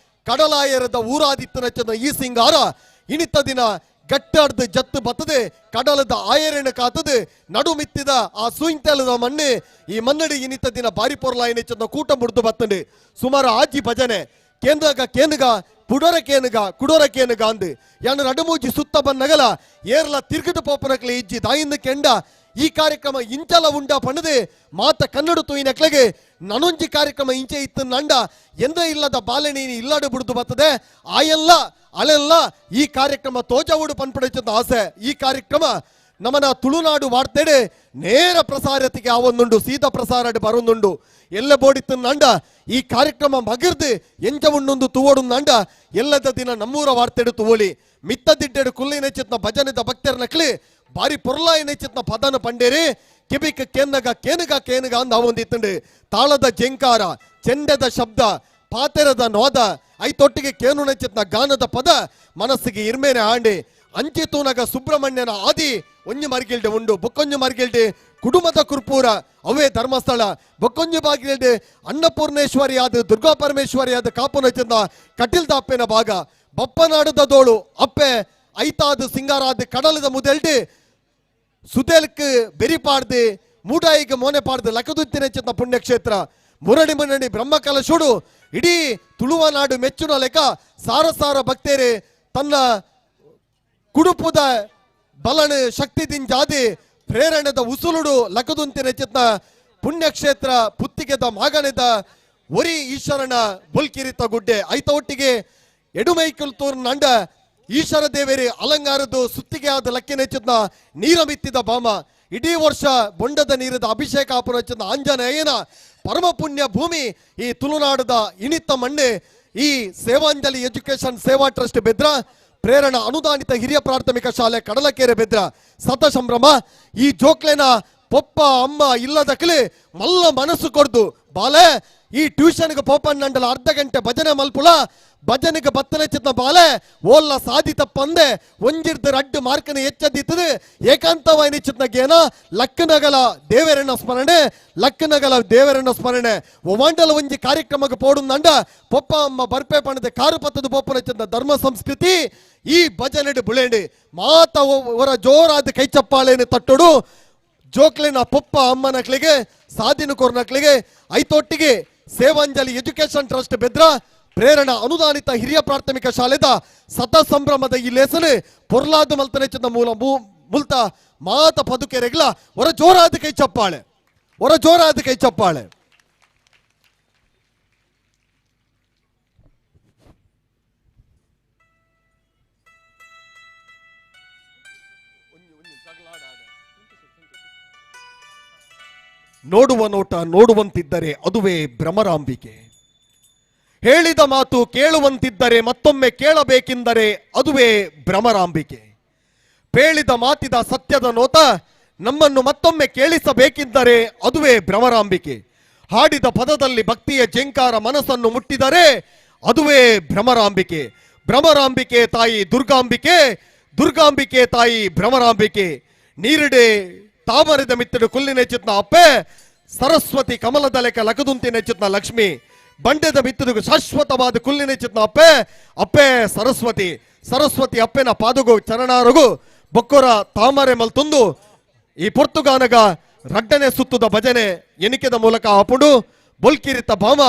ಕಡಲಾಯರದ ಊರಾದಿತ್ತನ ಚಂದ ಈ ಸಿಂಗಾರ ಇನಿತ್ತ ದಿನ ಗಟ್ಟಾಡ್ದು ಜತ್ತು ಬತ್ತದೆ ಕಡಲದ ಆಯರೆಣ ಕಾತದೆ ನಡುಮಿತ್ತಿದ ಆ ಸುಯಿಂತಲದ ಮಣ್ಣೆ ಈ ಮನ್ನಡಿ ಇನಿತ್ತ ದಿನ ಬಾರಿ ಪೊರ್ಲಾಯನೆ ಚಂದ ಕೂಟ ಮುಡ್ದು ಬತ್ತಂಡೆ. ಸುಮಾರು ಆಜಿ ಭಜನೆ ಕೇಂದ್ರಗ ಕೇನುಗ ಪುಡೋರ ಕೇನುಗ ಕುಡೋರ ಕೇನುಗ ಅಂದು ಯಾನು ನಡುಮೂಜಿ ಸುತ್ತ ಬನ್ನಗಲ ಏರ್ಲ ತಿರ್ಗದ ಪೋಪನಕ್ಲೆ ಇಜ್ಜಿ ದಾಯಿಂದ ಕೆಂಡ ಈ ಕಾರ್ಯಕ್ರಮ ಇಂಚಲ ಉಂಡ ಪಣದೆ ಮಾತ ಕನ್ನಡ ತೂಯಿನಕ್ಲೆಗೆ ನನೊಂಜಿ ಕಾರ್ಯಕ್ರಮ ಇಂಚೆ ಇತ್ತು ನಂಡ ಎಂದ ಇಲ್ಲದ ಬಾಲೆನೀನಿ ಇಲ್ಲಾಡು ಬಿಡುದು ಬರ್ತದೆ ಆಯಲ್ಲ ಅಲೆಲ್ಲ ಈ ಕಾರ್ಯಕ್ರಮ ತೋಜವುಡು ಪನ್ಪಡೆಚಂದ ಆಸೆ. ಈ ಕಾರ್ಯಕ್ರಮ ನಮನ ತುಳುನಾಡು ವಾರ್ತೆಡೆ ನೇರ ಪ್ರಸಾರತಿಗೆ ಆವೊಂದುಂಡು ಸೀದಾ ಪ್ರಸಾರ ಬರೊಂದುಂಡು ಎಲ್ಲ ಬೋಡಿತ್ತು ನಂಡ ಈ ಕಾರ್ಯಕ್ರಮ ಮಗಿರ್ದು ಎಂಜ ಉಣ್ಣೊಂದು ತುವೋಡು ನಂಡ ಎಲ್ಲದ ದಿನ ನಮ್ಮೂರ ವಾರ್ತೆಡು ತುವೋಳಿ ಮಿತ್ತ ದಿಡ್ಡೆಡು ಕುಲ್ಲಿನ ಚಿತ್ನ ಭಜನೆದ ಭಕ್ತರ ನಕ್ಲಿ ಬಾರಿ ಪೊರ್ಲಾಯಿನ ಚಿತ್ನ ಪದನ ಪಂಡೇರಿ ಕಿಬಿಕ್ ಕೇನಗ ಕೇನುಗ ಕೇನುಗ ಅಂದ ಅವೊಂದಿತ್ತುಂಡು. ತಾಳದ ಜಂಕಾರ ಚೆಂಡದ ಶಬ್ದ ಪಾತೆರದ ನೋದ ಐತೊಟ್ಟಿಗೆ ಕೇನು ಚಿತ್ನ ಗಾನದ ಪದ ಮನಸ್ಸಿಗೆ ಇರ್ಮೇನೆ ಆಂಡೆ. ಅಂಚೆ ತೂನಗ ಸುಬ್ರಹ್ಮಣ್ಯನ ಆದಿ ಒಂಜಿ ಮರ್ಗಿಲ್ಡೆ ಉಂಡು ಬೊಕ್ಕೊಂಜು ಮರ್ಗಿಲ್ಡೆ ಕುಡುಮದ ಕುರ್ಪೂರ ಅವೇ ಧರ್ಮಸ್ಥಳ ಬೊಕ್ಕೊಂಜು ಬಾಗಿಲ್ಡೆ ಅನ್ನಪೂರ್ಣೇಶ್ವರಿ ಆದ ದುರ್ಗಾ ಪರಮೇಶ್ವರಿ ಆದ ಕಾಪುನ ಚಂದ ಕಟಿಲ್ ದಾಪ್ಪೆನ ಭಾಗ ಬಪ್ಪನಾಡದ ದೋಳು ಅಪ್ಪೆ ಐತಾದ ಸಿಂಗಾರಾದ ಕಡಲದ ಮುದೆಲ್ಡೆ ಸುದೇಲ್ಕ್ ಬೆರಿಪಾಡ್ದು ಮೂಡಾಯಿಗೆ ಮೋನೆ ಪಾಡ್ದು ಲಕದುತ್ತಿನ ಚಂದ ಪುಣ್ಯಕ್ಷೇತ್ರ ಮುರಳಿ ಮುನ್ನಣಿ ಬ್ರಹ್ಮಕಲಶುಡು ಇಡೀ ತುಳುವ ನಾಡು ಮೆಚ್ಚುನ ಲೆಕ್ಕ ಸಾರ ಸಾರ ಭಕ್ತೇರೆ ತನ್ನ ಕುಡುಪುದ ಬಲನು ಶಕ್ತಿ ದಿಂಜಾದಿ ಪ್ರೇರಣೆದ ಉಸುಲುಡು ಲಕದುಂತಿನ ಚಿತ್ನ ಪುಣ್ಯಕ್ಷೇತ್ರ ಪುತ್ತಿಗೆದ ಮಾಗಣದ ಒರಿ ಈಶ್ವರನ ಬುಲ್ಕಿರಿತ ಗುಡ್ಡೆ ಐತ ಒಟ್ಟಿಗೆ ಎಡುಮೈಕಲ್ ತೋರ್ ನಂಡ ಈಶ್ವರ ದೇವೇರಿ ಅಲಂಗಾರದ್ದು ಸುತ್ತಿಗೆ ಆದ ಲಕ್ಕಿನ ಚಿತ್ನ ನೀರ ಮಿತ್ತಿದ ಬಾಮ ಇಡೀ ವರ್ಷ ಬೊಂಡದ ನೀರದ ಅಭಿಷೇಕ ಆಪುನ ಆಂಜನೇಯನ ಪರಮ ಪುಣ್ಯ ಭೂಮಿ ಈ ತುಳುನಾಡದ ಇನಿತ್ತ ಮಣ್ಣೆ ಈ ಸೇವಾಂಜಲಿ ಎಜುಕೇಶನ್ ಸೇವಾ ಟ್ರಸ್ಟ್ ಬೆದ್ರ ಪ್ರೇರಣಾ ಅನುದಾನಿತ ಹಿರಿಯ ಪ್ರಾಥಮಿಕ ಶಾಲೆ ಕಡಲಕೆರೆ ಬೆದ್ರ ಸತ ಸಂಭ್ರಮ. ಈ ಜೋಕ್ಲೆನ ಪೊಪ್ಪ ಅಮ್ಮ ಇಲ್ಲದಕ್ಲೆ ಮಲ್ಲ ಮನಸ್ಸು ಕೊಡ್ದು ಬಾಲೆ ಈ ಟ್ಯೂಷನ್ಗೆ ಪೋಪನ್ ನಂಡಲ ಅರ್ಧ ಗಂಟೆ ಭಜನೆ ಮಲ್ಪುಲ ಭಜನೆಗೆ ಬತ್ತನೆ ಚಿತ್ನ ಬಾಲೆ ಓಲ್ಲ ಸಾದಿ ತಪ್ಪಂದೆ ಒಂಜಿರ್ದ ರಡ್ಡು ಮಾರ್ಕನ ಎಚ್ಚದಿತ್ತದು ಏಕಾಂತವಾಯಿನಿ ಚಿತ್ನಗೇನ ಲಕ್ಕನಗಲ ದೇವರನ್ನ ಸ್ಮರಣೆ, ಲಕ್ಕನಗಲ ದೇವರನ್ನ ಸ್ಮರಣೆ. ಒವಾಂಡಲ ಒಂಜಿ ಕಾರ್ಯಕ್ರಮಕ್ಕೆ ಪೋಡುಂದಂಡ ಪೊಪ್ಪ ಅಮ್ಮ ಬರ್ಪೆ ಪಣದ ಕಾರು ಪತ್ತದ ಪೊಪ್ಪನ ಚಿತ್ನ ಧರ್ಮ ಸಂಸ್ಕೃತಿ ಈ ಭಜನೆಡು ಬುಳೆಂಡು ಮಾತ ಅವರ ಜೋರಾದ ಕೈ ಚಪ್ಪಾಳೆಯನ್ನು ತಟ್ಟೊಡು ಜೋಕ್ಲಿನ ಪೊಪ್ಪ ಅಮ್ಮನಕ್ಲಿಗೆ ಸಾದಿನ ಕೊರ್ನಕ್ಲಿಗೆ ಐತೊಟ್ಟಿಗೆ ಸೇವಾಂಜಲಿ ಎಜುಕೇಶನ್ ಟ್ರಸ್ಟ್ ಬೆದ್ರ ಪ್ರೇರಣಾ ಅನುದಾನಿತ ಹಿರಿಯ ಪ್ರಾಥಮಿಕ ಶಾಲೆದ ಸತ ಸಂಭ್ರಮದ ಈ ಲೇಸನೆ ಪೊರ್ಲಾದ ಮಲ್ತನೆ ಚಂದ ಮೂಲ ಮುಲ್ತ ಮಾತ ಪದುಕೆರೆಗ್ಲ ಹೊರ ಜೋರಾದ ಕೈ ಚಪ್ಪಾಳೆ, ಹೊರ ಜೋರಾದ ಕೈ ಚಪ್ಪಾಳೆ. ನೋಡುವ ನೋಟ ನೋಡುವಂತಿದ್ದರೆ ಅದುವೇ ಭ್ರಮರಾಂಬಿಕೆ, ಹೇಳಿದ ಮಾತು ಕೇಳುವಂತಿದ್ದರೆ ಮತ್ತೊಮ್ಮೆ ಕೇಳಬೇಕೆಂದರೆ ಅದುವೇ ಭ್ರಮರಾಂಬಿಕೆ, ಪೇಳಿದ ಮಾತಿದ ಸತ್ಯದ ನೋಟ ನಮ್ಮನ್ನು ಮತ್ತೊಮ್ಮೆ ಕೇಳಿಸಬೇಕೆಂದರೆ ಅದುವೇ ಭ್ರಮರಾಂಬಿಕೆ, ಹಾಡಿದ ಪದದಲ್ಲಿ ಭಕ್ತಿಯ ಜೇಂಕಾರ ಮನಸ್ಸನ್ನು ಮುಟ್ಟಿದರೆ ಅದುವೇ ಭ್ರಮರಾಂಬಿಕೆ. ಭ್ರಮರಾಂಬಿಕೆ ತಾಯಿ ದುರ್ಗಾಂಬಿಕೆ, ದುರ್ಗಾಂಬಿಕೆ ತಾಯಿ ಭ್ರಮರಾಂಬಿಕೆ. ನೀರಿಡೆ ತಾಮರದ ಮಿತ್ತಡು ಕುಲ್ಲಿನ ಚಿತ್ನ ಅಪ್ಪೆ ಸರಸ್ವತಿ, ಕಮಲದ ಲೆಕ್ಕ ಲಕದುಂತಿನ ಚಿತ್ನ ಲಕ್ಷ್ಮಿ, ಬಂಡೆದ ಮಿತ್ತದು ಶಾಶ್ವತವಾದ ಕುಲ್ಲಿನ ಚಿತ್ನ ಅಪ್ಪೆ ಅಪ್ಪೆ ಸರಸ್ವತಿ. ಸರಸ್ವತಿ ಅಪ್ಪೆನ ಪಾದುಗು ಚರಣಾರಗು ಬೊಕ್ಕೊರ ತಾಮರೆ ಮಲ್ತುಂದು ಈ ಪೊರ್ತುಗಾನಗ ರಡ್ಡನೆ ಸುತ್ತುದ ಭಜನೆ ಎಣಿಕೆದ ಮೂಲಕ ಆಪುಂಡು. ಬೊಲ್ಕಿರಿತ ಭಾಮ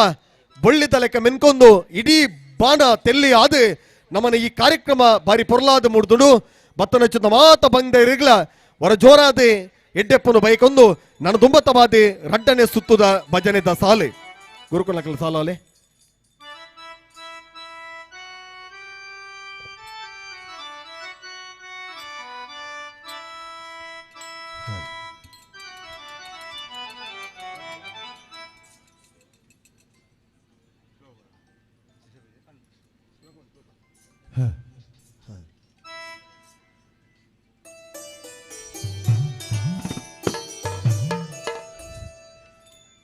ಬೊಳ್ಳಿದ ಲೆಕ್ಕ ಮೆನ್ಕೊಂದು ಇಡೀ ಬಾಣ ತೆಲ್ಲಿ ಆದು ನಮ್ಮನ ಈ ಕಾರ್ಯಕ್ರಮ ಬಾರಿ ಪೊರ್ಲಾದ ಮೂಡ್ದುಡು. ಬತ್ತನ ಚಿತ್ತ ಮಾತ ಬಂದ ಇರಿಗ್ಲ ವರ ಜೋರಾದೆ ಎಡ್ಡೆಪ್ಪನು ಬೈಕೊಂದು ನನ್ನ ದುಂಬತವಾದಿ ರಡ್ಡನೆ ಸುತ್ತುದ ಭಜನೆದ ಸಾಲೆ ಗುರುಕುಲಕಲ ಸಾಲಾಲೆ.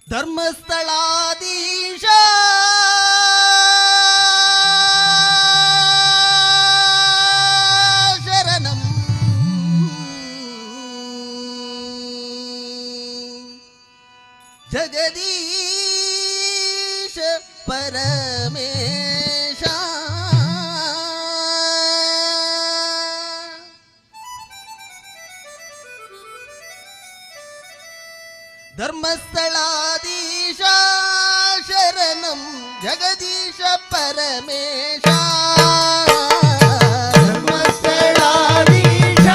ಧರ್ಮಸ್ಥಳಾಧೀಶ ಶರಣಂ ಜಗದೀಶ ಪರಮೇಶ ಧರ್ಮಸ್ಥಳಾಧೀಶ ಶರಣಂ ಜಗದೀಶ ಪರಮೇಶ ಧರ್ಮಸ್ಥಳಾಧೀಶ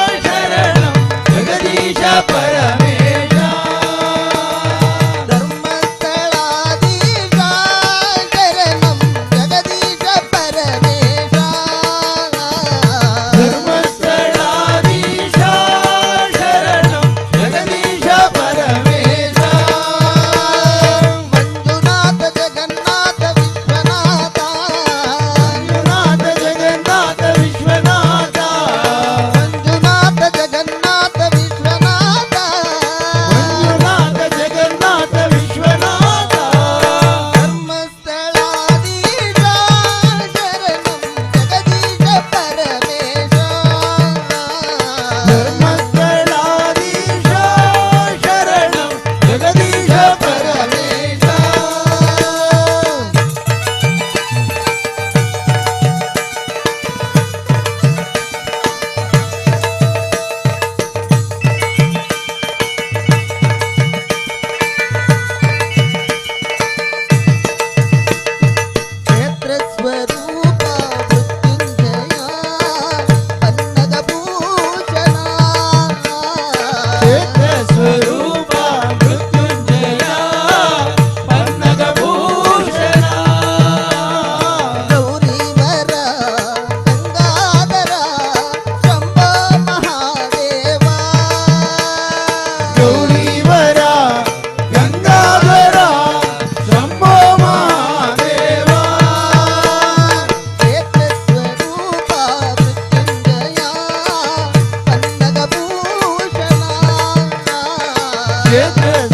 ಶರಣಂ ಜಗದೀಶ ಪರಮೇಶ ಧರ್ಮಸ್ಥಳಾಧೀಶ ಶರಣಂ ಜಗದೀಶ ಪರಮೇಶ ಧರ್ಮಸ್ಥಳಾಧೀಶ ಶರಣಂ ಜಗದೀಶ ಪರಮೇಶ ಮಂಜುನಾಥ ಜಗನ್ನಾಥ ವಿಶ್ವನಾಥ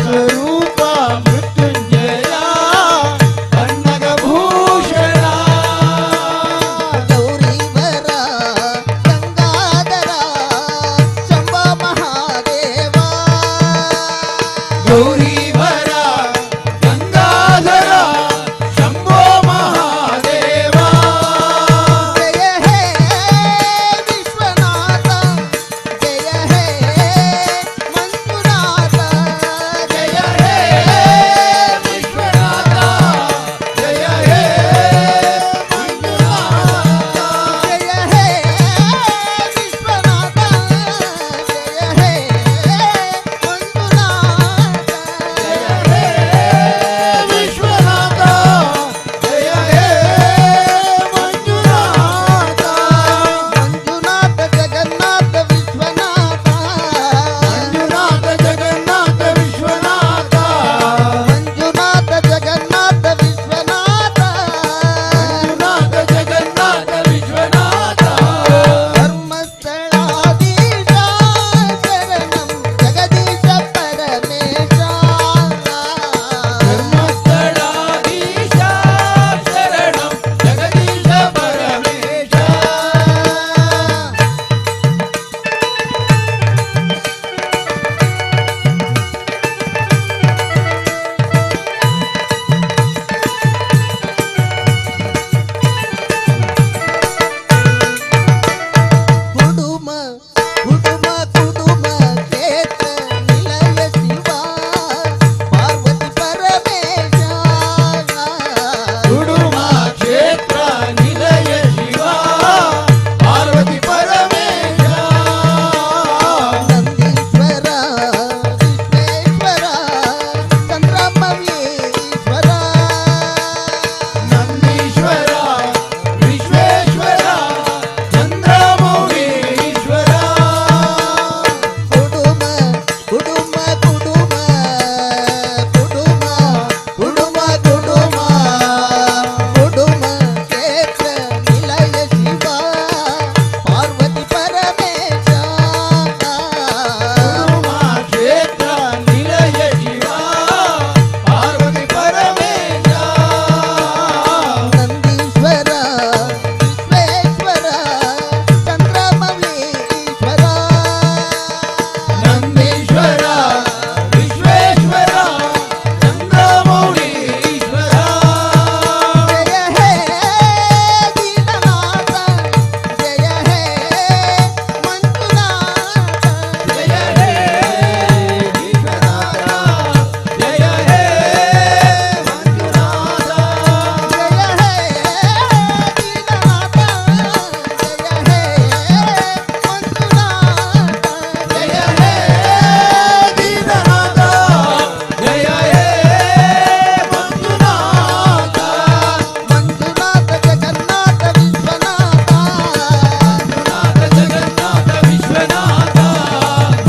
ಸ್ವರೂಪ ಮೃತ್ಯುಂಜಯ ಪನ್ನಗಭೂಷಣ. ಗೌರೀವರ ಗಂಗಾಧರ ಶಂಭೋ ಮಹಾದೇವ. ಜಯ ಹೇ ವಿಶ್ವನಾಥ, ಜಯ ಹೇ ಮಂಜುನಾಥ, ಜಯ ಹೇ ವಿಶ್ವನಾಥ, ಜಯ ಹೇ ಮಂಜುನಾಥ, ಜಯ ಹೇ ವಿಶ್ವನಾಥ, ಜಯ ಹೇ ಮಂಜುನಾಥ, ಜಯ ಹೇ ವಿಶ್ವನಾಥ, ಜಯ ಹೇ ಮಂಜುನಾಥ. ಮಂಜುನಾಥ ಜಗನ್ನಾಥ ವಿಶ್ವನಾಥ, ಮಂಜುನಾಥ ಜಗನ್ನಾಥ ವಿಶ್ವನಾಥ, ಮಂಜುನಾಥ ಜಗನ್ನಾಥ ವಿಶ್ವನಾಥ, ಮಂಜುನಾಥ ಜಗನ್ನಾಥ ವಿಶ್ವನಾಥ. ಧರ್ಮಸ್ಥಳಾಧೀಶ ಶರಣಂ ಜಗದೀಶ ಪರಮೇಶ. ಧರ್ಮಸ್ಥಳಾಧೀಶ ಶರಣಂ ಜಗದೀಶ ಪರಮೇಶ. ಕುಡುಮ ಕುಡುಮ ಕುಡುಮ ಕ್ಷೇತ್ರ ನಿಲಯ ಶಿವ ಪಾರ್ವತಿ ಪರಮೇಶ. ಕುಡುಮ ಕ್ಷೇತ್ರ ನಿಲಯ ಶಿವ ಪಾರ್ವತಿ ಪರಮೇಶ. ನಂದೀಶ್ವರ ವಿಶ್ವೇಶ್ವರ ಚಂದ್ರಮೌಳೀಶ್ವರ. ನಂದೀಶ್ವರ ವಿಶ್ವೇಶ್ವರ ಚಂದ್ರಮೌಳೀಶ್ವರ. ಕುಡುಮ ಕುಡುಮ ಕುಡುಮ ಕುಡುಮ ಕುಡುಮ ಕುಡುಮ ಕುಡುಮ ಕ್ಷೇತ್ರ ನಿಲಯ ಶಿವ ಪಾರ್ವತಿ ಪರಮೇಶ. ಕುಡುಮ ಕ್ಷೇತ್ರ ನಿಲಯ ಶಿವ ಪಾರ್ವತಿ ಪರಮೇಶ. ನಂದೀಶ್ವರ ವಿಶ್ವೇಶ್ವರ ಚಂದ್ರಮೌಳೀಶ್ವರ. ನಂದೀಶ್ವರ ವಿಶ್ವೇಶ್ವರ ಚಂದ್ರಮೌಳೀಶ್ವರ. ಜಯ ಹೇ ದೀನನಾಥ, ಜಯ ಹೇ ಮಂಜುನಾಥ, ಜಯ ಹೇ ವಿಶ್ವನಾಥ, ಜಯ ಹೇ ಮಂಜುನಾಥ, ಜಯ ಹೇ ದೀನನಾಥ, ಜಯ ಹೇ ಮಂಜುನಾಥ, ಜಯ ಹೇ ದೀನನಾಥ, ಜಯ ಹೇ ಮಂಜುನಾಥ. ಮಂಜುನಾಥ ಜಗನ್ನಾಥ ವಿಶ್ವನಾಥ, ಮಂಜುನಾಥ ಜಗನ್ನಾಥ ವಿಶ್ವನಾಥ,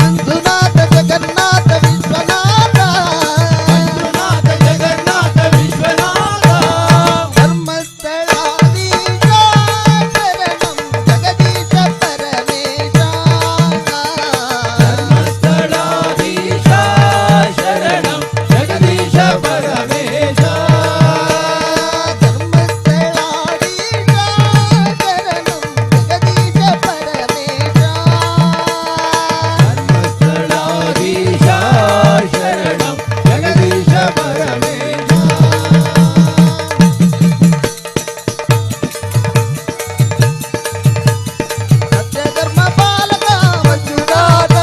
ಮಂಜುನಾಥ ಜಗನ್ನಾಥ ವಿಶ್ವನಾಥ, ಮಂಜುನಾಥ ಜಗನ್ನಾಥ ವಿಶ್ವನಾಥ. ಧರ್ಮಸ್ಥಳಾಧೀಶ ಶರಣಂ ಜಗದೀಶ ಪರಮೇಶ. ಧರ್ಮಸ್ಥಳಾಧೀಶ ಶರಣಂ ಜಗದೀಶ ಪರಮೇಶ. ಧರ್ಮಸ್ಥಳಾಧೀಶ ಶರಣಂ ಜಗದೀಶ ಪರಮೇಶ. ಧರ್ಮಸ್ಥಳಾಧೀಶ ಶರಣಂ ಜಗದೀಶ ಪರಮೇಶ. ಸತ್ಯಧರ್ಮ ಪಾಲಕ ಮಂಜುನಾಥ,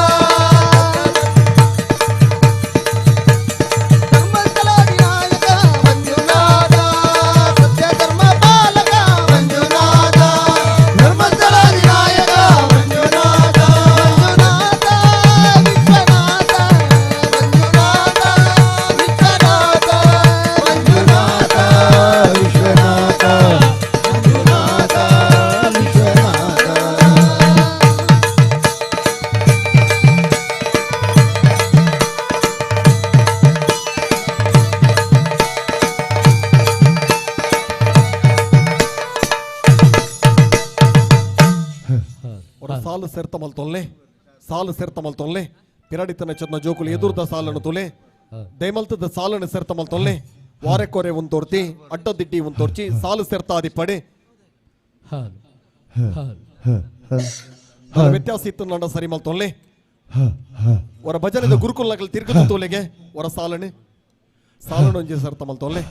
ಧರ್ಮಸ್ಥಳಾಧಿನಾಯಕ ಮಂಜುನಾಥ, ಸತ್ಯಧರ್ಮ ಪಾಲಕ ಮಂಜುನಾಥ, ಧರ್ಮಸ್ಥಳಾಧಿನಾಯಕ ಮಂಜುನಾಥ, ಮಂಜುನಾಥ ವಿಶ್ವನಾಥ, ಮಂಜುನಾಥ ವಿಶ್ವನಾಥ, ಮಂಜುನಾಥ ವಿಶ್ವನಾಥ, ಮಂಜುನಾಥ ವಿಶ್ವನಾಥ. ஒரு ಸಾಲು ಸೆರ್ತಮಲ್ ತೊಲ್ಲೆ, ಸಾಲು ಸೆರ್ತಮಲ್ ತೊಲ್ಲೆ, ಪಿರಡಿತನ ಚೊತ್ನ ಜೋಕುಲು ಎದುರ್ದ ಸಾಲನ್ನು ತುಲೆ, ದೈಮಲ್ತದ ಸಾಲನ್ನು ಸೆರ್ತಮಲ್ ತೊಲ್ಲೆ, ವಾರೆಕೊರೆ ಉಂತೋರ್ತಿ ಅಡ್ಡದಿಡ್ಡಿ ಉಂತೋರ್ಚಿ ಸಾಲು ಸೆರ್ತಾದಿ ಪಡೆ. ವ್ಯತ್ಯಾಸ ಇತ್ತು ನನ್ನ ಸರಿ ಮಲ್ತೊಲ್ಲೆ. ವರ ಭಜನೆದ ಗುರುಕುಲಗಳು ತಿರ್ಗದ ತೋಲೆಗೆ ವರ ಸಾಲನೆ ಸಾಲನೊಂಜಿ ಸರ್ ತಮ್ಮಲ್ ತೋಲೆ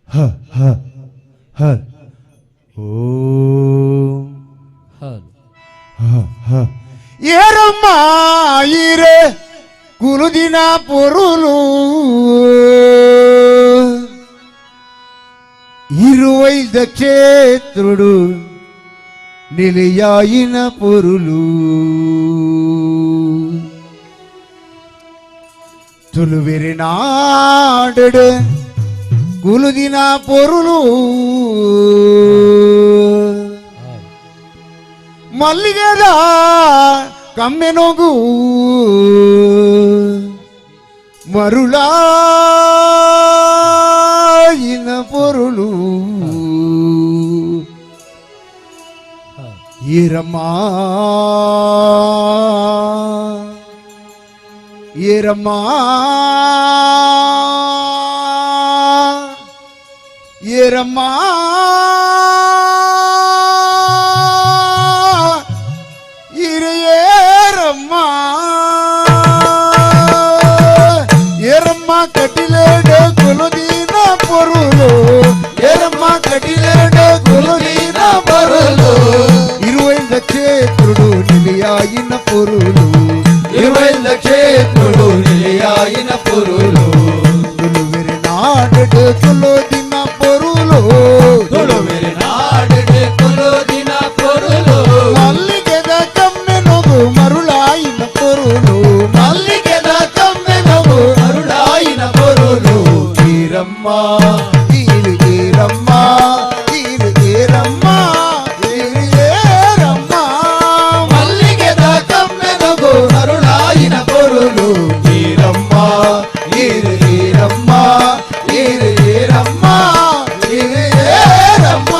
ಹ ಹ ಹ ಓಂ ಹ ಹ ಏರಮ್ಮ ಈರೆ ಕುಲುದಿನ ಪೊರುಲು ಇರುವೈದ ಕ್ಷೇತ್ರುಡು ನಿಲಿಯಾಯಿನ ಪೊರುಲು ತುಳುವೆರಿ ನಾಡು ಕುಲುದಿನ ಪೊರುಲು ಮಲ್ಲಿಗೆದ ಕಮ್ಮೆನೊಗು ಮರುಳಾಯಿನ ಪೊರುಲು ಈರಮ್ಮ ಈರಮ್ಮ ಈರಮ್ಮ ಈರಮ್ಮ ಏರಮ್ಮ ಕಟಿಲೇಡ ಕುಲುದಿನ ಪೊರುಲು ಏರಮ್ಮ ಕಟಿಲೇಡ ಕುಲುದಿನ ಪೊರುಲು ಇರುವೈದ ಕ್ಷೇತ್ರುಡು ನಿಲಿಯಾಯಿನ ಪೊರುಲು ಇರುವೈದ ಕ್ಷೇತ್ರುಡು ನಿಲಿಯಾಯಿನ ಪೊರುಲು ತುಳುವೆರೆ ನಾಡು ಕುಲುದಿನ ಪೊರುಲು ತುಳುವೆರೆ ನಾಡು ಕುಲುದಿನ ಪೊರುಲು ಮಲ್ಲಿಗೆದ ಕಮ್ಮೆನೊಗು ಮರುಳಾಯಿನ ಪೊರುಲು ಮಲ್ಲಿಗೆದ ಕಮ್ಮೆನೊಗು ಮರುಳಾಯಿನ ಪೊರುಲು ಈರಮ್ಮ ಈರು ಈರಮ್ಮ ಈರು ಈರಮ್ಮ ಈರು ಏರಮ್ಮ ಮಲ್ಲಿಗೆದ ಕಮ್ಮೆನೊಗು ಮರುಳಾಯಿನ ಪೊರುಲು ಈರಮ್ಮ ಈರು ಈರಮ್ಮ ಈರು ಈರಮ್ಮ ಈರು ಏರಮ್ಮ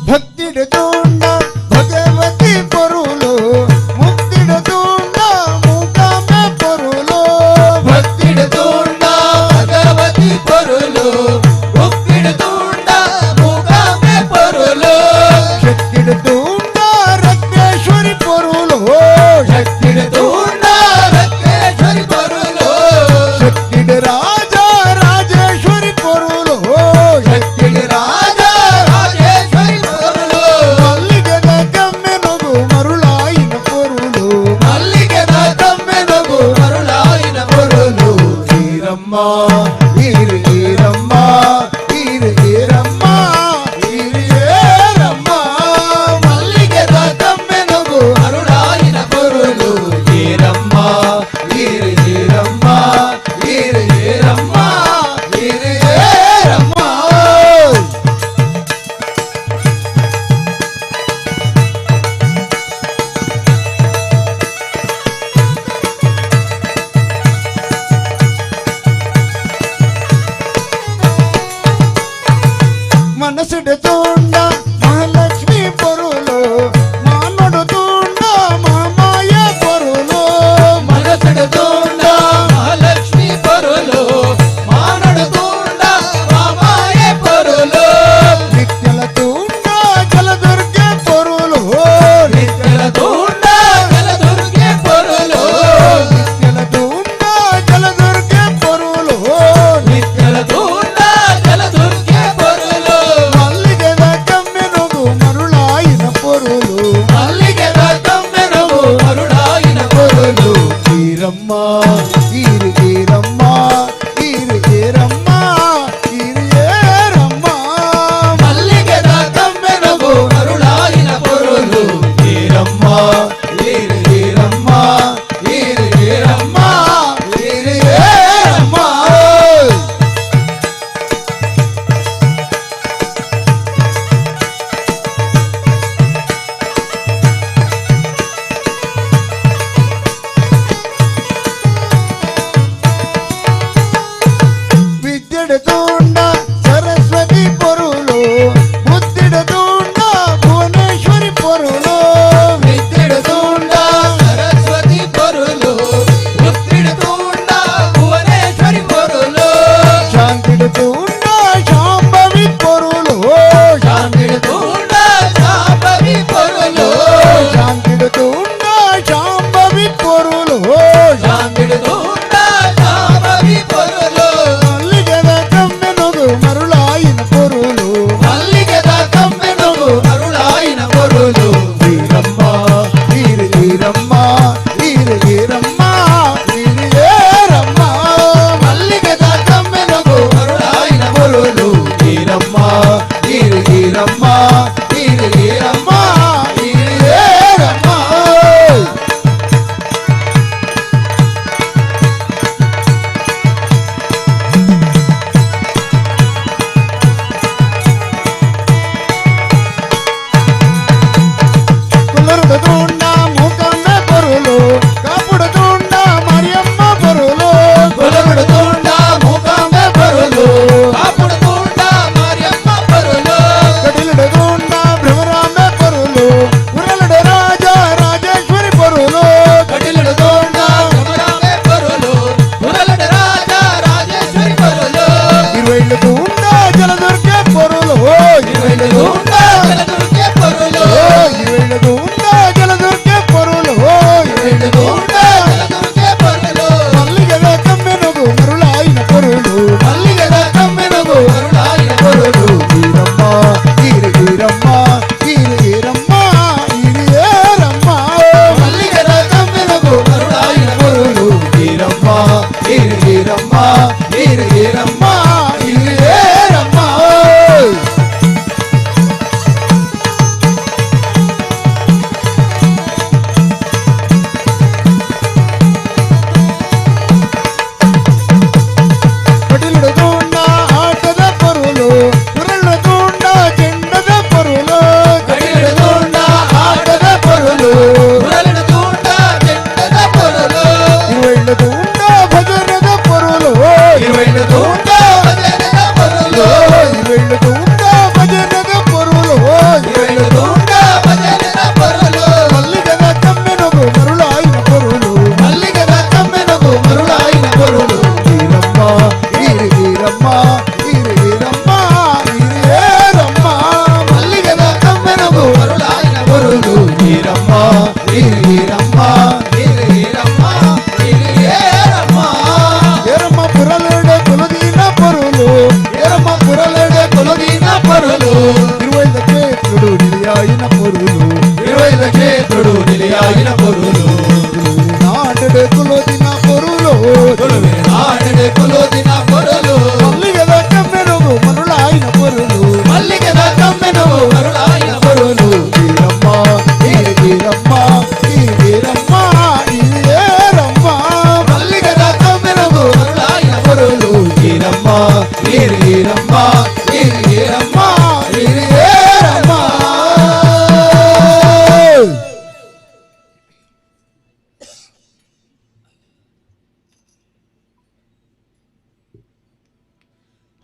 ಭಕ್ತಿಡ ತೂಂಡ ಭಗವತಿ ಪೊರುಲು ಮುಕ್ತಿಡ ತೂಂಡ ಮೂಕಾಂಬೆ ಪೊರುಲು ಭಕ್ತಿಡ ತೂಂಡ ಭಗವತಿ ಪೊರುಲು ಮುಕ್ತಿಡ ತೂಂಡ ಮೂಕಾಂಬೆ ಪೊರುಲು ಶಕ್ತಿಡ ತೂಂಡ ರತ್ನೇಶ್ವರಿ ಪೊರುಲು ಶಕ್ತಿಡ ತೂಂಡ ರತ್ನೇಶ್ವರಿ ಪೊರುಲು ಶಕ್ತಿಡ ರಾಜ ರಾಜೇಶ್ವರಿ ಪೊರುಲು ಶಕ್ತಿಡ ರಾಜ ರಾಜೇಶ್ವರಿ ಪೊರುಲು ಮಲ್ಲಿಗೆದ ಕಮ್ಮೆನೊಗು ಮರುಳಾಯಿನ ಪೊರುಲು ಮಲ್ಲಿಗೆದ ಕಮ್ಮೆನೊಗು ಮರುಳಾಯಿನ ಪೊರುಲು ಈರಮ್ಮ ಈರು ಈರಮ್ಮ ಈರು ಈರಮ್ಮ ಈರು ಏರಮ್ಮ ಮಲ್ಲಿಗೆದ ಕಮ್ಮೆನೊಗು ಮರುಳಾಯಿನ ಪೊರುಲು ಈರಮ್ಮ ಈರು ಈರಮ್ಮ ಈರು ಈರಮ್ಮ ಈರು ಏರಮ್ಮ ಿ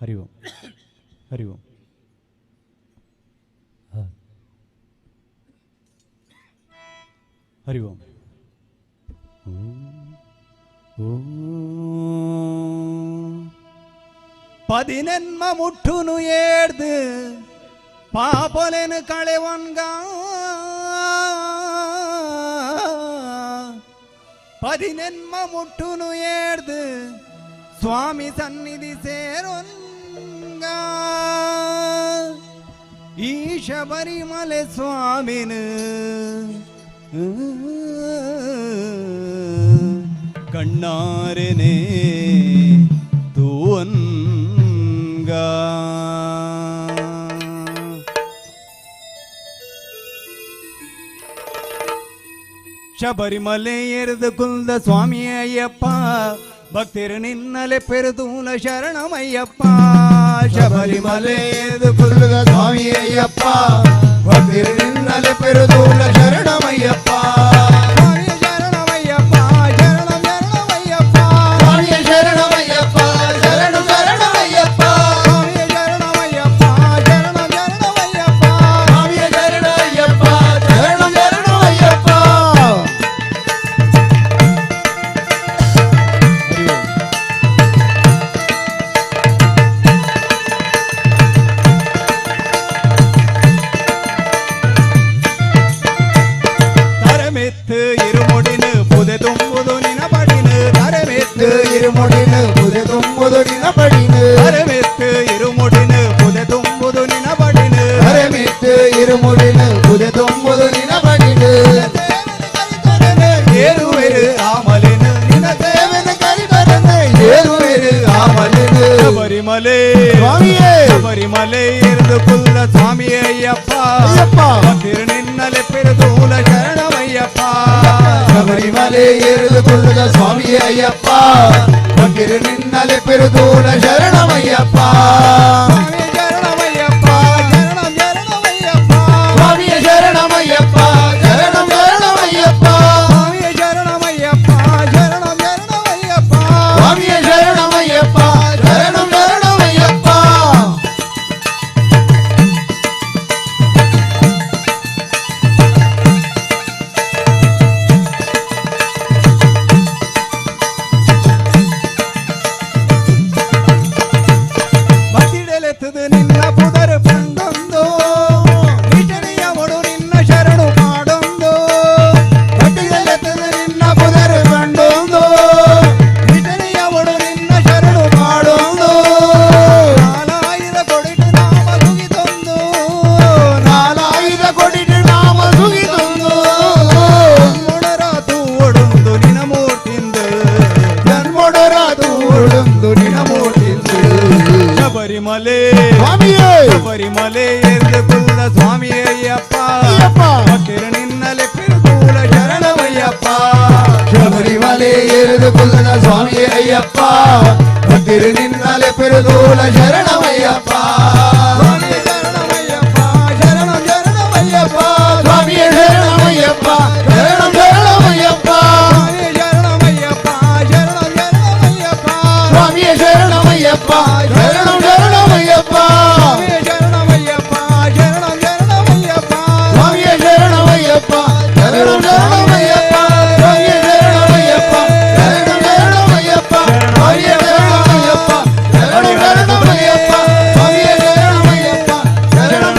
ಹರಿ ಓಂ ಹರಿ ಓಂ ಹರಿ ಓಂ ಪದಿನೆನ್ಮ ಮುಟ್ಟುನು ಏಡ್ದು ಪಾಪೊಲೆನು ಕಳೆವನ್ಗ ಪದಿನೆನ್ಮ ಮುಟ್ಟುನು ಏಡ್ದು ಸ್ವಾಮಿ ಸನ್ನಿಧಿ ಸೇರೊನ್ಗ ಈ ಶಬರಿಮಲೆ ಸ್ವಾಮಿನು ಕಣ್ಣಾರೆನೆ ತೂವನ್ಗ. ಶಬರಿಮಲೆ ಎರೆದು ಕುಲ್ದ ಸ್ವಾಮಿ ಅಯ್ಯಪ್ಪ ಭಕ್ತರು ನಿನ್ನಲೆ ಪೆರುದೂಲ ಶರಣಮಯ್ಯಪ್ಪ. ಶಬರಿಮಲೆ ಎರೆದು ಕುಲ್ದ ಸ್ವಾಮಿ ಅಯ್ಯಪ್ಪ ಭಕ್ತರು ನಿನ್ನಲೆ ಪೆರುದೂಲ ಶರಣಮಯ್ಯಪ್ಪ. ಸ್ವಾಮಿ ಶರಣಮಯ್ಯಪ್ಪ ಶರಣ ಶರಣಮಯ್ಯಪ್ಪ. ಸ್ವಾಮಿ ಶರಣಮಯ್ಯಪ್ಪ ಶರಣ ಶರಣಮಯ್ಯಪ್ಪ. ಸ್ವಾಮಿ ಶರಣಮಯ್ಯಪ್ಪ ಶರಣ ಶರಣಮಯ್ಯಪ್ಪ. ಸ್ವಾಮಿ ಶರಣಯ್ಯಪ್ಪ ಶರಣ ಶರಣಮಯ್ಯಪ್ಪ. ತರಮೆತ್ತು ಇರುಮುಡಿನು ಪುದೆ ತುಂಬುದು ನಿನ ಪಡಿನು. ತರಮೆತ್ತು ಇರುಮುಡಿನು ಪುದೆ ತುಂಬುದು ನಿನ ಪಡಿನು. ತರಮೆತ್ತು ಇರುಮುಡಿನು ಪುದೆ ತುಂಬುದು ನಿನ ಪಡಿನು. ತರಮೆತ್ತು ಇರುಮುಡಿನು ಪುದೆ ತುಂಬುದು ನಿನ ಪಡಿನು. ಏರುವೆರು ಆಮಲಿನು ನಿನ ಸೇವೆನು ಕರಿಬರನು ಏರುವೆರು ಆಮಲಿನು. ಶಬರಿಮಲೆ ಸ್ವಾಮಿಯೇ ಶಬರಿಮಲೆ ಎರೆದು ಕುಲ್ಲ ಸ್ವಾಮಿ ಅಯ್ಯಪ್ಪ ಅಯ್ಯಪ್ಪ ಭಕ್ತರು ನಿನ್ನಲೆ ಪೆರುದೂಲ ಶರಣಮಯ್ಯಪ್ಪ. ಶಬರಿಮಲೆ ಎರೆದು ಕುಲ್ಲದ ಸ್ವಾಮಿ ಅಯ್ಯಪ್ಪ ಭಕ್ತರು ನಿನ್ನಲೆ ಪೆರುದೂಲ ಶರಣಮಯ್ಯಪ್ಪ. ಸ್ವಾಮಿ ಶರಣಮಯ್ಯಪ್ಪ ಶರಣ ಶರಣಮಯ್ಯಪ್ಪ. ಸ್ವಾಮಿಯ ಶರಣಮಯ್ಯಪ್ಪ ಶರಣ ಶರಣಮಯ್ಯಪ್ಪ. ಸ್ವಾಮಿಯ ಶರಣಮಯ್ಯಪ್ಪ ಶರಣ ಶರಣಮಯ್ಯಪ್ಪ. ಸ್ವಾಮಿಯ ಶರಣಮಯ್ಯಪ್ಪ ಶರಣ ಶರಣಮಯ್ಯಪ್ಪ. ಬತ್ತಿಡಲೆತ್ತದು ನಿನ್ನ ಪುದರು ಪಂಡೊಂದು ನಿಟನೆಯ ಒಡು ನಿನ್ನ ಶರಣು ಮಾಡೊಂದು. ಬಟ್ಟಿಡಲೆತ್ತದು ನಿನ್ನ ಪುದರು ಪಂಡೊಂದು ನಿಟನೆಯ ಒಡು ನಿನ್ನ ಶರಣು ಮಾಡೊಂದು. ನಾಲಾಯಿರ ಕೊಡಿಟು ನಾಮ ಸುಗಿತೊಂದು. ನಾಲಾಯಿರ ಕೊಡಿಟು ನಾಮ ಸುಗಿತೊಂದು. ಜನ್ಮೊಡರ ತೂವೊಡೊಂದು ನಿನ ಮೂರ್ತಿಂದು. ಜನ್ಮೊಡರ ತೂವೊಡೊಂದು ನಿನ ಮೂರ್ತಿಂದು. ಶಬರಿಮಲೆ ಸ್ವಾಮಿಯೇ ಶಬರಿಮಲೆ ಎರೆದು ಕುಲ್ಲ ಸ್ವಾಮಿ ಅಯ್ಯಪ್ಪ ಅಯ್ಯಪ್ಪ ಭಕ್ತರು ನಿನ್ನಲೆ ಪೆರುದೂಲ ಶರಣಮಯ್ಯಪ್ಪ. ಶಬರಿಮಲೆ ಎರೆದು ಕುಲ್ಲದ ಸ್ವಾಮಿ ಅಯ್ಯಪ್ಪ ಭಕ್ತರು ನಿನ್ನಲೆ ಪೆರುದೂಲ ಶರಣಮಯ್ಯಪ್ಪ. ಸ್ವಾಮಿ ಶರಣಮಯ್ಯಪ್ಪ ಶರಣ ಶರಣಮಯ್ಯಪ್ಪ. ಸ್ವಾಮಿಯ ಶರಣಮಯ್ಯಪ್ಪ ಶರಣ ಶರಣಮಯ್ಯಪ್ಪ. ಸ್ವಾಮಿ ಶರಣಮಯ್ಯಪ್ಪ ಶರಣ ಶರಣಮಯ್ಯಪ್ಪ. ಸ್ವಾಮಿಯ ಶರಣಮಯ್ಯಪ್ಪ ಶರಣ ಶರಣಮಯ್ಯಪ್ಪ. ಸ್ವಾಮಿ ಶರಣಮಯ್ಯಪ್ಪ ಶರಣ ಶರಣಮಯ್ಯಪ್ಪ. ಸ್ವಾಮಿಯ ಶರಣಮಯ್ಯಪ್ಪ ಶರಣ ಶರಣಮಯ್ಯಪ್ಪ. ಸ್ವಾಮಿಯ ಶರಣಮಯ್ಯಪ್ಪ ಶರಣ ಶರಣಮಯ್ಯಪ್ಪ. ಸ್ವಾಮಿಯ ಶರಣಮಯ್ಯಪ್ಪ ಶರಣ ಶರಣಮಯ್ಯಪ್ಪ. ಸ್ವಾಮಿಯ ಶರಣಮಯ್ಯಪ್ಪ ಶರಣ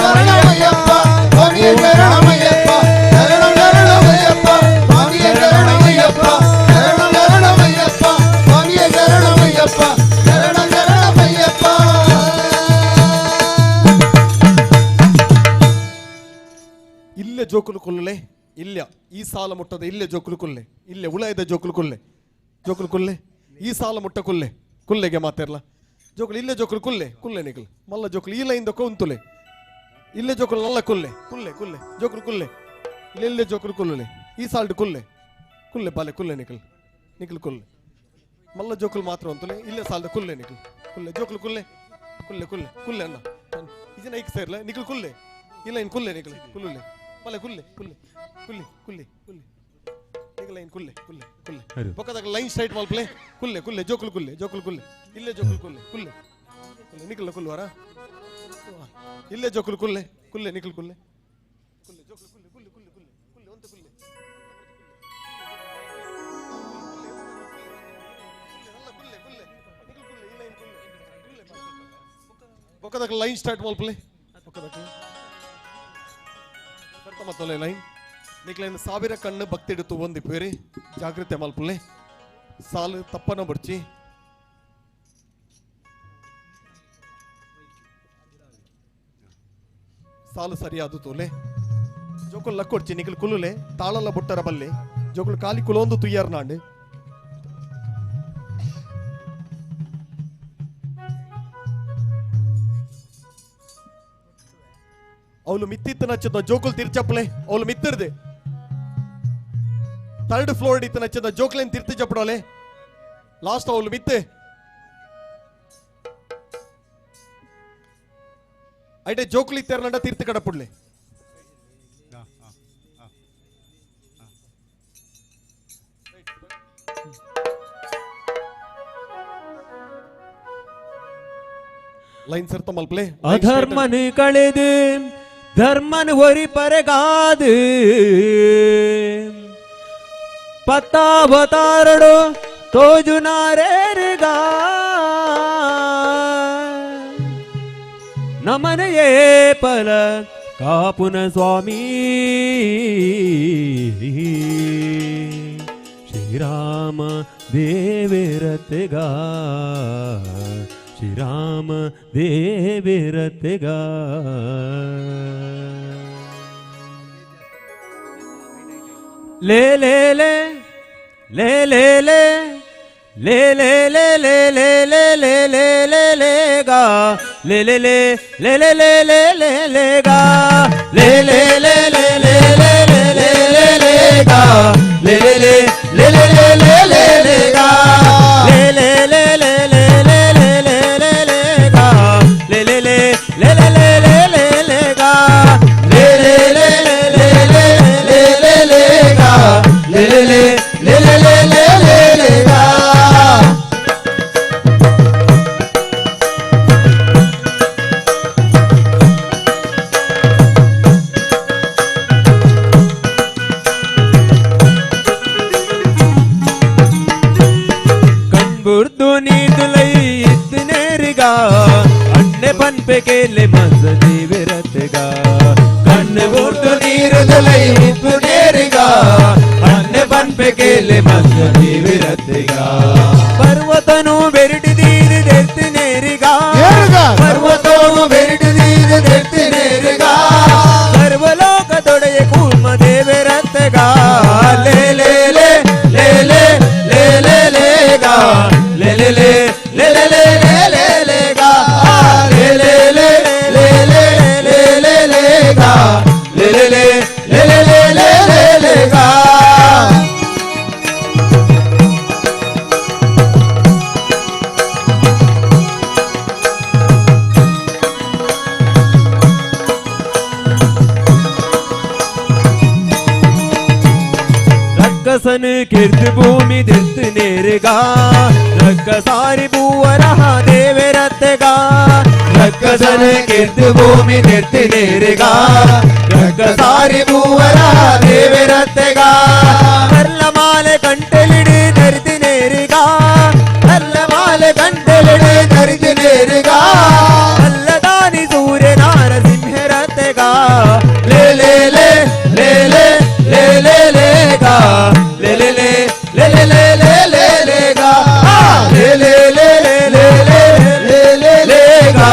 ಶರಣಮಯ್ಯಪ್ಪ. ಸ್ವಾಮಿಯ ಶರಣಮಯ್ಯಪ್ಪ ಶರಣ ಶರಣಮಯ್ಯಪ್ಪ. ಸ್ವಾಮಿಯ ಶರಣಮಯ್ಯಪ್ಪ ಶರಣ ಶರಣಮಯ್ಯಪ್ಪ. ಸ್ವಾಮಿಯ ಶರಣಮಯ್ಯಪ್ಪ ಶರಣ ಶರಣಮಯ್ಯಪ್ಪ. ಇಲ್ಲೇ ಜೋಕುಲು ಕೊಲ್ಲಲೆ ಇಲ್ಲ ಈ ಸಾಲ ಮುಟ್ಟದ ಇಲ್ಲೇ ಜೋಕುಲು ಕೊಲ್ಲೆ ಇಲ್ಲೇ ಉಳಾಯದ ಜೋಕುಲು ಕೊಲ್ಲೆ ಜೋಕುಲು ಕೊಲ್ಲೆ ಈ ಸಾಲ ಮುಟ್ಟ ಕೊಲ್ಲೆ ಕೊಲ್ಲೆಗೆ ಮಾತಿರ್ಲ ಜೋಕುಲು ಇಲ್ಲೇ ಜೋಕುಲು ಕೊಲ್ಲೆ ಕುಲ್ಲೆ ನಿಕಲ್ ಮಲ್ಲ ಜೋಕುಲು ಈ ಲೈನ್ ದೊಕ್ಕ ಉಂತುಲೆ ಇಲ್ಲೇ ಜೋಕುಲು ನಲ್ಲ ಕೊಲ್ಲೆ ಕುಲ್ಲೆ ಕುಲ್ಲೆ ಜೋಕುಲು ಕುಲ್ಲೆ ಇಲ್ಲೆಲ್ಲೇ ಜೋಕುಲು ಕೊಲ್ಲಲೆ ಈ ಸಾಲ್ಟ್ ಕುಲ್ಲೆ ಕುಲ್ಲೆ ಬಾಲೆ ಕುಲ್ಲೆ ನಿಕಲ್ ನಿಕಲ್ ಕೊಲ್ಲೆ ಮಲ್ಲ ಜೋಕುಲು ಮಾತ್ರ ಉಂತುಲೆ ಇಲ್ಲೇ ಸಾಲದ ಕುಲ್ಲೆ ನಿಕಲ್ ಕುಲ್ಲೆ ಜೋಕುಲು ಕುಲ್ಲೆ ಕುಲ್ಲೆ ಕುಲ್ಲೆ ಕುಲ್ಲೆ ಅಣ್ಣ ಇದನ್ನ ಐಕ್ ಸೇರ್ಲೆ ನಿಕಲ್ ಕುಲ್ಲೆ ಇಲ್ಲ ಇನ್ ಕುಲ್ಲೆ ನಿಕಲ್ ಕುಲ್ಲುಲೆ ಪಲ್ಲೆ ಕುಲ್ಲೆ ಕುಲ್ಲೆ ಕುಲ್ಲೆ ಕುಲ್ಲೆ ಕುಲ್ಲೆ ನಿಕಲ್ ಲೈನ್ ಕುಲ್ಲೆ ಕುಲ್ಲೆ ಕುಲ್ಲೆ ಪಕ್ಕದಾಗ ಲೈನ್ ಸ್ಟ್ರೈಟ್ ಮಲ್ಪಲೆ ಕುಲ್ಲೆ ಕುಲ್ಲೆ ಜೋಕುಲು ಕುಲ್ಲೆ ಜೋಕುಲು ಕುಲ್ಲೆ ಇಲ್ಲೇ ಜೋಕುಲು ಕುಲ್ಲೆ ಕುಲ್ಲೆ ನಿಕಲ್ ಕುಲ್ವಾರ ಇಲ್ಲೇ ಜೋಕುಲು ಕುಲ್ಲೆ ಕುಲ್ಲೆ ನಿಕಲ್ ಕುಲ್ಲೆ ಕುಲ್ಲೆ ಜೋಕುಲು ಕುಲ್ಲೆ ಕುಲ್ಲೆ ಕುಲ್ಲೆ ಕುಲ್ಲೆ ಕುಲ್ಲೆ ಒಂತೆ ಕುಲ್ಲೆ ಬೊಕ್ಕದಕ್ಕೆ ಲೈನ್ ಸ್ಟಾರ್ಟ್ ಮಲ್ಪಲೆ ಬೊಕ್ಕದಕ್ಕೆ ಮತ್ತೊಲೆ ಲೈನ್ ನಿಕ್ಲೈನ್ ಸಾವಿರ ಕಣ್ಣು ಭಕ್ತಿಡುತ್ತು ಒಂದು ಪೇರಿ ಜಾಗೃತೆ ಮಲ್ಪಲೆ ಸಾಲು ತಪ್ಪನ ಬಡ್ಚಿ ಸಾಲು ಸರಿಯಾದ ತೋಲೆ ಜೋಕುಲ್ ಲಕ್ಕೊಡ್ಚಿ ನಿಕಲ್ ಕುಲ್ಲುಲೆ ತಾಳಲ್ಲ ಬುಟ್ಟರ ಬಲ್ಲೆ ಜೋಕುಲ್ ಖಾಲಿ ಕುಲೊಂದು ತುಯ್ಯಾರ್ ನಾಂಡು ಅವಳು ಮಿತ್ತಿತ್ತು ನಚ್ಚದ ಜೋಕುಲ್ ತಿರ್ಚಪ್ಪಲೆ ಅವಳು ಮಿತ್ತಿರ್ದೆ ಥರ್ಡ್ ಫ್ಲೋರ್ ಇತ್ತು ನಚ್ಚದ ಜೋಕ್ಲೇನ್ ತಿರ್ತಿ ಚಪ್ಪಡೋಲೆ ಲಾಸ್ಟ್ ಅವಳು ಮಿತ್ತೆ ಐಟೆ ಜೋಕ್ಲಿ ತೆರನಂಡ ತೀರ್ಥ ಕಡಪುಡ್ಲೆ ಲೈನ್ ಸರ್ತ ಮಲ್ಪಲೆ ಅಧರ್ಮನು ಕಳೆದು ಧರ್ಮನು ಒರಿಪರೆಗಾದು ಪತ್ತಾವತಾರಡು ತೋಜುನಾರೇರುಗಾ ನಮನ ಏಪಲ ಕಾಪುನ ಸ್ವಾಮಿ ಶ್ರೀರಾಮ ದೇವಿರತೆಗ ಶ್ರೀರಾಮ ದೇವಿರತೆಗ ಲೇ ಲೇ ಲೇ ಲೇ ಲೇ ಲೇ ಲೇ ಲೇ ಲೇ ಲೇ ಲೇ ಲೇ ಲೇ ಲೇ ಲೇ ಲೇ ಗಾ ಲೇ ಲೇ ಲೇ ಲೇ ಲೇ ಲೇ ಲೇ ಲೇ ಲೇ ಗಾ ಲೇ ಲೇ ಲೇ ಲೇ ಲೇ ಲೇ ಲೇ ಲೇ ಲೇ ಲೇ ಗಾ ಲೇ ಲೇ ಲೇ ಲೇ ಲೇ ಲೇ ಲೇ ಲೇ ಲೇ ಗಾ ಲೇ ಲೇ ಲೇ ಲೇ ಲೇ ಲೇ ಲೇ ಲೇ ಲೇ ಲೇ ಗಾ ಲೇ ಲೇ ಲೇ ಲೇ ಲೇ ಲೇ ಲೇ ಲೇ ಲೇ ಗಾ ಲೇ ಲೇ ಲೇ ಲೇ ಲೇ ಲೇ ಲೇ ಲೇ ಲೇ ಗಾ ಲೇ ಲೇ ಲೇ ಲೇ ಲೇ ಲೇ ಲೇ ಲೇ ಲೇ ಗಾ. ಕಣ್ಬುರ್ದು ನೀದುಲೈ ಇತ್ತು ಅಣ್ಣೆ ಪನ್ಪೆ ಕೇಲೆ ಮಸ ದೇವಿರತೆಗ ಕಣ್ಣು ನೀರುದುಲೈ ಇತ್ತು ನೇರಿಗ ಅಣ್ಣೆ ಪನ್ಪೆ ಕೇಲೆ ಮಸ ದೇವಿರತೆಗ ಪರ್ವತನು ಬೆರಟಿದೀರು ದೆರ್ತಿ ನೇರಿಗ ಪರ್ವತನು ಬೆರಟಿದೀರು ದೆರ್ತಿ ನೇರಿಗ ಸರ್ವಲೋಕ ತೊಡೆಯ ಕೂರ್ಮ ದೇವಿರತೆಗ ಲೇ ಲೇ ಲೇ ಲೇ ಲೇ ಲೇ ಲೇ ಲೇ ಗಾ ಲೇ ಲೇ ಲೇ ಲೇ ಲೇ ಲೇ ಲೇ ಲೇ ಲೇ ಗಾ ಲೇ ಲೇ ಲೇ ಲೇ ಲೇ ಲೇ ಲೇ ಲೇ ಗಾ ಲೇ ಲೇ ಲೇ ಲೇ ಲೇ ಲೇ ಲೇ ಲೇ ಲೇ ಗಾ. ರಕ್ಕಸನು ಕಿರ್ದು ಭೂಮಿ ದಿರ್ತು ನೇರುಗ ರಕ್ಕಸಾರಿ ಭೂವರಹ ದೇವಿರತ್ತೆಗ ರಕ್ಕಸನು ಕಿರ್ದು ಭೂಮಿ ದಿರ್ತು ನೇರುಗ ರಕ್ಕಸಾರಿ ಭೂವರಹ ದೇವಿರತ್ತೆಗ ಕರ್ಲಮಾಲೆ ಕಂಟೆಲಿಡಿ ಧರಿತಿ ನೇರುಗ ಕರ್ಲಮಾಲೆ ಕಂಟೆಲಿಡಿ ಧರಿತಿ ನೇರುಗ ಅಲ್ಲದಾನಿ ಸೂರ್ಯ ನಾರಸಿಂಹರತ್ತೆಗ ಲೇ ಲೇ ಲೇ ಲೇ ಲೇ ಲೇ ಲೇ ಲೇ ಗಾ ಲೇ ಲೇ ಲೇ ಲೇ ಲೇ ಲೇ ಲೇ ಲೇ ಲೇ ಗಾ ಲೇ ಲೇ ಲೇ ಲೇ ಲೇ ಲೇ ಲೇ ಲೇ ಗಾ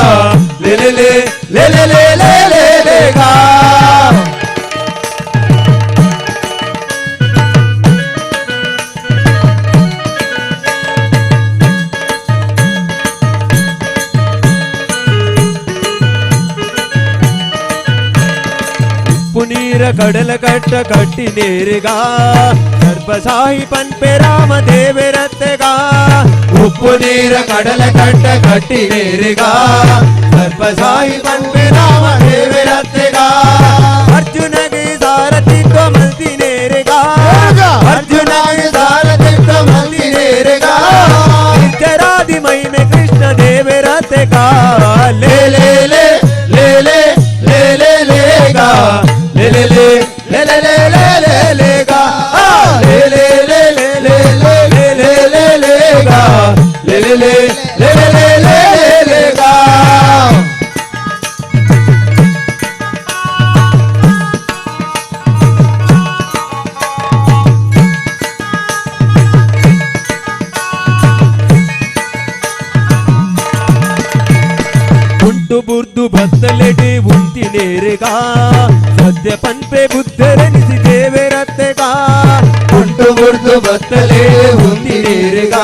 ಲೇ ಲೇ ಲೇ ಲೇ ಲೇ ಲೇ ಲೇ ಲೇ ಲೇ ಗಾ. ಉಪ್ಪು ನೀರ ಕಡಲ ಕಟ್ಟ ಕಟ್ಟಿ ನೇರುಗ ಸರ್ಪಸಾಹಿ ಪನ್ಪೆ ರಾಮ ದೇವಿರತ್ತೆಗ ಉಪ್ಪು ನೀರ ಕಡಲ ಕಟ್ಟ ಕಟ್ಟಿ ನೇರುಗ ಸರ್ಪಸಾಹಿ ಪನ್ಪೆ ರಾಮ ದೇವಿರತ್ತೆಗ ಅರ್ಜುನಗೆ ಸಾರಥಿತ್ವ ಮಲ್ತಿ ನೇರುಗ ಅರ್ಜುನಗೆ ಸಾರಥಿತ್ವ ಮಲ್ತಿ ನೇರುಗ ನಿರ್ಜರಾದಿ ಮಹಿಮೆ ಕೃಷ್ಣ ದೇವ ದೇವರತೆಗ ಲೇ ಲೇ ಲೇ ಲೇ ಲೇ ಲೇ ಲೇ ಲೇ ಗಾ ಲೇ ಲೇ ಲೇ ಲೇ ಲೇ ಲೇ ಲೇ ಲೇ ಲೇ ಗಾ ಲೇ ಲೇ ಲೇ ಲೇ ಲೇ ಲೇ ಲೇ ಲೇ ಲೇ ಲೇ ಗಾ ಲೇ ಲೇ ಲೇ ಲೇ ಲೇ ಲೇ ಲೇ ಲೇ ಗಾ. ಉಂಟು ಬುರ್ದು ಬತ್ತಲೆಡೆ ಉಂತಿ ನೇರೆಗ ಸದ್ಯ ಪನ್ಪೆ ಬುದ್ಧರೆನಿಸಿ ದೇವರತ್ತೆಗ ಉಂಟು ಬುರ್ದು ಬತ್ತಲೆ ಉಂತಿ ನೇರೆಗ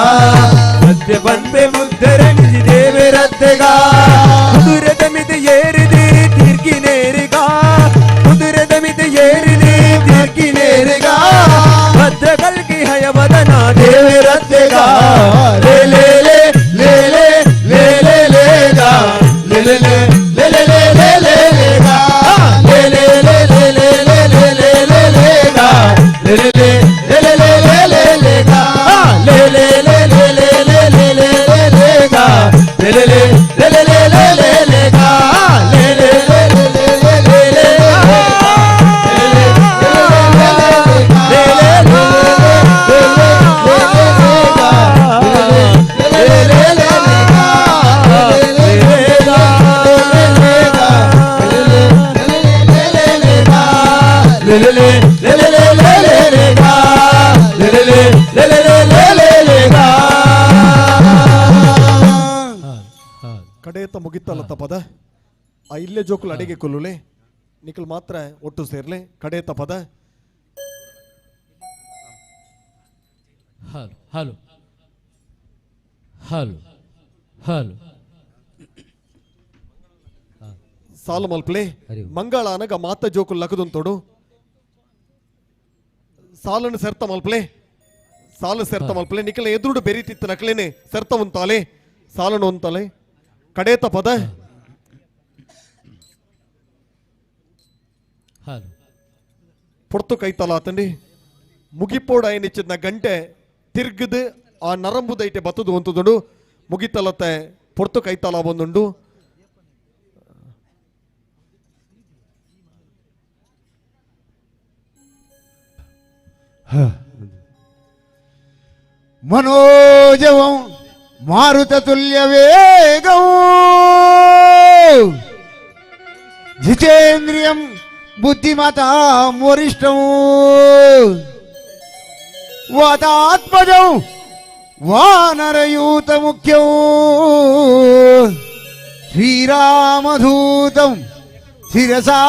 ಸದ್ಯ ಪನ್ಪೆ ಬುದ್ಧರೆನಿಸಿ ದೇವರತ್ತೆಗ ಕುದುರೆದ ಮಿದೆ ಏರಿದೆ ತಿರ್ಗಿ ನೇರೆಗ ಕುದುರೆದ ಮಿದೆ ಏರಿದೆ ತಿರ್ಗಿ ನೇರೆಗ ಭದ್ರ ಕಲ್ಕಿ ಹಯವದನ ದೇವರತ್ತೆಗ ಲೇ ಲೇ ಲೇ ಲೇ ಲೇ ಲೇ ಲೇ ಲೇ ಗಾ ಲೇ ಲೇ ಲೇ ಲೇ ಲೇ ಲೇ ಲೇ ಲೇ ಗಾ ಲೇ ಲೇ ಲೇ ಲೇ ಲೇ ಲೇ ಲೇ ಲೇ ಲೇ ಲೇ ಗಾ ಲೇ ಲೇ ಲೇ ಲೇ ಲೇ ಲೇ ಲೇ ಲೇ ಗಾ ಲೇ ಲೇ ಲೇ ಲೇ ಲೇ ಲೇ ಲೇ ಲೇ ಲೇ ಲೇ ಗಾ ಲೇ ಲೇ ಲೇ ಲೇ ಲೇ ಲೇ ಲೇ ಲೇ ಗಾ ಲೇ ಲೇ ಲೇ ಲೇ ಲೇ ಲೇ ಲೇ ಕಡೆಯತ್ತ ಮುಗಿತಲ್ಲ ಪದ ಆ ಇಲ್ಲೇ ಜೋಕುಲು ಅಡಿಗೆ ಕೊಲ್ಲುಲೆ ನಿಖಲ್ ಮಾತ್ರ ಒಟ್ಟು ಸೇರ್ಲೆ ಕಡೆಯತ್ತ ಪದ. Hello hello hello hello ಸಾಲು ಮಲ್ಪ್ಲೆ ಮಂಗಳ ಅನಗ ಮಾತ ಜೋಕುಲು ಲಕದುಂತೋಡು ಸಾಲನ್ನು ಸೆರ್ತ ಮಲ್ಪ್ಲೆ ಸಾಲು ಸೆರ್ತ ಮಲ್ಪ್ಲೆ ನಿಖಲ ಎದುರುಡು ಬೆರಿತಿತ್ತು ನಕಲೇನೆ ಸೆರ್ತ ಉಂತಾಲೆ ಸಾಲನ್ನು ಉಂತಾಲೆ ಕಡೇತ ಪದ. ಹಲೋ ಪೊರ್ತು ಕೈತಲ ಆತಂಡಿ ಮುಗಿಪೋಡ ಏನಿಚ್ಚಿದ್ನ ಗಂಟೆ ತಿರ್ಗದು ಆ ನರಂಬುದೈಟೆ ಬತ್ತದು ಒಂತುದುಂಡು ಮುಗಿತಲತ್ತೆ ಪೊರ್ತು ಕೈತಲ ಬಂದುಂಡು. మనోజవం మారుతతుల్య వేగం జితేంద్రియం బుద్ధిమతాం వరిష్టం వాతాత్మజం వానరయూత ముఖ్యం శ్రీరామదూతం శిరసా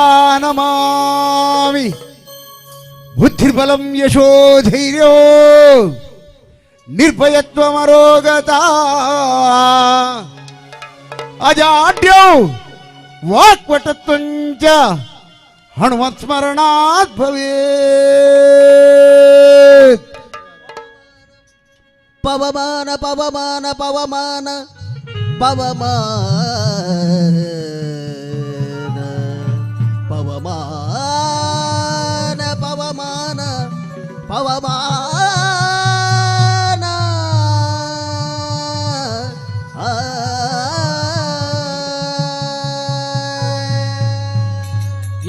నమామి. బుద్ధిర్బలం యశోధైర్యో నిర్భయత్వమరోగత అజాడ్యం వాక్పటత్వం చ హనుమత్స్మరణాత్ భవేత్. పవమాన పవమాన పవమాన పవమాన పవమాన పవమాన పవమాన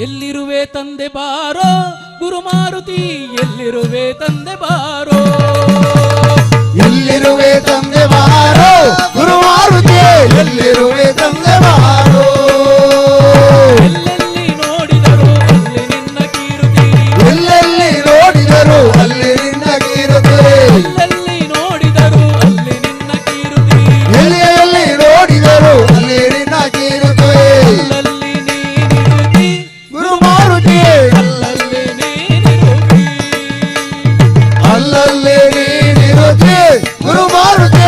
ಎಲ್ಲಿರುವೆ ತಂದೆ ಬಾರೋ ಗುರುಮಾರುತಿ, ಎಲ್ಲಿರುವೆ ತಂದೆ ಬಾರೋ, ಎಲ್ಲಿರುವೆ ತಂದೆ ಬಾರೋ ಗುರುಮಾರುತಿ, ಎಲ್ಲಿರುವೆ ತಂದೆ ಬಾರೋ. ಎಲ್ಲೆಲ್ಲಿ ನೋಡಿದರು ಅಲ್ಲಿ ನಿನ್ನ ಕೀರುತಿ, ಎಲ್ಲೆಲ್ಲಿ ನೋಡಿದರು ಅಲ್ಲಿ ನಿನ್ನ ಕೀರುತಿ, ಎಲ್ಲೆಲ್ಲಿ ನೋಡಿದರು ಅಲ್ಲಿ ನಿನ್ನ ಕೀರುತಿ, ಎಲ್ಲಿ ಎಲ್ಲಿ ನೋಡಿದರು ಅಲ್ಲಿ ನಿನ್ನ ಕೀರುತಿ, ಅಲ್ಲಲ್ಲಿ ನೀನಿರುತಿ ಗುರುಮಾರುತಿ, ಅಲ್ಲಲ್ಲಿ ನೀನಿರುತಿ, ಅಲ್ಲಲ್ಲಿ ನೀನಿರುತಿ ಗುರುಮಾರುತಿ,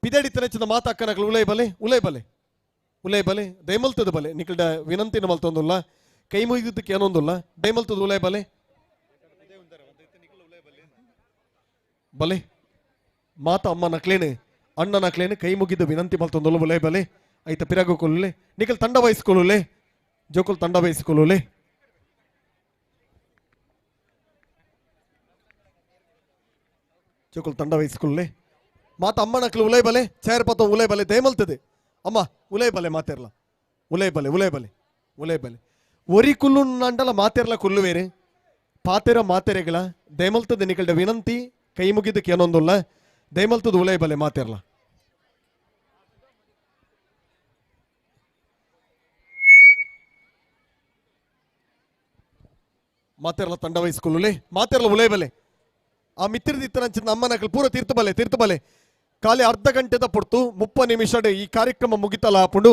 ಪಿದಡಿ ತನಚಿನ ಮಾತಾಕ್ಕನಕಲು ಉಲೈ ಬಲೆ ಉಲೈ ಬಲೆ ಉಲೈ ಬಲೆ ದಯಮಲ್ತದ ಬಲೆ ನಿಕಲ್ಡ ವಿನಂತಿನ ಮಲ್ತೊಂದುಲ್ಲ ಕೈ ಮುಗಿದಕ್ಕೆ ಏನೊಂದುಲ್ಲ ದಯಮಲ್ತದ ಉಲೈ ಬಲೆ ಬಲೆ ಮಾತ ಅಮ್ಮ ನಕ್ಲೇನೆ ಅಣ್ಣ ನಕ್ಲೇನೆ ಕೈ ಮುಗಿದ ವಿನಂತಿ ಮಲ್ತೊಂದುಲ್ಲ ಉಲೈ ಬಲೆ ಐತ ಪಿರಾಗು ಕೊಲ್ಲುಲೆ ನಿಕಲ್ ತಂಡ ವಹಿಸ್ಕೊಳ್ಳುಲೆ ಜೋಕುಲ್ ತಂಡ ವಹಿಸ್ಕೊಳ್ಳುಲೆ ಜೋಕುಲ್ ತಂಡ ವಹಿಸ್ಕೊಳ್ಳುಲೆ ಮಾತ ಅಮ್ಮ ನಕ್ಲು ಉಲೈ ಬಲೆ ಚೇರ್ ಪತ್ತ ಉಲೈ ಬಲೆ ದಯಮಲ್ತದೆ ಅಮ್ಮ ಉಲೈ ಬಲೆ ಮಾತಿರ್ಲ ಉಲೈ ಬಲೆ ಉಲೈ ಬಲೆ ಉಲೈ ಬಲೆ ಒರಿ ಕುಲ್ಲು ನಂಡಲ ಮಾತಿರ್ಲ ಕುಲ್ಲುವೇರೆ ಪಾತೆರ ಮಾತೆರೆಗಳ ದಯಮಲ್ತದೆ ನಿಕಲ್ಡ ವಿನಂತಿ ಕೈ ಮುಗಿದಕ್ಕೆ ಏನೊಂದುಲ್ಲ ದಯಮಲ್ತದ ಉಲೈ ಬಲೆ ಮಾತಿರ್ಲ ಮಾತೆರ್ಲ ತಂಡ ವಹಿಸ್ಕೊಳ್ಳುಲೆ ಮಾತೆರ್ಲ ಉಲೈ ಬಲೆ ಆ ಮಿತ್ರದಿತ್ತನಂಚಿನ ಅಮ್ಮನಕಲ್ ಪೂರ ತೀರ್ಥ ಬಲೆ ತೀರ್ಥ ಬಲೆ ಖಾಲಿ ಅರ್ಧ ಗಂಟೆದ ಪೊರ್ತು 30 ನಿಮಿಷ ಈ ಕಾರ್ಯಕ್ರಮ ಮುಗಿತಲ್ಲ ಪುಂಡು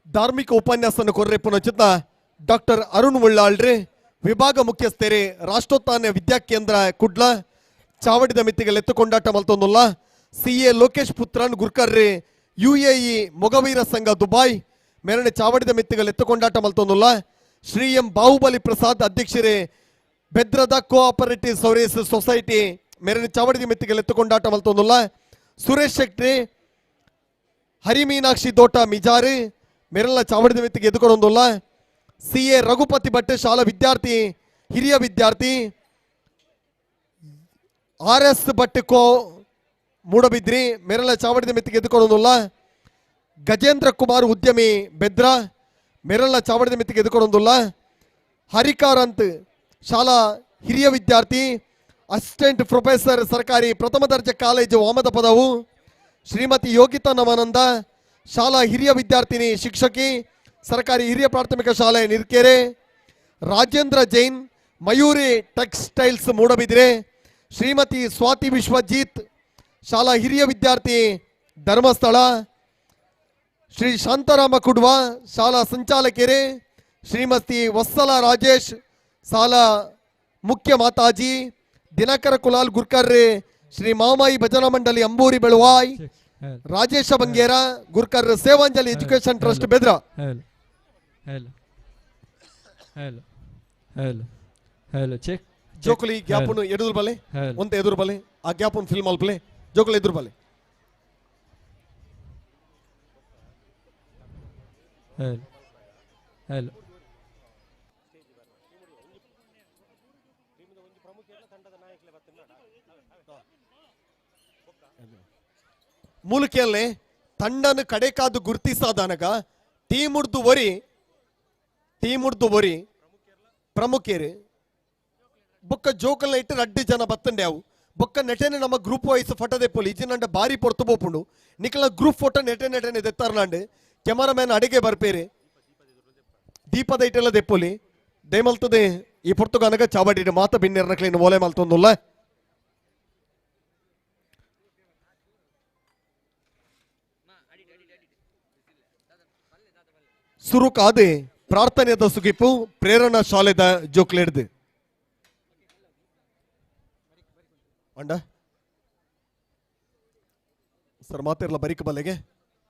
ಧಾರ್ಮಿಕ ಉಪನ್ಯಾಸನ ಕೊರ್ರೆಪ್ಪುನಚಿತ್ನ ಡಾಕ್ಟರ್ ಅರುಣ್ ಉಳ್ಳಾಳ್ರೆ ವಿಭಾಗ ಮುಖ್ಯಸ್ಥರೇ ರಾಷ್ಟ್ರೋತ್ಥಾನ ವಿದ್ಯಾಕೇಂದ್ರ ಕುಡ್ಲ ಚಾವಡಿದ ಮಿತ್ತಿಗೆ ಎತ್ತುಕೊಂಡಾಟ ಮಲ್ತೊಂದುಲ್ಲ ಸಿ ಎ ಲೋಕೇಶ್ ಪುತ್ರನ್ ಗುರ್ಕರ್ರೆ ಯುಎಇ ಮೊಗವೀರ ಸಂಘ ದುಬಾಯ್ ಮೇರನೆ ಚಾವಡಿದ ಮಿತ್ತಿಗೆ ಎತ್ತುಕೊಂಡಾಟ ಮಲ್ತೊಂದುಲ್ಲ ಶ್ರೀ ಎಂ ಬಾಹುಬಲಿ ಪ್ರಸಾದ್ ಅಧ್ಯಕ್ಷರೇ ಬೆದ್ರದ ಕೋಆಪರೇಟಿವ್ ಸರ್ವಿಸ್ ಸೊಸೈಟಿ ಮೇರನೆ ಚಾವಡಿದ ಮಿತ್ತಿಗೆ ಎತ್ತುಕೊಂಡಾಟ ಮಲ್ತೊಂದುಲ್ಲ ಸುರೇಶ್ ಶೆಟ್ಟಿ ಹರಿಮೀನಾಕ್ಷಿ ದೋಟ ಮಿಜಾರಿ ಮೇರೆಲ್ಲ ಚಾವಡಿದ ಮಿತ್ತಿಗೆ ಎದುಕೊಂಡೊಂದುಲ್ಲ ಸಿ ಎ ರಘುಪತಿ ಭಟ್ ಶಾಲಾ ವಿದ್ಯಾರ್ಥಿ ಹಿರಿಯ ವಿದ್ಯಾರ್ಥಿ ಆರ್ ಎಸ್ ಭಟ್ ಕೋ ಮೂಡಬಿದ್ರಿ ಮೇರೆಲ್ಲ ಚಾವಡಿದ ಮಿತ್ತಿಗೆ ಎದುಕೊಂಡೊಂದುಲ್ಲ ಗಜೇಂದ್ರ ಕುಮಾರ್ ಉದ್ಯಮಿ ಬೆದ್ರ ಮೇರೆಲ್ಲ ಚಾವಡಿದ ಮಿತ್ತಿಗೆ ಎದುಕೊಂಡೊಂದುಲ್ಲ ಹರಿಕಾರಂತ್ ಶಾಲಾ ಹಿರಿಯ ವಿದ್ಯಾರ್ಥಿ ಅಸಿಸ್ಟೆಂಟ್ ಪ್ರೊಫೆಸರ್ ಸರ್ಕಾರಿ ಪ್ರಥಮ ದರ್ಜೆ ಕಾಲೇಜು ವಾಮದ ಪದವು ಶ್ರೀಮತಿ ಯೋಗಿತಾ ನಮಾನಂದ ಶಾಲಾ ಹಿರಿಯ ವಿದ್ಯಾರ್ಥಿನಿ ಶಿಕ್ಷಕಿ ಸರ್ಕಾರಿ ಹಿರಿಯ ಪ್ರಾಥಮಿಕ ಶಾಲೆ ನಿರ್ಕೆರೆ ರಾಜೇಂದ್ರ ಜೈನ್ ಮಯೂರಿ ಟೆಕ್ಸ್ಟೈಲ್ಸ್ ಮೂಡಬಿದಿರೆ ಶ್ರೀಮತಿ ಸ್ವಾತಿ ವಿಶ್ವಜೀತ್ ಶಾಲಾ ಹಿರಿಯ ವಿದ್ಯಾರ್ಥಿ ಧರ್ಮಸ್ಥಳ ಶ್ರೀ ಶಾಂತಾರಾಮ ಕುಡ್ವ ಶಾಲಾ ಸಂಚಾಲಕರೇ ಶ್ರೀಮತಿ ವತ್ಸಲ ರಾಜೇಶ್ ಶಾಲಾ ಮುಖ್ಯ ಮಾತಾಜಿ ದಿನಕರ ಕುಲಾಲ್ ಗುರ್ಕರ್ರೆ ಶ್ರೀ ಮಾಮಾಯಿ ಭಜನಾ ಮಂಡಳಿ Amboori ಬೆಳುವಾಯ್ Rajesh Bangera ಗುರ್ಕರ್ Sevanjali education trust Bedra. Hello hello hello hello hello check ಜೋಕುಲಿ ಗ್ಯಾಪುನು ಎದುರು ಬಲೆ ಒಂತ ಎದುರು ಬಲೆ ಆ ಗ್ಯಾಪುನ್ ಫಿಲ್ಮ್ ಅಲ್ಪಲೆ ಜೋಕುಲಿ ಎದುರು ಬಲೆ. ಹೆಲೋ ಹೆಲೋ ಮೂಲಿಕೆಯಲ್ಲೇ ತಂಡನ ಕಡೆಕಾದು ಗುರ್ತಿಸಾದನಗ ಟೀಮುಡ್ದು ಒರಿ ಟೀಮುಡ್ದು ಒರಿ ಪ್ರಮುಖೇರಿ ಬೊಕ್ಕ ಜೋಕಲ್ನ ಇಟ್ಟು ರಡ್ಡಿ ಜನ ಬತ್ತಂಡೆ ಅವು ಬೊಕ್ಕ ನೆಟೆನೆ ನಮ್ಮ ಗ್ರೂಪ್ ವೈಸ್ ಫೋಟೋ ದೆಪ್ಪೊಲಿ ಇಜಿನಂಡ ಬಾರಿ ಪೊರ್ತು ಪೋಪುಂಡು ನಿಕಲ ಗ್ರೂಪ್ ಫೋಟೋ ನೆಟೆ ನೆಟೆನೆ ದೆತ್ತಾರ್ನಾಂಡ್ ಕೆಮರಾಮ್ಯಾನ್ ಅಡಿಗೆ ಬರ್ಪೇರಿ ದೀಪದ ಇಟ್ಟೆಲ್ಲ ದೆಪ್ಪೊಲಿ ದಯಮಲ್ತದೆ ಈ ಪೊರ್ತುಗಾನಗ ಚಾಬಡಿ ಮಾತ ಬಿನ್ನೆರ್ನಕ್ಲೇನು ಓಲೆ ಮಲ್ತೊಂದುಲ್ಲ. ಸುರುಕಾದೆ ಪ್ರಾರ್ಥನೆದ ಸುಗಿಪು ಪ್ರೇರಣಾ ಶಾಲೆದ ಜೋಕ್ಲೇಡ್ದು ಅಂಡ ಸರ್ ಮಾತಿರ್ಲ ಬರಿಕ ಬಲೆಗೆ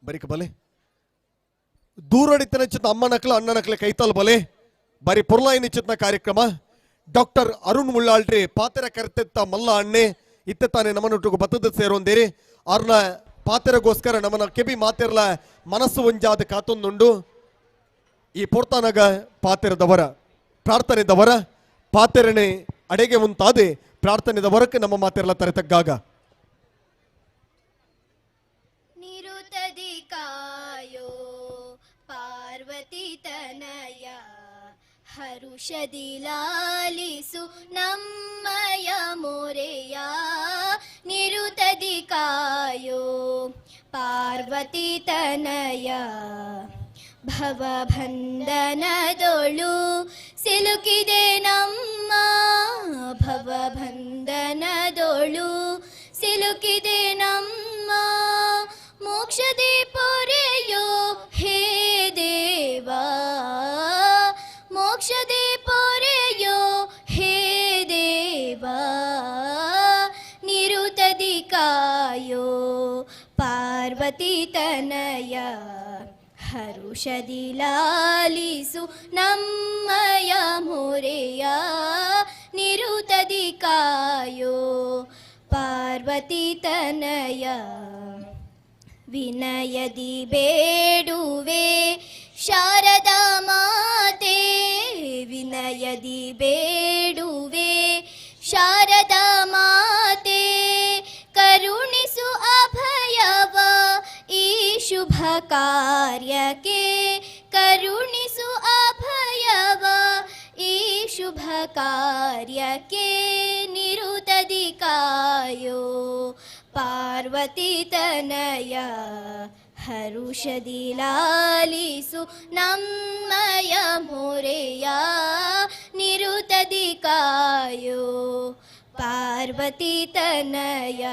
ಬರಿಕ ಬಲೆ ದೂರಡಿತನ ಚಿತ್ತ ಅಮ್ಮನಕ್ಲ ಅಣ್ಣನಕ್ಲೆ ಕೈತಾಲ್ ಬಲೆ ಬಾರಿ ಪೊರ್ಲಾಯಿನ ಚಿತ್ನ ಕಾರ್ಯಕ್ರಮ ಡಾಕ್ಟರ್ ಅರುಣ್ ಮುಳ್ಳಾಳ್ರಿ ಪಾತೆರ ಕರೆತೆತ್ತ ಮಲ್ಲ ಅಣ್ಣೆ ಇತ್ತೆ ತಾನೆ ನಮ್ಮನೊಟ್ಟಿಗೆ ಬತ್ತದ ಸೇರೊಂದೇರಿ ಅರ್ನ ಪಾತೆರಗೋಸ್ಕರ ನಮ್ಮನ ಕೆಬಿ ಮಾತಿರ್ಲ ಮನಸ್ಸು ಒಂಜಾದ ಕಾತೊಂದುಂಡು. ಈ ಪೋರ್ತಾನಗ ಪಾತೆರದವರ ಪ್ರಾರ್ಥನೆದವರ ಪಾತೆರಣೆ ಅಡೆಗೆ ಮುಂತಾದೆ ಪ್ರಾರ್ಥನೆದವರಕ್ಕೆ ನಮ್ಮ ಮಾತಿರಲ ತರೆತಗ್ಗಾಗ. ನಿರುತದಿ ಕಾಯೋ ಪಾರ್ವತಿ ತನಯ ಹರುಷದಿ ಲಾಲಿಸು ನಮ್ಮಯ ಮೋರೆಯ ನಿರುತದಿ ಕಾಯೋ ಪಾರ್ವತಿ ತನಯ ಭವಬಂಧನದೊಳು ಸಿಲುಕಿದೆ ನಮ್ಮ ಭವಬಂಧನದೊಳು ಸಿಲುಕಿದೆ ನಮ್ಮ ಮೋಕ್ಷದೆ ಪೊರೆಯೋ ಹೇ ದೇವಾ ಮೋಕ್ಷದೆ ಪೊರೆಯೋ ಹೇ ದೇವಾ. ಕಾಯೋ ಪಾರ್ವತಿ ತನಯ ಹರುಷದಿ ಲಾಲಿಸು ನಮ್ಮಯ ಮೊರೆಯ ನಿರುತದಿ ಕಾಯೋ ಪಾರ್ವತಿ ತನಯ ವಿನಯದಿ ಬೇಡುವೆ ಶಾರದಾ ಮಾತೆ ವಿನಯದಿ ಬೇಡುವೆ ಶಾರದಾ ಮಾತೆ ಕರುಣಿಸು ಅಭಯವ ಈ ಶುಭ ಕಾರ್ಯಕ್ಕೆ ಕರುಣಿಸು ಅಭಯವ ಈ ಶುಭ ಕಾರ್ಯಕ್ಕೆ ನಿರುತದಿ ಕಾಯೋ ಪಾರ್ವತಿ ತನಯ ಹರುಷದಿ ಲಾಲಿಸು ನಮ್ಮಯ ಮೊರೆಯ ನಿರುತದಿ ಕಾಯೋ ಪಾರ್ವತಿ ತನಯ.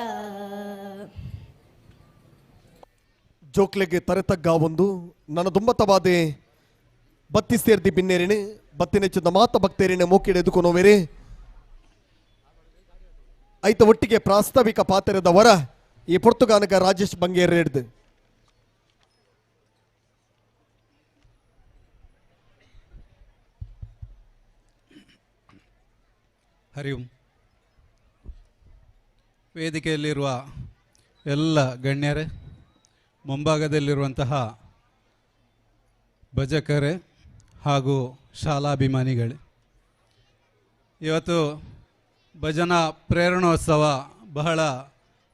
ಜೋಕ್ಲೆಗೆ ತರೆತಗ್ಗ ಒಂದು ನನ್ನ ದುಂಬತವಾದೆ ಬತ್ತಿ ಸೇರ್ದಿ ಬಿನ್ನೇರಿಣೆ ಬತ್ತಿ ನೆಚ್ಚಿದ ಮಾತ ಭಕ್ತೇರಿಣೆ ಮೋಕಿಡೆ ಎದುಕೊನೋವೇರೆ ಐತ ಒಟ್ಟಿಗೆ ಪ್ರಾಸ್ತಾವಿಕ ಪಾತ್ರದ ವರ ಈ ಪೊರ್ತುಗಾನಗ ರಾಜೇಶ್ ಬಂಗೇರ್ ಹಿಡ್ದು ಹರಿ ಓಂ. ವೇದಿಕೆಯಲ್ಲಿರುವ ಎಲ್ಲ ಗಣ್ಯರೇ, ಮುಂಭಾಗದಲ್ಲಿರುವಂತಹ ಭಜಕರೇ ಹಾಗೂ ಶಾಲಾಭಿಮಾನಿಗಳೇ, ಇವತ್ತು ಭಜನಾ ಪ್ರೇರಣೋತ್ಸವ ಬಹಳ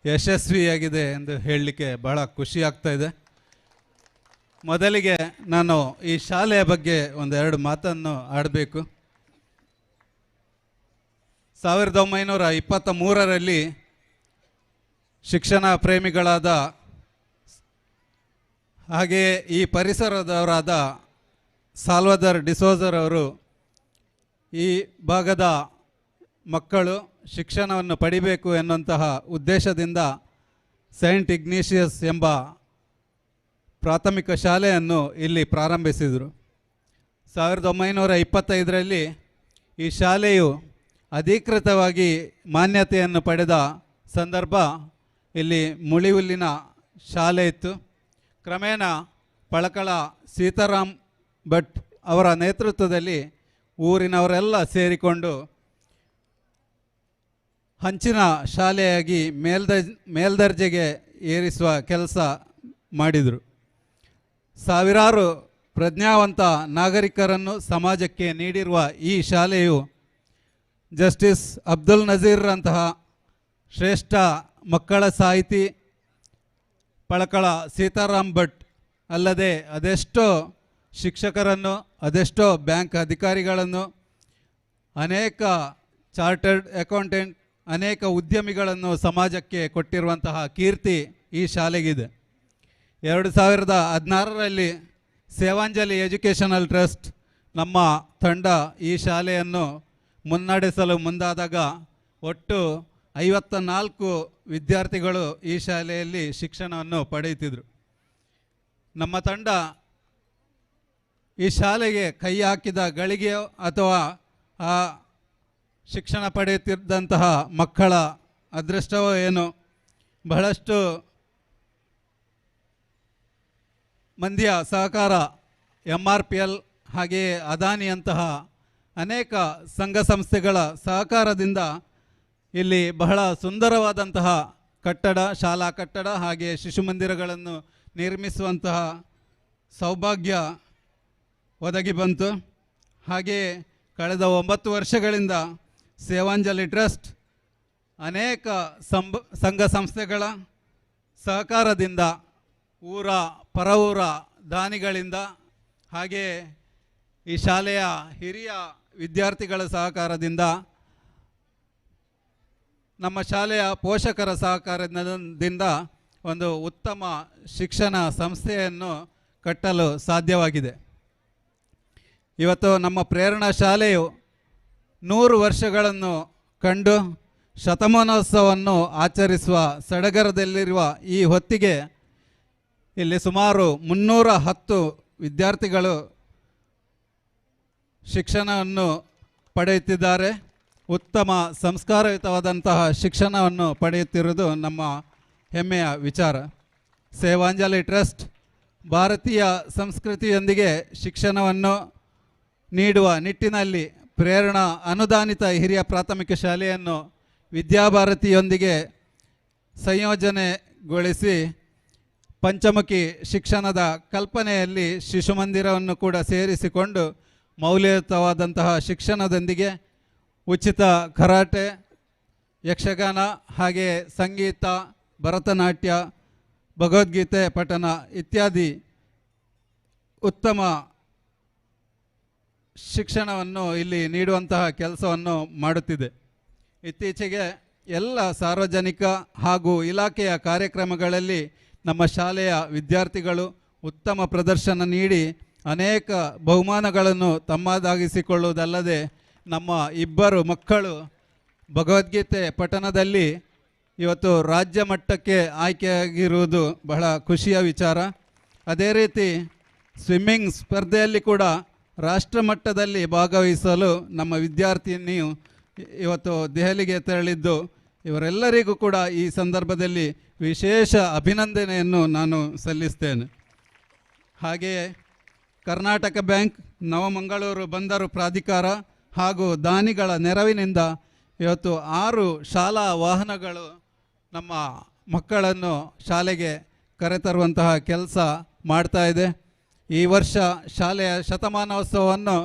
ಯಶಸ್ವಿಯಾಗಿದೆ ಎಂದು ಹೇಳಲಿಕ್ಕೆ ಬಹಳ ಖುಷಿಯಾಗ್ತಾ ಇದೆ. ಮೊದಲಿಗೆ ನಾನು ಈ ಶಾಲೆಯ ಬಗ್ಗೆ ಒಂದೆರಡು ಮಾತನ್ನು ಆಡಬೇಕು. 1923ರಲ್ಲಿ ಶಿಕ್ಷಣ ಪ್ರೇಮಿಗಳಾದ ಹಾಗೆಯೇ ಈ ಪರಿಸರದವರಾದ ಸಾಲ್ವದರ್ ಡಿಸೋಜರ್ ಅವರು ಈ ಭಾಗದ ಮಕ್ಕಳು ಶಿಕ್ಷಣವನ್ನು ಪಡಿಬೇಕು ಎನ್ನುವಂತಹ ಉದ್ದೇಶದಿಂದ ಸೈಂಟ್ ಇಗ್ನೀಷಿಯಸ್ ಎಂಬ ಪ್ರಾಥಮಿಕ ಶಾಲೆಯನ್ನು ಇಲ್ಲಿ ಪ್ರಾರಂಭಿಸಿದರು. 1925ರಲ್ಲಿ ಈ ಶಾಲೆಯು ಅಧಿಕೃತವಾಗಿ ಮಾನ್ಯತೆಯನ್ನು ಪಡೆದ ಸಂದರ್ಭ ಇಲ್ಲಿ ಮುಳಿಹುಲ್ಲಿನ ಶಾಲೆ ಇತ್ತು. ಕ್ರಮೇಣ ಪಳಕಳ ಸೀತಾರಾಮ್ ಭಟ್ ಅವರ ನೇತೃತ್ವದಲ್ಲಿ ಊರಿನವರೆಲ್ಲ ಸೇರಿಕೊಂಡು ಹಂಚಿನ ಶಾಲೆಯಾಗಿ ಮೇಲ್ದರ್ಜೆಗೆ ಏರಿಸುವ ಕೆಲಸ ಮಾಡಿದರು. ಸಾವಿರಾರು ಪ್ರಜ್ಞಾವಂತ ನಾಗರಿಕರನ್ನು ಸಮಾಜಕ್ಕೆ ನೀಡಿರುವ ಈ ಶಾಲೆಯು ಜಸ್ಟಿಸ್ ಅಬ್ದುಲ್ ನಜೀರ್ರಂತಹ ಶ್ರೇಷ್ಠ ಮಕ್ಕಳ ಸಾಹಿತಿ ಪಳಕಳ ಸೀತಾರಾಮ್ ಭಟ್ ಅಲ್ಲದೆ ಅದೆಷ್ಟೋ ಶಿಕ್ಷಕರನ್ನು, ಅದೆಷ್ಟೋ ಬ್ಯಾಂಕ್ ಅಧಿಕಾರಿಗಳನ್ನು, ಅನೇಕ ಚಾರ್ಟರ್ಡ್ ಅಕೌಂಟೆಂಟ್, ಅನೇಕ ಉದ್ಯಮಿಗಳನ್ನು ಸಮಾಜಕ್ಕೆ ಕೊಟ್ಟಿರುವಂತಹ ಕೀರ್ತಿ ಈ ಶಾಲೆಗಿದೆ. 2016ರಲ್ಲಿ ಸೇವಾಂಜಲಿ ಎಜುಕೇಷನಲ್ ಟ್ರಸ್ಟ್ ನಮ್ಮ ತಂಡ ಈ ಶಾಲೆಯನ್ನು ಮುನ್ನಡೆಸಲು ಮುಂದಾದಾಗ ಒಟ್ಟು 54 ವಿದ್ಯಾರ್ಥಿಗಳು ಈ ಶಾಲೆಯಲ್ಲಿ ಶಿಕ್ಷಣವನ್ನು ಪಡೆಯುತ್ತಿದ್ದರು. ನಮ್ಮ ತಂಡ ಈ ಶಾಲೆಗೆ ಕೈ ಹಾಕಿದ ಗಳಿಗೆಯೋ ಅಥವಾ ಆ ಶಿಕ್ಷಣ ಪಡೆಯುತ್ತಿದ್ದಂತಹ ಮಕ್ಕಳ ಅದೃಷ್ಟವೋ ಏನೋ, ಬಹಳಷ್ಟು ಮಂದಿಯ ಸಹಕಾರ, MRPL ಹಾಗೆಯೇ ಅದಾನಿಯಂತಹ ಅನೇಕ ಸಂಘ ಸಂಸ್ಥೆಗಳ ಸಹಕಾರದಿಂದ ಇಲ್ಲಿ ಬಹಳ ಸುಂದರವಾದಂತಹ ಕಟ್ಟಡ, ಶಾಲಾ ಕಟ್ಟಡ ಹಾಗೆಯೇ ಶಿಶು ಮಂದಿರಗಳನ್ನು ನಿರ್ಮಿಸುವಂತಹ ಸೌಭಾಗ್ಯ ಒದಗಿ ಬಂತು. ಹಾಗೆಯೇ ಕಳೆದ 9 ವರ್ಷಗಳಿಂದ ಸೇವಾಂಜಲಿ ಟ್ರಸ್ಟ್ ಅನೇಕ ಸಂಘ ಸಂಸ್ಥೆಗಳ ಸಹಕಾರದಿಂದ, ಊರ ಪರವೂರ ದಾನಿಗಳಿಂದ, ಹಾಗೆಯೇ ಈ ಶಾಲೆಯ ಹಿರಿಯ ವಿದ್ಯಾರ್ಥಿಗಳ ಸಹಕಾರದಿಂದ, ನಮ್ಮ ಶಾಲೆಯ ಪೋಷಕರ ಸಹಕಾರದಿಂದ ಒಂದು ಉತ್ತಮ ಶಿಕ್ಷಣ ಸಂಸ್ಥೆಯನ್ನು ಕಟ್ಟಲು ಸಾಧ್ಯವಾಗಿದೆ. ಇವತ್ತು ನಮ್ಮ ಪ್ರೇರಣಾ ಶಾಲೆಯು 100 ವರ್ಷಗಳನ್ನು ಕಂಡು ಶತಮಾನೋತ್ಸವವನ್ನು ಆಚರಿಸುವ ಸಡಗರದಲ್ಲಿರುವ ಈ ಹೊತ್ತಿಗೆ ಇಲ್ಲಿ ಸುಮಾರು 310 ವಿದ್ಯಾರ್ಥಿಗಳು ಶಿಕ್ಷಣವನ್ನು ಪಡೆಯುತ್ತಿದ್ದಾರೆ. ಉತ್ತಮ ಸಂಸ್ಕಾರಯುತವಾದಂತಹ ಶಿಕ್ಷಣವನ್ನು ಪಡೆಯುತ್ತಿರುವುದು ನಮ್ಮ ಹೆಮ್ಮೆಯ ವಿಚಾರ. ಸೇವಾಂಜಲಿ ಟ್ರಸ್ಟ್ ಭಾರತೀಯ ಸಂಸ್ಕೃತಿಯೊಂದಿಗೆ ಶಿಕ್ಷಣವನ್ನು ನೀಡುವ ನಿಟ್ಟಿನಲ್ಲಿ ಪ್ರೇರಣಾ ಅನುದಾನಿತ ಹಿರಿಯ ಪ್ರಾಥಮಿಕ ಶಾಲೆಯನ್ನು ವಿದ್ಯಾಭಾರತಿಯೊಂದಿಗೆ ಸಂಯೋಜನೆಗೊಳಿಸಿ ಪಂಚಮುಖಿ ಶಿಕ್ಷಣದ ಕಲ್ಪನೆಯಲ್ಲಿ ಶಿಶುಮಂದಿರವನ್ನು ಕೂಡ ಸೇರಿಸಿಕೊಂಡು ಮೌಲ್ಯಯುತವಾದಂತಹ ಶಿಕ್ಷಣದೊಂದಿಗೆ ಉಚಿತ ಕರಾಟೆ, ಯಕ್ಷಗಾನ, ಹಾಗೆಯೇ ಸಂಗೀತ, ಭರತನಾಟ್ಯ, ಭಗವದ್ಗೀತೆ ಪಠಣ ಇತ್ಯಾದಿ ಉತ್ತಮ ಶಿಕ್ಷಣವನ್ನು ಇಲ್ಲಿ ನೀಡುವಂತಹ ಕೆಲಸವನ್ನು ಮಾಡುತ್ತಿದೆ. ಇತ್ತೀಚೆಗೆ ಎಲ್ಲ ಸಾರ್ವಜನಿಕ ಹಾಗೂ ಇಲಾಖೆಯ ಕಾರ್ಯಕ್ರಮಗಳಲ್ಲಿ ನಮ್ಮ ಶಾಲೆಯ ವಿದ್ಯಾರ್ಥಿಗಳು ಉತ್ತಮ ಪ್ರದರ್ಶನ ನೀಡಿ ಅನೇಕ ಬಹುಮಾನಗಳನ್ನು ತಮ್ಮದಾಗಿಸಿಕೊಳ್ಳುವುದಲ್ಲದೆ ನಮ್ಮ ಇಬ್ಬರು ಮಕ್ಕಳು ಭಗವದ್ಗೀತೆ ಪಠಣದಲ್ಲಿ ಇವತ್ತು ರಾಜ್ಯ ಮಟ್ಟಕ್ಕೆ ಆಯ್ಕೆಯಾಗಿರುವುದು ಬಹಳ ಖುಷಿಯ ವಿಚಾರ. ಅದೇ ರೀತಿ ಸ್ವಿಮ್ಮಿಂಗ್ ಸ್ಪರ್ಧೆಯಲ್ಲಿ ಕೂಡ ರಾಷ್ಟ್ರ ಮಟ್ಟದಲ್ಲಿ ಭಾಗವಹಿಸಲು ನಮ್ಮ ವಿದ್ಯಾರ್ಥಿನಿಯು ಇವತ್ತು ದೆಹಲಿಗೆ ತೆರಳಿದ್ದು, ಇವರೆಲ್ಲರಿಗೂ ಕೂಡ ಈ ಸಂದರ್ಭದಲ್ಲಿ ವಿಶೇಷ ಅಭಿನಂದನೆಯನ್ನು ನಾನು ಸಲ್ಲಿಸ್ತೇನೆ. ಹಾಗೆಯೇ ಕರ್ನಾಟಕ ಬ್ಯಾಂಕ್, ನವಮಂಗಳೂರು ಬಂದರು ಪ್ರಾಧಿಕಾರ ಹಾಗೂ ದಾನಿಗಳ ನೆರವಿನಿಂದ ಇವತ್ತು 6 ಶಾಲಾ ವಾಹನಗಳು ನಮ್ಮ ಮಕ್ಕಳನ್ನು ಶಾಲೆಗೆ ಕರೆತರುವಂತಹ ಕೆಲಸ ಮಾಡ್ತಾ ಇದೆ. ಈ ವರ್ಷ ಶಾಲೆಯ ಶತಮಾನೋತ್ಸವವನ್ನು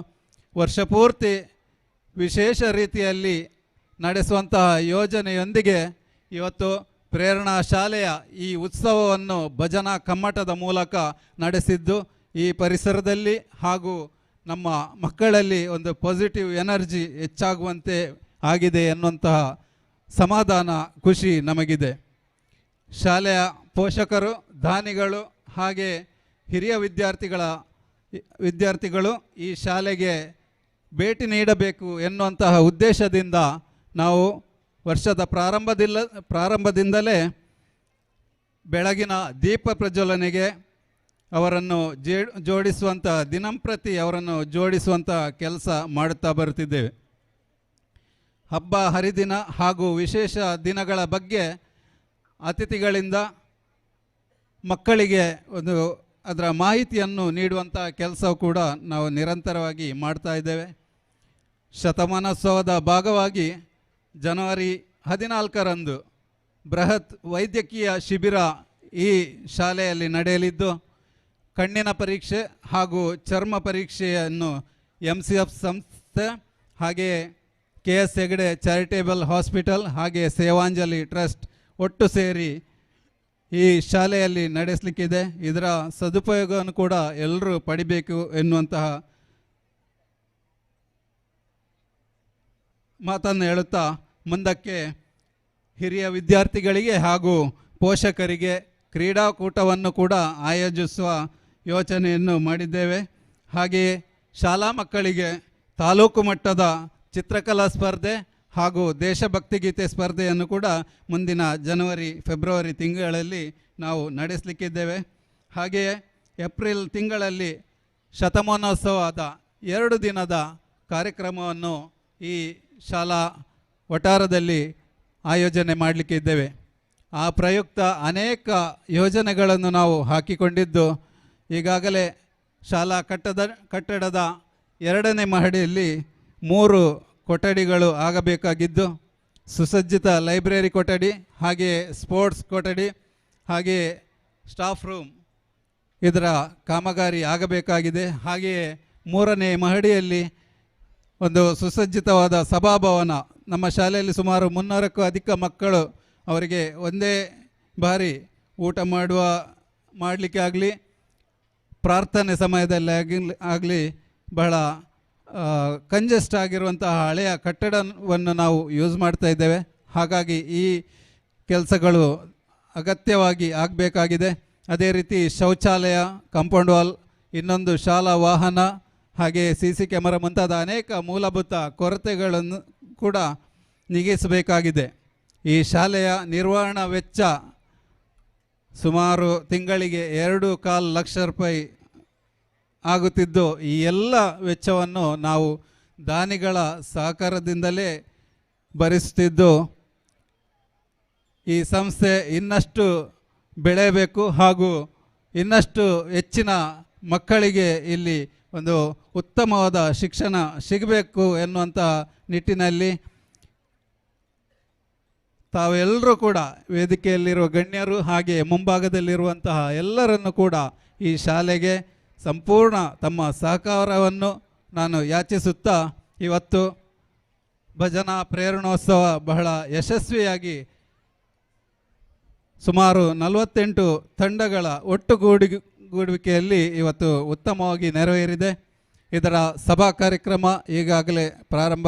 ವರ್ಷಪೂರ್ತಿ ವಿಶೇಷ ರೀತಿಯಲ್ಲಿ ನಡೆಸುವಂತಹ ಯೋಜನೆಯೊಂದಿಗೆ ಇವತ್ತು ಪ್ರೇರಣಾ ಶಾಲೆಯ ಈ ಉತ್ಸವವನ್ನು ಭಜನಾ ಕಮ್ಮಟದ ಮೂಲಕ ನಡೆಸಿದ್ದು ಈ ಪರಿಸರದಲ್ಲಿ ಹಾಗೂ ನಮ್ಮ ಮಕ್ಕಳಲ್ಲಿ ಒಂದು ಪಾಸಿಟಿವ್ ಎನರ್ಜಿ ಹೆಚ್ಚಾಗುವಂತೆ ಆಗಿದೆ ಎನ್ನುವಂತಹ ಸಮಾಧಾನ, ಖುಷಿ ನಮಗಿದೆ. ಶಾಲೆಯ ಪೋಷಕರು, ದಾನಿಗಳು ಹಾಗೆ ಹಿರಿಯ ವಿದ್ಯಾರ್ಥಿಗಳು ಈ ಶಾಲೆಗೆ ಭೇಟಿ ನೀಡಬೇಕು ಎನ್ನುವಂತಹ ಉದ್ದೇಶದಿಂದ ನಾವು ವರ್ಷದ ಪ್ರಾರಂಭದಿಂದಲೇ ಬೆಳಗಿನ ದೀಪ ಪ್ರಜ್ವಲನೆಗೆ ಅವರನ್ನು ಜೋಡಿಸುವಂಥ, ದಿನಂಪ್ರತಿ ಅವರನ್ನು ಜೋಡಿಸುವಂಥ ಕೆಲಸ ಮಾಡುತ್ತಾ ಬರುತ್ತಿದ್ದೇವೆ. ಹಬ್ಬ ಹರಿದಿನ ಹಾಗೂ ವಿಶೇಷ ದಿನಗಳ ಬಗ್ಗೆ ಅತಿಥಿಗಳಿಂದ ಮಕ್ಕಳಿಗೆ ಒಂದು ಅದರ ಮಾಹಿತಿಯನ್ನು ನೀಡುವಂಥ ಕೆಲಸ ಕೂಡ ನಾವು ನಿರಂತರವಾಗಿ ಮಾಡ್ತಾ ಇದ್ದೇವೆ. ಶತಮಾನೋತ್ಸವದ ಭಾಗವಾಗಿ ಜನವರಿ 14ರಂದು ಬೃಹತ್ ವೈದ್ಯಕೀಯ ಶಿಬಿರ ಈ ಶಾಲೆಯಲ್ಲಿ ನಡೆಯಲಿದ್ದು, ಕಣ್ಣಿನ ಪರೀಕ್ಷೆ ಹಾಗೂ ಚರ್ಮ ಪರೀಕ್ಷೆಯನ್ನು MCF ಸಂಸ್ಥೆ ಹಾಗೆಯೇ KS Hegde charitable hospital ಹಾಗೆಯೇ ಸೇವಾಂಜಲಿ ಟ್ರಸ್ಟ್ ಒಟ್ಟು ಸೇರಿ ಈ ಶಾಲೆಯಲ್ಲಿ ನಡೆಸಲಿಕ್ಕಿದೆ. ಇದರ ಸದುಪಯೋಗವನ್ನು ಕೂಡ ಎಲ್ಲರೂ ಪಡಿಬೇಕು ಎನ್ನುವಂತಹ ಮಾತನ್ನು ಹೇಳುತ್ತಾ ಮುಂದಕ್ಕೆ ಹಿರಿಯ ವಿದ್ಯಾರ್ಥಿಗಳಿಗೆ ಹಾಗೂ ಪೋಷಕರಿಗೆ ಕ್ರೀಡಾಕೂಟವನ್ನು ಕೂಡ ಆಯೋಜಿಸುವ ಯೋಚನೆಯನ್ನು ಮಾಡಿದ್ದೇವೆ. ಹಾಗೆಯೇ ಶಾಲಾ ಮಕ್ಕಳಿಗೆ ತಾಲೂಕು ಮಟ್ಟದ ಚಿತ್ರಕಲಾ ಸ್ಪರ್ಧೆ ಹಾಗೂ ದೇಶಭಕ್ತಿಗೀತೆ ಸ್ಪರ್ಧೆಯನ್ನು ಕೂಡ ಮುಂದಿನ ಜನವರಿ ಫೆಬ್ರವರಿ ತಿಂಗಳಲ್ಲಿ ನಾವು ನಡೆಸಲಿಕ್ಕಿದ್ದೇವೆ. ಹಾಗೆಯೇ ಏಪ್ರಿಲ್ ತಿಂಗಳಲ್ಲಿ ಶತಮಾನೋತ್ಸವದ 2 ದಿನದ ಕಾರ್ಯಕ್ರಮವನ್ನು ಈ ಶಾಲಾ ವಠಾರದಲ್ಲಿ ಆಯೋಜನೆ ಮಾಡಲಿಕ್ಕಿದ್ದೇವೆ. ಆ ಪ್ರಯುಕ್ತ ಅನೇಕ ಯೋಜನೆಗಳನ್ನು ನಾವು ಹಾಕಿಕೊಂಡಿದ್ದು, ಈಗಾಗಲೇ ಶಾಲಾ ಕಟ್ಟಡದ 2ನೇ ಮಹಡಿಯಲ್ಲಿ 3 ಕೊಠಡಿಗಳು ಆಗಬೇಕಾಗಿದ್ದು, ಸುಸಜ್ಜಿತ ಲೈಬ್ರರಿ ಕೊಠಡಿ, ಹಾಗೆಯೇ ಸ್ಪೋರ್ಟ್ಸ್ ಕೊಠಡಿ, ಹಾಗೆಯೇ ಸ್ಟಾಫ್ ರೂಮ್ ಇದರ ಕಾಮಗಾರಿ ಆಗಬೇಕಾಗಿದೆ. ಹಾಗೆಯೇ 3ನೇ ಮಹಡಿಯಲ್ಲಿ ಒಂದು ಸುಸಜ್ಜಿತವಾದ ಸಭಾಭವನ, ನಮ್ಮ ಶಾಲೆಯಲ್ಲಿ ಸುಮಾರು 300ಕ್ಕೂ ಅಧಿಕ ಮಕ್ಕಳು ಅವರಿಗೆ ಒಂದೇ ಬಾರಿ ಊಟ ಮಾಡಲಿಕ್ಕೆ ಆಗಲಿ, ಪ್ರಾರ್ಥನೆ ಸಮಯದಲ್ಲಿ ಆಗಲಿ ಬಹಳ ಕಂಜೆಸ್ಟ್ ಆಗಿರುವಂತಹ ಹಳೆಯ ಕಟ್ಟಡವನ್ನು ನಾವು ಯೂಸ್ ಮಾಡ್ತಾ ಇದ್ದೇವೆ. ಹಾಗಾಗಿ ಈ ಕೆಲಸಗಳು ಅಗತ್ಯವಾಗಿ ಆಗಬೇಕಾಗಿದೆ. ಅದೇ ರೀತಿ ಶೌಚಾಲಯ, ಕಾಂಪೌಂಡ್ ವಾಲ್, ಇನ್ನೊಂದು ಶಾಲಾ ವಾಹನ, ಹಾಗೆ CC camera ಮುಂತಾದ ಅನೇಕ ಮೂಲಭೂತ ಕೊರತೆಗಳನ್ನು ಕೂಡ ನೀಗಿಸಬೇಕಾಗಿದೆ. ಈ ಶಾಲೆಯ ನಿರ್ವಹಣಾ ವೆಚ್ಚ ಸುಮಾರು ತಿಂಗಳಿಗೆ 2.25 ಲಕ್ಷ ರೂಪಾಯಿ ಆಗುತ್ತಿದ್ದು, ಈ ಎಲ್ಲ ವೆಚ್ಚವನ್ನು ನಾವು ದಾನಿಗಳ ಸಹಕಾರದಿಂದಲೇ ಭರಿಸುತ್ತಿದ್ದು, ಈ ಸಂಸ್ಥೆ ಇನ್ನಷ್ಟು ಬೆಳೆಯಬೇಕು ಹಾಗೂ ಇನ್ನಷ್ಟು ಹೆಚ್ಚಿನ ಮಕ್ಕಳಿಗೆ ಇಲ್ಲಿ ಒಂದು ಉತ್ತಮವಾದ ಶಿಕ್ಷಣ ಸಿಗಬೇಕು ಎನ್ನುವಂಥ ನಿಟ್ಟಿನಲ್ಲಿ ತಾವೆಲ್ಲರೂ ಕೂಡ ವೇದಿಕೆಯಲ್ಲಿರುವ ಗಣ್ಯರು ಹಾಗೆ ಮುಂಭಾಗದಲ್ಲಿರುವಂತಹ ಎಲ್ಲರನ್ನು ಕೂಡ ಈ ಶಾಲೆಗೆ ಸಂಪೂರ್ಣ ತಮ್ಮ ಸಹಕಾರವನ್ನು ನಾನು ಯಾಚಿಸುತ್ತಾ ಇವತ್ತು ಭಜನಾ ಪ್ರೇರಣೋತ್ಸವ ಬಹಳ ಯಶಸ್ವಿಯಾಗಿ ಸುಮಾರು 48 ತಂಡಗಳ ಒಟ್ಟುಗೂಡುವಿಕೆಯಲ್ಲಿ ಇವತ್ತು ಉತ್ತಮವಾಗಿ ನೆರವೇರಿದೆ. ಇದರ ಸಭಾ ಕಾರ್ಯಕ್ರಮ ಈಗಾಗಲೇ ಪ್ರಾರಂಭ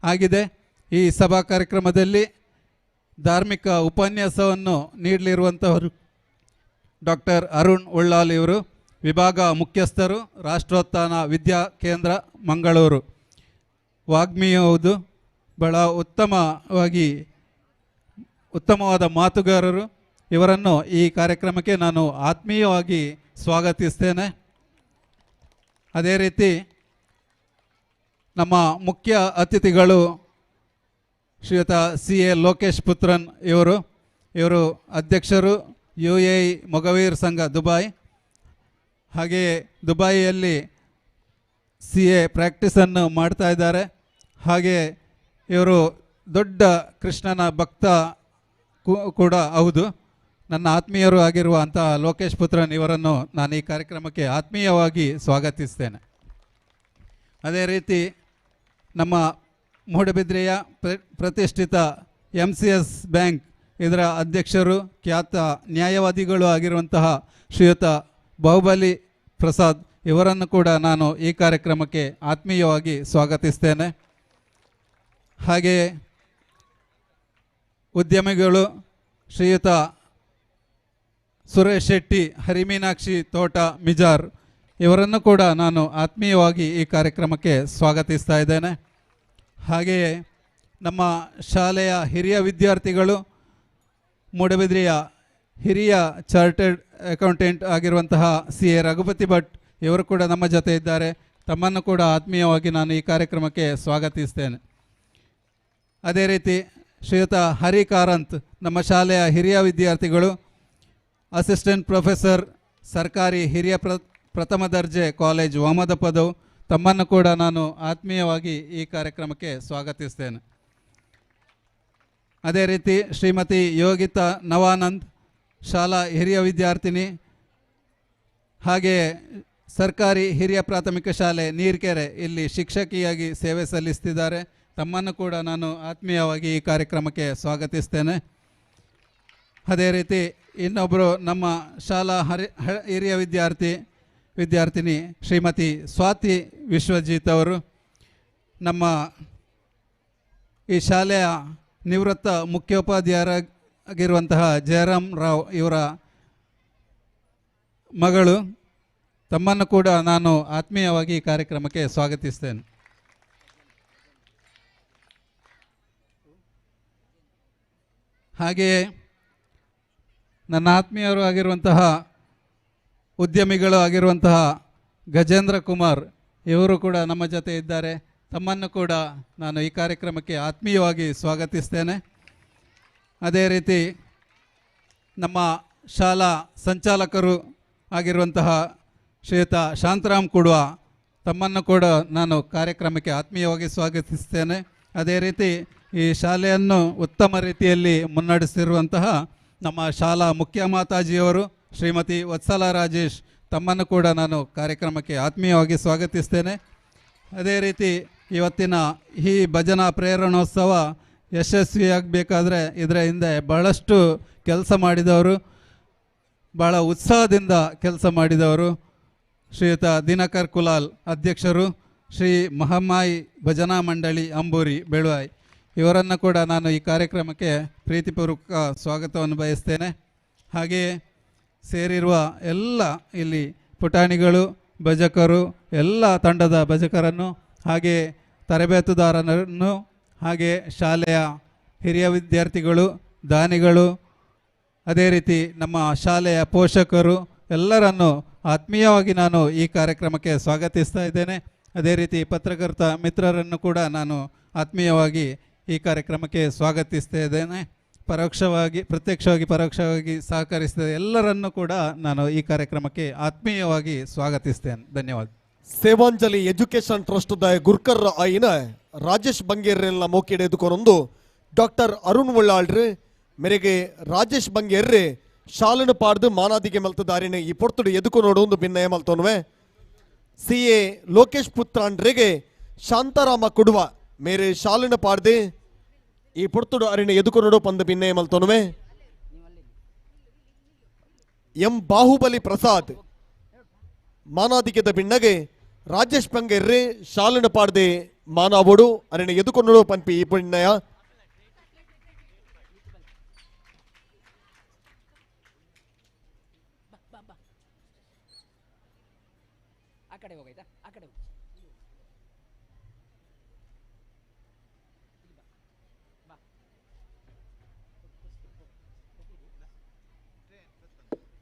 ಆಗಿದೆ. ಈ ಸಭಾ ಕಾರ್ಯಕ್ರಮದಲ್ಲಿ ಧಾರ್ಮಿಕ ಉಪನ್ಯಾಸವನ್ನು ನೀಡಲಿರುವಂತಹವರು ಡಾಕ್ಟರ್ ಅರುಣ್ ಉಳ್ಳಾಲ್ ಇವರು, ವಿಭಾಗ ಮುಖ್ಯಸ್ಥರು, ರಾಷ್ಟ್ರೋತ್ಥಾನ ವಿದ್ಯಾ ಕೇಂದ್ರ ಮಂಗಳೂರು. ವಾಗ್ಮಿಯುವುದು ಬಹಳ ಉತ್ತಮವಾದ ಮಾತುಗಾರರು. ಇವರನ್ನು ಈ ಕಾರ್ಯಕ್ರಮಕ್ಕೆ ನಾನು ಆತ್ಮೀಯವಾಗಿ ಸ್ವಾಗತಿಸ್ತೇನೆ. ಅದೇ ರೀತಿ ನಮ್ಮ ಮುಖ್ಯ ಅತಿಥಿಗಳು ಶ್ರೀಯುತ ಸಿ.ಎ. ಲೋಕೇಶ್ ಪುತ್ರನ್ ಇವರು ಅಧ್ಯಕ್ಷರು, UAE Mogaveera ಸಂಘ ದುಬೈ, ಹಾಗೆಯೇ ದುಬೈಯಲ್ಲಿ ಸಿ.ಎ. ಪ್ರಾಕ್ಟೀಸನ್ನು ಮಾಡ್ತಾ ಇದ್ದಾರೆ. ಹಾಗೆಯೇ ಇವರು ದೊಡ್ಡ ಕೃಷ್ಣನ ಭಕ್ತ ಕೂಡ ಹೌದು. ನನ್ನ ಆತ್ಮೀಯರು ಆಗಿರುವ ಅಂತಹ ಲೋಕೇಶ್ ಪುತ್ರನ್ ಇವರನ್ನು ನಾನು ಈ ಕಾರ್ಯಕ್ರಮಕ್ಕೆ ಆತ್ಮೀಯವಾಗಿ ಸ್ವಾಗತಿಸ್ತೇನೆ. ಅದೇ ರೀತಿ ನಮ್ಮ ಮೂಡಬಿದ್ರೆಯ ಪ್ರತಿಷ್ಠಿತ MCS bank ಇದರ ಅಧ್ಯಕ್ಷರು, ಖ್ಯಾತ ನ್ಯಾಯವಾದಿಗಳು ಆಗಿರುವಂತಹ ಶ್ರೀಯುತ ಬಾಹುಬಲಿ ಪ್ರಸಾದ್ ಇವರನ್ನು ಕೂಡ ನಾನು ಈ ಕಾರ್ಯಕ್ರಮಕ್ಕೆ ಆತ್ಮೀಯವಾಗಿ ಸ್ವಾಗತಿಸ್ತೇನೆ. ಹಾಗೆಯೇ ಉದ್ಯಮಿಗಳು ಶ್ರೀಯುತ ಸುರೇಶ್ ಶೆಟ್ಟಿ, ಹರಿಮೀನಾಕ್ಷಿ ತೋಟ ಮಿಜಾರ್ ಇವರನ್ನು ಕೂಡ ನಾನು ಆತ್ಮೀಯವಾಗಿ ಈ ಕಾರ್ಯಕ್ರಮಕ್ಕೆ ಸ್ವಾಗತಿಸ್ತಾ ಇದ್ದೇನೆ. ಹಾಗೆಯೇ ನಮ್ಮ ಶಾಲೆಯ ಹಿರಿಯ ವಿದ್ಯಾರ್ಥಿಗಳು, ಮೂಡಬಿದ್ರೆಯ ಹಿರಿಯ ಚಾರ್ಟೆಡ್ ಅಕೌಂಟೆಂಟ್ ಆಗಿರುವಂತಹ ಸಿ.ಎ. ರಘುಪತಿ ಭಟ್ ಇವರು ಕೂಡ ನಮ್ಮ ಜೊತೆ ಇದ್ದಾರೆ. ತಮ್ಮನ್ನು ಕೂಡ ಆತ್ಮೀಯವಾಗಿ ನಾನು ಈ ಕಾರ್ಯಕ್ರಮಕ್ಕೆ ಸ್ವಾಗತಿಸ್ತೇನೆ. ಅದೇ ರೀತಿ ಶ್ರೀಯುತ ಹರಿ ಕಾರಂತ್ ನಮ್ಮ ಶಾಲೆಯ ಹಿರಿಯ ವಿದ್ಯಾರ್ಥಿಗಳು, ಅಸಿಸ್ಟೆಂಟ್ ಪ್ರೊಫೆಸರ್, ಸರ್ಕಾರಿ ಹಿರಿಯ ಪ್ರಥಮ ದರ್ಜೆ ಕಾಲೇಜ್ ವಾಮದಪದವು, ತಮ್ಮನ್ನು ಕೂಡ ನಾನು ಆತ್ಮೀಯವಾಗಿ ಈ ಕಾರ್ಯಕ್ರಮಕ್ಕೆ ಸ್ವಾಗತಿಸ್ತೇನೆ. ಅದೇ ರೀತಿ ಶ್ರೀಮತಿ ಯೋಗಿತಾ ನವಾನಂದ್, ಶಾಲಾ ಹಿರಿಯ ವಿದ್ಯಾರ್ಥಿನಿ, ಹಾಗೆಯೇ ಸರ್ಕಾರಿ ಹಿರಿಯ ಪ್ರಾಥಮಿಕ ಶಾಲೆ ನೀರ್ಕೆರೆ ಇಲ್ಲಿ ಶಿಕ್ಷಕಿಯಾಗಿ ಸೇವೆ ಸಲ್ಲಿಸ್ತಿದ್ದಾರೆ. ತಮ್ಮನ್ನು ಕೂಡ ನಾನು ಆತ್ಮೀಯವಾಗಿ ಈ ಕಾರ್ಯಕ್ರಮಕ್ಕೆ ಸ್ವಾಗತಿಸ್ತೇನೆ. ಅದೇ ರೀತಿ ಇನ್ನೊಬ್ಬರು ನಮ್ಮ ಶಾಲಾ ಹಿರಿಯ ವಿದ್ಯಾರ್ಥಿನಿ ಶ್ರೀಮತಿ ಸ್ವಾತಿ ವಿಶ್ವಜಿತ್ ಅವರು, ನಮ್ಮ ಈ ಶಾಲೆಯ ನಿವೃತ್ತ ಮುಖ್ಯೋಪಾಧ್ಯಾಯರಾಗಿರುವಂತಹ ಜಯರಾಮ್ ರಾವ್ ಇವರ ಮಗಳು, ತಮ್ಮನ್ನು ಕೂಡ ನಾನು ಆತ್ಮೀಯವಾಗಿ ಈ ಕಾರ್ಯಕ್ರಮಕ್ಕೆ ಸ್ವಾಗತಿಸ್ತೇನೆ. ಹಾಗೆಯೇ ನನ್ನ ಆತ್ಮೀಯರು ಆಗಿರುವಂತಹ ಉದ್ಯಮಿಗಳು ಆಗಿರುವಂತಹ ಗಜೇಂದ್ರ ಕುಮಾರ್ ಇವರು ಕೂಡ ನಮ್ಮ ಜೊತೆ ಇದ್ದಾರೆ. ತಮ್ಮನ್ನು ಕೂಡ ನಾನು ಈ ಕಾರ್ಯಕ್ರಮಕ್ಕೆ ಆತ್ಮೀಯವಾಗಿ ಸ್ವಾಗತಿಸ್ತೇನೆ. ಅದೇ ರೀತಿ ನಮ್ಮ ಶಾಲಾ ಸಂಚಾಲಕರು ಆಗಿರುವಂತಹ ಶ್ರೀಯುತ ಶಾಂತರಾಮ್ ಕುಡ್ವ ತಮ್ಮನ್ನು ಕೂಡ ನಾನು ಕಾರ್ಯಕ್ರಮಕ್ಕೆ ಆತ್ಮೀಯವಾಗಿ ಸ್ವಾಗತಿಸ್ತೇನೆ. ಅದೇ ರೀತಿ ಈ ಶಾಲೆಯನ್ನು ಉತ್ತಮ ರೀತಿಯಲ್ಲಿ ಮುನ್ನಡೆಸಿರುವಂತಹ ನಮ್ಮ ಶಾಲಾ ಮುಖ್ಯ ಮಾತಾಜಿಯವರು ಶ್ರೀಮತಿ ವತ್ಸಲಾ ರಾಜೇಶ್ ತಮ್ಮನ್ನು ಕೂಡ ನಾನು ಕಾರ್ಯಕ್ರಮಕ್ಕೆ ಆತ್ಮೀಯವಾಗಿ ಸ್ವಾಗತಿಸ್ತೇನೆ. ಅದೇ ರೀತಿ ಇವತ್ತಿನ ಈ ಭಜನಾ ಪ್ರೇರಣೋತ್ಸವ ಯಶಸ್ವಿಯಾಗಬೇಕಾದ್ರೆ ಇದರ ಹಿಂದೆ ಬಹಳಷ್ಟು ಕೆಲಸ ಮಾಡಿದವರು, ಭಾಳ ಉತ್ಸಾಹದಿಂದ ಕೆಲಸ ಮಾಡಿದವರು ಶ್ರೀಯುತ ದಿನಕರ್ ಕುಲಾಲ್ ಅಧ್ಯಕ್ಷರು, ಶ್ರೀ ಮಹಮ್ಮಾಯಿ ಭಜನಾ ಮಂಡಳಿ ಅಂಬೂರಿ ಬೆಳುವಾಯಿ ಇವರನ್ನು ಕೂಡ ನಾನು ಈ ಕಾರ್ಯಕ್ರಮಕ್ಕೆ ಪ್ರೀತಿಪೂರ್ವಕ ಸ್ವಾಗತವನ್ನು ಬಯಸ್ತೇನೆ. ಹಾಗೆಯೇ ಸೇರಿರುವ ಎಲ್ಲ ಇಲ್ಲಿ ಪುಟಾಣಿಗಳು, ಭಜಕರು, ಎಲ್ಲ ತಂಡದ ಭಜಕರನ್ನು, ಹಾಗೆಯೇ ತರಬೇತುದಾರನನ್ನು, ಹಾಗೆಯೇ ಶಾಲೆಯ ಹಿರಿಯ ವಿದ್ಯಾರ್ಥಿಗಳು, ದಾನಿಗಳು, ಅದೇ ರೀತಿ ನಮ್ಮ ಶಾಲೆಯ ಪೋಷಕರು ಎಲ್ಲರನ್ನು ಆತ್ಮೀಯವಾಗಿ ನಾನು ಈ ಕಾರ್ಯಕ್ರಮಕ್ಕೆ ಸ್ವಾಗತಿಸ್ತಾ ಇದ್ದೇನೆ. ಅದೇ ರೀತಿ ಪತ್ರಕರ್ತ ಮಿತ್ರರನ್ನು ಕೂಡ ನಾನು ಆತ್ಮೀಯವಾಗಿ ಈ ಕಾರ್ಯಕ್ರಮಕ್ಕೆ ಸ್ವಾಗತಿಸ್ತಾ ಇದ್ದೇನೆ. ಪರೋಕ್ಷವಾಗಿ ಪ್ರತ್ಯಕ್ಷವಾಗಿ ಪರೋಕ್ಷವಾಗಿ ಸಹಕರಿಸಿದ ಎಲ್ಲರನ್ನೂ ಕೂಡ ನಾನು ಈ ಕಾರ್ಯಕ್ರಮಕ್ಕೆ ಆತ್ಮೀಯವಾಗಿ ಸ್ವಾಗತಿಸ್ತೇನೆ. ಧನ್ಯವಾದ. ಸೇವಾಂಜಲಿ ಎಜುಕೇಷನ್ ಟ್ರಸ್ಟ್ the ಗುರ್ಕರ್ ಆಯಿನ ರಾಜೇಶ್ ಬಂಗೇರ್ರೆಲ್ಲ ಮೋಕಿಡೆ ಎದುಕೊನೊಂದು ಡಾಕ್ಟರ್ ಅರುಣ್ ಉಳ್ಳಾಳ್ರಿ ಮೇರೆಗೆ ರಾಜೇಶ್ ಬಂಗೇರ್ರೆ ಶಾಲನು ಪಾಡ್ದು ಮಾನಾದಿಗೆ ಮಲ್ತದಾರಿನ ಈ ಪೊರ್ತುಡು ಎದುಕೊನೋಡು ಒಂದು ಭಿನ್ನಯ ಮಲ್ತೋನುವೆ. ಸಿ ಎ ಲೋಕೇಶ್ ಪುತ್ರಾಂಡ್ರೆಗೆ ಶಾಂತಾರಾಮ ಕುಡುವ ಮೇರೆ ಶಾಲನ ಪಾಡ್ದೆ ಈ ಪೊರ್ತುಡು ಅರಿನ ಎದುಕೊನೋಡು ಪಂದ ಭಿನ್ನಯ ಮಲ್ತೋನುವೆ. ಎಂ ಬಾಹುಬಲಿ ಪ್ರಸಾದ್ ಮಾನಾದಿಗೆದ ಬಿಣ್ಣಗೆ ರಾಜೇಶ್ ಬಂಗೇರ್ರೆ ಶಾಲನ ಪಾಡ್ದೆ ಮಾನಾವೋಡು ಅರಿನ ಎದುಕೊನೋಡು ಪನ್ಪಿ ಈ ಪುಣ್ಯ.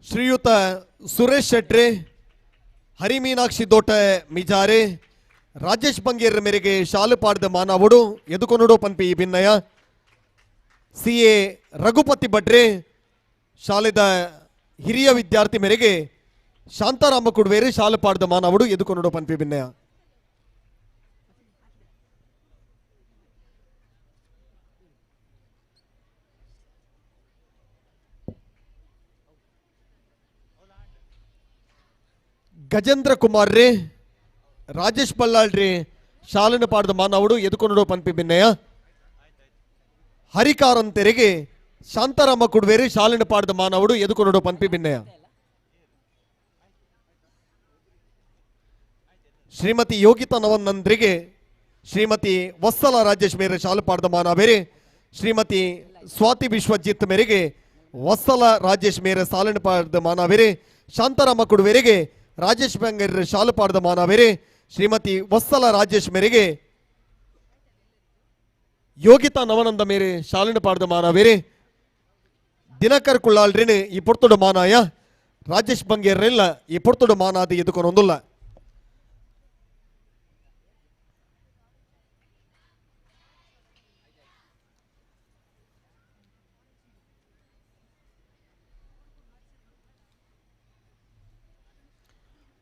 ಶ್ರೀಯುತ ಸುರೇಶ್ ಶೆಟ್ರೆ ಹರಿಮೀನಾಕ್ಷಿ ದೋಟ ಮಿಜಾರೆ ರಾಜೇಶ್ ಬಂಗೇರ್ ಮೇರೆಗೆ ಶಾಲು ಪಾಡ್ದ ಮಾನವಡು ಎದುಕೊನೋಡು ಪನ್ಪಿ ಭಿನ್ನಯ. ಸಿ ಎ ರಘುಪತಿ ಭಟ್ರೆ ಶಾಲೆದ ಹಿರಿಯ ವಿದ್ಯಾರ್ಥಿ ಮೇರೆಗೆ ಶಾಂತಾರಾಮ ಕುಡ್ವೇರೆ ಶಾಲು ಪಾಡ್ದ ಮಾನವಡು ಎದುಕೊನೋಡು ಪನ್ಪಿ ಭಿನ್ನಯ. ಗಜೇಂದ್ರ ಕುಮಾರ್ ರೇ ರಾಜೇಶ್ ಬಲ್ಲಾಳ್ ರೇ ಶಾಲನ ಪಾಡ್ದ ಮಾನವಡು ಎದುಕೊನೋಡು ಪನ್ಪಿ ಭಿನ್ನಯ. ಹರಿಕಾರಂತೆರೆಗೆ ಶಾಂತಾರಾಮ ಕುಡ್ವೇರಿ ಶಾಲನ ಪಾಡ್ದ ಮಾನವಡು ಎದುಕೊನೋಡು ಪನ್ಪಿ ಭಿನ್ನಯ. ಶ್ರೀಮತಿ ಯೋಗಿತಾ ನವನ್ನಂದ್ರಿಗೆ ಶ್ರೀಮತಿ ವತ್ಸಲ ರಾಜೇಶ್ ಮೇರೆ ಶಾಲು ಪಾಡ್ದ ಮಾನವೇರೆ ಶ್ರೀಮತಿ ಸ್ವಾತಿ ವಿಶ್ವಜಿತ್ ಮೇರೆಗೆ ವತ್ಸಲ ರಾಜೇಶ್ ಮೇರೆ ಸಾಲನ ಪಾಡ್ದ ಮಾನವೇರೆ ಶಾಂತಾರಾಮ ಕುಡ್ವೇರಿಗೆ ರಾಜೇಶ್ ಬಂಗೇರ್ ಶಾಲು ಪಾಡ್ದ ಮಾನವೇರೆ ಶ್ರೀಮತಿ ವತ್ಸಲ ರಾಜೇಶ್ ಮೇರೆಗೆ ಯೋಗಿತಾ ನವನಂದ ಮೇರೆ ಶಾಲಿನ ಪಾಡ್ದ ಮಾನವೇರೆ ದಿನಕರ್ ಕುಳ್ಳಾಳ್ರಿನ ಈ ಪೊರ್ತುಡು ಮಾನಾಯ ರಾಜೇಶ್ ಬಂಗೇರ್ರೆಲ್ಲ ಈ ಪೊರ್ತುಡು ಮಾನಾದಿ ಎದುಕೊನೊಂದುಲ್ಲ.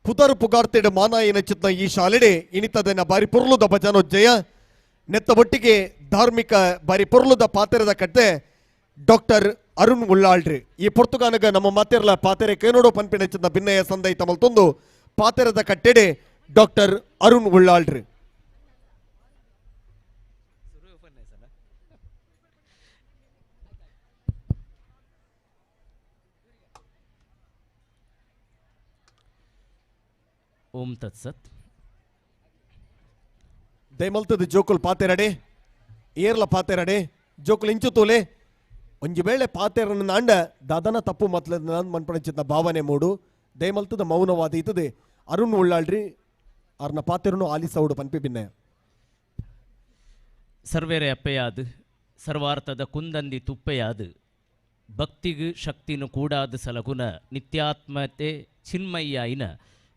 ಪುದರ್ ಪುಗಾರ್ತೆಡ್ ಮಾನಾಯಿನ ಚಿತ್ತ ಈ ಶಾಲೆಡೆ ಇನಿತದನ ಬಾರಿ ಪೊರ್ಲುದ ಭಜನೋಜ್ಜಯ ನೆತ್ತ ಒಟ್ಟಿಗೆ ಧಾರ್ಮಿಕ ಬಾರಿ ಪೊರ್ಲುದ ಪಾತೆರದ ಕಟ್ಟೆ ಡಾಕ್ಟರ್ ಅರುಣ್ ಉಳ್ಳಾಳ್ರಿ ಈ ಪೊರ್ತುಗಾನಗ ನಮ್ಮ ಮಾತೆರ್ಲ ಪಾತೆರೆ ಕೇನೋಡೋ ಪನ್ಪಿನ ಚಿತ್ತ ಭಿನ್ನಯ ಸಂದೈ ತಮಲ್ತೊಂದು ಪಾತೆರದ ಕಟ್ಟೆಡೆ ಡಾಕ್ಟರ್ ಅರುಣ್ ಉಳ್ಳಾಳ್ರಿ. ಓಂ ತತ್ಸತ್. ದಯಮಲ್ತದ ಜೋಕುಲ್ ಪಾತೆರಡೆ ಏರ್ಲ ಪಾತೆರಡೆ ಜೋಕುಲ್ ಇಂಚು ತೋಲೆ ಒಂಜಿ ವೇಳೆ ಪಾತೆರನ ನಾಂಡ ದಾದನ ತಪ್ಪು ಮತ್ಲ ಮನ್ಪಣಚಿತ್ತ ಭಾವನೆ ಮೂಡು ದಯಮಲ್ತದ ಮೌನವಾದ ಇತದೆ ಅರುಣ್ ಉಳ್ಳಾಳ್ರಿ ಅರ್ನ ಪಾತೆರನು ಆಲಿಸೌಡು ಪನ್ಪಿ ಭಿನ್ನಯ. ಸರ್ವೇರೆ ಅಪ್ಪೆಯಾದ ಸರ್ವಾರ್ಥದ ಕುಂದಂದಿ ತುಪ್ಪೆಯಾದ ಭಕ್ತಿಗು ಶಕ್ತಿನು ಕೂಡಾದ ಸಲಗುನ ನಿತ್ಯಾತ್ಮತೆ ಚಿನ್ಮಯ್ಯಾಯಿನ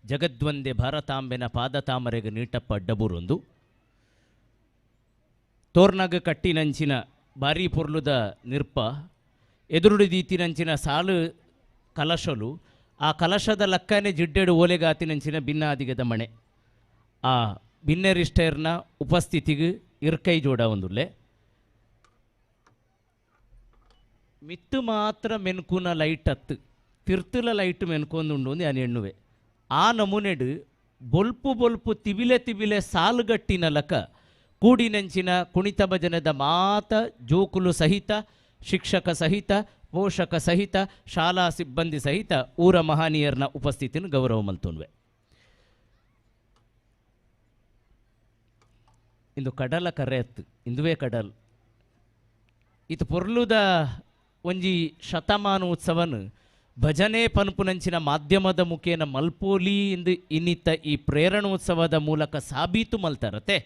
ಜಗದ್ವಂದೆ ಭಾರತಾಂಬೆನ ಪಾದತಾಮರೆಗೆ ನೀಟಪ್ಪ ಅಡ್ಡಬೂರೊಂದು ತೋರ್ನಗ ಕಟ್ಟಿನಂಚಿನ ಬಾರಿ ಪೊರ್ಲುದ ನಿರ್ಪ ಎದುರುಡಿದೀತಿನಂಚಿನ ಸಾಲು ಕಲಶಲು ಆ ಕಲಶದ ಲಕ್ಕನೆ ಜಿಡ್ಡೆಡು ಓಲೆಗಾತಿನಂಚಿನ ಭಿನ್ನಾದಿಗದ ಮಣೆ ಆ ಭಿನ್ನರಿಷ್ಟರ್ನ ಉಪಸ್ಥಿತಿಗೆ ಇರ್ಕೈ ಜೋಡ ಒಂದುಲ್ಲೆ ಮಿತ್ತು ಮಾತ್ರ ಮೆನ್ಕುನ ಲೈಟ್ ಅತ್ತು ತಿರ್ತುಲ ಲೈಟ್ ಮೆನ್ಕೊಂದುಂಡು ಒಂದು ನಾನು ಎಣ್ಣುವೆ ಆ ನಮೂನೆಡು ಬೊಲ್ಪು ಬೊಲ್ಪು ತಿಬಿಲೆ ತಿಬಿಲೆ ಸಾಲುಗಟ್ಟಿನ ಲಕ ಕೂಡಿನಂಚಿನ ಕುಣಿತ ಭಜನದ ಮಾತ ಜೋಕುಲು ಸಹಿತ ಶಿಕ್ಷಕ ಸಹಿತ ಪೋಷಕ ಸಹಿತ ಶಾಲಾ ಸಿಬ್ಬಂದಿ ಸಹಿತ ಊರ ಮಹಾನೀಯರ್ನ ಉಪಸ್ಥಿತಿಯನ್ನು ಗೌರವ ಮಲ್ತೋನ್ವೆ. ಇಂದು ಕಡಲ ಕರೆಯತ್ತು ಇಂದುವೇ ಕಡಲ್ ಇದು ಪೊರ್ಲುದ ಒಂಜಿ ಶತಮಾನೋತ್ಸವನು ಭಜನೆ ಪನ್ಪುನಂಚಿನ ಮಾಧ್ಯಮದ ಮುಖೇನ ಮಲ್ಪೋಲಿ ಎಂದು ಇನ್ನಿತ್ತ ಈ ಪ್ರೇರಣೋತ್ಸವದ ಮೂಲಕ ಸಾಬೀತು ಮಲ್ತಾರತೆ.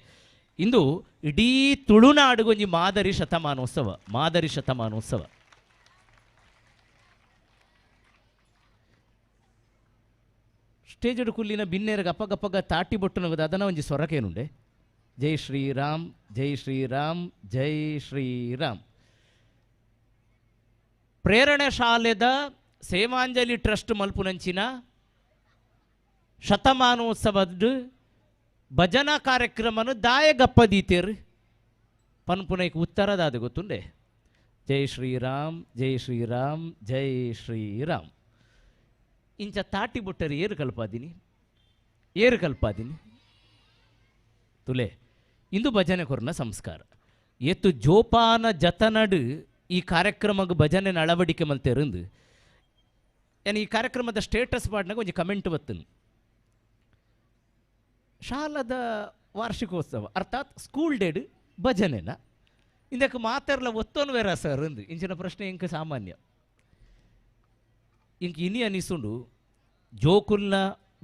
ಇಂದು ಇಡೀ ತುಳುನಾಡುಗೊಂಜಿ ಮಾದರಿ ಶತಮಾನೋತ್ಸವ ಮಾದರಿ ಶತಮಾನೋತ್ಸವ. ಸ್ಟೇಜ್ ಕುಲ್ಲಿನ ಬಿನ್ನೇರ ಗಪ್ಪ ಗಪ್ಪಗ ತಾಟಿ ಬೊಟ್ಟು ನಗದ ಅದನ್ನ ಒಂಜಿ ಸೊರಕೇನುಂಡೆ ಜೈ ಶ್ರೀರಾಮ್, ಜೈ ಶ್ರೀರಾಮ್, ಜೈ ಶ್ರೀರಾಮ್. ಪ್ರೇರಣೆ ಶಾಲೆದ ಸೇವಾಂಜಲಿ ಟ್ರಸ್ಟ್ ಮಲ್ಪುನಂಚಿನ ಶತಮಾನೋತ್ಸವದ ಭಜನಾ ಕಾರ್ಯಕ್ರಮನು ದಾಯಗಪ್ಪದೀತೇರು ಪನ್ಪುನೈಕ್ ಉತ್ತರದಾದ ಗೊತ್ತುಂಡೆ. ಜೈ ಶ್ರೀರಾಮ್, ಜೈ ಶ್ರೀರಾಮ್, ಜೈ ಶ್ರೀರಾಮ್. ಇಂಚ ತಾಟಿ ಬುಟ್ಟರು ಏರು ಕಲ್ಪಾದಿನಿ, ಏರು ಕಲ್ಪಾದಿನಿ ತುಲೆ. ಇಂದು ಭಜನೆ ಕೊರ್ನ ಸಂಸ್ಕಾರ ಏತು ಜೋಪಾನ ಜತನಡು ಈ ಕಾರ್ಯಕ್ರಮಕ್ಕೆ ಭಜನೆ ಅಳವಡಿಕೆ ಮಲ್ತೇರಂದು ಏನು ಈ ಕಾರ್ಯಕ್ರಮದ ಸ್ಟೇಟಸ್ ಪಾಡ್ನಾಗ ಒಂಜಿ ಕಮೆಂಟ್ ಬತ್ತನು. ಶಾಲದ ವಾರ್ಷಿಕೋತ್ಸವ ಅರ್ಥಾತ್ ಸ್ಕೂಲ್ ಡೇಡ್ ಭಜನೆನ ಇಂದಕ್ಕೆ ಮಾತಾಡಲ ಒತ್ತೋನು ಬೇರ ಸರ್ ಅಂದು ಇಂಚಿನ ಪ್ರಶ್ನೆ ಇಂಕ ಸಾಮಾನ್ಯ. ಇಂಕ ಇನಿ ಅನಿಸುಂಡು ಜೋಕುಲ್ನ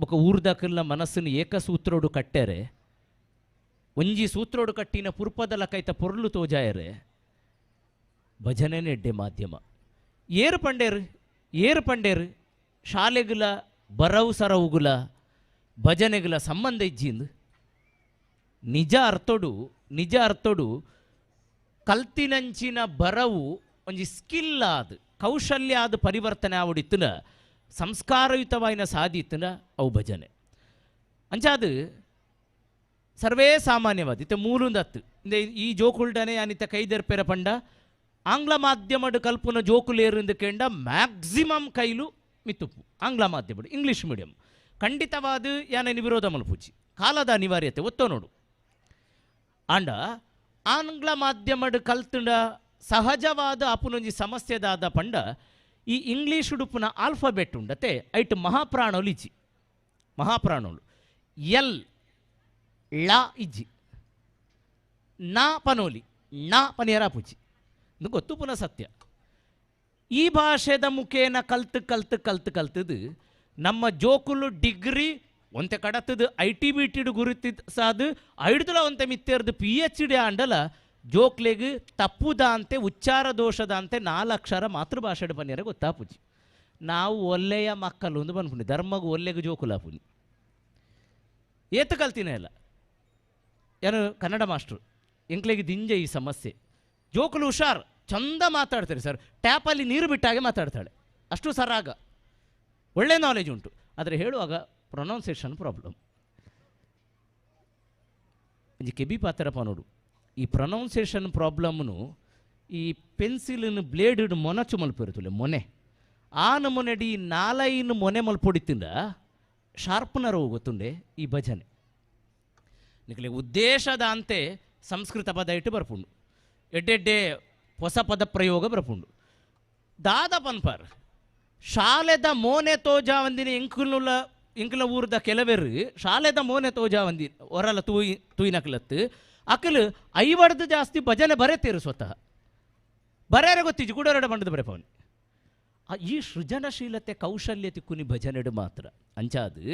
ಬೊಕ ಊರ್ದಕಲ್ನ ಮನಸ್ಸನ್ನು ಏಕಸೂತ್ರೋಡು ಕಟ್ಟಾರೆ, ಒಂಜಿ ಸೂತ್ರೋಡು ಕಟ್ಟಿನ ಪುರ್ಪದ ಲಕೈತ ಪೊರ್ಲು ತೋಜಾಯರೆ ಭಜನೆ ಎಡ್ಡೆ ಮಾಧ್ಯಮ. ಏರು ಪಂಡೇರು ಏರು ಪಂಡೇರು ಶಾಲೆಗುಲ ಬರವು ಸರವುಗುಲ ಭಜನೆಗುಲ ಸಂಬಂಧ ಇಜ್ಜಿಂದು ನಿಜ ಅರ್ಥೋಡು, ನಿಜ ಅರ್ಥೋಡು ಕಲ್ತಿನಂಚಿನ ಬರವು ಒಂಜಿ ಸ್ಕಿಲ್ ಆದ ಕೌಶಲ್ಯ ಆದ ಪರಿವರ್ತನೆ ಆವಡಿತ್ತನ ಸಂಸ್ಕಾರಯುತವಾಯಿನ ಸಾಧಿತ್ತನ ಅವು ಭಜನೆ. ಅಂಚಾದು ಸರ್ವೇ ಸಾಮಾನ್ಯವಾದ ಇತ್ತ ಮೂಲುಂದತ್ತು ಈ ಜೋಕುಲ್ಡನೆ ಅನಿತ ಕೈದರ್ಪೆರ ಪಂಡ ಆಂಗ್ಲ ಮಾಧ್ಯಮಡು ಕಲ್ಪುನ ಜೋಕುಲೇರಿಂದು ಕೆಂಡ ಮ್ಯಾಕ್ಸಿಮಮ್ ಕೈಲು ಮಿತ್ತುಪ್ಪು ಆಂಗ್ಲ ಮಾಧ್ಯಮಡು ಇಂಗ್ಲೀಷ್ ಮೀಡಿಯಂ ಖಂಡಿತವಾದ ಯಾನೇನು ವಿರೋಧ ಮಲ್ಪೂಚಿ ಕಾಲದ ಅನಿವಾರ್ಯತೆ ಒತ್ತೋ ನೋಡು. ಆಂಡ ಆಂಗ್ಲ ಮಾಧ್ಯಮಡು ಕಲ್ತುಂಡ ಸಹಜವಾದ ಅಪುನೊಂಜಿ ಸಮಸ್ಯೆದಾದ ಪಂಡ ಈ ಇಂಗ್ಲೀಷ್ ಉಡುಪುನ ಆಲ್ಫಾಬೆಟ್ ಉಂಡತೆ ಐಟ್ ಮಹಾಪ್ರಾಣೋಲು ಇಜ್ಜಿ, ಮಹಾಪ್ರಾಣೋಲು ಎಲ್ ಳ ಇಜ್ಜಿ, ನಾ ಪನೋಲಿ ನಾ ಪನಿಯರಾಪುಜಿ ಇದು ಗೊತ್ತು ಪುನಃ ಸತ್ಯ. ಈ ಭಾಷೆದ ಮುಖೇನ ಕಲ್ತು ಕಲ್ತು ಕಲ್ತು ಕಲ್ತದು ನಮ್ಮ ಜೋಕುಲು ಡಿಗ್ರಿ ಒಂತೆ ಕಡತದು I T B ಟಿಡು ಗುರುತಿ ಸಾದು ಐಡ್ದಲ ಒಂತೆ ಮಿತ್ತೇರ್ದು ಪಿ ಎಚ್ ಡಿ ಆಂಡಲ ಜೋಕ್ಲೆಗ್ ತಪ್ಪುದಾಂತೆ ಉಚ್ಚಾರ ದೋಷದಂತೆ ನಾಲ್ಕಕ್ಷರ ಮಾತೃಭಾಷೆಡು ಬನ್ನಿಯರ ಗೊತ್ತಾಪುಜಿ. ನಾವು ಒಲ್ಲೆಯ ಮಕ್ಕಳು ಒಂದು ಬಂದ್ಪುನಿ ಧರ್ಮಗೂ ಒಲ್ಲೆಗು ಜೋಕುಲಾಪುನಿ ಏತು ಕಲ್ತಿನೇ ಅಲ್ಲ. ಏನು ಕನ್ನಡ ಮಾಸ್ಟ್ರು ಎಂಕ್ಲೆಗೆ ದಿಂಜೆ ಈ ಸಮಸ್ಯೆ. ಜೋಕುಲು ಹುಷಾರ್ ಚಂದ ಮಾತಾಡ್ತಾರೆ ಸರ್, ಟ್ಯಾಪಲ್ಲಿ ನೀರು ಬಿಟ್ಟಾಗೆ ಮಾತಾಡ್ತಾಳೆ ಅಷ್ಟು ಸರಾಗ, ಒಳ್ಳೆ ನಾಲೆಜ್ ಉಂಟು. ಆದರೆ ಹೇಳುವಾಗ ಪ್ರೊನೌನ್ಸಿಯೇಷನ್ ಪ್ರಾಬ್ಲಮ್. ಒಂಜಿ ಕೆಬಿ ಪಾತ್ರಪ್ಪ ನೋಡು, ಈ ಪ್ರೊನೌನ್ಸಿಯೇಷನ್ ಪ್ರಾಬ್ಲಮ್ನು ಈ ಪೆನ್ಸಿಲಿನ ಬ್ಲೇಡ್ ಮೊನಚು ಮಲ್ಪಿರುತ್ತಲ್ಲ ಮೊನೆ, ಆ ನಮೂನೆಡಿ ನಾಲೈನ್ ಮೊನೆ ಮಲ್ಪೊಡಿತಿಂದ ಶಾರ್ಪ್ನರ್ ಗೊತ್ತುಂಡೆ ಈ ಭಜನೆ. ನಿಕಲೆ ಉದ್ದೇಶದ ಅಂತೆ ಸಂಸ್ಕೃತ ಪದ ಇಟ್ಟು ಬರ್ಪುಂಡು, ಎಡ್ಡೆಡ್ಡೆ ಹೊಸ ಪದ ಪ್ರಯೋಗ ಬರ್ಪುಂಡು. ದಾದ ಪನ್ಪರ್ ಶಾಲೆದ ಮೋನೆ ತೋಜಾವಂದಿನ ಎಂಕುಲ ಎಂಕುಲ ಊರ್ದ ಕೆಲವೆರು ಶಾಲೆದ ಮೋನೆ ತೋಜಾವಂದಿ ಹೊರಲ ತೂಯಿ ತೂಯಿನಕ್ಲತ್ತು ಅಕಲು ಐವಡ್ದು ಜಾಸ್ತಿ ಭಜನೆ ಬರೆತೀರು ಸ್ವತಃ ಬರೆಯರೆ ಗೊತ್ತಿಜ್ಜಿ ಕೂಡರೆಡ ಬಂಡದ ಬರೆಪವನಿ. ಈ ಸೃಜನಶೀಲತೆ ಕೌಶಲ್ಯ ತಿಕ್ಕುನಿ ಭಜನೆಡು ಮಾತ್ರ. ಅಂಚಾದು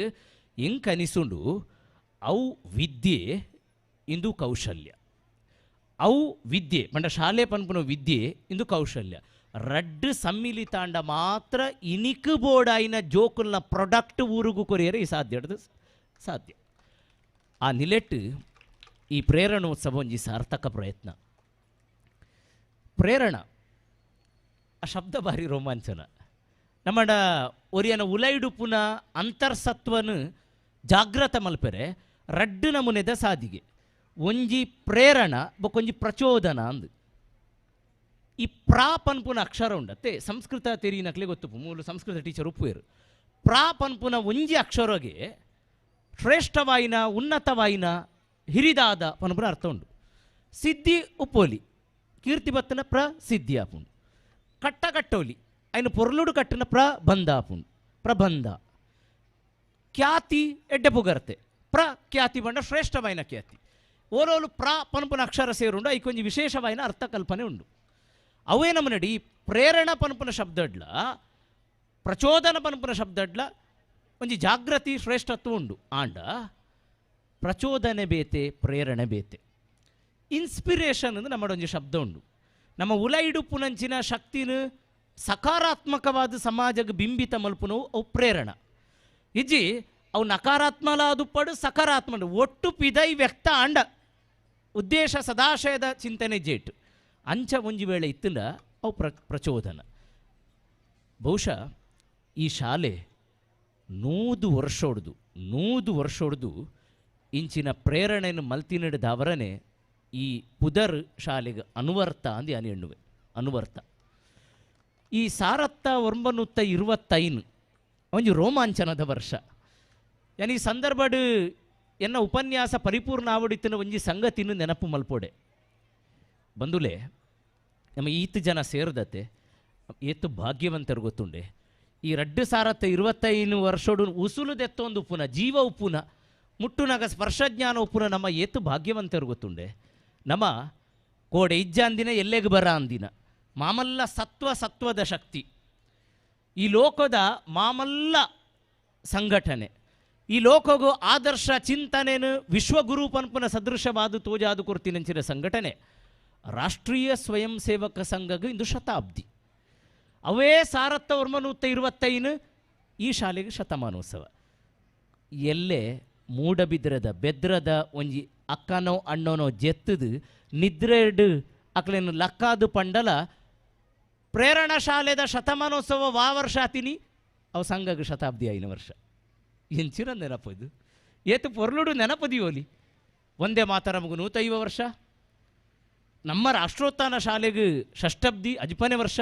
ಎಂಕ್ ಅನಿಸುಂಡು ಅವು ವಿದ್ಯೆ ಇಂದು ಕೌಶಲ್ಯ, ಅವು ವಿದ್ಯೆ ಪಂಡ ಶಾಲೆ ಪನ್ಪುನ ವಿದ್ಯೆ ಇಂದು ಕೌಶಲ್ಯ ರಡ್ಡು ಸಮ್ಮಿಲಿತಾಂಡ ಮಾತ್ರ ಇನಿಕ್ ಬೋರ್ಡಾಯಿನ ಜೋಕುಲ್ನ ಪ್ರೊಡಕ್ಟ್ ಊರುಗು ಕೊರಿಯರೆ ಈ ಸಾಧ್ಯ ಸಾಧ್ಯ. ಆ ನಿಲೆಟ್ಟು ಈ ಪ್ರೇರಣೋತ್ಸವ ಒಂಜಿ ಸಾರ್ಥಕ ಪ್ರಯತ್ನ. ಪ್ರೇರಣ ಆ ಶಬ್ದ ಭಾರಿ ರೋಮಾಂಚನ. ನಮ್ಮಡ ಒರಿಯನ ಉಲೈಡುಪುನ ಅಂತರ್ಸತ್ವನು ಜಾಗ್ರತ ಮಲ್ಪೆರೆ ರಡ್ಡು ನಮೂನೆದ ಸಾದಿಗೆ ಒಂಜಿ ಪ್ರೇರಣ ಬೊಕ್ಕೊಂಜಿ ಪ್ರಚೋದನ ಅಂದು. ಈ ಪ್ರಾ ಪನ್ಪುನ ಅಕ್ಷರ ಉಂಡತ್ತೆ ಸಂಸ್ಕೃತ ತೆರಿನಕ್ಲೆ ಗೊತ್ತುಪ್ಪು, ಮೂಲ ಸಂಸ್ಕೃತ ಟೀಚರ್ ಉಪ್ಪುವೇರು. ಪ್ರಾ ಪನ್ಪುನ ಒಂಜಿ ಅಕ್ಷರಗೆ ಶ್ರೇಷ್ಠವಾಯಿನ ಉನ್ನತವಾಯಿನ ಹಿರಿದಾದ ಪನ್ಪುನ ಅರ್ಥ ಉಂಡು. ಸಿದ್ಧಿ ಉಪ್ಪೋಲಿ ಕೀರ್ತಿ ಬತ್ತನ ಪ್ರ ಸಿದ್ಧಿ ಆಪುಂಡು. ಕಟ್ಟ ಕಟ್ಟೋಲಿ ಐನು ಪೊರ್ಲುಡು ಕಟ್ಟಿನ ಪ್ರಬಂಧ ಆಪುಂಡು, ಪ್ರಬಂಧ. ಖ್ಯಾತಿ ಎಡ್ಡೆ ಪುಗರ್ತೆ ಪ್ರ ಖ್ಯಾತಿ ಬಂಡ ಶ್ರೇಷ್ಠವಾಯಿನ ಖ್ಯಾತಿ. ಓಲೋಲು ಪ್ರ ಪನ್ಪುನ ಅಕ್ಷರ ಸೇರುಂಡು ಐಕೊಂಜಿ ವಿಶೇಷವಾಯಿನ ಅರ್ಥಕಲ್ಪನೆ ಉಂಡು. ಅವೇ ನಮ್ಮ ನಡಿ ಪ್ರೇರಣ ಪನ್ಪುನ ಶಬ್ದಡ್ಲ ಪ್ರಚೋದನ ಪನ್ಪುನ ಶಬ್ದಡ್ಲ ಒಂಜಿ ಜಾಗೃತಿ ಶ್ರೇಷ್ಠತ್ವ ಉಂಡು. ಆಂಡ ಪ್ರಚೋದನೆ ಬೇತೆ ಪ್ರೇರಣೆ ಬೇತೆ. ಇನ್ಸ್ಪಿರೇಷನ್ ಅಂದ್ರೆ ನಮ್ಮಡೊಂಜಿ ಶಬ್ದ ಉಂಡು. ನಮ್ಮ ಉಲೈಡುಪುನಂಚಿನ ಶಕ್ತಿನ ಸಕಾರಾತ್ಮಕವಾದ ಸಮಾಜಕ್ಕೆ ಬಿಂಬಿತ ಮಲ್ಪುನವು ಅವು ಪ್ರೇರಣ. ಇಜ್ಜಿ ಅವು ನಕಾರಾತ್ಮಲ ಅದುಪ್ಪಡು ಸಕಾರಾತ್ಮ ಒಟ್ಟು ಪಿದೈ ವ್ಯಕ್ತ ಆಂಡ ಉದ್ದೇಶ ಸದಾಶಯದ ಚಿಂತನೆ ಜೇಟ್ ಅಂಚ ಒಂಜಿ ವೇಳೆ ಇತ್ತಿಂದ ಅವು ಪ್ರಚೋದನ. ಬಹುಶಃ ಈ ಶಾಲೆ 100 ವರ್ಷೊಡ್ದು 100 ವರ್ಷೊಡ್ದು ಇಂಚಿನ ಪ್ರೇರಣೆಯನ್ನು ಮಲ್ತಿನಡೆದವರನೆ ಈ ಪುದರ್ ಶಾಲೆಗೆ ಅನುವರ್ತ ಅಂದು ಯಾನು ಎಣ್ಣುವೆ ಅನುವರ್ತ. ಈ 1925 ಒಂಜಿ ರೋಮಾಂಚನದ ವರ್ಷ. ಯಾನ್ ಈ ಸಂದರ್ಭಡ್ ಎನ್ನ ಉಪನ್ಯಾಸ ಪರಿಪೂರ್ಣ ಆವಡಿತ್ತಿನ ಒಂಜಿ ಸಂಗತಿನ ನೆನಪು ಮಲ್ಪೋಡೆ ಬಂದುಲೆ. ನಮ್ಮ ಈತ ಜನ ಸೇರಿದತೆ ಏತು ಭಾಗ್ಯವಂತರು ಗೊತ್ತುಂಡೆ. ಈ 2025 ವರ್ಷೋಡು ಉಸುಲು ದೆತ್ತೊಂದು ಉಪ್ಪುನ ಜೀವ ಉಪ್ಪುನ ಮುಟ್ಟುನಾಗ ಸ್ಪರ್ಶಜ್ಞಾನ ಉಪ್ಪುನ ನಮ್ಮ ಏತು ಭಾಗ್ಯವಂತರು ಗೊತ್ತುಂಡೆ. ನಮ್ಮ ಕೋಡೆ ಇಜ್ಜಾಂದಿನ ಎಲ್ಲೆಗೆ ಬರ ಅಂದಿನ ಮಾಮಲ್ಲ ಸತ್ವ ಸತ್ವದ ಶಕ್ತಿ ಈ ಲೋಕದ ಮಾಮಲ್ಲ ಸಂಘಟನೆ ಈ ಲೋಕಗೂ ಆದರ್ಶ ಚಿಂತನೆನು ವಿಶ್ವಗುರು ಪನ್ಪುನ ಸದೃಶವಾದ ತೋಜಾದು ಕೊರ್ತಿನಂಚಿನ ಸಂಘಟನೆ ರಾಷ್ಟ್ರೀಯ ಸ್ವಯಂ ಸೇವಕ ಸಂಘಗೂ ಇಂದು ಶತಾಬ್ದಿ. ಅವೇ 1925 ಈ ಶಾಲೆಗೆ ಶತಮಾನೋತ್ಸವ. ಎಲ್ಲೆ ಮೂಡಬಿದ್ರದ ಬೆದ್ರದ ಒಂಜಿ ಅಕ್ಕನೋ ಅಣ್ಣನೋ ಜೆತ್ತದು ನಿದ್ರೆಡ್ ಅಕ್ಲೇನು ಲಕ್ಕಾದು ಪಂಡಲ ಪ್ರೇರಣಾ ಶಾಲೆದ ಶತಮಾನೋತ್ಸವ ವಾ ವರ್ಷ ಆತಿನಿ ಅವು ಸಂಘಗೆ ಶತಾಬ್ದಿ ಐನ ವರ್ಷ. ಎಂಚಿನ ನೆನಪದು ಏತು ಪೊರ್ಲುಡು ನೆನಪದಿಯೋಲಿ. ಒಂದೇ ಮಾತರಮಗು 150 ವರ್ಷ, ನಮ್ಮ ರಾಷ್ಟ್ರೋತ್ಥಾನ ಶಾಲೆಗೆ ಷಷ್ಠಬ್ದಿ ಅಜ್ಪನೆ ವರ್ಷ.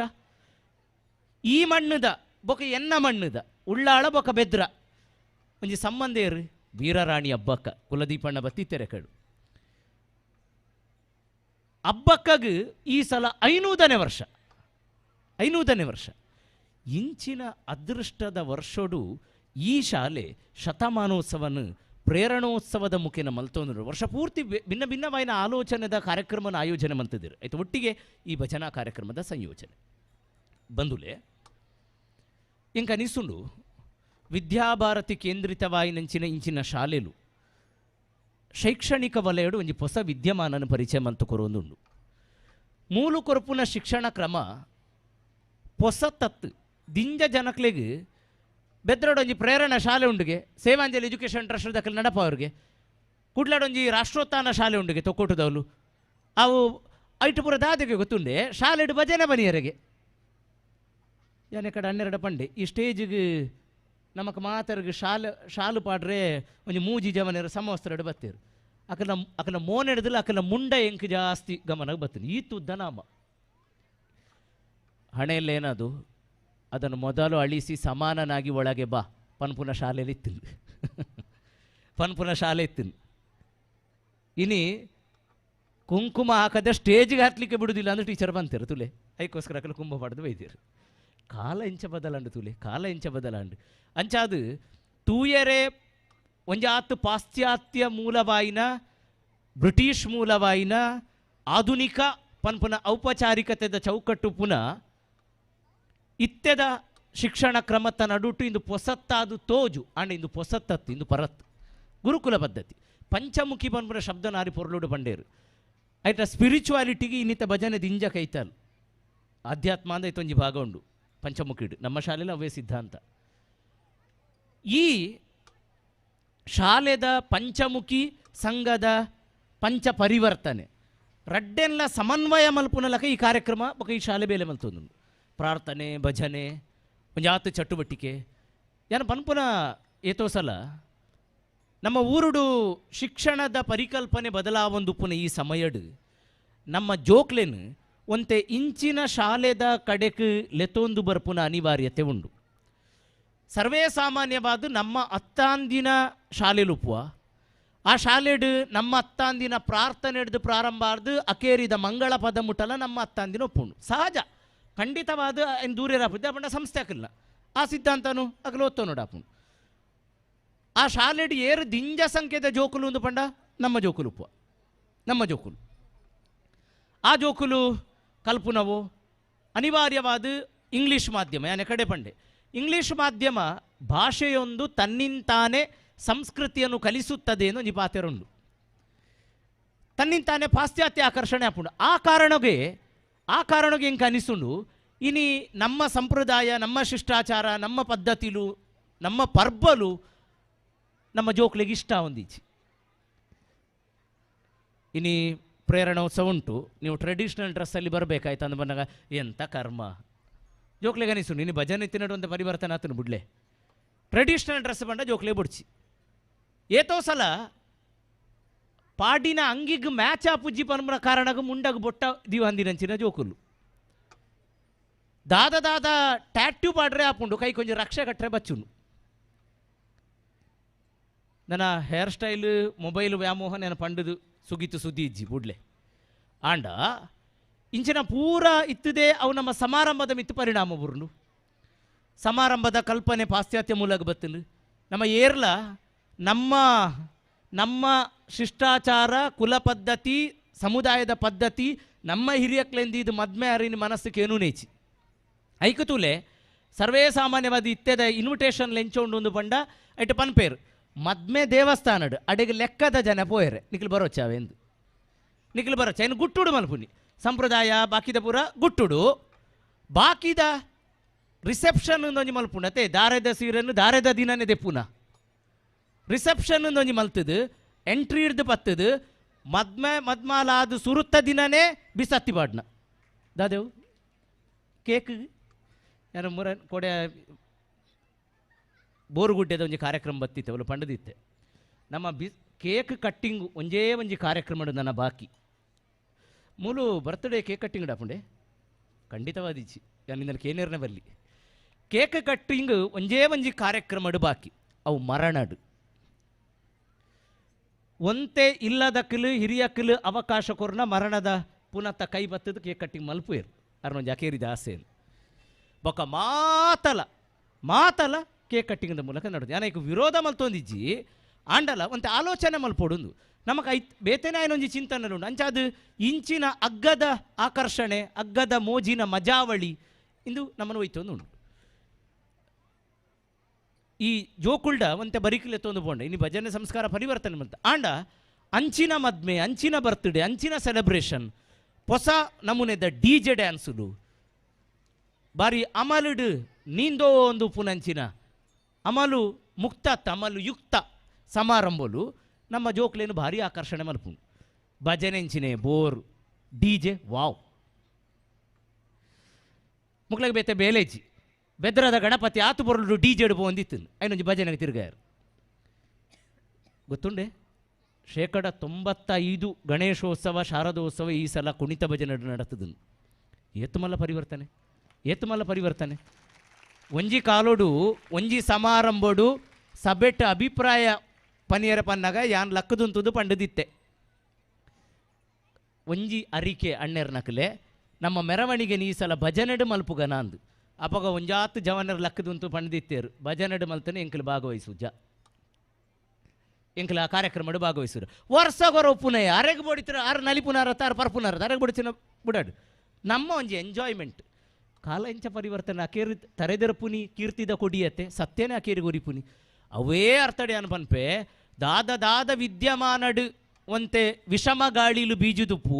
ಈ ಮಣ್ಣದ ಬೊಕ ಎನ್ನ ಮಣ್ಣದ ಉಳ್ಳಾಳ ಬೊಕ ಬೆದ್ರ ಒಂಜಿ ಸಂಬಂಧ ಏರು ವೀರರಾಣಿ ಅಬ್ಬಕ್ಕ ಕುಲದೀಪಣ್ಣ ಬತ್ತಿ ತೆರೆಕಡು ಅಬ್ಬಕ್ಕಗೆ ಈ ಸಲ 500ನೇ ವರ್ಷ 500ನೇ ವರ್ಷ. ಇಂಚಿನ ಅದೃಷ್ಟದ ವರ್ಷೋಡು ಈ ಶಾಲೆ ಶತಮಾನೋತ್ಸವನ ಪ್ರೇರಣೋತ್ಸವದ ಮುಖೇನ ಮಲ್ತೊಂದು ವರ್ಷ ಪೂರ್ತಿ ಭಿನ್ನ ಭಿನ್ನವಾಯಿನ ಆಲೋಚನೆದ ಕಾರ್ಯಕ್ರಮನ ಆಯೋಜನೆ ಮಂತಿದ್ದರು. ಆಯ್ತು ಒಟ್ಟಿಗೆ ಈ ಭಜನಾ ಕಾರ್ಯಕ್ರಮದ ಸಂಯೋಜನೆ ಬಂದುಲೆ ಇಂಕ ಅನಿಸುಂಡು ವಿದ್ಯಾಭಾರತಿ ಕೇಂದ್ರಿತವಾಯಿನಂಚಿನ ಇಂಚಿನ ಶಾಲೆಲು ಶೈಕ್ಷಣಿಕ ವಲಯಡು ಒಂಜಿ ಹೊಸ ವಿದ್ಯಮಾನನ ಪರಿಚಯ ಮಂತು ಕೊರೊಂದುಂಡು. ಮೂಲು ಕೊರಪುನ ಶಿಕ್ಷಣ ಕ್ರಮ ಹೊಸ ತತ್ತು ದಿಂಜ ಜನಕ್ಲೆಗ್ ಬೆದ್ರಡೊಂಜಿ ಪ್ರೇರಣಾ ಶಾಲೆ ಉಂಡುಗೆ ಸೇವಾಂಜಲಿ ಎಜುಕೇಷನ್ ಟ್ರಸ್ಟ್ ದಕ್ಕಲು ನಡಪ ಅವ್ರಿಗೆ ಕುಡ್ಲಾಡೊಂಜಿ ರಾಷ್ಟ್ರೋತ್ಥಾನ ಶಾಲೆ ಉಂಡುಗೆ ತೊಕ್ಕೊಟ್ಟುದವಳು ಅವು ಐಟುಪುರ ದಾದೆಗೆ ಗೊತ್ತುಂಡೆ ಶಾಲೆಡು ಭಜನೆ ಬನಿಯರಿಗೆ ಯಾನೆ ಕಡೆ 12 ಪಂಡೆ ಈ ಸ್ಟೇಜಿಗೆ ನಮಕ್ ಮಾತರಿಗೆ ಶಾಲೆ ಶಾಲು ಪಾಡ್ರೆ ಒಂಜಿ ಮೂಜಿ ಜವನರು ಸಮವಸ್ತ್ರ ಬತ್ತೀರು ಅಕಲ ಅಕಲ ಮೋನ್ ಹಿಡಿದಿಲ್ಲ ಅಕಲ ಮುಂಡ ಎಂಕ್ ಜಾಸ್ತಿ ಗಮನಕ್ಕೆ ಬತ್ತೀನಿ ಈ ತುದ್ದ ನಾಮ ಹಣೆಯಲ್ಲೇನದು ಅದನ್ನು ಮೊದಲು ಅಳಿಸಿ ಸಮಾನನಾಗಿ ಒಳಗೆ ಬಾ ಪನ್ಪುನ ಶಾಲೆಯಲ್ಲಿ ಇತ್ತು ಪನ್ಪುನ ಶಾಲೆ ಇತ್ತು. ಇನಿ ಕುಂಕುಮ ಹಾಕದೆ ಸ್ಟೇಜಿಗೆ ಹತ್ತಲಿಕ್ಕೆ ಬಿಡುವುದಿಲ್ಲ ಅಂದ್ರೆ ಟೀಚರ್ ಬಂತೀರು ತುಲೆ ಐಕೋಸ್ಕರ ಅಕಲ ಕುಂಭ ಪಡೆದು ಬೈತೀರು. ಕಾಲ ಇಂಚ ಬದಲಾಂಡು ತುಲೆ ಕಾಲ ಇಂಚ ಬದಲಾಂಡು ಅಂಚಾದು ತೂಯರೆ ಒಂಜಾತು ಪಾಶ್ಚಾತ್ಯ ಮೂಲವಾಯಿನ ಬ್ರಿಟಿಷ್ ಮೂಲವಾಯಿನ ಆಧುನಿಕ ಪನ್ಪುನ ಔಪಚಾರಿಕತೆದ ಚೌಕಟ್ಟು ಪುನಃ ಇತ್ತೆದ ಶಿಕ್ಷಣ ಕ್ರಮತ ನಡುಟು ಇಂದು ಪೊಸತ್ತಾದು ತೋಜು ಅಂಡ್ ಇಂದು ಪೊಸತ್ತತ್ತು ಇಂದು ಪರತ್ತು ಗುರುಕುಲ ಪದ್ಧತಿ ಪಂಚಮುಖಿ ಪನ್ಪುನ ಶಬ್ದ ನಾರಿ ಪೊರ್ಲುಡು ಬಂಡೇರು ಆಯ್ತಾ. ಸ್ಪಿರಿಚುವಾಲಿಟಿಗೆ ಇನ್ನಿತ ಭಜನೆ ದಿಂಜ ಕೈತಲ್ ಆಧ್ಯಾತ್ಮ ಅಂದ ಇತ್ತೊಂಜಿ ಭಾಗ ಉಂಡು ಪಂಚಮುಖಿಡು ನಮ್ಮ ಶಾಲೆಯಲ್ಲಿ ಅವೇ ಸಿದ್ಧಾಂತ. ಈ ಶಾಲೆದ ಪಂಚಮುಖಿ ಸಂಘದ ಪಂಚ ಪರಿವರ್ತನೆ ರಡ್ಡೆಲ್ಲ ಸಮನ್ವಯ ಮಲ್ಪುನಲಕ ಈ ಕಾರ್ಯಕ್ರಮ ಬೊಕ ಈ ಶಾಲೆ ಬೇಲೆ ಮಲ್ತೊಂದುಂಡು. ಪ್ರಾರ್ಥನೆ ಭಜನೆ ಒಂಜಾತು ಚಟುವಟಿಕೆ ಯಾನ ಪನ್ಪುನ ಏತೋ ಸಲ ನಮ್ಮ ಊರುಡು ಶಿಕ್ಷಣದ ಪರಿಕಲ್ಪನೆ ಬದಲಾವೊಂದು ಪುನ ಈ ಸಮಯಡು ನಮ್ಮ ಜೋಕ್ಲೆನ್ ಒಂತೆ ಇಂಚಿನ ಶಾಲೆದ ಕಡೆಕ್ ಲೆತೊಂದು ಬರ್ಪುನ ಅನಿವಾರ್ಯತೆ ಉಂಡು. ಸರ್ವೇ ಸಾಮಾನ್ಯವಾದ ನಮ್ಮ ಅತ್ತಾಂದಿನ ಶಾಲೆಲುಪ್ಪುವ ಆ ಶಾಲೆಡು ನಮ್ಮ ಅತ್ತಾಂದಿನ ಪ್ರಾರ್ಥನೆ ಹಿಡಿದು ಪ್ರಾರಂಭ ಆರ್ದು ಅಕೇರಿದ ಮಂಗಳ ಪದ ಮುಟ್ಟಲ ನಮ್ಮ ಅತ್ತಾಂದಿನ ಒಪ್ಪುಂಡು ಸಹಜ ಖಂಡಿತವಾದ ಏನು ದೂರ ಪಂಡ ಸಂಸ್ಥೆ ಹಾಕಿಲ್ಲ ಆ ಸಿದ್ಧಾಂತನು ಅಗಲ ಒತ್ತೋ ನೋಡಾಪುಂಡು. ಆ ಶಾಲೆಡು ಏರು ದಿಂಜ ಸಂಖ್ಯೆದ ಜೋಕುಲು ಒಂದು ಪಂಡ ನಮ್ಮ ಜೋಕುಲು ಉಪ್ಪುವ ನಮ್ಮ ಜೋಕುಲು ಆ ಜೋಕುಲು ಕಲ್ಪುನವು ಅನಿವಾರ್ಯವಾದ ಇಂಗ್ಲೀಷ್ ಮಾಧ್ಯಮ ಯಾನೆ ಕಡೆ ಪಂಡೆ ಇಂಗ್ಲೀಷ್ ಮಾಧ್ಯಮ ಭಾಷೆಯೊಂದು ತನ್ನಿಂತಾನೆ ಸಂಸ್ಕೃತಿಯನ್ನು ಕಲಿಸುತ್ತದೆ ಎಂದು ನಿಪಾತೆರುಂಡು ತನ್ನಿಂತಾನೆ ಪಾಶ್ಚಾತ್ಯ ಆಕರ್ಷಣೆ ಆಪುಂಡು. ಆ ಕಾರಣಗೆ ಇಂಕ ಅನಿಸುಂಡು ಇನಿ ನಮ್ಮ ಸಂಪ್ರದಾಯ ನಮ್ಮ ಶಿಷ್ಟಾಚಾರ ನಮ್ಮ ಪದ್ಧತಿಲು ನಮ್ಮ ಪರ್ಬಲು ನಮ್ಮ ಜೋಕ್ಲೆಗೆ ಇಷ್ಟ ಒಂದೀಚಿ. ಇನಿ ಪ್ರೇರಣೋತ್ಸವ ಉಂಟು, ನೀವು ಟ್ರೆಡಿಷ್ನಲ್ ಡ್ರೆಸ್ಸಲ್ಲಿ ಬರಬೇಕಾಯ್ತು ಅಂದು ಬಂದಾಗ ಎಂಥ ಕರ್ಮ ಜೋಕ್ಲೆಗೆ ಅನಿಸು. ನೀನು ಭಜನೆ ತಿನ್ನಡು ಅಂತ ಪರಿವರ್ತನೆ ಆತನು ಬಿಡ್ಲೆ. ಟ್ರೆಡಿಷ್ನಲ್ ಡ್ರೆಸ್ ಬಂಡ ಜೋಕ್ಲೆ ಬುಡ್ಚಿ. ಏತೋ ಸಲ ಪಾಡಿನ ಅಂಗಿಗೆ ಮ್ಯಾಚ್ ಆಪುಜ್ಜಿ ಪನ್ಮರ ಕಾರಣಗ ಮುಂಡಗ ಬೊಟ್ಟ ದಿವಂದಿನಂಚಿನ ಜೋಕುಲು. ದಾದ ದಾದ ಟ್ಯಾಟ್ಯೂ ಪಾಡ್ರೆ ಆಪುಂಡು, ಕೈ ಕೊಂಚ ರಕ್ಷೆ ಕಟ್ಟರೆ ಬಚ್ಚುನು. ನನ್ನ ಹೇರ್ ಸ್ಟೈಲ್ ಮೊಬೈಲ್ ವ್ಯಾಮೋಹ ನನ್ನ ಪಂಡದು ಸುಗಿತು ಸುದ್ದಿ ಇಜ್ಜಿ ಬುಡ್ಲೆ. ಆಂಡ ಇಂಚಿನ ಪೂರ ಇತ್ತದೆ ಅವು ನಮ್ಮ ಸಮಾರಂಭದ ಮಿತ್ತು ಪರಿಣಾಮ ಬುರುಂಡು. ಸಮಾರಂಭದ ಕಲ್ಪನೆ ಪಾಶ್ಚಾತ್ಯ ಮೂಲಕ ಬತ್ತಲು. ನಮ್ಮ ಏರ್ಲ ನಮ್ಮ ನಮ್ಮ ಶಿಷ್ಟಾಚಾರ ಕುಲ ಪದ್ಧತಿ ಸಮುದಾಯದ ಪದ್ಧತಿ ನಮ್ಮ ಹಿರಿಯಕ್ಲೆಂದು ಇದು ಮದ್ಮೆ ಅರಿನ ಮನಸ್ಸಿಗೆ ಏನೂ ನೇಚಿ ಐಕತೂಲೆ ಸರ್ವೇ ಸಾಮಾನ್ಯವಾದ ಇತ್ಯದ ಇನ್ವಿಟೇಷನ್ ಲೆಂಚೋಂಡು ಒಂದು ಬಂಡ ಐಟ್ ಪನ್ಪೇರು ಮದ್ಮೆ ದೇವಸ್ಥಾನಡು ಅಡೆಗೆ ಲೆಕ್ಕದ ಜನ ಪೋಯರೆ ನಿಖಿಲ್ ಬರೋಚಾವೆಂದು ನಿಖಿಲ್ ಬರೋಚ ಇನ್ನು ಗುಟ್ಟುಡು ಮಲ್ಪುನಿ ಸಂಪ್ರದಾಯ ಬಾಕಿದ ಪೂರ ಗುಟ್ಟುಡು ಬಾಕಿದ ರಿಸೆಪ್ಷನ್ ಒಂಜಿ ಮಲ್ಪುಂಡತೆ ದಾರೆದ ಸೀರೆಯನ್ನು ದಾರೆದ ದಿನನೇ ದೆಪ್ಪುನ ರಿಸೆಪ್ಷನ್ ಒಂಜಿ ಮಲ್ತದು ಎಂಟ್ರಿ ಹಿಡ್ದು ಪತ್ತದು ಮದ್ಮೆ ಮದ್ಮಾಲಾದ ಸುರುತ್ತ ದಿನನೇ ಬಿಸತ್ತಿ ಬಾಡ್ನ ದಾದೇವು ಕೇಕ್ ಯಾರು ಮುರ ಕೊಡೆ ಬೋರುಗುಡ್ಡೆದ ಒಂಜಿ ಕಾರ್ಯಕ್ರಮ ಬತ್ತಿತ್ತೆ ಅವಳು ಪಂಡದಿತ್ತೆ ನಮ್ಮ ಕೇಕ್ ಕಟ್ಟಿಂಗ್ ಒಂಜೇ ಒಂಜಿ ಕಾರ್ಯಕ್ರಮ ನನ್ನ ಬಾಕಿ ಮೂಲು ಬರ್ತ್ಡೇ ಕೇಕ್ ಕಟ್ಟಿಂಗ್ ಡಾಪುಂಡೆ ಖಂಡಿತವಾದಿಚ್ಚಿ ಯಾನಿಂದ ಕೇನೇರ್ನೆ ಬರಲಿ ಕೇಕ್ ಕಟ್ಟಿಂಗ್ ಒಂಜೇ ಒಂಜಿ ಕಾರ್ಯಕ್ರಮ ಬಾಕಿ ಅವು ಮರಣಡು ಒಂತೆ ಇಲ್ಲದಕ್ಕಲು ಹಿರಿಯಕ್ಕಲು ಅವಕಾಶ ಕೊರ್ನ ಮರಣದ ಪುನಃ ಕೈ ಬತ್ತದ ಕೇಕ್ ಕಟ್ಟಿಂಗ್ ಮಲ್ಪುಯರು ಅರ್ನೊಂಜಿ ಅಕೇರಿದ ಆಸೆ ಬೊಕ್ಕ ಮಾತಲ ಮಾತಲ ಕೇಕ್ ಕಟ್ಟಿಂಗ್ದ ಮೂಲಕ ನಡುದು ಯಾನ ಈಗ ವಿರೋಧ ಮಲ್ತೊಂದಿಜ್ಜಿ ಆಂಡಲ ಒಂತೆ ಆಲೋಚನೆ ಮಲ್ಪೊಡುಂದು ನಮಕ್ ಐತ್ ಬೇತೇನೆ ಆಯ್ನೊಂಜಿ ಚಿಂತನೆ ಉಂಡು ಅಂಚ ಅದು ಇಂಚಿನ ಅಗ್ಗದ ಆಕರ್ಷಣೆ ಅಗ್ಗದ ಮೋಜಿನ ಮಜಾವಳಿ ಇಂದು ನಮ್ಮನ್ನು ಒಯ್ತೊಂದು ಉಂಡು. ಈ ಜೋಕುಲ್ಡ ಒಂತೆ ಬರಿಕಿಲೆ ತೊಂದು ಪೋಂಡ ಇನ್ನು ಭಜನೆ ಸಂಸ್ಕಾರ ಪರಿವರ್ತನೆ ಬಂತ ಆಂಡ ಅಂಚಿನ ಮದ್ಮೆ ಅಂಚಿನ ಬರ್ತ್ಡೇ ಅಂಚಿನ ಸೆಲೆಬ್ರೇಷನ್ ಹೊಸ ನಮೂನೆದ ಡಿ ಜೆ ಡ್ಯಾನ್ಸುಲು ಬಾರಿ ಅಮಲುಡು ನೀಂದೋ ಒಂದು ಪುನಂಚಿನ ಅಮಲು ಮುಕ್ತ ಅಮಲು ಯುಕ್ತ ಸಮಾರಂಭಲು ನಮ್ಮ ಜೋಕ್ಲೇನು ಭಾರಿ ಆಕರ್ಷಣೆ ಮಲ್ಪುಂಡು. ಭಜನೆ ಅಂಚಿನೆ ಬೋರ್ ಡಿ ಜೆ ವಾವ್ ಮುಕ್ಲಗೆ ಬೇತೆ ಬೇಲೇಜಿ ಬೆದ್ರದ ಗಣಪತಿ ಆತು ಬರಲು ಡಿ ಜೆಡು ಒಂದಿತ್ತು ಐನೊಂಜಿ ಭಜನೆಗೆ ತಿರುಗಾಯರು ಗೊತ್ತುಂಡೆ. 95% ಗಣೇಶೋತ್ಸವ ಶಾರದೋತ್ಸವ ಈ ಸಲ ಕುಣಿತ ಭಜನೆ ನಡತದ. ಏತುಮಲ್ಲ ಪರಿವರ್ತನೆ ಏತುಮಲ್ಲ ಪರಿವರ್ತನೆ. ಒಂಜಿ ಕಾಲೋಡು ಒಂಜಿ ಸಮಾರಂಭೋಡು ಸಬೆಟ್ ಅಭಿಪ್ರಾಯ ಪನಿಯರ ಪನ್ನಾಗ ಯಾನ್ ಲಕ್ಕದುಂತುದು ಪಂಡದಿತ್ತೆ. ಒಂಜಿ ಅರಿಕೆ ಅಣ್ಣೆರ್ನಕಲೆ ನಮ್ಮ ಮೆರವಣಿಗೆ ಈ ಸಲ ಭಜನೆಡು ಮಲ್ಪುಗನ ಅಂದು ಅಪಗ ಒಂಜಾತ್ ಜವನರ್ ಲಕ್ಕದುಂತು ಪಂಡದಿತ್ತೇರು ಭಜನೆಡು ಮಲ್ತನೆ ಎಂಕಲು ಭಾಗವಹಿಸು ಜ ಎಂಕಲ ಆ ಕಾರ್ಯಕ್ರಮಡು ಭಾಗವಹಿಸುರು ವರ್ಷಗೊರ ಪುನಯ ಅರೆಗೆ ಬಡಿತರ ಆರು ನಲಿಪುನಾರ ತಾರು ಪರ್ಪುನಾರ ಅರೆಗೆ ಬಡಿಚಿನ ಬುಡಾಡು ನಮ್ಮ ಒಂಜಿ ಎಂಜಾಯ್ಮೆಂಟ್. ಕಾಲ ಎಂಚ ಪರಿವರ್ತನೆ ಅಕೇರಿ ತರೆದರ ಪುನಿ ಕೀರ್ತಿದ ಕೊಡಿಯತ್ತೆ ಸತ್ಯನೇ ಅಕೇರಿ ಗೊರಿ ಪುನಿ ಅವೇ ಅರ್ಥಡೆ ಅನ್ಪನ್ಪೆ ದಾದ ದಾದ ವಿದ್ಯಮಾನಡು ಒಂತೆ ವಿಷಮ ಗಾಳಿಲು ಬೀಜುದುಪ್ಪು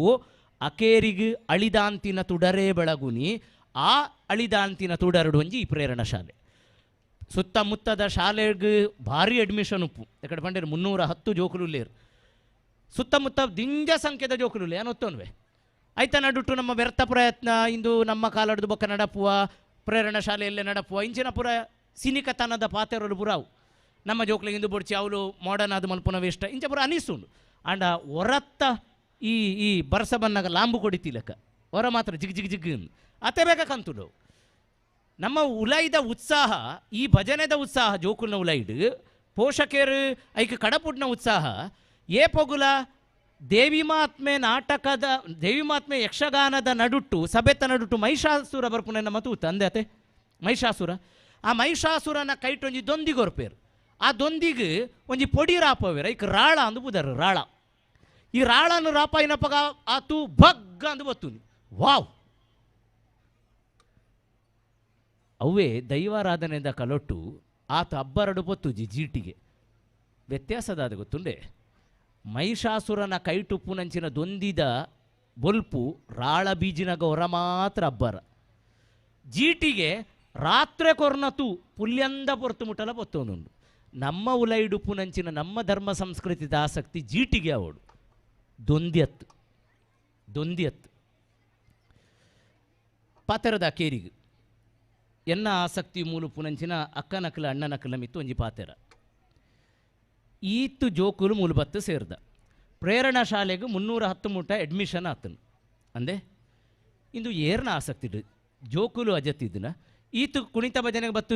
ಅಕೇರಿಗೆ ಅಳಿದಾಂತಿನ ತುಡರೇ ಬೆಳಗುನಿ ಆ ಅಳಿದಾಂತಿನ ತುಡರಡು ಒಂಜಿ ಈ ಪ್ರೇರಣ ಶಾಲೆ ಸುತ್ತಮುತ್ತದ ಶಾಲೆಗೆ ಭಾರಿ ಅಡ್ಮಿಷನ್ ಉಪ್ಪು ಯಾಕಡೆ ಪಂಡೇರು 310 ಜೋಕುಲು ಲೇರು ಸುತ್ತಮುತ್ತ ದಿಂಜ ಸಂಖ್ಯೆದ ಜೋಕುಲು ಏನೊತ್ತೊನ್ವೆ ಆಯ್ತಾ ನಡುಟು ನಮ್ಮ ವ್ಯರ್ಥ ಪ್ರಯತ್ನ ಇಂದು ನಮ್ಮ ಕಾಲಡ್ದು ಬೊಕ್ಕ ನಡಪುವ ಪ್ರೇರಣ ಶಾಲೆಯಲ್ಲೇ ನಡಪುವ ಇಂಚಿನ ಪುರ ಸಿನಿಕತನದ ಪಾತೆರಲು ಪುರಾವು ನಮ್ಮ ಜೋಕ್ಲಿಗೆ ಇಂದು ಬೊಡ್ಚಿ ಅವಳು ಮಾಡರ್ನ್ ಆದ ಮಲ್ಪುನ ವೇಷ್ಟ ಇಂಚ ಪುರ ಅನಿಸುಂಡು ಆಂಡ ಹೊರತ್ತ ಈ ಈ ಬರ್ಸ ಬನ್ನಾಗ ಲಾಂಬು ಕೊಡಿತಿಲಕ್ಕ ಹೊರ ಮಾತ್ರ ಜಿಗ್ ಜಿಗ್ ಜಿಗ್ ಅತೆ ಬೇಕಂತುಡು ನಮ್ಮ ಉಲೈದ ಉತ್ಸಾಹ ಈ ಭಜನೆದ ಉತ್ಸಾಹ ಜೋಕುಲ್ನ ಉಲೈಡು ಪೋಷಕರು ಐಕ್ ಕಡಪುಡ್ನ ಉತ್ಸಾಹ ಏ ಪೊಗುಲ ದೇವಿ ಮಾತ್ಮೆ ನಾಟಕದ ದೇವಿ ಮಾತ್ಮೆ ಯಕ್ಷಗಾನದ ನಡುಟ್ಟು ಸಭೆತ ನಡುಟ್ಟು ಮಹಿಷಾಸುರ ಬರ್ಪುನ ನಮ್ಮ ತೂತ ಅಂದೆ ಅತೆ ಮಹಿಷಾಸುರ ಆ ಮಹಿಷಾಸುರನ ಕೈಟೊಂಜಿ ದೊಂದಿಗೊರ್ಪೇರು ಆ ದೊಂದಿಗೆ ಒಂಜಿ ಪೊಡಿ ರಾಪವೇರ ಐಕ್ ರಾಳ ಅಂದು ಬುದಾರ ರಾಳ ಈ ರಾಳನ್ನು ರಾಪಾಯಿನಪ್ಪಗ ಆತು ಬಗ್ಗ ಅಂದು ಬತ್ತುನಿ ವಾವ್ ಅವೇ ದೈವಾರಾಧನೆಯಿಂದ ಕಲೊಟ್ಟು ಆತ ಅಬ್ಬರಡು ಪೊತ್ತುಜಿ ಜೀಟಿಗೆ ವ್ಯತ್ಯಾಸದಾದ ಗೊತ್ತುಂಡೆ ಮಹಿಷಾಸುರನ ಕೈಟುಪ್ಪುನಂಚಿನ ದೊಂದಿದ ಬೊಲ್ಪು ರಾಳ ಬೀಜಿನಾಗ ಹೊರ ಮಾತ್ರ ಅಬ್ಬರ ಜೀಟಿಗೆ ರಾತ್ರೆ ಕೊರ್ನತು ಪುಲ್ಯಂದ ಪೊರ್ತು ಮುಟ್ಟಲ ಪೊತ್ತೊಂದುಂಡು ನಮ್ಮ ಉಲೈಡುಪ್ಪುನಂಚಿನ ನಮ್ಮ ಧರ್ಮ ಸಂಸ್ಕೃತಿದ ಆಸಕ್ತಿ ಜೀಟಿಗೆ ಅವಳು. ದೊಂದಿಯತ್ತು ದೊಂದಿಯತ್ತು ಪಾತೆರದ ಕೇರಿಗೆ ಎನ್ನ ಆಸಕ್ತಿ ಮೂಲು ಪುನಂಚಿನ ಅಕ್ಕನಕಲ ಅಣ್ಣನಕಲ ಮಿತ್ತು ಒಂಜಿ ಪಾತೆರ ಈತ್ತು ಜೋಕುಲು ಮೂಲು ಬತ್ತು ಸೇರ್ದ ಪ್ರೇರಣಾ ಶಾಲೆಗೆ 310 ಮೂಟ ಅಡ್ಮಿಷನ್ ಆತನು ಅಂದೆ ಇಂದು ಏರ್ನ ಆಸಕ್ತಿ ಇಡು ಜೋಕುಲು ಅಜತ್ತಿದ್ದನ ಈತು ಕುಣಿತ ಭಜನೆಗೆ ಬತ್ತು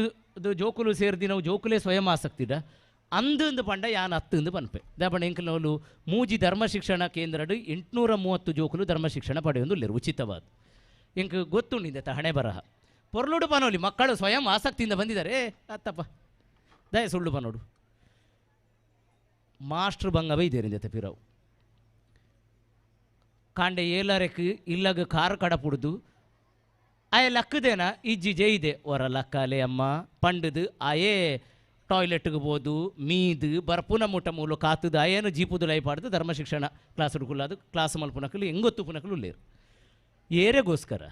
ಜೋಕುಲು ಸೇರ್ದಿ ನಾವು ಜೋಕುಲೇ ಸ್ವಯಂ ಆಸಕ್ತಿ ಇಡ ಅಂದು ಪಂಡ ಯಾನ್ ಹತ್ತಂದು ಪನ್ಪೆ ದಾಪಂಡ ಎಂಕಲ್ನವಲು ಮೂಜಿ ಧರ್ಮ ಶಿಕ್ಷಣ ಕೇಂದ್ರಡು 830 ಜೋಕುಲು ಧರ್ಮ ಶಿಕ್ಷಣ ಪಡೆಯೊಂದು ಉಚಿತವಾದ ಎಂಕ್ ಗೊತ್ತುಂಡಿದ್ದೆ ಹಣೆ ಬರಹ ಪೊರ್ಲುಡು ಪನೋಲಿ ಮಕ್ಕಳು ಸ್ವಯಂ ಆಸಕ್ತಿಯಿಂದ ಬಂದಿದ್ದಾರೆ ಅತ್ತಪ್ಪ ದಯ ಸುಳ್ಳು ಪನೋಡು ಮಾಸ್ಟ್ರು ಬಂಗವೇ ಇದ್ದೇನೆ ಜೊತೆ ಪಿರವು ಕಾಂಡೆ ಏಲರೆಕ್ ಇಲ್ಲಗ ಕಾರ್ ಕಡಪುಡ್ದು ಆಯೆ ಲಕ್ಕದೇನ ಇಜ್ಜಿ ಜೈದೆ ಹೊರ ಲಕ್ಕಾಲೆ ಅಮ್ಮ ಪಂಡದು ಆಯೇ ಟಾಯ್ಲೆಟ್ಗೆ ಬೋದು ಮೀದು ಬರ್ಪುನ ಮುಟ ಮೂಲು ಕಾತದು ಆಯೇನು ಜೀಪುದು ಲೈಪಾಡ್ದು ಧರ್ಮ ಶಿಕ್ಷಣ ಕ್ಲಾಸ್ ಹುಡುಕುಲ್ಲಾದು ಕ್ಲಾಸ್ ಮಲ್ಪುನಕಲು ಹೆಂಗೊತ್ತು ಪುನಕಲು ಉಲ್ಲೇರು ಏರೆಗೋಸ್ಕರ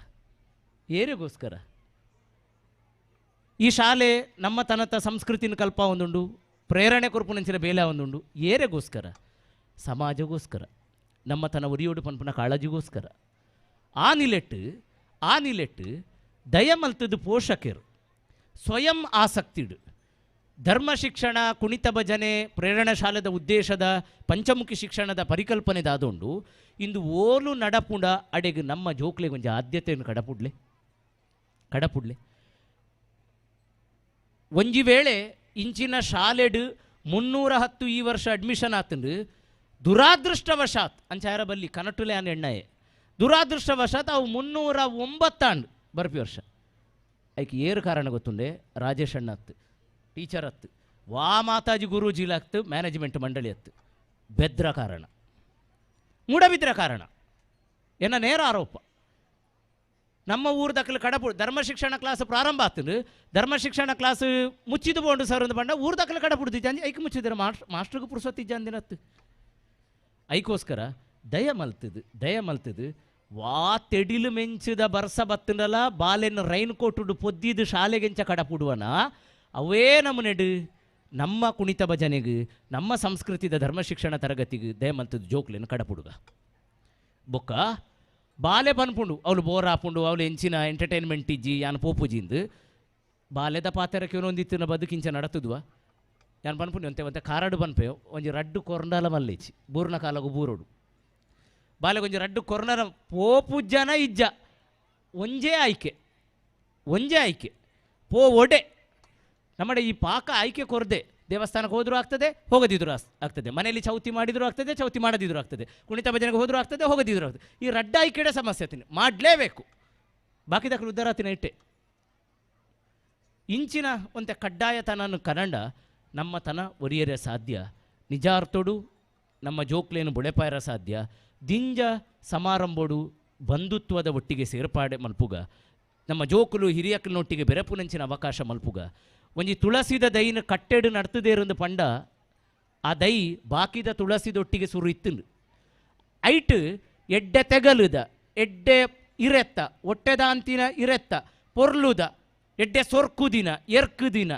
ಏರೆಗೋಸ್ಕರ ಈ ಶಾಲೆ ನಮ್ಮ ತನತ ಸಂಸ್ಕೃತಿನ ಕಲ್ಪ ಒಂದುಂಡು ಪ್ರೇರಣೆ ಕೊರ್ಪುನಂಚಿನ ಬೇಲೆ ಒಂದುಂಡು ಏರೆಗೋಸ್ಕರ ಸಮಾಜಗೋಸ್ಕರ ನಮ್ಮ ತನ ಒರಿಯೋಡು ಪನ್ಪುನ ಕಾಳಜಿಗೋಸ್ಕರ ಆ ನಿಲೆಟ್ಟು ಆ ನಿಲೆಟ್ಟು ದಯಮಲ್ತದ್ದು ಪೋಷಕರು ಸ್ವಯಂ ಆಸಕ್ತಿಡು ಧರ್ಮ ಶಿಕ್ಷಣ ಕುಣಿತ ಭಜನೆ ಪ್ರೇರಣಾ ಶಾಲೆದ ಉದ್ದೇಶದ ಪಂಚಮುಖಿ ಶಿಕ್ಷಣದ ಪರಿಕಲ್ಪನೆ ದಾದೊಂಡು ಇಂದು ಓಲು ನಡಪುಂಡ ಅಡೆಗೆ ನಮ್ಮ ಜೋಕ್ಲೆ ಕೊಂಚ ಆದ್ಯತೆಯನ್ನು ಕಡಪುಡ್ಲೆ ಕಡಪುಡ್ಲೆ ಒಂಜಿ ವೇಳೆ ಇಂಚಿನ ಶಾಲೆಡು 310 ಈ ವರ್ಷ ಅಡ್ಮಿಷನ್ ಆತಂಡು ದುರಾದೃಷ್ಟವಶಾತ್ ಅಂಚಾರ ಬಲ್ಲಿ ಕನಟುಲೆ ಅನ್ ಎಣ್ಣೆ ದುರಾದೃಷ್ಟವಶಾತ್ ಅವು 309 ಆಂಡ್ ಬರ್ಪಿ ವರ್ಷ ಐಕೆ ಏರು ಕಾರಣ ಗೊತ್ತುಂಡೆ ರಾಜೇಶ್ ಅಣ್ಣ ಅತ್ತು ಟೀಚರ್ ಅತ್ತು ವಾ ಮಾತಾಜಿ ಗುರೂಜಿಲಾಗ್ತು ಮ್ಯಾನೇಜ್ಮೆಂಟ್ ಮಂಡಳಿ ಅತ್ತು ಬೆದ್ರ ಕಾರಣ ಮೂಡಬಿದ್ರ ಕಾರಣ ಎನ್ನ ನೇರ ಆರೋಪ ನಮ್ಮ ಊರು ದಕ್ಕಲು ಕಡಪು ಧರ್ಮ ಶಿಕ್ಷಣ ಕ್ಲಾಸ್ ಪ್ರಾರಂಭ ಆಗ್ತದೆ ಧರ್ಮ ಶಿಕ್ಷಣ ಕ್ಲಾಸ್ ಮುಚ್ಚಿದು ಬೋಂಡು ಸರ್ ಒಂದು ಬಂಡ ಊರು ದಕ್ಕಲು ಕಡಪುಡ್ದಿದ್ದ ಐಕ್ ಮುಚ್ಚಿದ್ರೆ ಮಾಸ್ಟ್ರಿಗೆ ಪುರುಸೊತ್ತಿಜ್ಜಂದಿನತ್ತು ಐಕೋಸ್ಕರ ದಯ ಮಲ್ತದು ದಯ ಮಲ್ತದು ವಾ ತೆಡಿಲು ಮೆಂಚಿದ ಬರ್ಸ ಬತ್ತಂಡಲ ಬಾಲೆನ್ನು ರೈನ್ ಕೋಟುಡು ಪೊದ್ದಿದ್ದು ಶಾಲೆಗೆಂಚ ಕಡಪುಡುವನ ಅವೇ ನಮ್ಮ ನೆಡು ನಮ್ಮ ಕುಣಿತ ಭಜನೆಗೆ ನಮ್ಮ ಸಂಸ್ಕೃತಿದ ಧರ್ಮ ಶಿಕ್ಷಣ ತರಗತಿಗೆ ದಯ ಮಲ್ತದು ಜೋಕ್ಲೇನು ಕಡಪುಡುಗ ಬೊಕ್ಕ ಬಾಲೆ ಪನ್ಪುಂಡು ಅವಳು ಬೋರ್ ಆಪುಂಡು ಅವಳು ಎಂಚಿನ ಎಂಟರ್ಟೈನ್ಮೆಂಟ್ ಇಜ್ಜಿ ಯಾನ್ ಪೋಪುಜಿಂದು ಬಾಲೆದ ಪಾತೆರಕ್ಕೆ ಒಂದಿತ್ತಿನ ಬದುಕಿಂಚ ನಡತದ್ವ ಯಾನ್ ಪನ್ಪುಂಡು ಒಂತೆ ಒಂತೆ ಕಾರಡು ಪನ್ಪೆ ಒಂಜಿ ರಡ್ಡು ಕೊರ್ಂಡಲ ಮಲ್ಲೇಚಿ ಬೂರ್ನ ಕಾಲಗು ಬೂರೋಡು ಬಾಲೆ ಒಂಜಿ ರಡ್ಡು ಕೊರ್ನರ ಪೋಪುಜ್ಜನ ಇಜ್ಜ ಒಂಜೇ ಆಯ್ಕೆ ಒಂಜೇ ಆಯ್ಕೆ ಪೋ ಒಡೆ ನಮ್ಮಡೆ ಈ ಪಾಕ ಆಯ್ಕೆ ಕೊರದೆ ದೇವಸ್ಥಾನಕ್ಕೆ ಹೋದರೂ ಆಗ್ತದೆ ಹೋಗದಿದ್ರು ಆಗ್ತದೆ ಮನೆಯಲ್ಲಿ ಚೌತಿ ಮಾಡಿದರೂ ಆಗ್ತದೆ ಚೌತಿ ಮಾಡದಿದ್ರು ಆಗ್ತದೆ ಕುಣಿತ ಭಜನೆಗೆ ಹೋದರೂ ಆಗ್ತದೆ ಹೋಗದಿದ್ರು ಆಗ್ತದೆ ಈ ರಡ್ಡ ಆಯ್ಕೆಡೆ ಸಮಸ್ಯೆ ತಿನ್ನಿ ಮಾಡಲೇಬೇಕು ಬಾಕಿದಕ್ಕಲು ಉದ್ದಾರತಿನ ಇಟ್ಟೆ ಇಂಚಿನ ಒಂತೆ ಕಡ್ಡಾಯತನನ್ನು ಕನ್ನಡ ನಮ್ಮ ತನ ಒರಿಯರೆ ಸಾಧ್ಯ ನಿಜಾರ್ಥೋಡು ನಮ್ಮ ಜೋಕ್ಲೇನು ಬುಳೆಪಾಯರ ಸಾಧ್ಯ ದಿಂಜ ಸಮಾರಂಭೋಡು ಬಂಧುತ್ವದ ಒಟ್ಟಿಗೆ ಸೇರ್ಪಾಡೆ ಮಲ್ಪುಗ ನಮ್ಮ ಜೋಕುಲು ಹಿರಿಯಕ್ಕನೊಟ್ಟಿಗೆ ಬೆರಪುನಂಚಿನ ಅವಕಾಶ ಮಲ್ಪುಗ ಒಂಜಿ ತುಳಸಿದ ದೈನ ಕಟ್ಟೆಡು ನಡ್ತದೇರೊಂದು ಪಂಡ ಆ ದೈ ಬಾಕಿದ ತುಳಸಿದೊಟ್ಟಿಗೆ ಸುರು ಇತ್ತುಂಡು ಐಟ್ ಎಡ್ಡೆ ತೆಗಲುದ ಎಡ್ಡೆ ಇರೆತ್ತ ಒಟ್ಟೆದಾಂತಿನ ಇರೆತ್ತ ಪೊರ್ಲುದ ಎಡ್ಡೆ ಸೊರ್ಕುದಿನ ಎರ್ಕುದಿನ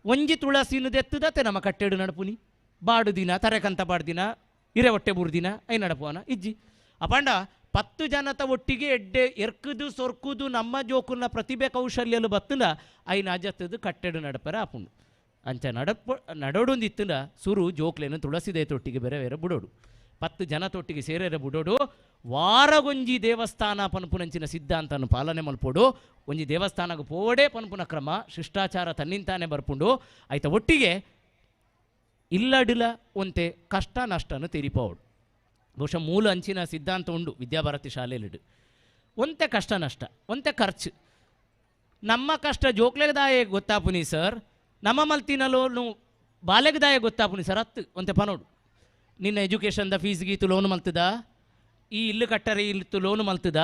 ಒಂಜಿ ತುಳಸಿನದೆತ್ತದತ್ತೆ ನಮ್ಮ ಕಟ್ಟೆಡು ನಡಪುನಿ ಬಾಡು ದಿನ ತರೆಕಂತ ಬಾಡ್ದಿನ ಇರೆ ಹೊಟ್ಟೆ ಬುರ್ದಿನ I ನಡಪುವನ ಇಜ್ಜಿ ಅಪಂಡ 10 ಜನತ ಒಟ್ಟಿಗೆ ಎಡ್ಡೆ ಎರ್ಕುದು ಸೊರ್ಕುದು ನಮ್ಮ ಜೋಕುನ ಪ್ರತಿಭೆ ಕೌಶಲ್ಯಲು ಬತ್ತುಂಡ ಐನ ಅಜತ್ತದು ಕಟ್ಟೆಡು ನಡಪರ ಆಪುಂಡು ಅಂಚ ನಡಪ ನಡೋಡೊಂದಿತ್ತುಂಡ ಸುರು ಜೋಕ್ಲೇನು ತುಳಸಿದೆ ತೊಟ್ಟಿಗೆ ಬೇರೆ ಬೇರೆ ಬುಡೋಡು 10 ಜನ ತೊಟ್ಟಿಗೆ ಸೇರೇರೆ ಬುಡೋಡು ವಾರಗೊಂಜಿ ದೇವಸ್ಥಾನ ಪನ್ಪುನಂಚಿನ ಸಿದ್ಧಾಂತನ ಪಾಲನೆ ಮಲ್ಪೋಡು ಒಂಜಿ ದೇವಸ್ಥಾನಕ್ಕೆ ಪೋವಡೆ ಪನ್ಪುನ ಕ್ರಮ ಶಿಷ್ಟಾಚಾರ ತನ್ನಿಂತಾನೆ ಬರ್ಪುಂಡು ಆಯ್ತ ಒಟ್ಟಿಗೆ ಇಲ್ಲಡಿಲ ಒಂತೆ ಕಷ್ಟ ನಷ್ಟನು ತೆರಿಪೋಡು ಬಹುಶಃ ಮೂಲ ಅಂಚಿನ ಸಿದ್ಧಾಂತ ಉಂಡು ವಿದ್ಯಾಭಾರತಿ ಶಾಲೆಯಲ್ಲಿಡು ಒಂತೆ ಕಷ್ಟ ನಷ್ಟ ಒಂತೆ ಖರ್ಚು ನಮ್ಮ ಕಷ್ಟ ಜೋಕ್ಲೆಗದಾಯೆ ಗೊತ್ತಾಪುನಿ ಸರ್ ನಮ್ಮ ಮಲ್ತಿನ ಲೋನು ಬಾಲೆಗದಾಯೆ ಗೊತ್ತಾಪುನಿ ಸರ್ ಹತ್ತು ಒಂತೆ ಪನೋಡು ನಿನ್ನ ಎಜುಕೇಷನ್ದ ಫೀಸ್ ಗೀತು ಲೋನ್ ಮಲ್ತದ ಈ ಇಲ್ಲು ಕಟ್ಟರೆ ಇಲ್ತು ಲೋನ್ ಮಲ್ತದ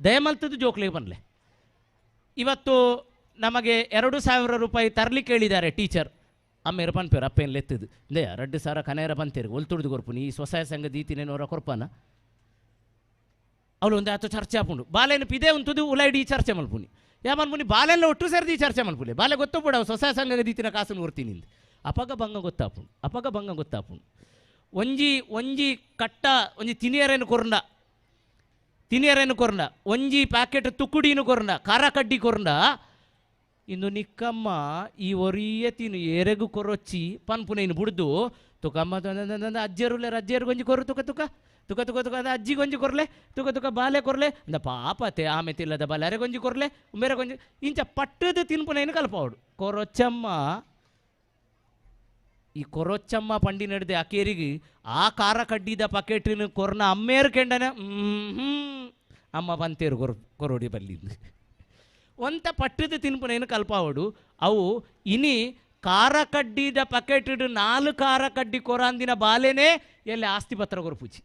ದಯ ಮಲ್ತದ್ದು ಜೋಕ್ಲೆಗೆ ಬನ್ಲೆ ಇವತ್ತು ನಮಗೆ 2000 ರೂಪಾಯಿ ತರಲಿಕ್ಕೆ ಹೇಳಿದ್ದಾರೆ ಟೀಚರ್ ಅಮ್ಮೇರ ಪನ್ಪೇರು ಅಪ್ಪೇನು ಲೆತ್ತದು they 2000 ಕನೇರ ಪಂತೇರು ಒಲ್ತುಡ್ದು ಕೊರ್ಪುನಿ ಈ ಸ್ವಸಹಾಯ ಸಂಘ ದೀತಿನೇನೋರ ಕೊರ್ಪನ ಅವಳು ಒಂದು ಆತು ಚರ್ಚೆ ಆಪುಂಡು ಬಾಲೆನು ಪಿದೆ ಉಂಟುದು ಉಲೈಡಿ ಚರ್ಚೆ ಮಲ್ಪುನಿ ಯಾ ಮನ್ಪುನಿ ಬಾಲೆಲ್ಲ ಒಟ್ಟು ಸೇರಿದು ಈ ಚರ್ಚೆ ಮಲ್ಪುಲಿ ಬಾಲೆ ಗೊತ್ತುಪುಡ ಸ್ವಸಹಾಯ ಸಂಘ ದೀತಿನ ಕಾಸನ್ನು ಕೊರ್ತೀನಿ ಅಪಗ ಭಂಗ ಗೊತ್ತಾಪುಂಡು ಅಪಗ ಭಂಗ ಗೊತ್ತಾಪುಂಡು. ಒಂಜಿ ಒಂಜಿ ಕಟ್ಟ ಒಂಜಿ ತಿನಿಯರೇನು ಕೊರಂಡ ತಿನಿಯರೇನು ಕೊರಂಡ ಒಂಜಿ ಪ್ಯಾಕೆಟ್ ತುಕ್ಕುಡಿನು ಕೊರಂಡ ಖಾರ ಕಡ್ಡಿ ಕೊರಂಡ ಇಂದು ನಿಕ್ಕಮ್ಮ ಈ ಒರಿಯ ತಿನ್ನು ಏರೆಗು ಕೊರೊಚ್ಚಿ ಪನ್ಪುನ ಇನ್ನು ಬುಡ್ದು ತುಕಮ್ಮ ಅಜ್ಜರುಲೆ ಅಜ್ಜರು ಗೊಂಜಿ ಕೊರು ತುಕ ತುಕ ತುಕ ತುಕ ತುಕ ಅಜ್ಜಿ ಗೊಂಜಿ ಕೊರ್ಲೆ ತುಕ ತುಕ ಬಾಲೆ ಕೊರ್ಲೆ ಅಂದ ಪಾಪತೆ ಆಮೆ ತಿಲ್ಲದ ಬಾಲೆ ಅರೆ ಗೊಂಜಿ ಕೊರ್ಲೆ ಬೇರೆ ಗೊಂಜಿ ಇಂಚ ಪಟ್ಟದ ತಿನ್ಪುನೈನು ಕಲ್ಪಾವಡು ಕೊರೊಚ್ಚಮ್ಮ. ಈ ಕೊರೊಚ್ಚಮ್ಮ ಪಂಡಿ ನಡೆದೆ ಅಕೇರಿಗೆ ಆ ಖಾರ ಕಡ್ಡಿದ ಪಕೆಟಿನ ಕೊರ್ನ ಅಮ್ಮೇರು ಕೆಂಡನೆ ಅಮ್ಮ ಬಂತೇರು ಕೊರೋಡಿ ಬಲ್ಲಿಂದು ಒಂತ ಪಟ್ಟದ ತಿನ್ಪುನೈನು ಕಲ್ಪಾವಡು. ಅವು ಇನಿ ಖಾರ ಕಡ್ಡಿದ ಪಕೆಟ್ 4 ಖಾರ ಕಡ್ಡಿ ಕೊರಾಂದಿನ ಬಾಲೆನೇ ಎಲ್ಲಿ ಆಸ್ತಿ ಪತ್ರ ಕೊರಪುಜಿ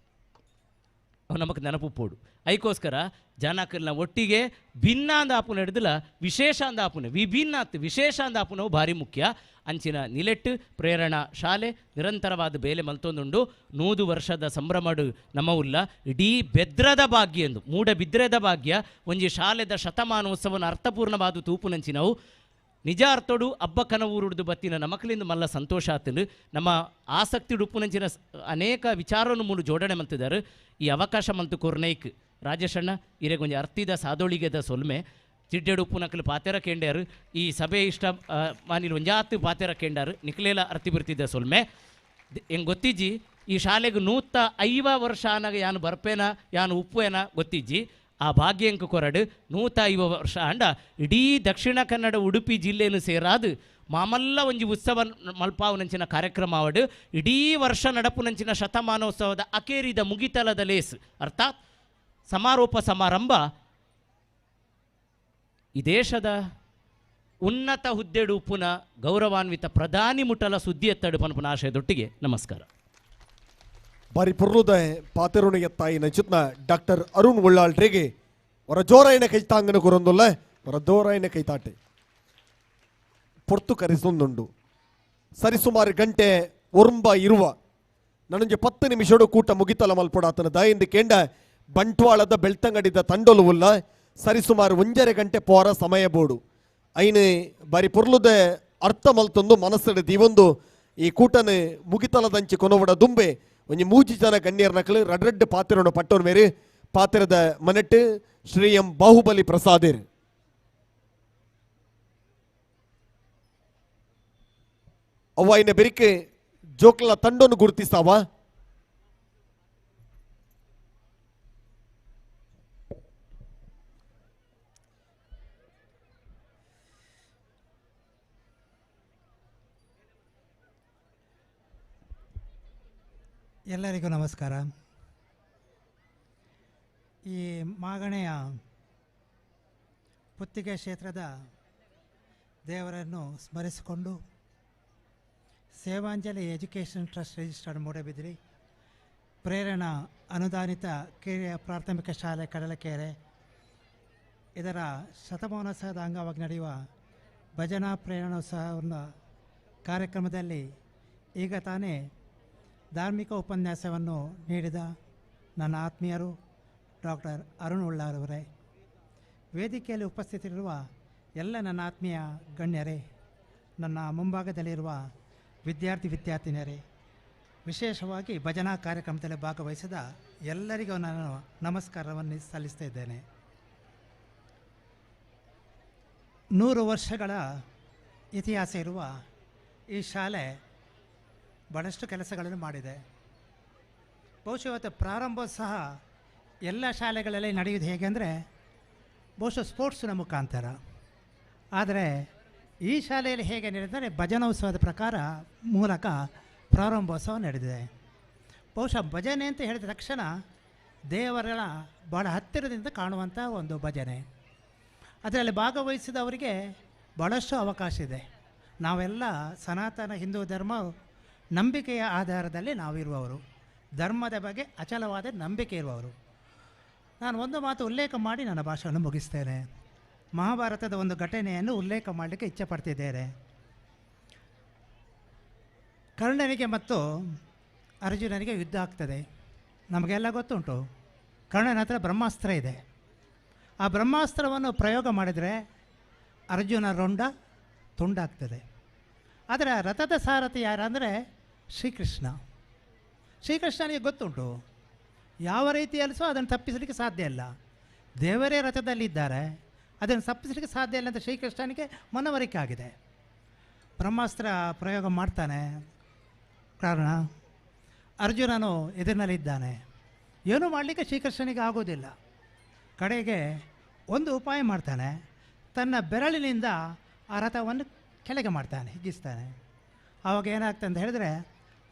ಅವು ನಮಗೆ ನೆನಪು ಪೋಡು. ಐಕೋಸ್ಕರ ಜನಕಲ್ನ ಒಟ್ಟಿಗೆ ಭಿನ್ನ ಅಂದ ಆಪುನ ಹಿಡಿದಿಲ್ಲ ವಿಶೇಷ ಅಂದ ಆಪುನ ವಿಭಿನ್ನ ಆತು ವಿಶೇಷ ಅಂದ ಆಪುನವು ಭಾರಿ ಮುಖ್ಯ. ಅಂಚಿನ ನಿಲೆಟ್ಟು ಪ್ರೇರಣಾ ಶಾಲೆ ನಿರಂತರವಾದ ಬೇಲೆ ಮಲ್ತೊಂದುಂಡು. 100 ವರ್ಷದ ಸಂಭ್ರಮಡು ನಮ್ಮವುಲ್ಲ ಇಡೀ ಬೆದ್ರದ ಭಾಗ್ಯ ಎಂದು ಮೂಡ ಬಿದ್ರದ ಭಾಗ್ಯ ಒಂಜಿ ಶಾಲೆದ ಶತಮಾನೋತ್ಸವನ ಅರ್ಥಪೂರ್ಣವಾದ ತೂಪುನಂಚಿನವು ನಿಜ ಅರ್ಥೋಡು ಅಬ್ಬಕ್ಕನ ಊರುಡ್ದು ಬತ್ತಿನ ನಮಕಲಿಂದ ಮಲ್ಲ ಸಂತೋಷ ಆತನು. ನಮ್ಮ ಆಸಕ್ತಿ ಉಡುಪುನಂಚಿನ ಅನೇಕ ವಿಚಾರವನ್ನು ಮೂಲು ಜೋಡಣೆ ಮಂತಿದ್ದಾರೆ. ಈ ಅವಕಾಶ ಮಂತು ಕೊರ್ನೈಕ್ ರಾಜೇಶಣ್ಣ ಇರೆ ಕೊಂಚ ಅರ್ತಿದ ಸಾದೋಳಿಗೆದ ಸೊಲ್ಮೆ ಚಿಡ್ಡೆಡು ಉಪ್ಪುನಕಲು ಪಾತೆರ ಕೇಂಡ್ಯಾರು. ಈ ಸಭೆ ಇಷ್ಟ ಮಾನಿಲ್ ಒಂಜಾತು ಪಾತೆರ ಕೇಂಡಾರು ನಿಕ್ಲೇಲ ಅರ್ತಿ ಬರ್ತಿದ್ದ ಸೊಲ್ಮೆ ಹೆಂಗೆ ಗೊತ್ತಿಜ್ಜಿ ಈ ಶಾಲೆಗೆ 150 ವರ್ಷ ಆನಾಗ ಯಾನು ಬರ್ಪೇನ ಯಾನು ಉಪ್ಪೇನ ಗೊತ್ತಿಜ್ಜಿ. ಆ ಭಾಗ್ಯಂಕ ಕೊರಡು 150 ವರ್ಷ ಅಂಡ ಇಡೀ ದಕ್ಷಿಣ ಕನ್ನಡ ಉಡುಪಿ ಜಿಲ್ಲೆಯನ್ನು ಸೇರಾದು ಮಾಮಲ್ಲ ಒಂಜಿ ಉತ್ಸವ ಮಲ್ಪಾವನಂಚಿನ ಕಾರ್ಯಕ್ರಮ ಅವಡು ಇಡೀ ವರ್ಷ ನಡಪುನಂಚಿನ ಶತಮಾನೋತ್ಸವದ ಅಕೇರಿದ ಮುಗಿತಲದ ಲೇಸ್ ಅರ್ಥಾತ್ ಸಮಾರೋಪ ಸಮಾರಂಭ ಈ ದೇಶದ ಉನ್ನತ ಹುದ್ದೆಡು ಉಪ್ಪುನ ಗೌರವಾನ್ವಿತ ಪ್ರಧಾನಿ ಮುಟ್ಟಲ ಸುದ್ದಿ ಎತ್ತಡು ಪನ್ಪುನ ಆಶಯದೊಟ್ಟಿಗೆ ನಮಸ್ಕಾರ. ಬಾರಿ ಪುರ್ಲುದ ಪಾತೆರುಣಿಗೆ ತಾಯಿ ನಚಿತ್ನ ಡಾಕ್ಟರ್ ಅರುಣ್ ಉಳ್ಳಾಳ್ರಿಗೆ ಹೊರ ಜೋರಾಯಿನ ಕೈ ತಾಂಗನ ಕೊರೊಂದುಲ್ಲ ಹೊರ ಜೋರಾಯಿನ ಕೈ ತಾಟೆ ಪೊರ್ತು ಕರೆಸೊಂದುಂಡು. ಸರಿಸುಮಾರು ಗಂಟೆ ಒರ್ಂಬ ಇರುವ ನನಗೆ 10 ನಿಮಿಷಡು ಕೂಟ ಮುಗಿತಲ ಮಲ್ಪೊಡಾತನ ದಾಯಿಂದ ಕೇಂಡ ಬಂಟ್ವಾಳದ ಬೆಳ್ತಂಗಡಿದ ತಂಡೊಲು ಉಲ್ಲ ಸರಿಸುಮಾರು 1.5 ಗಂಟೆ ಪೋರ ಸಮಯ ಬೋಡು ಐನು ಬಾರಿ ಪೊರ್ಲುದ ಅರ್ಥ ಮಲ್ತೊಂದು ಮನಸ್ಸು ದೀವೊಂದು ಈ ಕೂಟನೆ ಮುಗಿತಲದಂಚಿ ಕೊನೊವಡ ದುಂಬೆ ಒಂಜಿ 3 ಜನ ಗಣ್ಯರ ನಕಲು ರಡ್ರಡ್ಡು ಪಾತ್ರನ ಪಟ್ಟೋರ್ ಮೇರೆ ಪಾತ್ರದ ಮನೆಟ್ಟು ಶ್ರೀ ಎಂ ಬಾಹುಬಲಿ ಪ್ರಸಾದಿರ್ ಅವ್ವಾಯಿನ ಬೆರಿಕೆ ಜೋಕ್ಲ ತಂಡನ್ನು ಗುರುತಿಸಾವ. ಎಲ್ಲರಿಗೂ ನಮಸ್ಕಾರ. ಈ ಮಾಗಣೆಯ ಪುತ್ತಿಗೆ ಕ್ಷೇತ್ರದ ದೇವರನ್ನು ಸ್ಮರಿಸಿಕೊಂಡು Sevanjali education trust registered Moodbidri, Prerana ಅನುದಾನಿತ ಕಿರಿಯ ಪ್ರಾಥಮಿಕ ಶಾಲೆ ಕಡಲಕೆರೆ ಇದರ ಶತಮಾನೋತ್ಸವದ ಅಂಗವಾಗಿ ನಡೆಯುವ ಭಜನಾ ಪ್ರೇರಣೋತ್ಸವವನ್ನು ಕಾರ್ಯಕ್ರಮದಲ್ಲಿ ಈಗ ತಾನೇ ಧಾರ್ಮಿಕ ಉಪನ್ಯಾಸವನ್ನು ನೀಡಿದ ನನ್ನ ಆತ್ಮೀಯರು ಡಾಕ್ಟರ್ ಅರುಣ್ ಉಳ್ಳಾರವರೇ, ವೇದಿಕೆಯಲ್ಲಿ ಉಪಸ್ಥಿತರಿರುವ ಎಲ್ಲ ನನ್ನ ಆತ್ಮೀಯ ಗಣ್ಯರೇ, ನನ್ನ ಮುಂಭಾಗದಲ್ಲಿರುವ ವಿದ್ಯಾರ್ಥಿ ವಿದ್ಯಾರ್ಥಿನಿಯರೇ, ವಿಶೇಷವಾಗಿ ಭಜನಾ ಕಾರ್ಯಕ್ರಮದಲ್ಲಿ ಭಾಗವಹಿಸಿದ ಎಲ್ಲರಿಗೂ ನಾನು ನಮಸ್ಕಾರವನ್ನು ಸಲ್ಲಿಸ್ತಾ ಇದ್ದೇನೆ. 100 ವರ್ಷಗಳ ಇತಿಹಾಸ ಇರುವ ಈ ಶಾಲೆ ಭಾಳಷ್ಟು ಕೆಲಸಗಳನ್ನು ಮಾಡಿದೆ. ಬಹುಶಃ ಇವತ್ತು ಪ್ರಾರಂಭ ಸಹ ಎಲ್ಲ ಶಾಲೆಗಳಲ್ಲಿ ನಡೆಯೋದು ಹೇಗೆ ಅಂದರೆ ಬಹುಶಃ ಸ್ಪೋರ್ಟ್ಸ್ನ ಮುಖಾಂತರ. ಆದರೆ ಈ ಶಾಲೆಯಲ್ಲಿ ಹೇಗೆ ನಡೆದರೆ ಭಜನೋತ್ಸವದ ಪ್ರಕಾರ ಮೂಲಕ ಪ್ರಾರಂಭೋತ್ಸವ ನಡೆದಿದೆ. ಬಹುಶಃ ಭಜನೆ ಅಂತ ಹೇಳಿದ ತಕ್ಷಣ ದೇವರ ಭಾಳ ಹತ್ತಿರದಿಂದ ಕಾಣುವಂಥ ಒಂದು ಭಜನೆ. ಅದರಲ್ಲಿ ಭಾಗವಹಿಸಿದವರಿಗೆ ಭಾಳಷ್ಟು ಅವಕಾಶ ಇದೆ. ನಾವೆಲ್ಲ ಸನಾತನ ಹಿಂದೂ ಧರ್ಮ ನಂಬಿಕೆಯ ಆಧಾರದಲ್ಲಿ ನಾವಿರುವವರು, ಧರ್ಮದ ಬಗ್ಗೆ ಅಚಲವಾದ ನಂಬಿಕೆ ಇರುವವರು. ನಾನು ಒಂದು ಮಾತು ಉಲ್ಲೇಖ ಮಾಡಿ ನನ್ನ ಭಾಷೆಯನ್ನು ಮುಗಿಸ್ತೇನೆ. ಮಹಾಭಾರತದ ಒಂದು ಘಟನೆಯನ್ನು ಉಲ್ಲೇಖ ಮಾಡಲಿಕ್ಕೆ ಇಚ್ಛೆ ಪಡ್ತಿದ್ದೇನೆ. ಕರ್ಣನಿಗೆ ಮತ್ತು ಅರ್ಜುನನಿಗೆ ಯುದ್ಧ ಆಗ್ತದೆ, ನಮಗೆಲ್ಲ ಗೊತ್ತುಂಟು. ಕರ್ಣನ ಹತ್ರ ಬ್ರಹ್ಮಾಸ್ತ್ರ ಇದೆ. ಆ ಬ್ರಹ್ಮಾಸ್ತ್ರವನ್ನು ಪ್ರಯೋಗ ಮಾಡಿದರೆ ಅರ್ಜುನ ರೊಂಡ ತುಂಡಾಗ್ತದೆ. ಆದರೆ ಆ ರಥದ ಸಾರಥಿ ಯಾರಂದರೆ ಶ್ರೀಕೃಷ್ಣ. ಶ್ರೀಕೃಷ್ಣನಿಗೆ ಗೊತ್ತುಂಟು, ಯಾವ ರೀತಿಯಲ್ಲಿ ಸಹ ಅದನ್ನು ತಪ್ಪಿಸಲಿಕ್ಕೆ ಸಾಧ್ಯ ಇಲ್ಲ. ದೇವರೇ ರಥದಲ್ಲಿದ್ದಾರೆ, ಅದನ್ನು ತಪ್ಪಿಸಲಿಕ್ಕೆ ಸಾಧ್ಯ ಇಲ್ಲ ಅಂತ ಶ್ರೀಕೃಷ್ಣನಿಗೆ ಮನವರಿಕೆ ಆಗಿದೆ. ಬ್ರಹ್ಮಾಸ್ತ್ರ ಪ್ರಯೋಗ ಮಾಡ್ತಾನೆ, ಕಾರಣ ಅರ್ಜುನನು ಎದುರಿನಲ್ಲಿದ್ದಾನೆ, ಏನೂ ಮಾಡಲಿಕ್ಕೆ ಶ್ರೀಕೃಷ್ಣನಿಗೆ ಆಗೋದಿಲ್ಲ. ಕಡೆಗೆ ಒಂದು ಉಪಾಯ ಮಾಡ್ತಾನೆ, ತನ್ನ ಬೆರಳಿನಿಂದ ಆ ರಥವನ್ನು ಕೆಳಗೆ ಮಾಡ್ತಾನೆ, ಹಿಗ್ಗಿಸ್ತಾನೆ. ಆವಾಗ ಏನಾಗ್ತದೆ ಅಂತ ಹೇಳಿದ್ರೆ,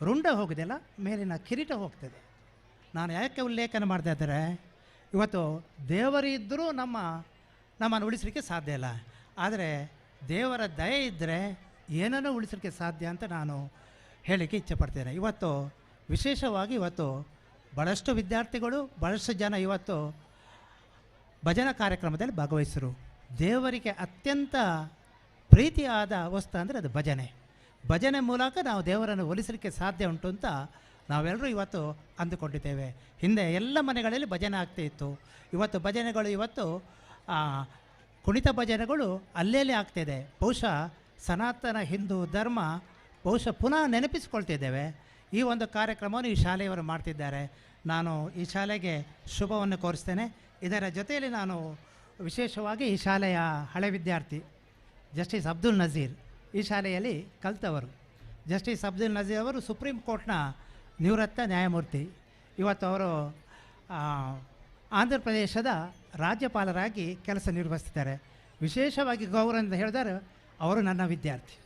ರುಂಡ ಹೋಗೋದಿಲ್ಲ, ಮೇಲಿನ ಕಿರೀಟ ಹೋಗ್ತದೆ. ನಾನು ಯಾಕೆ ಉಲ್ಲೇಖನ ಮಾಡ್ತಾ ಇದ್ದರೆ, ಇವತ್ತು ದೇವರಿದ್ದರೂ ನಮ್ಮನ್ನು ಉಳಿಸಲಿಕ್ಕೆ ಸಾಧ್ಯ ಇಲ್ಲ, ಆದರೆ ದೇವರ ದಯೆ ಇದ್ದರೆ ಏನನ್ನೂ ಉಳಿಸಲಿಕ್ಕೆ ಸಾಧ್ಯ ಅಂತ ನಾನು ಹೇಳಲಿಕ್ಕೆ ಇಚ್ಛೆಪಡ್ತೇನೆ. ಇವತ್ತು ವಿಶೇಷವಾಗಿ ಇವತ್ತು ಭಾಳಷ್ಟು ವಿದ್ಯಾರ್ಥಿಗಳು, ಭಾಳಷ್ಟು ಜನ ಇವತ್ತು ಭಜನಾ ಕಾರ್ಯಕ್ರಮದಲ್ಲಿ ಭಾಗವಹಿಸಿದರು. ದೇವರಿಗೆ ಅತ್ಯಂತ ಪ್ರೀತಿಯಾದ ವಸ್ತು ಅಂದರೆ ಅದು ಭಜನೆ. ಭಜನೆ ಮೂಲಕ ನಾವು ದೇವರನ್ನು ಒಲಿಸಲಿಕ್ಕೆ ಸಾಧ್ಯ ಉಂಟು ಅಂತ ನಾವೆಲ್ಲರೂ ಇವತ್ತು ಅಂದುಕೊಂಡಿದ್ದೇವೆ. ಹಿಂದೆ ಎಲ್ಲ ಮನೆಗಳಲ್ಲಿ ಭಜನೆ ಆಗ್ತಾಯಿತ್ತು. ಇವತ್ತು ಭಜನೆಗಳು ಇವತ್ತು ಕುಣಿತ ಭಜನೆಗಳು ಅಲ್ಲೆಲ್ಲೇ ಆಗ್ತಾಯಿದೆ. ಬಹುಶಃ ಸನಾತನ ಹಿಂದೂ ಧರ್ಮ ಬಹುಶಃ ಪುನಃ ನೆನಪಿಸಿಕೊಳ್ತಿದ್ದೇವೆ. ಈ ಒಂದು ಕಾರ್ಯಕ್ರಮವನ್ನು ಈ ಶಾಲೆಯವರು ಮಾಡ್ತಿದ್ದಾರೆ. ನಾನು ಈ ಶಾಲೆಗೆ ಶುಭವನ್ನು ಕೋರಿಸ್ತೇನೆ. ಇದರ ಜೊತೆಯಲ್ಲಿ ನಾನು ವಿಶೇಷವಾಗಿ ಈ ಶಾಲೆಯ ಹಳೆ ವಿದ್ಯಾರ್ಥಿ ಜಸ್ಟಿಸ್ ಅಬ್ದುಲ್ ನಜೀರ್, ಈ ಶಾಲೆಯಲ್ಲಿ ಕಲಿತವರು. ಜಸ್ಟಿಸ್ ಅಬ್ದುಲ್ ನಜೀರ್ ಅವರು ಸುಪ್ರೀಂ ಕೋರ್ಟ್ನ ನಿವೃತ್ತ ನ್ಯಾಯಮೂರ್ತಿ. ಇವತ್ತು ಅವರು ಆಂಧ್ರ ಪ್ರದೇಶದ ರಾಜ್ಯಪಾಲರಾಗಿ ಕೆಲಸ ನಿರ್ವಹಿಸ್ತಿದ್ದಾರೆ. ವಿಶೇಷವಾಗಿ ಗೌರವ ಅಂತ ಹೇಳಿದರೆ ಅವರು ನನ್ನ ವಿದ್ಯಾರ್ಥಿ.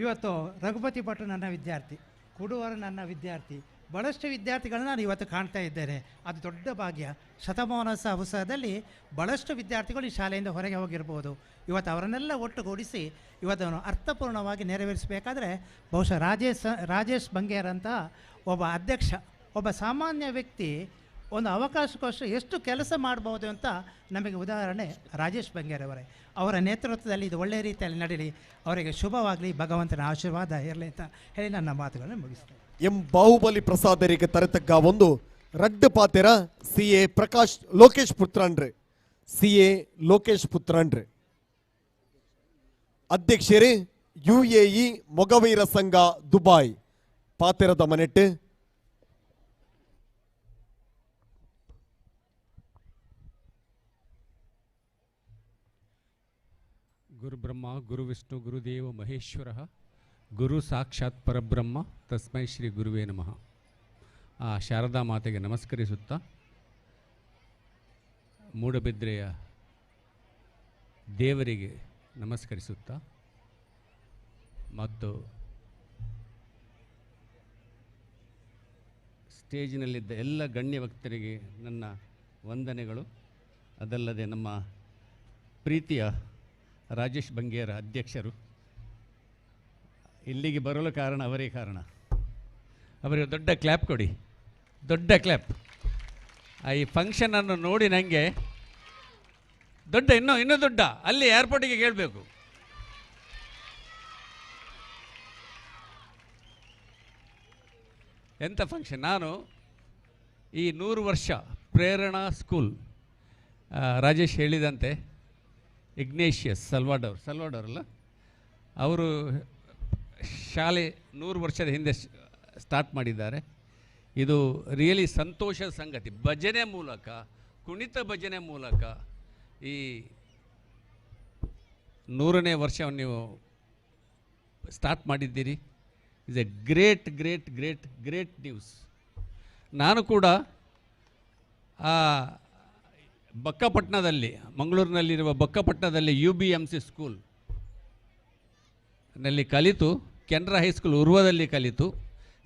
ಇವತ್ತು ರಘುಪತಿ ಭಟ್ರು ನನ್ನ ವಿದ್ಯಾರ್ಥಿ, ಕುಡುವರು ನನ್ನ ವಿದ್ಯಾರ್ಥಿ, ಭಾಳಷ್ಟು ವಿದ್ಯಾರ್ಥಿಗಳನ್ನ ನಾನು ಇವತ್ತು ಕಾಣ್ತಾ ಇದ್ದೇನೆ. ಅದು ದೊಡ್ಡ ಭಾಗ್ಯ. ಶತಮಾನೋತ್ಸವ ಉತ್ಸವದಲ್ಲಿ ಭಾಳಷ್ಟು ವಿದ್ಯಾರ್ಥಿಗಳು ಈ ಶಾಲೆಯಿಂದ ಹೊರಗೆ ಹೋಗಿರ್ಬೋದು. ಇವತ್ತು ಅವರನ್ನೆಲ್ಲ ಒಟ್ಟುಗೂಡಿಸಿ ಇವತ್ತನ್ನು ಅರ್ಥಪೂರ್ಣವಾಗಿ ನೆರವೇರಿಸಬೇಕಾದ್ರೆ ಬಹುಶಃ ರಾಜೇಶ್ ಬಂಗೇರ್ ಅಂತ ಒಬ್ಬ ಅಧ್ಯಕ್ಷ, ಒಬ್ಬ ಸಾಮಾನ್ಯ ವ್ಯಕ್ತಿ ಒಂದು ಅವಕಾಶಕ್ಕೋಸ್ಕರ ಎಷ್ಟು ಕೆಲಸ ಮಾಡ್ಬೋದು ಅಂತ ನಮಗೆ ಉದಾಹರಣೆ ರಾಜೇಶ್ ಬಂಗೇರ್ ಅವರೇ. ಅವರ ನೇತೃತ್ವದಲ್ಲಿ ಇದು ಒಳ್ಳೆಯ ರೀತಿಯಲ್ಲಿ ನಡೀಲಿ, ಅವರಿಗೆ ಶುಭವಾಗಲಿ, ಭಗವಂತನ ಆಶೀರ್ವಾದ ಇರಲಿ ಅಂತ ಹೇಳಿ ನನ್ನ ಮಾತುಗಳನ್ನು ಮುಗಿಸ್ತೇನೆ. ಎಂ ಬಾಹುಬಲಿ ಪ್ರಸಾದರಿಗೆ ತರತಕ್ಕ ಒಂದು ರಡ್ಡು ಪಾತೆರ C A Prakash Lokesh ಪುತ್ರಾಂಡ್ರೆ, C A Lokesh ಪುತ್ರಾಂಡ್ರೆ, ಅಧ್ಯಕ್ಷರೇ ಯುಎಇ ಮೊಗವೀರ ಸಂಘ ದುಬಾಯ್. ಪಾತೆರದ ಮನೆಟ್ಟು ಗುರು ಬ್ರಹ್ಮ ಗುರು ವಿಷ್ಣು ಗುರುದೇವ ಮಹೇಶ್ವರ ಗುರು ಸಾಕ್ಷಾತ್ ಪರಬ್ರಹ್ಮ ತಸ್ಮೈ ಶ್ರೀ ಗುರುವೇ ನಮಃ. ಆ ಶಾರದಾ ಮಾತೆಗೆ ನಮಸ್ಕರಿಸುತ್ತಾ ಮೂಡಬಿದ್ರೆಯ ದೇವರಿಗೆ ನಮಸ್ಕರಿಸುತ್ತಾ ಮತ್ತು ಸ್ಟೇಜಿನಲ್ಲಿದ್ದ ಎಲ್ಲ ಗಣ್ಯ ಭಕ್ತರಿಗೆ ನನ್ನ ವಂದನೆಗಳು. ಅದಲ್ಲದೆ ನಮ್ಮ ಪ್ರೀತಿಯ ರಾಜೇಶ್ ಬಂಗೇರ ಅಧ್ಯಕ್ಷರು ಇಲ್ಲಿಗೆ ಬರಲು ಕಾರಣ ಅವರೇ ಕಾರಣ. ಅವರಿಗೆ ದೊಡ್ಡ ಕ್ಲ್ಯಾಪ್ ಕೊಡಿ, ದೊಡ್ಡ ಕ್ಲ್ಯಾಪ್. ಈ ಫಂಕ್ಷನನ್ನು ನೋಡಿ ನನಗೆ ದೊಡ್ಡ, ಇನ್ನೂ ದೊಡ್ಡ ಅಲ್ಲಿ ಏರ್ಪೋರ್ಟಿಗೆ ಕೇಳಬೇಕು. ಎಂಥ ಫಂಕ್ಷನ್! ನಾನು ಈ 100 ವರ್ಷ ಪ್ರೇರಣಾ ಸ್ಕೂಲ್, ರಾಜೇಶ್ ಹೇಳಿದಂತೆ ಇಗ್ನೇಷಿಯಸ್ ಸಲ್ವಾಡೋರ್, ಸಲ್ವಾಡೋರ್ ಅಲ್ಲ, ಅವರು ಶಾಲೆ 100 ವರ್ಷದ ಹಿಂದೆ ಸ್ಟಾರ್ಟ್ ಮಾಡಿದ್ದಾರೆ. ಇದು ರಿಯಲಿ ಸಂತೋಷದ ಸಂಗತಿ. ಭಜನೆ ಮೂಲಕ, ಕುಣಿತ ಭಜನೆ ಮೂಲಕ ಈ 100ನೇ ವರ್ಷವನ್ನು ನೀವು ಸ್ಟಾರ್ಟ್ ಮಾಡಿದ್ದೀರಿ. Is a great great great great news. ನಾನು ಕೂಡ ಬಕ್ಕಪಟ್ಟಣದಲ್ಲಿ, ಮಂಗಳೂರಿನಲ್ಲಿರುವ ಬಕ್ಕಪಟ್ಟಣದಲ್ಲಿ UBMC school ನಲ್ಲಿ ಕಲಿತು, ಕೆನರಾ ಹೈಸ್ಕೂಲ್ ಉರ್ವದಲ್ಲಿ ಕಲಿತು,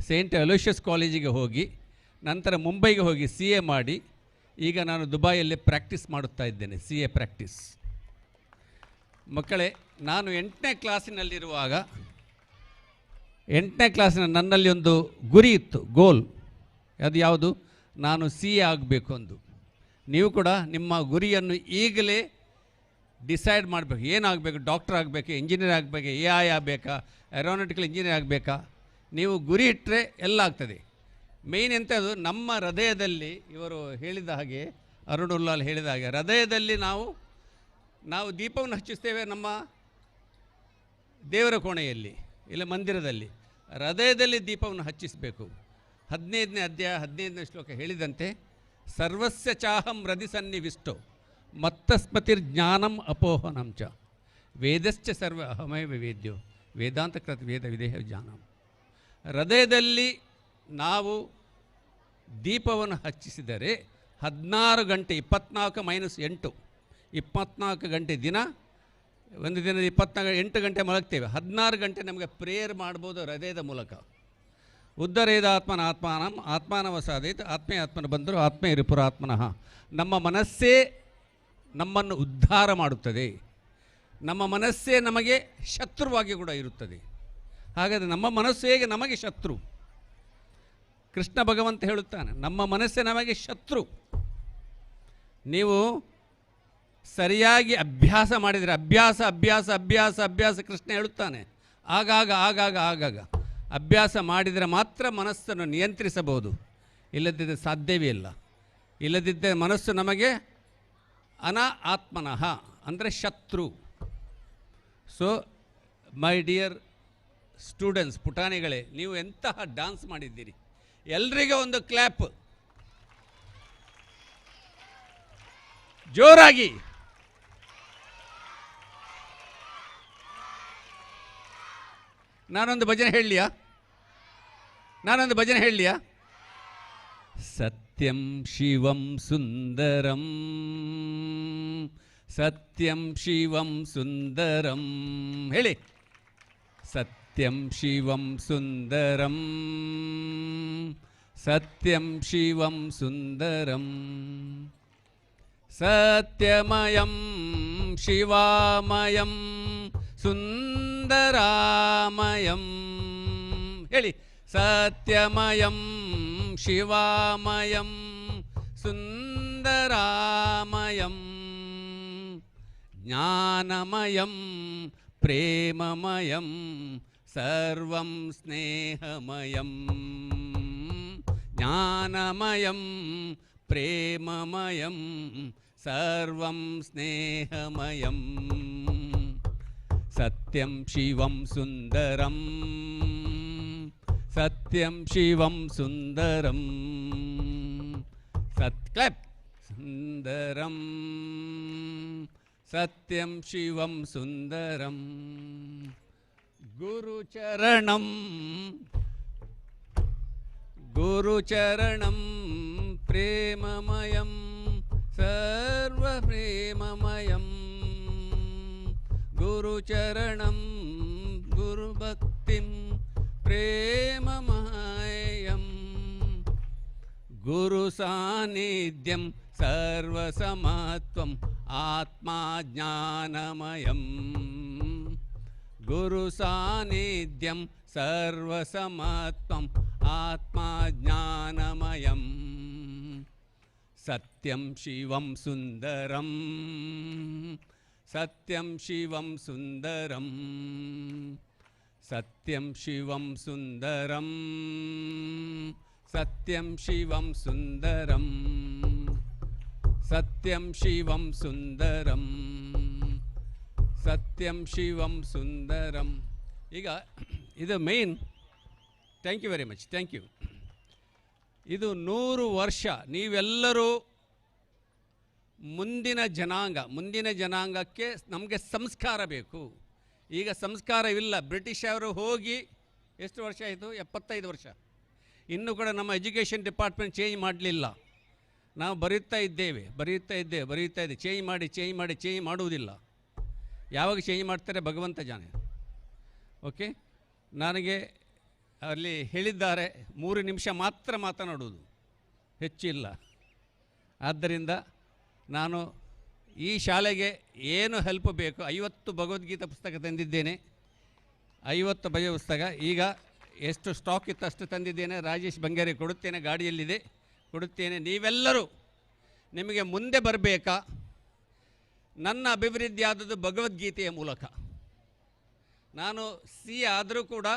ಸೇಂಟ್ ಅಲೋಷಿಯಸ್ ಕಾಲೇಜಿಗೆ ಹೋಗಿ, ನಂತರ ಮುಂಬೈಗೆ ಹೋಗಿ CA ಮಾಡಿ, ಈಗ ನಾನು ದುಬೈಯಲ್ಲಿ ಪ್ರಾಕ್ಟೀಸ್ ಮಾಡುತ್ತಾ ಇದ್ದೇನೆ, CA practice. ಮಕ್ಕಳೇ, ನಾನು 8ನೇ ಕ್ಲಾಸಿನಲ್ಲಿರುವಾಗ, 8ನೇ ಕ್ಲಾಸಿನ ನನ್ನಲ್ಲಿ ಒಂದು ಗುರಿ ಇತ್ತು, ಗೋಲ್. ಅದು ಯಾವುದು? ನಾನು CA ಆಗಬೇಕು ಅಂದು. ನೀವು ಕೂಡ ನಿಮ್ಮ ಗುರಿಯನ್ನು ಈಗಲೇ ಡಿಸೈಡ್ ಮಾಡಬೇಕು. ಏನಾಗಬೇಕು? ಡಾಕ್ಟರ್ ಆಗಬೇಕು, ಇಂಜಿನಿಯರ್ ಆಗಬೇಕು, AI ಆಗಬೇಕಾ, ಏರೋನಾಟಿಕಲ್ ಇಂಜಿನಿಯರ್ ಆಗಬೇಕಾ? ನೀವು ಗುರಿ ಇಟ್ಟರೆ ಎಲ್ಲ ಆಗ್ತದೆ. ಮೇಯ್ನ್ ಎಂಥದ್ದು, ನಮ್ಮ ಹೃದಯದಲ್ಲಿ, ಇವರು ಹೇಳಿದ ಹಾಗೆ, ಅರುಣ್ ಉಲ್ಲಾಲ್ ಹೇಳಿದ ಹಾಗೆ, ಹೃದಯದಲ್ಲಿ ನಾವು ದೀಪವನ್ನು ಹಚ್ಚಿಸ್ತೇವೆ ನಮ್ಮ ದೇವರ ಕೋಣೆಯಲ್ಲಿ ಇಲ್ಲ ಮಂದಿರದಲ್ಲಿ. ಹೃದಯದಲ್ಲಿ ದೀಪವನ್ನು ಹಚ್ಚಿಸಬೇಕು. 15ನೇ ಅಧ್ಯಾಯ 15ನೇ ಶ್ಲೋಕ ಹೇಳಿದಂತೆ ಸರ್ವಸ್ಯ ಚಾಹಂ ಹೃದಿ ಸನ್ನಿವಿಷ್ಟೋ ಮತ್ತಸ್ಮತಿರ್ಜ್ಞಾನಂ ಅಪೋಹನಂ ಚ ವೇದಶ್ಚ ಸರ್ವ ಅಹಮೇವ ವೇದ್ಯೋ ವೇದಾಂತಕೃತ ವೇದ ವಿದೇಹ ಜ್ಞಾನಂ. ಹೃದಯದಲ್ಲಿ ನಾವು ದೀಪವನ್ನು ಹಚ್ಚಿಸಿದರೆ 16 ಗಂಟೆ, 24 - 8, 24 ಗಂಟೆ ದಿನ, ಒಂದು ದಿನದ 24 8 ಗಂಟೆ ಮಲಗ್ತೇವೆ, 16 ಗಂಟೆ ನಮಗೆ ಪ್ರೇಯರ್ ಮಾಡ್ಬೋದು ಹೃದಯದ ಮೂಲಕ. ಉದ್ಧರೇದ ಆತ್ಮನ ಆತ್ಮಾನಂ ಆತ್ಮಾನವ ಸಾಧೇತ್ ಆತ್ಮೇ ಆತ್ಮನ ಬಂದರು ಆತ್ಮೇ ರಿಪುರಾತ್ಮನಃ. ನಮ್ಮ ಮನಸ್ಸೇ ನಮ್ಮನ್ನು ಉದ್ಧಾರ ಮಾಡುತ್ತದೆ, ನಮ್ಮ ಮನಸ್ಸೇ ನಮಗೆ ಶತ್ರುವಾಗಿ ಕೂಡ ಇರುತ್ತದೆ. ಹಾಗಾದರೆ ನಮ್ಮ ಮನಸ್ಸು ಹೇಗೆ ನಮಗೆ ಶತ್ರು? ಕೃಷ್ಣ ಭಗವಂತ ಹೇಳುತ್ತಾನೆ, ನಮ್ಮ ಮನಸ್ಸೇ ನಮಗೆ ಶತ್ರು. ನೀವು ಸರಿಯಾಗಿ ಅಭ್ಯಾಸ ಮಾಡಿದರೆ, ಅಭ್ಯಾಸ ಅಭ್ಯಾಸ ಅಭ್ಯಾಸ ಅಭ್ಯಾಸ ಕೃಷ್ಣ ಹೇಳುತ್ತಾನೆ, ಆಗಾಗ ಆಗಾಗ ಆಗಾಗ ಅಭ್ಯಾಸ ಮಾಡಿದರೆ ಮಾತ್ರ ಮನಸ್ಸನ್ನು ನಿಯಂತ್ರಿಸಬಹುದು, ಇಲ್ಲದಿದ್ದರೆ ಸಾಧ್ಯವೇ ಇಲ್ಲ. ಇಲ್ಲದಿದ್ದರೆ ಮನಸ್ಸು ನಮಗೆ ಅನ ಆತ್ಮನಃ ಅಂದರೆ ಶತ್ರು. ಸೊ my dear students, ಪುಟಾಣಿಗಳೇ, ನೀವು ಎಂತಹ ಡ್ಯಾನ್ಸ್ ಮಾಡಿದ್ದೀರಿ, ಎಲ್ರಿಗೂ ಒಂದು ಕ್ಲ್ಯಾಪ್ ಜೋರಾಗಿ. ನಾನೊಂದು ಭಜನೆ ಹೇಳಲಿಯಾ? ನಾನೊಂದು ಭಜನೆ ಹೇಳಲಿಯಾ? ಸತ್ಯಂ ಶಿವಂ ಸುಂದರಂ, ಸತ್ಯಂ ಶಿವಂ ಸುಂದರಂ. ಹೇಳಿ, ಸತ್ಯಂ ಶಿವಂ ಸುಂದರಂ, ಸತ್ಯಂ ಶಿವಂ ಸುಂದರಂ, ಸತ್ಯಮಯಂ ಶಿವಾಮಯಂ ಸುಂದರಾಮಯಂ. ಹೇಳಿ, ಸತ್ಯಮಯಂ ಶಿವಾಮಯಂ ಸುಂದರಾಮಯಂ ಜ್ಞಾನಮಯಂ ಪ್ರೇಮಮಯಂ ಸರ್ವಂ ಸ್ನೇಹಮಯಂ, ಜ್ಞಾನಮಯಂ ಪ್ರೇಮಮಯಂ ಸರ್ವಂ ಸ್ನೇಹಮಯಂ. ಸತ್ಯಂ ಶಿವಂ ಸುಂದರಂ, ಸತ್ಯಂ ಶಿವಂ ಸುಂದರಂ, ಸತ್ ಕ್ಲಾಪ್ ಸುಂದರಂ, ಸತ್ಯಂ ಶಿವಂ ಸುಂದರಂ, ಗುರುಚರಣಂ ಗುರುಚರಣಂ ಪ್ರೇಮಮಯಂ ಸರ್ವಪ್ರೇಮಮಯಂ, ಗುರುಚರಣಂ ಗುರುಭಕ್ತಿಂ ಪ್ರೇಮಮಯಂ, ಗುರು ಸಾನ್ನಿಧ್ಯಂ ಸರ್ವಸಮತ್ವಂ ಆತ್ಮಾ ಜ್ಞಾನಮಯಂ, ಗುರು ಸಾನ್ನಿಧ್ಯಂ ಸರ್ವಸಮತ್ವಂ ಆತ್ಮಾ ಜ್ಞಾನಮಯಂ. ಸತ್ಯಂ ಶಿವಂ ಸುಂದರಂ, ಸತ್ಯಂ ಶಿವಂ ಸುಂದರಂ, ಸತ್ಯಂ ಶಿವಂ ಸುಂದರಂ, ಸತ್ಯಂ ಶಿವಂ ಸುಂದರಂ, ಸತ್ಯಂ ಶಿವಂ ಸುಂದರಂ, ಸತ್ಯಂ ಶಿವಂ ಸುಂದರಂ. ಈಗ ಇದು main. Thank you very much, thank you. ಇದು 100 ವರ್ಷ ನೀವೆಲ್ಲರೂ ಮುಂದಿನ ಜನಾಂಗ, ಮುಂದಿನ ಜನಾಂಗಕ್ಕೆ ನಮಗೆ ಸಂಸ್ಕಾರ ಬೇಕು. ಈಗ ಸಂಸ್ಕಾರವಿಲ್ಲ. ಬ್ರಿಟಿಷವರು ಹೋಗಿ ಎಷ್ಟು ವರ್ಷ ಆಯಿತು? 75 ವರ್ಷ. ಇನ್ನೂ ಕೂಡ ನಮ್ಮ ಎಜುಕೇಷನ್ ಡಿಪಾರ್ಟ್ಮೆಂಟ್ ಚೇಂಜ್ ಮಾಡಲಿಲ್ಲ. ನಾವು ಬರೆಯುತ್ತಾ ಇದ್ದೇವೆ, ಬರೆಯುತ್ತಾ ಇದ್ದೇವೆ, ಬರೆಯುತ್ತಾ ಇದ್ದೇವೆ. ಚೇಂಜ್ ಮಾಡಿ ಚೇಂಜ್ ಮಾಡಿ ಚೇಂಜ್ ಮಾಡುವುದಿಲ್ಲ. ಯಾವಾಗ ಚೇಂಜ್ ಮಾಡ್ತಾರೆ ಭಗವಂತ ಜಾನೆ. ಓಕೆ, ನನಗೆ ಅಲ್ಲಿ ಹೇಳಿದ್ದಾರೆ 3 ನಿಮಿಷ ಮಾತ್ರ ಮಾತನಾಡುವುದು, ಹೆಚ್ಚಿಲ್ಲ. ಆದ್ದರಿಂದ ನಾನು ಈ ಶಾಲೆಗೆ ಏನು ಹೆಲ್ಪ್ ಬೇಕು, 50 ಭಗವದ್ಗೀತಾ ಪುಸ್ತಕ ತಂದಿದ್ದೇನೆ, 50 ಭಯ ಪುಸ್ತಕ. ಈಗ ಎಷ್ಟು ಸ್ಟಾಕ್ ಇತ್ತು ಅಷ್ಟು ತಂದಿದ್ದೇನೆ. ರಾಜೇಶ್ ಬಂಗೇರಿ ಕೊಡುತ್ತೇನೆ, ಗಾಡಿಯಲ್ಲಿದೆ, ಕೊಡುತ್ತೇನೆ. ನೀವೆಲ್ಲರೂ ನಿಮಗೆ ಮುಂದೆ ಬರಬೇಕಾ? ನನ್ನ ಅಭಿವೃದ್ಧಿ ಆದದ್ದು ಭಗವದ್ಗೀತೆಯ ಮೂಲಕ. ನಾನು ಸಿ ಆದರೂ ಕೂಡ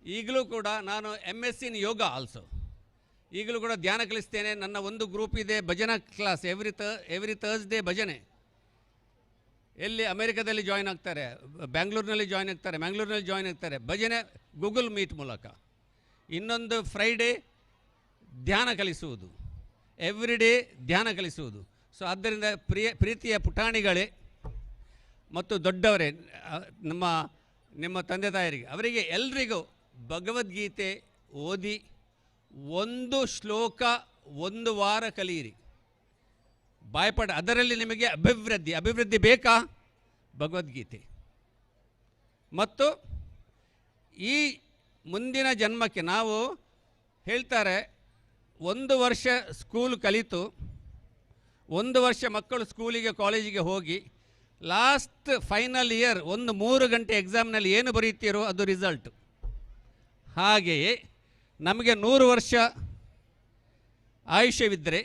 ಈಗಲೂ ಕೂಡ ನಾನು MS in yoga also, ಈಗಲೂ ಕೂಡ ಧ್ಯಾನ ಕಲಿಸ್ತೇನೆ. ನನ್ನ ಒಂದು ಗ್ರೂಪ್ ಇದೆ, ಭಜನಾ ಕ್ಲಾಸ್, ಎವ್ರಿ ಥರ್ಸ್ಡೇ ಭಜನೆ. ಎಲ್ಲಿ ಅಮೆರಿಕದಲ್ಲಿ ಜಾಯ್ನ್ ಆಗ್ತಾರೆ, ಬ್ಯಾಂಗ್ಳೂರಿನಲ್ಲಿ ಜಾಯ್ನ್ ಆಗ್ತಾರೆ, ಮ್ಯಾಂಗ್ಳೂರಿನಲ್ಲಿ ಜಾಯ್ನ್ ಆಗ್ತಾರೆ, ಭಜನೆ ಗೂಗಲ್ ಮೀಟ್ ಮೂಲಕ. ಇನ್ನೊಂದು ಫ್ರೈಡೇ ಧ್ಯಾನ ಕಲಿಸುವುದು, ಎವ್ರಿ ಡೇ ಧ್ಯಾನ ಕಲಿಸುವುದು. ಸೊ ಆದ್ದರಿಂದ ಪ್ರೀತಿಯ ಪುಟಾಣಿಗಳೇ ಮತ್ತು ದೊಡ್ಡವರೇ, ನಿಮ್ಮ ತಂದೆ ತಾಯರಿಗೆ, ಅವರಿಗೆ ಎಲ್ರಿಗೂ ಭಗವದ್ಗೀತೆ ಓದಿ ಒಂದು ಶ್ಲೋಕ ಒಂದು ವಾರ ಕಲಿಯಿರಿ, ಬಾಯ್ಪಾಠ. ಅದರಲ್ಲಿ ನಿಮಗೆ ಅಭಿವೃದ್ಧಿ ಬೇಕಾ? ಭಗವದ್ಗೀತೆ. ಮತ್ತು ಈ ಮುಂದಿನ ಜನ್ಮಕ್ಕೆ ನಾವು ಹೇಳ್ತಾರೆ, ಒಂದು ವರ್ಷ ಸ್ಕೂಲ್ ಕಲಿತು, ಒಂದು ವರ್ಷ ಮಕ್ಕಳು ಸ್ಕೂಲಿಗೆ ಕಾಲೇಜಿಗೆ ಹೋಗಿ ಲಾಸ್ಟ್ ಫೈನಲ್ ಇಯರ್ ಒಂದು 3 ಗಂಟೆ ಎಕ್ಸಾಮ್ನಲ್ಲಿ ಏನು ಬರೆಯುತ್ತೀರೋ ಅದು ರಿಸಲ್ಟ್. ಹಾಗೆಯೇ ನಮಗೆ 100 ವರ್ಷ ಆಯುಷ್ಯವಿದ್ದರೆ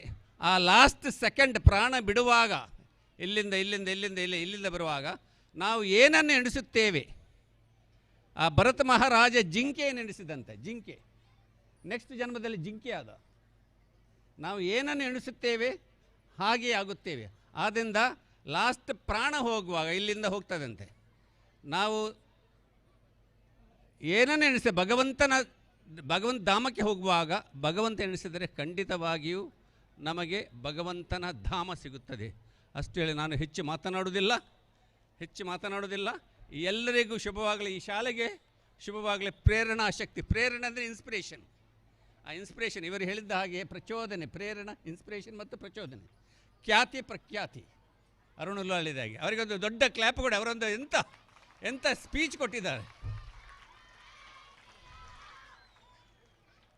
ಆ ಲಾಸ್ಟ್ ಸೆಕೆಂಡ್ ಪ್ರಾಣ ಬಿಡುವಾಗ, ಇಲ್ಲಿಂದ ಇಲ್ಲಿಂದ ಇಲ್ಲಿಂದ ಇಲ್ಲಿ ಇಲ್ಲಿಂದ ಬರುವಾಗ ನಾವು ಏನನ್ನು ಎಣಿಸುತ್ತೇವೆ? ಆ ಭರತ ಮಹಾರಾಜ ಜಿಂಕೆಯನ್ನು ಎಣಿಸಿದಂತೆ, ಜಿಂಕೆ ನೆಕ್ಸ್ಟ್ ಜನ್ಮದಲ್ಲಿ ಜಿಂಕೆ ಆದ. ನಾವು ಏನನ್ನು ಎಣಿಸುತ್ತೇವೆ ಹಾಗೆಯೇ ಆಗುತ್ತೇವೆ. ಆದ್ದರಿಂದ ಲಾಸ್ಟ್ ಪ್ರಾಣ ಹೋಗುವಾಗ ಇಲ್ಲಿಂದ ಹೋಗ್ತದಂತೆ. ನಾವು ಏನನ್ನು ಎಣಿಸಿ ಭಗವಂತ ಧಾಮಕ್ಕೆ ಹೋಗುವಾಗ ಭಗವಂತ ಎಣಿಸಿದರೆ ಖಂಡಿತವಾಗಿಯೂ ನಮಗೆ ಭಗವಂತನ ಧಾಮ ಸಿಗುತ್ತದೆ. ಅಷ್ಟು ಹೇಳಿ ನಾನು ಹೆಚ್ಚು ಮಾತನಾಡುವುದಿಲ್ಲ. ಎಲ್ಲರಿಗೂ ಶುಭವಾಗಲಿ, ಈ ಶಾಲೆಗೆ ಶುಭವಾಗಲಿ. ಪ್ರೇರಣಾ ಶಕ್ತಿ, ಪ್ರೇರಣೆ ಅಂದರೆ ಇನ್ಸ್ಪಿರೇಷನ್. ಆ ಇನ್ಸ್ಪಿರೇಷನ್ ಇವರು ಹೇಳಿದ್ದ ಹಾಗೆ ಪ್ರಚೋದನೆ, ಪ್ರೇರಣಾ, ಇನ್ಸ್ಪಿರೇಷನ್ ಮತ್ತು ಪ್ರಚೋದನೆ, ಖ್ಯಾತಿ ಪ್ರಖ್ಯಾತಿ. ಅರುಣ್ ಉಲ್ಲಾಳ್ ಹೇಳಿದಾಗೆ ಅವರಿಗೊಂದು ದೊಡ್ಡ ಕ್ಲ್ಯಾಪ್ ಕೊಡಿ. ಅವರೊಂದು ಎಂಥ ಸ್ಪೀಚ್ ಕೊಟ್ಟಿದ್ದಾರೆ,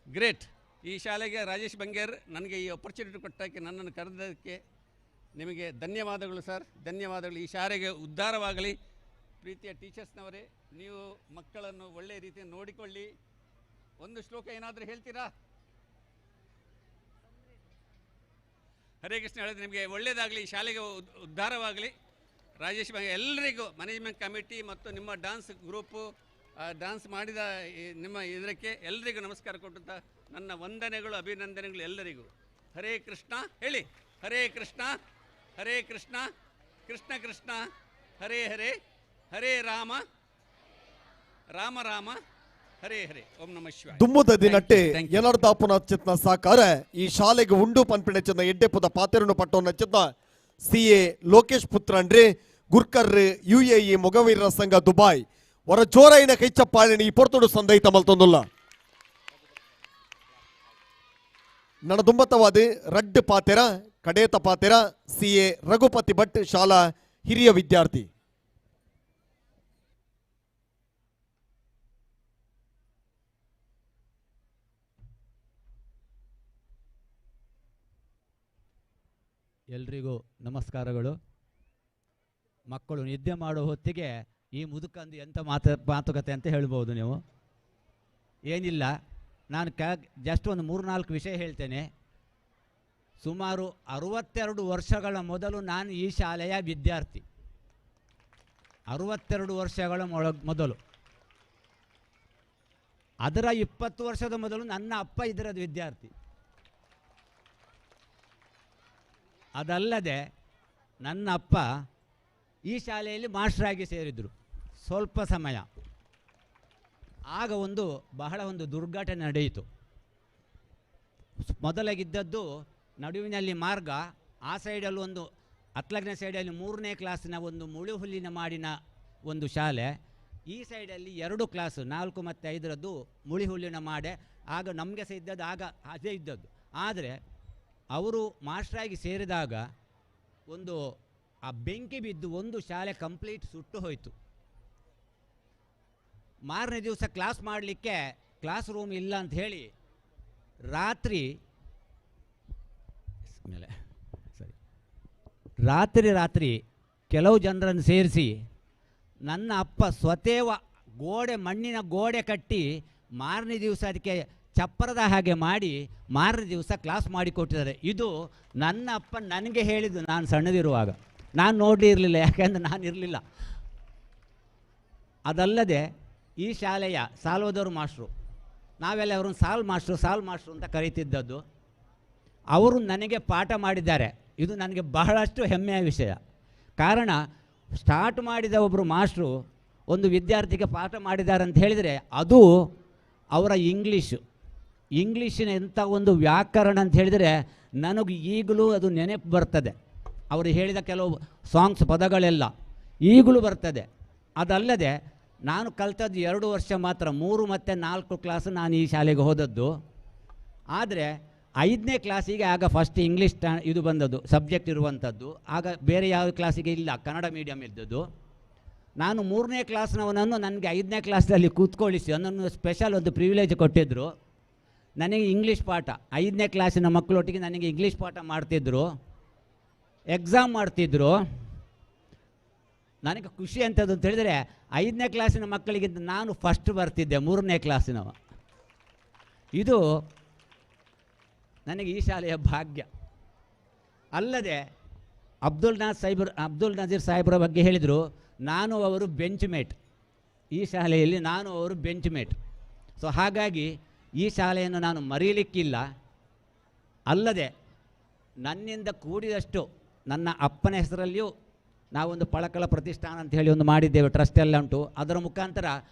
ಗ್ರೇಟ್. ಈ ಶಾಲೆಗೆ ರಾಜೇಶ್ ಬಂಗೇರ್ ನನಗೆ ಈ ಅಪರ್ಚುನಿಟಿ ಕೊಟ್ಟಕ್ಕೆ, ನನ್ನನ್ನು ಕರೆದಕ್ಕೆ ನಿಮಗೆ ಧನ್ಯವಾದಗಳು ಸರ್, ಧನ್ಯವಾದಗಳು. ಈ ಶಾಲೆಗೆ ಉದ್ಧಾರವಾಗಲಿ. ಪ್ರೀತಿಯ ಟೀಚರ್ಸ್ನವರೇ, ನೀವು ಮಕ್ಕಳನ್ನು ಒಳ್ಳೆಯ ರೀತಿಯಲ್ಲಿ ನೋಡಿಕೊಳ್ಳಿ. ಒಂದು ಶ್ಲೋಕ ಏನಾದರೂ ಹೇಳ್ತೀರಾ? ಹರೇ ಕೃಷ್ಣ ಹೇಳಿದ್ರೆ ನಿಮಗೆ ಒಳ್ಳೆಯದಾಗಲಿ, ಈ ಶಾಲೆಗೆ ಉದ್ಧಾರವಾಗಲಿ. ರಾಜೇಶ್ ಬಂಗೇರ್ ಎಲ್ಲರಿಗೂ, ಮ್ಯಾನೇಜ್ಮೆಂಟ್ ಕಮಿಟಿ ಮತ್ತು ನಿಮ್ಮ ಡಾನ್ಸ್ ಗ್ರೂಪು, ಡಾನ್ಸ್ ಮಾಡಿದ ನಿಮ್ಮ ಇದಕ್ಕೆ ಎಲ್ಲರಿಗೂ ನಮಸ್ಕಾರ ಕೊಟ್ಟಂತ ನನ್ನ ವಂದನೆಗಳು, ಅಭಿನಂದನೆಗಳು ಎಲ್ಲರಿಗೂ. ಹರೇ ಕೃಷ್ಣ ಹೇಳಿ. ಹರೇ ಕೃಷ್ಣ ಹರೇ ಕೃಷ್ಣ ಕೃಷ್ಣ ಕೃಷ್ಣ ಹರೇ ಹರೇ, ಹರೇ ರಾಮ ರಾಮ ರಾಮ ಹರೇ ಹರೇ. ಓಂ ನಮಃ ಶಿವಾಯ. ದುಮ್ಮುದ ದಿನಟ್ಟೆ ಎನರ್ದಾಪುನ ಚಿತ್ನ ಸಾಕಾರ ಈ ಶಾಲೆಗೆ ಉಂಡು ಪನ್ಪಿಣ ಚಿನ್ನ ಎಡ್ಡೆಪುದ ಪಾತೆರನು ಪಟ್ಟೋನ ಚಿತ್ನ ಸಿ.ಎ. ಲೋಕೇಶ್ ಪುತ್ರನ್ರಿ ಗುರ್ಕರ್ ಯುಎಇ ಮೊಗವೀರರ ಸಂಘ ದುಬಾಯ್ ವರ ಜೋರೈನ ಕೈಚಪ್ಪಾಳಿನ ಈ ಪೊರ್ತುಡು ಸಂದೈತ ಮಲ್ತೊಂದುಲ್ಲ. ನನ ದುಂಬತವಾದ ರಡ್ಡ್ ಪಾತೆರ ಕಡೇತ ಪಾತೆರ ಸಿ.ಎ. ರಘುಪತಿ ಭಟ್ ಶಾಲಾ ಹಿರಿಯ ವಿದ್ಯಾರ್ಥಿ. ಎಲ್ರಿಗೂ ನಮಸ್ಕಾರಗಳು. ಮಕ್ಕಳು ನಿದ್ದೆ ಮಾಡೋ ಹೊತ್ತಿಗೆ ಈ ಮುದುಕಂದು ಎಂಥ ಮಾತುಕತೆ ಅಂತ ಹೇಳ್ಬೋದು ನೀವು. ಏನಿಲ್ಲ, ನಾನು ಜಸ್ಟ್ ಒಂದು 3-4 ವಿಷಯ ಹೇಳ್ತೇನೆ. ಸುಮಾರು 62 ವರ್ಷಗಳ ಮೊದಲು ನಾನು ಈ ಶಾಲೆಯ ವಿದ್ಯಾರ್ಥಿ. 62 ವರ್ಷಗಳ ಮೊದಲು, ಅದರ 20 ವರ್ಷದ ಮೊದಲು ನನ್ನ ಅಪ್ಪ ಇದರದ ವಿದ್ಯಾರ್ಥಿ. ಅದಲ್ಲದೆ ನನ್ನ ಅಪ್ಪ ಈ ಶಾಲೆಯಲ್ಲಿ ಮಾಸ್ಟ್ರಾಗಿ ಸೇರಿದರು ಸ್ವಲ್ಪ ಸಮಯ. ಆಗ ಒಂದು ಬಹಳ ಒಂದು ದುರ್ಘಟನೆ ನಡೆಯಿತು. ಮೊದಲಾಗಿದ್ದದ್ದು ನಡುವಿನಲ್ಲಿ ಮಾರ್ಗ, ಆ ಸೈಡಲ್ಲಿ ಒಂದು ಅತ್ಲಗ್ನ ಸೈಡಲ್ಲಿ 3ನೇ ಕ್ಲಾಸಿನ ಒಂದು ಮುಳುಹುಲ್ಲಿನ ಮಾಡಿನ ಒಂದು ಶಾಲೆ, ಈ ಸೈಡಲ್ಲಿ 2 ಕ್ಲಾಸು 4 ಮತ್ತು 5ರದ್ದು ಮುಳಿಹುಲ್ಲಿನ ಮಾಡೆ. ಆಗ ನಮಗೆ ಸಹ ಇದ್ದದ್ದು ಆಗ ಅದೇ ಇದ್ದದ್ದು. ಆದರೆ ಅವರು ಮಾಸ್ಟ್ರಾಗಿ ಸೇರಿದಾಗ ಒಂದು ಆ ಬೆಂಕಿ ಬಿದ್ದು ಒಂದು ಶಾಲೆ ಕಂಪ್ಲೀಟ್ ಸುಟ್ಟು ಹೋಯಿತು. ಮಾರನೇ ದಿವಸ ಕ್ಲಾಸ್ ಮಾಡಲಿಕ್ಕೆ ಕ್ಲಾಸ್ ರೂಮ್ ಇಲ್ಲ ಅಂತ ಹೇಳಿ ರಾತ್ರಿ ಮೇಲೆ ಸರಿ ರಾತ್ರಿ ರಾತ್ರಿ ಕೆಲವು ಜನರನ್ನು ಸೇರಿಸಿ ನನ್ನ ಅಪ್ಪ ಸ್ವತೇವ ಗೋಡೆ ಮಣ್ಣಿನ ಗೋಡೆ ಕಟ್ಟಿ ಮಾರನೇ ದಿವಸ ಅದಕ್ಕೆ ಚಪ್ಪರದ ಹಾಗೆ ಮಾಡಿ ಮಾರನೇ ದಿವಸ ಕ್ಲಾಸ್ ಮಾಡಿಕೊಟ್ಟಿದ್ದಾರೆ. ಇದು ನನ್ನ ಅಪ್ಪ ನನಗೆ ಹೇಳಿದ್ದು ನಾನು ಸಣ್ಣದಿರುವಾಗ. ನಾನು ನೋಡಿರಲಿಲ್ಲ, ಯಾಕೆಂದರೆ ನಾನು ಇರಲಿಲ್ಲ. ಅದಲ್ಲದೆ ಈ ಶಾಲೆಯ ಸಾಲ್ವದೋರ್ ಮಾಸ್ಟ್ರು, ನಾವೆಲ್ಲ ಅವರನ್ನು ಸಾಲ್ ಮಾಸ್ಟ್ರು ಸಾಲ್ ಮಾಸ್ಟ್ರು ಅಂತ ಕರೀತಿದ್ದದ್ದು, ಅವರು ನನಗೆ ಪಾಠ ಮಾಡಿದ್ದಾರೆ. ಇದು ನನಗೆ ಬಹಳಷ್ಟು ಹೆಮ್ಮೆಯ ವಿಷಯ. ಕಾರಣ, ಸ್ಟಾರ್ಟ್ ಮಾಡಿದ ಒಬ್ಬರು ಮಾಸ್ಟ್ರು ಒಂದು ವಿದ್ಯಾರ್ಥಿಗೆ ಪಾಠ ಮಾಡಿದ್ದಾರೆ ಅಂತ ಹೇಳಿದರೆ ಅದು ಅವರ ಇಂಗ್ಲೀಷು ಇಂಗ್ಲೀಷಿನ ಎಂಥ ಒಂದು ವ್ಯಾಕರಣ ಅಂತ ಹೇಳಿದರೆ ನನಗೆ ಈಗಲೂ ಅದು ನೆನಪು ಬರ್ತದೆ. ಅವರು ಹೇಳಿದ ಕೆಲವು ಸಾಂಗ್ಸ್ ಪದಗಳೆಲ್ಲ ಈಗಲೂ ಬರ್ತದೆ. ಅದಲ್ಲದೆ ನಾನು ಕಲ್ತದ್ದು 2 ವರ್ಷ ಮಾತ್ರ, 3 ಮತ್ತು 4 ಕ್ಲಾಸ್ ನಾನು ಈ ಶಾಲೆಗೆ ಹೋದದ್ದು. ಆದರೆ 5ನೇ ಕ್ಲಾಸಿಗೆ ಆಗ ಫಸ್ಟ್ ಇಂಗ್ಲೀಷ್ ಇದು ಬಂದದ್ದು, ಸಬ್ಜೆಕ್ಟ್ ಇರುವಂಥದ್ದು. ಆಗ ಬೇರೆ ಯಾವ ಕ್ಲಾಸಿಗೆ ಇಲ್ಲ, ಕನ್ನಡ ಮೀಡಿಯಮ್ ಇದ್ದದ್ದು. ನಾನು 3ನೇ ಕ್ಲಾಸ್ನವನನ್ನು ನನಗೆ 5ನೇ ಕ್ಲಾಸಲ್ಲಿ ಕೂತ್ಕೊಳ್ಳಿಸಿ ನನ್ನನ್ನು ಸ್ಪೆಷಲ್ ಒಂದು ಪ್ರಿವಿಲೇಜ್ ಕೊಟ್ಟಿದ್ದರು. ನನಗೆ ಇಂಗ್ಲೀಷ್ ಪಾಠ 5ನೇ ಕ್ಲಾಸಿನ ಮಕ್ಕಳೊಟ್ಟಿಗೆ ನನಗೆ ಇಂಗ್ಲೀಷ್ ಪಾಠ ಮಾಡ್ತಿದ್ದರು, ಎಕ್ಸಾಮ್ ಮಾಡ್ತಿದ್ದರು. ನನಗೆ ಖುಷಿ ಅಂಥದ್ದು ಅಂತ ಹೇಳಿದರೆ 5ನೇ ಕ್ಲಾಸಿನ ಮಕ್ಕಳಿಗಿಂತ ನಾನು ಫಸ್ಟ್ ಬರ್ತಿದ್ದೆ 3ನೇ ಕ್ಲಾಸಿನವ. ಇದು ನನಗೆ ಈ ಶಾಲೆಯ ಭಾಗ್ಯ. ಅಲ್ಲದೆ ಅಬ್ದುಲ್ ನಜೀರ್ ಸಾಹೇಬ್ರ ಬಗ್ಗೆ ಹೇಳಿದರು, ನಾನು ಅವರು ಬೆಂಚ್ ಮೇಟ್ ಈ ಶಾಲೆಯಲ್ಲಿ, ನಾನು ಅವರು ಬೆಂಚ್ ಮೇಟ್. ಸೊ ಹಾಗಾಗಿ ಈ ಶಾಲೆಯನ್ನು ನಾನು ಮರೀಲಿಕ್ಕಿಲ್ಲ. ಅಲ್ಲದೆ ನನ್ನಿಂದ ಕೂಡಿದಷ್ಟು ನನ್ನ ಅಪ್ಪನ ಹೆಸರಲ್ಲಿಯೂ ನಾವೊಂದು ಪಳಕಳ ಪ್ರತಿಷ್ಠಾನ ಅಂತ ಹೇಳಿ ಒಂದು ಮಾಡಿದ್ದೇವೆ, ಟ್ರಸ್ಟ್ ಎಲ್ಲ ಉಂಟು. ಅದರ ಮುಖಾಂತರ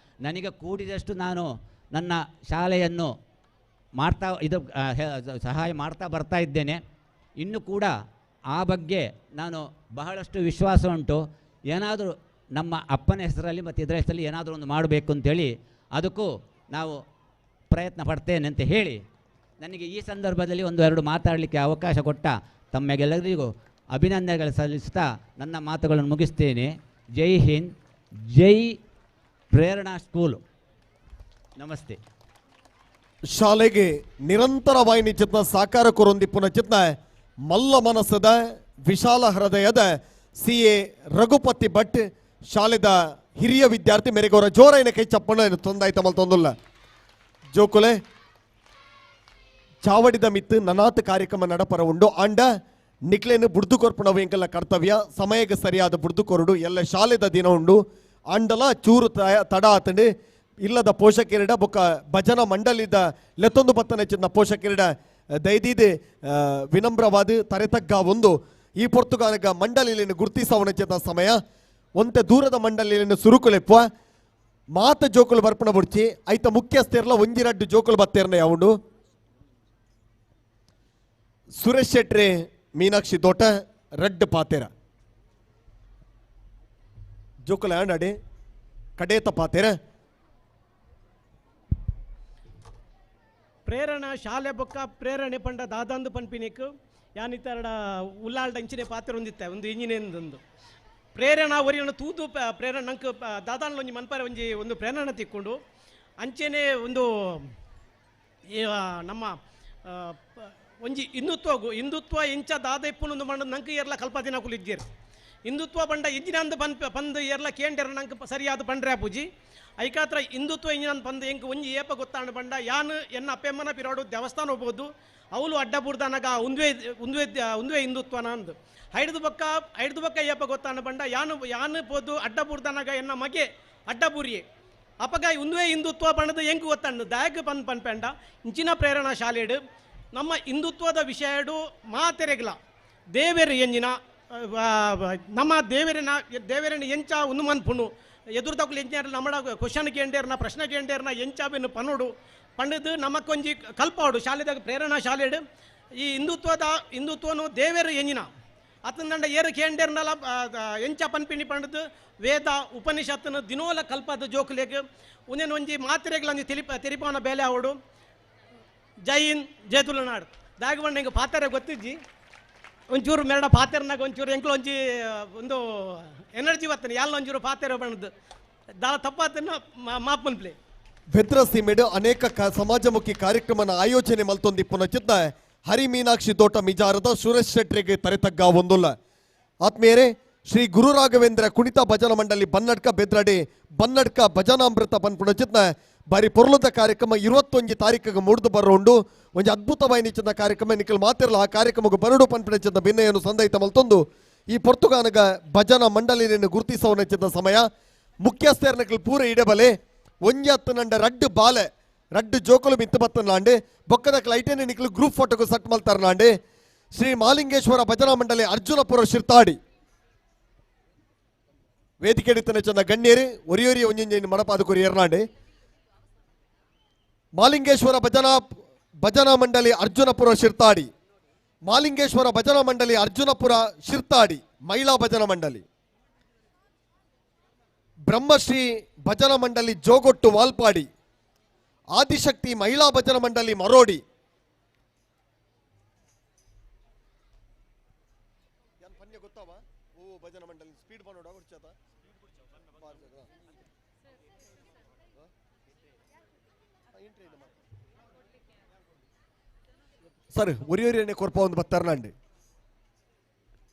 ನನಗೆ ಕೂಡಿದಷ್ಟು ನಾನು ನನ್ನ ಶಾಲೆಯನ್ನು ಮಾಡ್ತಾ ಇದು ಸಹಾಯ ಮಾಡ್ತಾ ಬರ್ತಾ ಇದ್ದೇನೆ. ಇನ್ನೂ ಕೂಡ ಆ ಬಗ್ಗೆ ನಾನು ಬಹಳಷ್ಟು ವಿಶ್ವಾಸ ಉಂಟು. ಏನಾದರೂ ನಮ್ಮ ಅಪ್ಪನ ಹೆಸರಲ್ಲಿ ಮತ್ತು ಇದರ ಹೆಸರಲ್ಲಿ ಏನಾದರೂ ಒಂದು ಮಾಡಬೇಕು ಅಂಥೇಳಿ ಅದಕ್ಕೂ ನಾವು ಪ್ರಯತ್ನ ಪಡ್ತೇನೆ ಅಂತ ಹೇಳಿ ನನಗೆ ಈ ಸಂದರ್ಭದಲ್ಲಿ ಒಂದು ಎರಡು ಮಾತಾಡಲಿಕ್ಕೆ ಅವಕಾಶ ಕೊಟ್ಟ ತಮ್ಮೆಲ್ಲರಿಗೂ ಅಭಿನಂದನೆಗಳು ಸಲ್ಲಿಸುತ್ತಾ ನನ್ನ ಮಾತುಗಳನ್ನು ಮುಗಿಸ್ತೇನೆ. ಜೈ ಹಿಂದ್, ಜೈ ಪ್ರೇರಣಾ ಸ್ಕೂಲು. ನಮಸ್ತೆ. ಶಾಲೆಗೆ ನಿರಂತರವಾಗಿ ಚಿತ್ನ ಸಾಕಾರ ಕೊರೊಂದಿಪ್ಪುನ ಚಿತ್ನ ಮಲ್ಲ ಮನಸ್ಸದ ವಿಶಾಲ ಹೃದಯದ ಸಿ.ಎ. ರಘುಪತಿ ಭಟ್ ಶಾಲೆದ ಹಿರಿಯ ವಿದ್ಯಾರ್ಥಿ ಮೇರೆಗೆ ಅವರ ಜೋರೈನ ಕೈ ಚಪ್ಪಣ ತೊಂದಾಯ್ತ ಮಲ್ತೊಂದುಲ್ಲ. ಜೋಕುಲೆ ಚಾವಡಿದ ಮಿತ್ತು ನನಾತ್ ಕಾರ್ಯಕ್ರಮ ನಡಪರ ಉಂಡು ಆಂಡ ನಿಕ್ಲೇನು ಬುಡ್ದು ಕೊರ್ಪುಣವು ಎಂಕಲ್ಲ ಕರ್ತವ್ಯ ಸಮಯಕ್ಕೆ ಸರಿಯಾದ ಬುಡ್ದು ಕೊರಡು ಎಲ್ಲ ಶಾಲೆದ ದಿನ ಉಂಡು ಆಂಡಲ ಚೂರು ತಡ ಆತಂಡು ಇಲ್ಲದ ಪೋಷಕರಿಡ ಬೊಕ್ಕ ಭಜನಾ ಮಂಡಲಿದ ಲೆತ್ತೊಂದು ಬತ್ತನ ಚಿನ್ನ ಪೋಷಕರಿಡ ದೈದೀದೆ ವಿನಮ್ರವಾದ ತರೆತಗ್ಗ ಒಂದು ಈ ಪೊರ್ತುಗಾಲಗ ಮಂಡಲಿಯನ್ನು ಗುರ್ತಿಸವನ ಚೇತ ಸಮಯ ಒಂತೆ ದೂರದ ಮಂಡಲಿಯನ್ನು ಸುರುಕುಲೆಪ್ಪ ಮಾತ ಜೋಕುಲು ಬರ್ಪಣ ಬುಡ್ಚಿ ಐತ ಮುಖ್ಯಸ್ಥೆರ್ಲ ಒಂಜಿರಡ್ಡು ಜೋಕುಲು ಬತ್ತೇರ್ನ ಯಾವುಂಡು ಸುರೇಶ್ ಶೆಟ್ರೆ ಮೀನಾಕ್ಷಿ ತೋಟ ರಡ್ಡು ಪಾತೇರ ಜೋಕುಲ ಆಂಡಾಡೆ ಕಡೇತ ಪಾತೇರ. ಪ್ರೇರಣಾ ಶಾಲೆ ಬೊಕ್ಕ ಪ್ರೇರಣೆ ಪಂಡ ದಾದಂದು ಪನ್ಪಿನಿಕ್ ಯಾನಿತರಡ ಉಲ್ಲಾಲ್ಡ ಇಂಚಿನೆ ಪಾತ್ರ ಹೊಂದಿತ್ತೆ ಒಂದು ಇಂಜಿನಿಯಂದೊಂದು ಪ್ರೇರಣಾ ಒರಿಯನ ತೂದು ಪ್ರೇರಣೆ ನಂಗೆ ದಾದಾನ್ಲ ಒಂಜಿ ಮನ್ಪಾರೆ ಒಂಜಿ ಒಂದು ಪ್ರೇರಣೆ ತಿಕ್ಕೊಂಡು ಅಂಚೆನೆ ಒಂದು ನಮ್ಮ ಒಂಜಿ ಹಿಂದುತ್ವ ಹಿಂದುತ್ವ ಇಂಚ ದಾದ ಇಪ್ಪುನೊಂದು ಮಂಡ ನಂಗೆ ಏರ್ಲ ಕಲ್ಪದಿನ ಕುಲಿಜ್ಜೇರು ಹಿಂದುತ್ವ ಬಂಡ ಇಂಜಿನಂದು ಪಂದ್ ಏರ್ಲ ಕೇಂದ್ರ ನಂಗೆ ಸರಿಯಾದ ಪಂಡ್ರೆ ಪೂಜಿ ಐಕಾತ್ರ ಹಿಂದುತ್ವ ಇಂಜಿನಂದು ಪಂದ್ ಎಂಕ್ ಒಂಜಿ ಏಪ ಗೊತ್ತಾಂಡು ಬಂಡ ಯಾನು ಎನ್ನ ಅಪ್ಪೆಮ್ಮನ ಪಿರೋಡು ದೇವಸ್ಥಾನ ಹೋಗ್ಬೋದು ಅವಳು ಅಡ್ಡ ಬುಡ್ದಾನಾಗ ಉಂದ್ವೆ ಉಂದ್ವೆ ಉಂದ್ವೆ ಹಿಂದುತ್ವನ ಅಂದು ಐಡ್ದು ಬಕ್ಕ ಏಪ ಗೊತ್ತಾಂಡು ಬಂಡ ಯಾನು ಯಾನು ಪೋದು ಅಡ್ಡ ಬುಡ್ದಾನಾಗ ಎನ್ನ ಮಗೆ ಅಡ್ಡ ಬುರಿಯೆ ಅಪಗ ಉಂದ್ವೆ ಹಿಂದುತ್ವ ಬಣ್ಣದ ಎಂಕ್ ಗೊತ್ತಾಂಡು ದಾಯಕ ಪಂದ್ ಪನ್ಪೆಂಡ ಇಂಚಿನ ಪ್ರೇರಣಾ ಶಾಲೆಡು ನಮ್ಮ ಹಿಂದುತ್ವದ ವಿಷಯಡು ಮಾತೆರೆಗ್ಲ ದೇವೇರು ಎಂಜಿನ ನಮ್ಮ ದೇವರಿನ ದೇವರನ್ನ ಎಂಚ ಒಂದು ಮನ್ಪುಣು ಎದುರುದಕ್ಕಲು ಎಂಜಿನಿಯರ್ ನಮ್ಮಡ ಕ್ವಶನ್ ಕೇಂಡೇರ್ನ ಪ್ರಶ್ನೆ ಕೇಂಡೇರ್ನ ಎಂಚಾವೆನ್ನು ಪನೋಡು ಪಂಡದು ನಮಕ್ಕೊಂಜಿ ಕಲ್ಪಾಡು ಶಾಲೆದಾಗ ಪ್ರೇರಣಾ ಶಾಲೆಡು ಈ ಹಿಂದುತ್ವದ ಹಿಂದುತ್ವನು ದೇವೇರು ಎಂಜಿನ ಅತನಂಡ ಏರು ಕೇಂಡೇರ್ನಲ್ಲ ಎಂಚ ಪನ್ಪಿಣಿ ಪಂಡದು ವೇದ ಉಪನಿಷತ್ತನ್ನು ದಿನೋಲ ಕಲ್ಪದ ಜೋಕುಲೆಗ್ ಒಂದೇನು ಒಂಜಿ ಮಾತ್ರೆಗಳ ಒಂಜಿ ತಿಳಿಪಾನ ಬೇಲೆ ಆವಡು. ಜೈ ಹಿಂದ್, ಜೈ ತುಳುನಾಡು. ದಾಗಬಂಡ ಹಿಂಗೆ ಪಾತ್ರೆ ಗೊತ್ತಿಜ್ಜಿ ಒಂಚೂರು ಮೆರಡ ಪಾತೆರ್ನಾಗ ಒಂಚೂರು ಎಂಕ್ಲು ಒಂಜಿ ಒಂದು ಎನರ್ಜಿ ಬರ್ತನೆ ಯಾಲ್ ಒಂಚೂರು ಪಾತೆರ ಬಣ್ಣದ್ದು ದಾಲ ತಪ್ಪಾತನ್ನ ಮಾಪನ್ ಪ್ಲೇ. ಬೆದ್ರ ಸೀಮೆಡು ಅನೇಕ ಸಮಾಜಮುಖಿ ಕಾರ್ಯಕ್ರಮನ ಆಯೋಜನೆ ಮಲ್ತೊಂದಿಪ್ಪುನ ಚಿತ್ತ ಹರಿ ಮೀನಾಕ್ಷಿ ತೋಟ ಮಿಜಾರದ ಸುರೇಶ್ ಶೆಟ್ರಿಗೆ ತರೆತಗ್ಗ ಒಂದುಲ್ಲ. ಆತ್ಮೀಯರೇ, ಶ್ರೀ ಗುರು ರಾಘವೇಂದ್ರ ಕುಣಿತ ಭಜನಾ ಮಂಡಳಿ ಬನ್ನಡ್ಕ ಬೆದ್ರಡಿ ಬನ್ನಡ್ಕ ಭಜನಾಮೃತ ಪನ್ಪುನ ಚಿತ್ತ ಬಾರಿ ಪೊರ್ಲುದ ಕಾರ್ಯಕ್ರಮ 21 ತಾರೀಕಿಗೆ ಮೂಡ್ದು ಬರೋಂಡು ಒಂಜಿ ಅದ್ಭುತವಾಯಿ ನಿಚ್ಚಿನ ಕಾರ್ಯಕ್ರಮ ನಿಖಲ್ ಮಾತಿರಲ್ಲ ಆ ಕಾರ್ಯಕ್ರಮಕ್ಕೆ ಬರಡು ಪನ್ಪಿನ ಚಿತ್ತ ಭಿನ್ನೆಯನ್ನು ಸಂದೈತ ಮಲ್ತೊಂದು ಈ ಪೊರ್ತುಗಾನಗ ಭಜನಾ ಮಂಡಳಿಯನ್ನು ಗುರುತಿಸವನ ಚಿತ್ತ ಸಮಯ ಮುಖ್ಯಸ್ಥರ ನಕಲ್ ಪೂರ ಇಡಬಲೆ ಒಂಜತ್ತು ನಂಡ ರಡ್ಡು ಬಾಲೆ ರಡ್ಡು ಜೋಕುಲು ಮಿತ್ತು ಬತ್ತನಾಂಡೆ ಬೊಕ್ಕದ ಲೈಟೇನೆ ನಿಖಲ್ ಗ್ರೂಪ್ ಫೋಟೋకు ಸೆಟ್ ಮಲ್ತಾರನಾಂಡೆ. ಶ್ರೀ ಮಾಲಿಂಗೇಶ್ವರ ಭಜನಾ ಮಂಡಳಿ ಅರ್ಜುನಪುರ ಶಿರ್ತಾಡಿ ವೇದಿಕೆ ಚಂದ ಗಣ್ಯರು ಒರಿಯೊರಿ ಒಂಜೊಂಜಿ ಮಡಪಾದ ಕೊರಿ ಎರ್ನಾಂಡೆ. ಮಾಲಿಂಗೇಶ್ವರ ಭಜನಾ ಭಜನಾ ಮಂಡಳಿ ಅರ್ಜುನಪುರ ಶಿರ್ತಾಡಿ, ಮಾಲಿಂಗೇಶ್ವರ ಭಜನಾ ಮಂಡಳಿ ಅರ್ಜುನಪುರ ಶಿರ್ತಾಡಿ ಮಹಿಳಾ ಭಜನಾ ಮಂಡಳಿ, ಬ್ರಹ್ಮಶ್ರೀ ಭಜನಾ ಮಂಡಳಿ ಜೋಗೊಟ್ಟು ವಾಲ್ಪಾಡಿ, ಆದಿಶಕ್ತಿ ಮಹಿಳಾ ಭಜನಾ ಮಂಡಳಿ ಮರೋಡಿ, ಭಜನಾ ಮಂಡಳಿ ಸ್ಪೀಡ್ ಸರ್ ಒರಿಯೊರಿಯನೆ ಕೊರ್ಪ ಒಂದು ಬತ್ತರ್ನಾಂಡು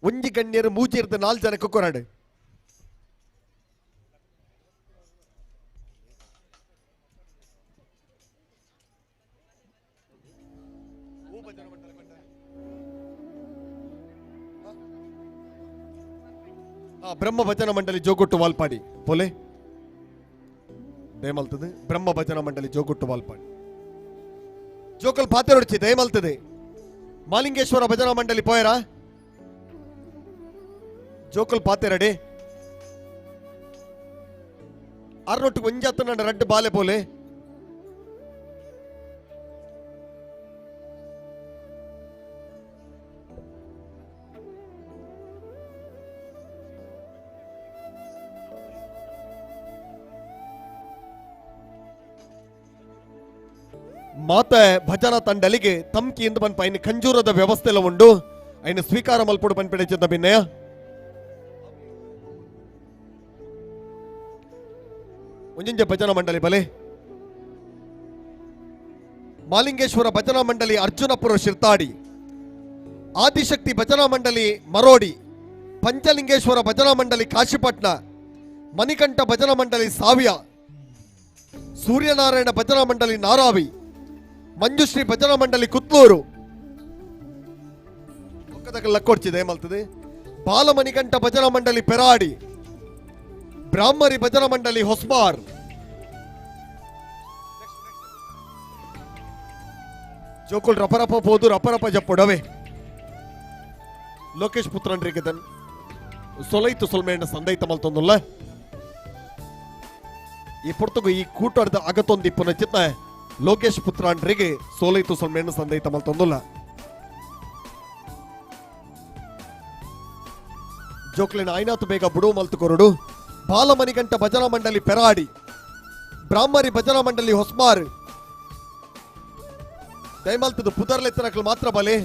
ಒಂಜಿ ಗಣ್ಯರು ಮೂಜಿರ್ದು ನಾಲ್ ಜನಕ್ಕೆ ಕೊರಾಡು. ಬ್ರಹ್ಮ ಭಜನಾ ಮಂಡಳಿ ಜೋಗುಟ್ಟು ವಾಲ್ಪಾಡಿ ಪೋಲೆ ದಯಮಲ್ತದೆ. ಬ್ರಹ್ಮ ಭಜನಾ ಮಂಡಳಿ ಜೋಗುಟ್ಟು ವಾಲ್ಪಾಡಿ ಜೋಕಲ್ ಪಾತೆರೊಡ್ಚಿ ದಯಮಲ್ತದೆ. ಮಾಲಿಂಗೇಶ್ವರ ಭಜನಾ ಮಂಡಳಿ ಪೋಯರ ಜೋಕಲ್ ಪಾತೆರಡೆ ಅರ್ನೊಟ್ಟು ಒಂಜಾತ ರಡ್ಡು ಬಾಲೆ ಪೋಲೆ. ಮಾತೆ ಭಜನಾ ತಂಡಲಿಗೆ ತಮ್ಕಿ ಎಂದು ಪನ್ಪ ಐನ ಖಂಜೂರದ ವ್ಯವಸ್ಥೆ ಎಲ್ಲ ಉಂಡು ಐನ ಸ್ವೀಕಾರ ಮಲ್ಪುಡು ಪನ್ಪಿಡ ಚಿಂತ ಭಿನ್ನಯ. ಒಂಜೊಂಜೆ ಭಜನಾ ಮಂಡಳಿ ಬಲೆ. ಮಾಲಿಂಗೇಶ್ವರ ಭಜನಾ ಮಂಡಳಿ ಅರ್ಜುನಪುರ ಶಿರ್ತಾಡಿ, ಆದಿಶಕ್ತಿ ಭಜನಾ ಮಂಡಳಿ ಮರೋಡಿ, ಪಂಚಲಿಂಗೇಶ್ವರ ಭಜನಾ ಮಂಡಳಿ ಕಾಶಿಪಟ್ನ, ಮಣಿಕಂಠ ಭಜನಾ ಮಂಡಳಿ ಸಾವ್ಯ, ಸೂರ್ಯನಾರಾಯಣ ಭಜನಾ ಮಂಡಳಿ ನಾರಾವಿ, ಮಂಜುಶ್ರೀ ಭಜನಾ ಮಂಡಳಿ ಕುತ್ಲೂರು ಲಕ್ಕೊಡ್ಚಿದೆ ಮಲ್ತದೆ, ಬಾಲಮಣಿಕಂಠ ಭಜನಾ ಮಂಡಳಿ ಪೆರಾಡಿ, ಬ್ರಾಹ್ಮರಿ ಭಜನಾ ಮಂಡಳಿ ಹೊಸ್ಬಾರ್, ಜೋಕುಲ್ ರಪರಪ ಪೋದು ರಪರಪ ಜಪ್ಪುಡವೆ. ಲೋಕೇಶ್ ಪುತ್ರನ್ರಿಗೆ ದನ್ ಸೊಲೈತು ಸೊಲ್ಮೇಣ ಸಂದೈತ ಮಲ್ತೊಂದುಲ್ಲ. ಈ ಪೊರ್ತುಗು ಈ ಕೂಟದ ಅಗತೊಂದಿಪ್ಪುನ ಚಿತ್ತ ಲೋಕೇಶ್ ಪುತ್ರಾಂಡ್ರಿಗೆ ಸೋಲೈತು ಸೊಲ್ಮೇಣ ಸಂದೈತ ಮಲ್ತೊಂದುಲ್ಲ. ಜೋಕ್ಲಿನ ಐನಾತು ಬೇಗ ಬುಡು ಮಲ್ತು ಕೊರಡು. ಬಾಲಮಣಿಗಂಟ ಭಜನಾ ಮಂಡಳಿ ಪೆರಾಡಿ, ಬ್ರಾಹ್ಮರಿ ಭಜನಾ ಮಂಡಳಿ ಹೊಸ್ಮಾರ್, ದಯಮಲ್ತದ ಪುದರ್ಲೆತ್ತನಕಲ್ ಮಾತ್ರ ಬಲೆ.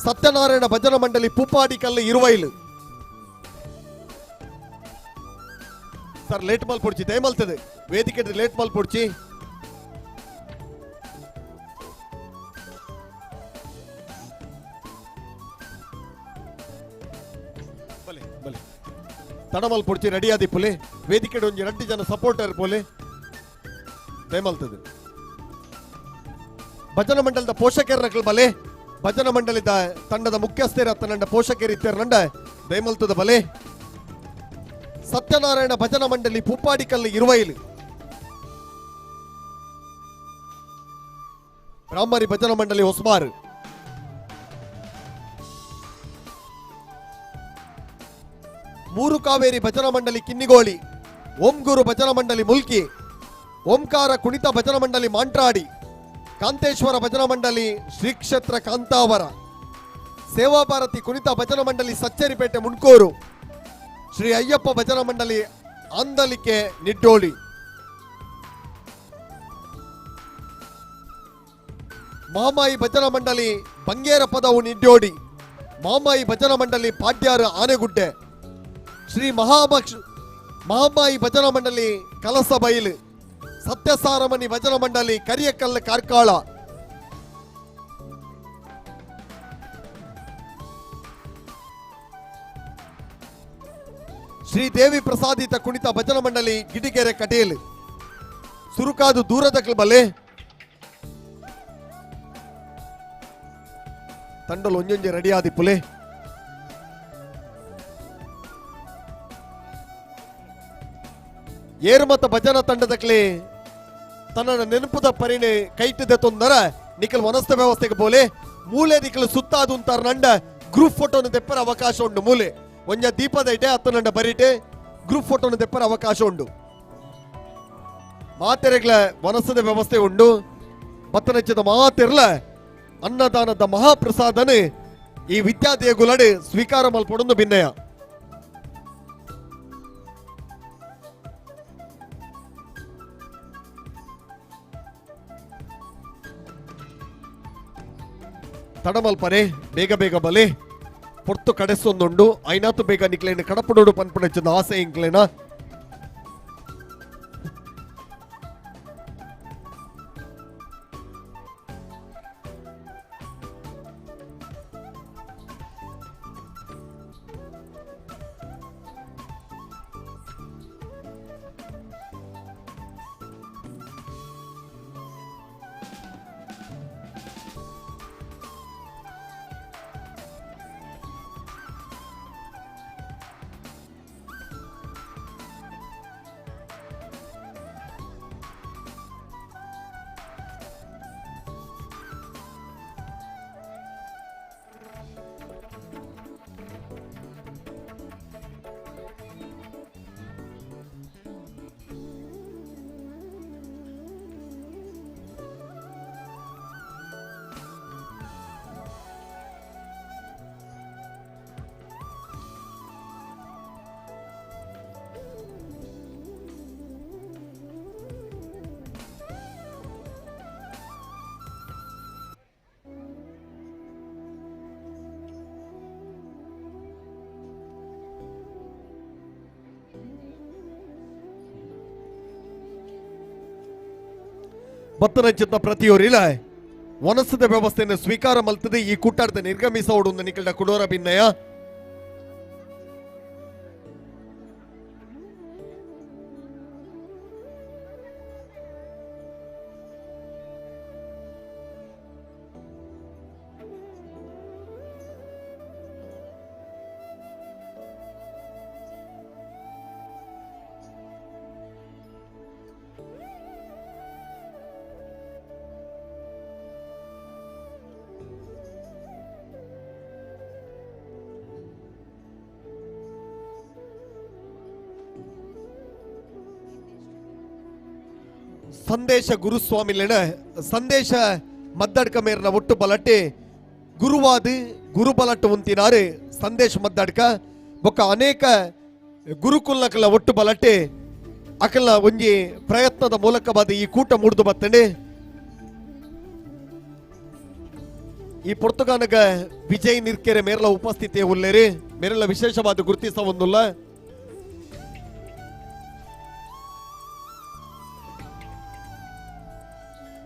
ಸತ್ಯನಾರಾಯಣ ಭಜನಾ ಮಂಡಳಿ ಪೂಪಾಡಿ ಕಲ್ಲು ಇರುವೈಲು. ಸರ್ ಲೇಟ್ ಮಲ್ಪೊಡ್ಚಿ ದಯಮಲ್ತದೆ ವೇದಿಕೆ ಲೇಟ್ ಮಲ್ಪೊಡ್ಚಿ. ಬಲೆ ಬಲೆ ತಡಮಲ್ ಪೊಡ್ಚಿ ರೆಡಿ ಆದಿ ಪುಲೆ ವೇದಿಕೆ ಒಂಜಿ ರಡ್ಡಿ ಜನ ಸಪೋರ್ಟರ್ ಪೋಲೆ ದಯಮಲ್ತದೆ. ಭಜನಾ ಮಂಡಲದ ಪೋಷಕರ ಬಲೆ, ಭಜನಾ ಮಂಡಳಿದ ತಂಡದ ಮುಖ್ಯಸ್ಥರ ತನ್ನಂಡ ಪೋಷಕರು ಇತ್ತೆರನಂಡ ದಯಮಲ್ತದ ಬಲೆ. ಸತ್ಯನಾರಾಯಣ ಭಜನಾ ಮಂಡಳಿ ಪೂಪಾಡಿಕಲ್ಲು ಇರುವೈಲು, ಬ್ರಾಹ್ಮರಿ ಭಜನಾ ಮಂಡಳಿ ಹೊಸ್ಮಾರು, ಮೂರು ಕಾವೇರಿ ಭಜನಾ ಮಂಡಳಿ ಕಿನ್ನಿಗೋಳಿ, ಓಂ ಗುರು ಭಜನಾ ಮಂಡಳಿ ಮುಲ್ಕಿ, ಓಂಕಾರ ಕುಣಿತ ಭಜನಾ ಮಂಡಳಿ ಮಾಂಟ್ರಾಡಿ, ಕಾಂತೇಶ್ವರ ಭಜನಾ ಮಂಡಳಿ ಶ್ರೀ ಕ್ಷೇತ್ರ ಕಾಂತಾವರ, ಸೇವಾಭಾರತಿ ಕುಣಿತ ಭಜನಾ ಮಂಡಳಿ ಸಚ್ಚೇರಿಪೇಟೆ ಮುಣ್ಕೂರು, ಶ್ರೀ ಅಯ್ಯಪ್ಪ ಭಜನಾ ಮಂಡಳಿ ಆಂದಲಿಕೆ ನಿಡ್ಡೋಳಿ, ಮಾಮಾಯಿ ಭಜನಾ ಮಂಡಳಿ ಬಂಗೇರ ಪದವು ನಿಡ್ಡೋಡಿ, ಮಾಮಾಯಿ ಭಜನಾ ಮಂಡಳಿ ಪಾಡ್ಯಾರು ಆನೆಗುಡ್ಡೆ, ಶ್ರೀ ಮಹಾಮಾಯಿ ಭಜನಾ ಮಂಡಳಿ ಕಲಸಬೈಲು, ಸತ್ಯಸಾರಮಣಿ ಭಜನಾ ಮಂಡಳಿ ಕರಿಯಕಲ್ಲ ಕಾರ್ಕಾಳ, ಶ್ರೀದೇವಿ ಪ್ರಸಾದಿತ ಕುಣಿತ ಭಜನಾ ಮಂಡಳಿ ಗಿಡಿಗೆರೆ ಕಟೇಲ್, ಸುರುಕಾದು ದೂರದ ಬಲೆ. ತಂಡಲು ಒಂಜೊಂಜೆ ರೆಡಿ ಆದಿ ಪುಲೆ. ಏರುಮತ ಭಜನಾ ತಂಡದಕ್ಲೆ ತನ್ನ ನೆನಪುದ ಪರಿಣೆ ಕೈಟಿದೆ ತೊಂದರ ನಿಖಲ್ ವನಸ್ಥ ವ್ಯವಸ್ಥೆಗೆ ಬೋಲೆ ಮೂಲೆ ನಿಖಲ್ ಸುತ್ತಾದು ಅಂತಾರ ನಂಡ ಗ್ರೂಪ್ ಫೋಟೋನ ದೆಪ್ಪರ ಅವಕಾಶ ಉಂಡು. ಮೂಲೆ ಒಂಜ ದೀಪದ ಇಟೆ ಅತ್ತ ನಂಡ ಬರಿಟೆ ಗ್ರೂಪ್ ಫೋಟೋನ ದೆಪ್ಪರ ಅವಕಾಶ ಉಂಡು. ಮಾತೆರೆಗ್ಲ ವನಸದ ವ್ಯವಸ್ಥೆ ಉಂಡು. ಬತ್ತನಚ್ಚದ ಮಾತಿರ್ಲ ಅನ್ನದಾನದ ಮಹಾಪ್ರಸಾದನೆ ಈ ವಿದ್ಯಾದೇಗುಲಡೆ ಸ್ವೀಕಾರ ಮಲ್ಪೊಡೊಂದು ಭಿನ್ನಯ. ತಡಮಲ್ಪನೆ ಬೇಗ ಬೇಗ ಬಲೆ ಪೊರ್ತು ಕಡೆಸೊಂದುಂಡು ಐನಾತು ಬೇಗ ನಿಕ್ಲೇನ ಕಡಪಡೋಡು ಪನ್ಪುಣಚ್ಚದ ಆಸೆ ಇಂಕ್ಲೇನ. ಬತ್ತನಂಚಿತ ಪ್ರತಿಯೊರಿಲ ವನಸದ ವ್ಯವಸ್ಥೆಯನ್ನು ಸ್ವೀಕಾರ ಮಲ್ತದೆ ಈ ಕೂಟಾರ್ದ ನಿರ್ಗಮಿಸೋಡು ನಿಕಲ್ಡ ಕುಡೋರ ಭಿನ್ನಯ. ಸಂದೇಶ ಗುರುಸ್ವಾಮಿಲೆನ ಸಂದೇಶ ಮದ್ದಡ್ಕ ಮೇರ್ನ ಒಟ್ಟು ಬಲಟ್ಟೆ ಗುರುವಾದ ಗುರು ಬಲಟ್ಟು ಉಂತಿನಾರು ಸಂದೇಶ ಮದ್ದಡ್ಕ ಬೊಕ್ಕ ಅನೇಕ ಗುರುಕುಲಕಲ ಒಟ್ಟು ಬಲಟ್ಟೆ ಅಕಲ ಒಂಜಿ ಪ್ರಯತ್ನದ ಮೂಲಕವಾದ ಈ ಕೂಟ ಮೂಡ್ದು ಬತ್ತಂಡೆ. ಈ ಪೊರ್ತುಗಾನಗ ವಿಜಯ್ ನಿರ್ಕೆರೆ ಮೇರ್ಲ ಉಪಸ್ಥಿತಿಯ ಉಲ್ಲೇರಿ ಮೇರೆಲ್ಲ ವಿಶೇಷವಾದ ಗುರುತಿಸ ಒಂದುಲ್ಲ.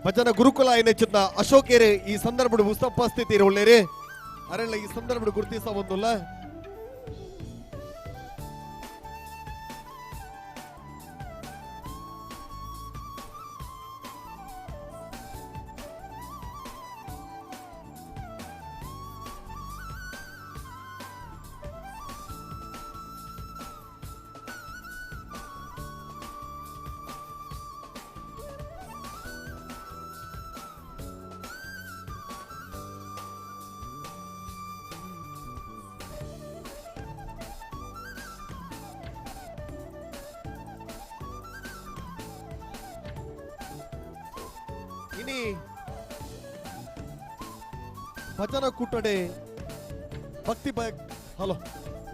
ಭಜನ ಗುರುಕುಲ ಏನೆಚ್ಚಿದ ಅಶೋಕೇರೆ ಈ ಸಂದರ್ಭದ ಉಪಸ್ಥಿತಿ ಒಳ್ಳೇರಿ ಅರೆಲ್ಲ ಈ ಸಂದರ್ಭದ ಗುರುತಿಸ ಒಂದುಲ್ಲ. ಇನಿ ಭಜನ ಕೂಟಡೆ ಭಕ್ತಿ ಹಲೋ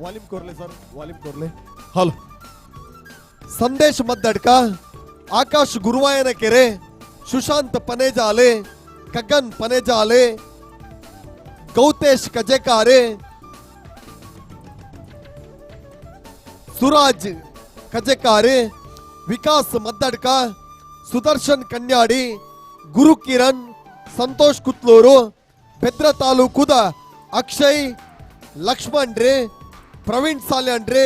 ವಾಲಿಮ್ ಕೋರ್ಲೆ ಸರ್, ವಾಲಿಮ್ ಕೋರ್ಲೆ. ಹಲೋ ಸಂದೇಶ್ ಮದ್ದಡ್ಕ, ಆಕಾಶ್ ಗುರುವಾಯನ ಕೆರೆ, ಸುಶಾಂತ್ ಪನೇಜಾಲೆ, ಗಗನ್ ಪನೇಜಾಲೆ, ಗೌತೇಶ್ ಕಜೆಕಾರೆ, ಸುರಾಜ್ ಕಜೆಕಾರೆ, ವಿಕಾಸ್ ಮದ್ದಡ್ಕ, ಸುದರ್ಶನ್ ಕನ್ಯಾಡಿ, ಗುರು ಕಿರಣ್, ಸಂತೋಷ್ ಕುತ್ಲೂರು, ಬೆದ್ರ ತಾಲೂಕುದ ಅಕ್ಷಯ್ ಲಕ್ಷ್ಮಣ್ ರೇ, ಪ್ರವೀಣ್ ಸಾಲ್ಯಾನ್ ರೇ,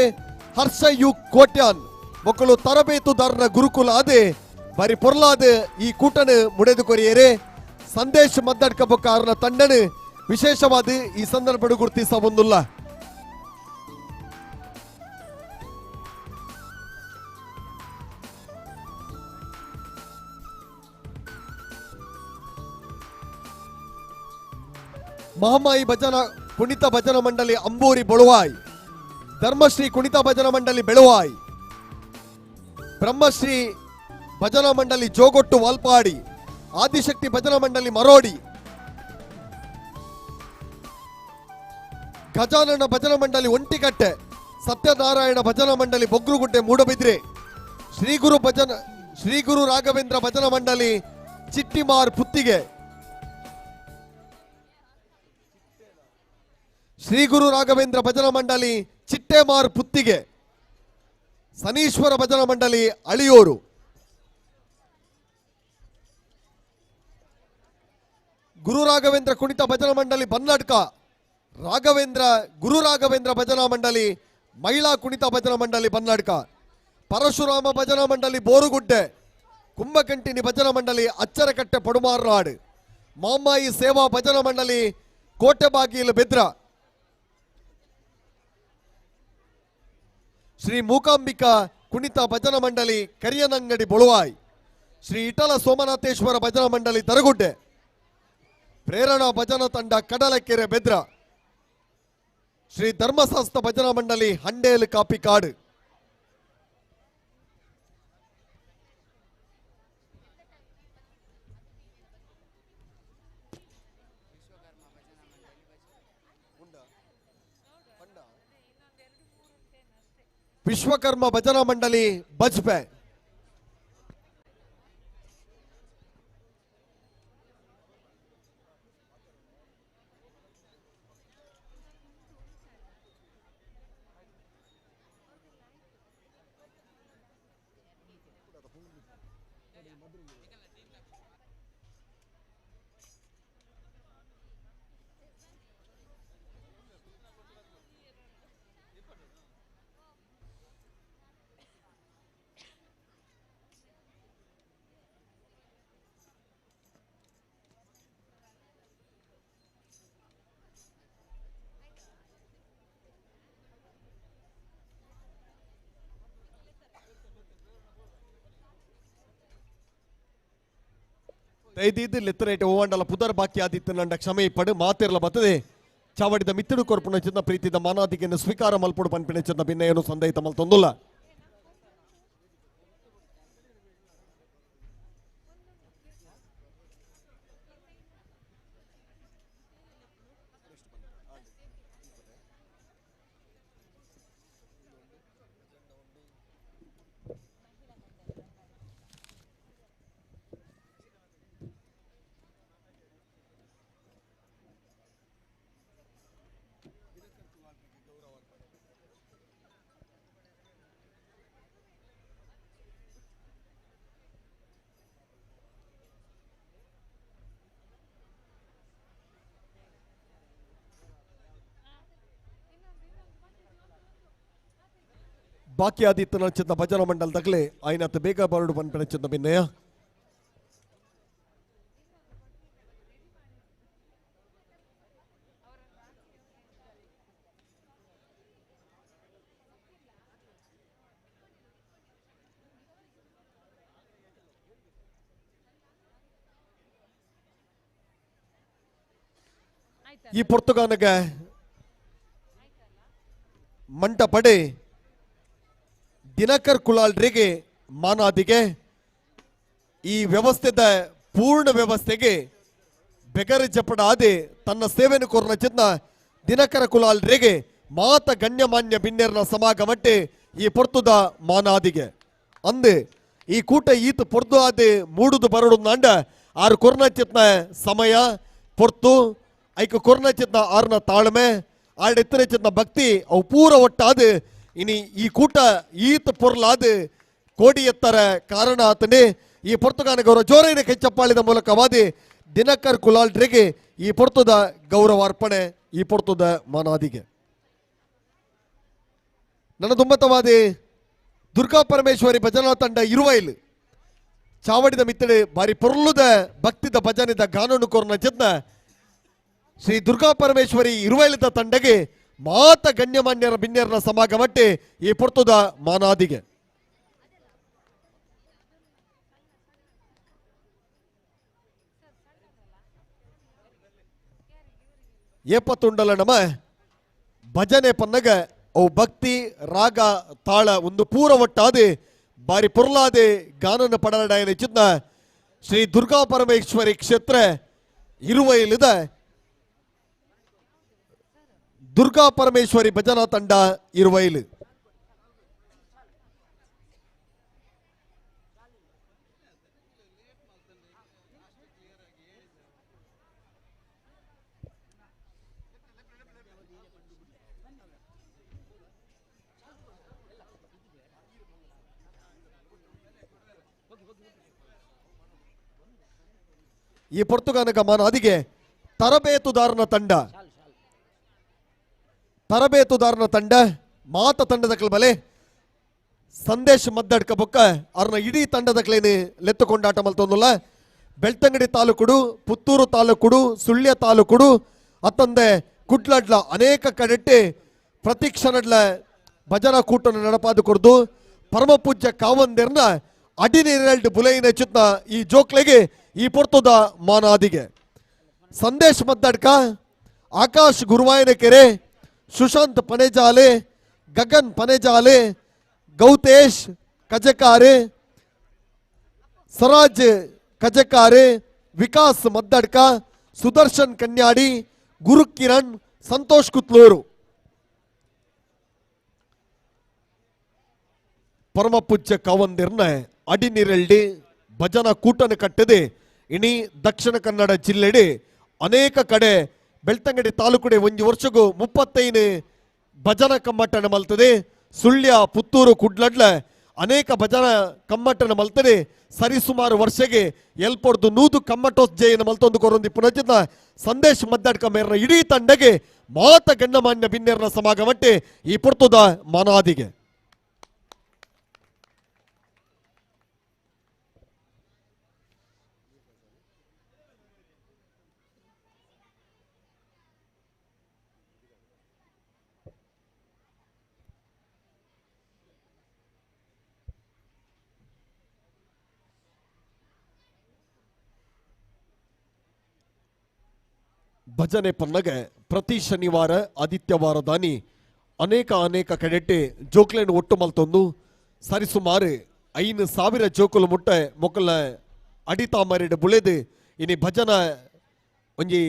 ಹರ್ಷ you Kotian ಮಕ್ಕಳು ತರಬೇತುದಾರನ ಗುರುಕುಲ ಅದೇ ಬರಿ ಪೊರ್ಲಾದ ಈ ಕೂಟನು ಮುಡೆದು ಕೊರಿಯರೆ. ಸಂದೇಶ್ ಮದ್ದಡ್ಕ ಬೊಕ್ಕ ಅವರ ತಂಡನು ವಿಶೇಷವಾದ ಈ ಸಂದರ್ಭ ಗುರುತಿಸ ಒಂದುಲ್ಲ. ಮಹಾಮಾಯಿ ಭಜನಾ ಕುಣಿತ ಭಜನಾ ಮಂಡಳಿ ಅಂಬೂರಿ ಬೊಳುವಾಯ್, ಧರ್ಮಶ್ರೀ ಕುಣಿತ ಭಜನಾ ಮಂಡಳಿ ಬೆಳುವಾಯ್, ಬ್ರಹ್ಮಶ್ರೀ ಭಜನಾ ಮಂಡಳಿ ಜೋಗೊಟ್ಟು ವಾಲ್ಪಾಡಿ, Adishakti ಭಜನಾ ಮಂಡಳಿ ಮರೋಡಿ, ಗಜಾನನ ಭಜನಾ ಮಂಡಳಿ ಒಂಟಿಕಟ್ಟೆ, ಸತ್ಯನಾರಾಯಣ ಭಜನಾ ಮಂಡಳಿ ಬೊಗ್ರುಗುಡ್ಡೆ ಮೂಡಬಿದ್ರೆ, ಶ್ರೀ ಗುರು ರಾಘವೇಂದ್ರ ಭಜನಾ ಮಂಡಳಿ ಚಿಟ್ಟಿಮಾರ್ ಪುತ್ತಿಗೆ, ಶ್ರೀ ಗುರು ರಾಘವೇಂದ್ರ ಭಜನಾ ಮಂಡಳಿ ಚಿಟ್ಟೆಮಾರ್ ಪುತ್ತಿಗೆ, ಸನೀಶ್ವರ ಭಜನಾ ಮಂಡಳಿ ಅಳಿಯೂರು, ಗುರು ರಾಘವೇಂದ್ರ ಕುಣಿತ ಭಜನಾ ಮಂಡಳಿ ಬನ್ನಡ್ಕ, ಗುರು ರಾಘವೇಂದ್ರ ಭಜನಾ ಮಂಡಳಿ ಮಹಿಳಾ ಕುಣಿತ ಭಜನಾ ಮಂಡಳಿ ಬನ್ನಡ್ಕ, ಪರಶುರಾಮ ಭಜನಾ ಮಂಡಳಿ ಬೋರುಗುಡ್ಡೆ, ಕುಂಭಕಂಟಿನಿ ಭಜನಾ ಮಂಡಳಿ ಅಚ್ಚರಕಟ್ಟೆ ಪಡುಮಾರ್ನಾಡು, ಮಾಮಾಯಿ ಸೇವಾ ಭಜನಾ ಮಂಡಳಿ ಕೋಟೆಬಾಗಿಲು ಬೆದ್ರ, ಶ್ರೀ ಮೂಕಾಂಬಿಕಾ ಕುಣಿತ ಭಜನಾ ಮಂಡಳಿ ಕರಿಯನಂಗಡಿ ಬೊಳುವಾಯ್, ಶ್ರೀ ಇಟಲ ಸೋಮನಾಥೇಶ್ವರ ಭಜನಾ ಮಂಡಳಿ ದರಗುಡ್ಡೆ, ಪ್ರೇರಣಾ ಭಜನಾ ತಂಡ ಕಡಲಕೆರೆ ಬೆದ್ರ, ಶ್ರೀ ಧರ್ಮಶಾಸ್ತ್ರ ಭಜನಾ ಮಂಡಳಿ ಹಂಡೇಲು ಕಾಪಿಕಾಡು. ವಿಶ್ವಕರ್ಮ ಭಜನಾ ಮಂಡಳಿ ಬಜ್ಪೆ, ದಯದೀದು ಲೆತ್ತರೇಟ್ ಓವಂಡಲ ಪುದರ್ ಬಾಕಿ ಆದಿತ್ತು ನಂಡ ಕ್ಷಮೆ ಪಡು ಮಾತಿರಲ ಬತ್ತದೆ ಚಾವಡಿದ ಮಿತ್ತಡು ಕೊರ್ಪುನ ಚಿನ್ನ ಪ್ರೀತಿದ ಮಾನಾದಿಗೆಯನ್ನು ಸ್ವೀಕಾರ ಮಲ್ಪುಡು ಪನ್ಪಿನ ಚಿನ್ನ ಭಿನ್ನೆಯನ್ನು ಸಂದಯಿತ ಮಲ್ತೊಂದುಲ್ಲ. ಬಾಕಿ ಆದಿತ್ತು ನಚಿದ್ದ ಭಜನಾ ಮಂಡಲ ತಗಲೆ ಆಯ್ನತ್ ಬೇಗ ಬರಡು ಪನ್ಪಿನ ಭಿನ್ನಯ. ಈ ಪೊರ್ತುಗಾನಗ ಮಂಟಪಡೆ ದಿನಕರ್ ಕುಲಾಲ್ರಿಗೆ ಮಾನಾದಿಗೆ ಈ ವ್ಯವಸ್ಥೆದ ಪೂರ್ಣ ವ್ಯವಸ್ಥೆಗೆ ಬೆಗರ ಜಪಡಾದೆ ತನ್ನ ಸೇವೆಯನ್ನು ಕೋರ್ನ ಚಿತ್ನ ದಿನಕರ ಕುಲಾಲ್ರಿಗೆ ಮಾತ ಗಣ್ಯಮಾನ್ಯ ಬಿನ್ನೆರ್ನ ಸಮಾಗಮಟ್ಟೆ ಈ ಪೊರ್ತುದ ಮಾನಾದಿಗೆ ಅಂದೆ ಈ ಕೂಟ ಈತ ಪೊರ್ದು ಆದೆ ಮೂಡುದು ಬರಡು ನಾಂಡ ಆರು ಕೊರ್ನ ಚಿತ್ನ ಸಮಯ ಪೊರ್ತು ಐಕ ಕೊರ್ನ ಚಿತ್ನ ಆರ್ನ ತಾಳ್ಮೆ ಆಡೆತ್ತರೆ ಚಿತ್ನ ಭಕ್ತಿ ಅವು ಪೂರ ಒಟ್ಟಾದ ಇನಿ ಈ ಕೂಟ ಈತ ಪೊರ್ಲಾದ ಕೋಡಿ ಎತ್ತರ ಕಾರಣ ಆತನೇ ಈ ಪೊರ್ತುಗಾನ ಗೌರವ ಜೋರೈನ ಕೈಚಪ್ಪಾಳಿದ ಮೂಲಕವಾದಿ ದಿನಕರ್ ಕುಲಾಲ್ಡ್ರಿಗೆ ಈ ಪೊರ್ತುದ ಗೌರವಾರ್ಪಣೆ ಈ ಪೊರ್ತುದ ಮಾನಾದಿಗೆ. ನನ್ನ ದುಮ್ಮತವಾದಿ ದುರ್ಗಾ ಪರಮೇಶ್ವರಿ ಭಜನಾ ತಂಡ ಇರುವೈಲ್ ಚಾವಡಿದ ಮಿತ್ತಡೆ ಬಾರಿ ಪೊರ್ಲುದ ಭಕ್ತಿದ ಭಜನೆದ ಗಾನನು ಕೋರ್ನ ಜತ್ನ ಶ್ರೀ ದುರ್ಗಾ ಪರಮೇಶ್ವರಿ ಇರುವೈಲದ ತಂಡಗೆ ಮಾತ ಗಣ್ಯಮಾನ್ಯರ ಬಿನ್ಯರನ ಸಮಾಗಮಟ್ಟೆ ಈ ಪೊರ್ತುದ ಮಾನಾದಿಗೆ. ಏಪತ್ತುಂಡಲ ನಮ ಭಜನೆ ಪನ್ನಗ ಅವು ಭಕ್ತಿ ರಾಗ ತಾಳ ಒಂದು ಪೂರ ಒಟ್ಟಾದೆ ಬಾರಿ ಪೊರ್ಲಾದೆ ಗಾನನ ಪಡಲಡಾಯನ ಚಿತ್ನ ಶ್ರೀ ದುರ್ಗಾ ಪರಮೇಶ್ವರಿ ಕ್ಷೇತ್ರ ಇರುವೈಲಿದ ದುರ್ಗಾ ಪರಮೇಶ್ವರಿ ಭಜನಾ ತಂಡ ಇರುವೈಲು. ಈ ಪೊರ್ತುಗಾನ ಗಮನ ಅದಿಗೆ ತರಬೇತುದಾರನ ತಂಡ, ತರಬೇತುದಾರನ ತಂಡ ಮಾತ ತಂಡದ ಬಲೆ ಸಂದೇಶ್ ಮದ್ದಡ್ಕ ಬೊಕ್ಕ ಅವ್ರನ್ನ ಇಡೀ ತಂಡದ ಕ್ಲೇನೆ ಲೆತ್ತು ಕೊಂಡಾಟ ಮಲ್ತೊಂದುಲ್ಲ. ಬೆಳ್ತಂಗಡಿ ತಾಲೂಕುಡು, ಪುತ್ತೂರು ತಾಲೂಕುಡು, ಸುಳ್ಯ ತಾಲೂಕುಡು ಅತ್ತಂದೆ ಕುಡ್ಲಡ್ಲ ಅನೇಕ ಕಡೆಟ್ಟೆ ಪ್ರತಿ ಕ್ಷಣಡ್ಲ ಭಜನಾ ಕೂಟನ ನಡಪಾದು ಕೊರ್ದು ಪರಮಪೂಜ್ಯ ಕಾವಂದೇರ್ನ ಅಡಿನೇರಲ್ಡ್ ಬುಲೈನ ಚಿತ್ನ ಈ ಜೋಕ್ಲೆಗೆ ಈ ಪೊರ್ತುದ ಮಾನಾದಿಗೆ. ಸಂದೇಶ್ ಮದ್ದಡ್ಕ, ಆಕಾಶ್ ಗುರುವಾಯನಕೆರೆ, ಸುಶಾಂತ್ ಪನೇಜಾಲೆ, ಗಗನ್ ಪನೇಜಾಲೆ, ಗೌತೇಶ್ ಕಜಕಾರೆ, ಸರಾಜ್ ಕಜಕಾರೆ, ವಿಕಾಸ್ ಮದ್ದಡ್ಕ, ಸುದರ್ಶನ್ ಕನ್ಯಾಡಿ, ಗುರುಕಿರಣ್, ಸಂತೋಷ್ ಕುತ್ಲೂರು. ಪರಮಪೂಜ್ಯ ಕಾವಂದಿರ್ನ ಅಡಿನಿರಲ್ಡಿ ಭಜನಾ ಕೂಟನ ಕಟ್ಟದೆ ಇಣಿ ದಕ್ಷಿಣ ಕನ್ನಡ ಜಿಲ್ಲೆಡೆ ಅನೇಕ ಕಡೆ ಬೆಳ್ತಂಗಡಿ ತಾಲೂಕುಡೆ ಒಂದು ವರ್ಷಗೂ 35 ಭಜನಾ ಕಮ್ಮಟನ ಮಲ್ತದೆ. ಸುಳ್ಯ, ಪುತ್ತೂರು, ಕುಡ್ಲಡ್ಲ ಅನೇಕ ಭಜನಾ ಕಮ್ಮಟನ ಮಲ್ತದೆ. ಸರಿಸುಮಾರು ವರ್ಷಗೆ ಎಲ್ಪೊಡ್ದು 100 ಕಮ್ಮಟೋಸ್ ಜಯನ ಮಲ್ತೊಂದು ಕೊರೊಂದಿ ಪುನಜಿತ ಸಂದೇಶ್ ಮದ್ದಾಡ್ಕ ಮೇರ್ನ ಇಡೀ ತಂಡಗೆ ಮಾತ ಗಣ್ಯಮಾನ್ಯ ಬಿನ್ನೇರ್ನ ಸಮಾಗಮಟ್ಟೆ ಈ ಪುರ್ತುದ ಮನಾದಿಗೆ. ಭಜನೆ ಪನ್ನಗೆ ಪ್ರತಿ ಶನಿವಾರ ಆದಿತ್ಯವಾರ ದಾನಿ ಅನೇಕ ಅನೇಕ ಕಡೆಟ್ಟೆ ಜೋಕ್ಲೆನ್ ಒಟ್ಟು ಮಲ್ತೊಂದು ಸರಿಸುಮಾರು 5,000 ಜೋಕುಲು ಮುಟ್ಟೆ ಮೊಕ್ಕಲ ಅಡಿತಾಮರಿಡ್ ಬುಳೆದು ಇನಿ ಭಜನ ಒಂಜಿ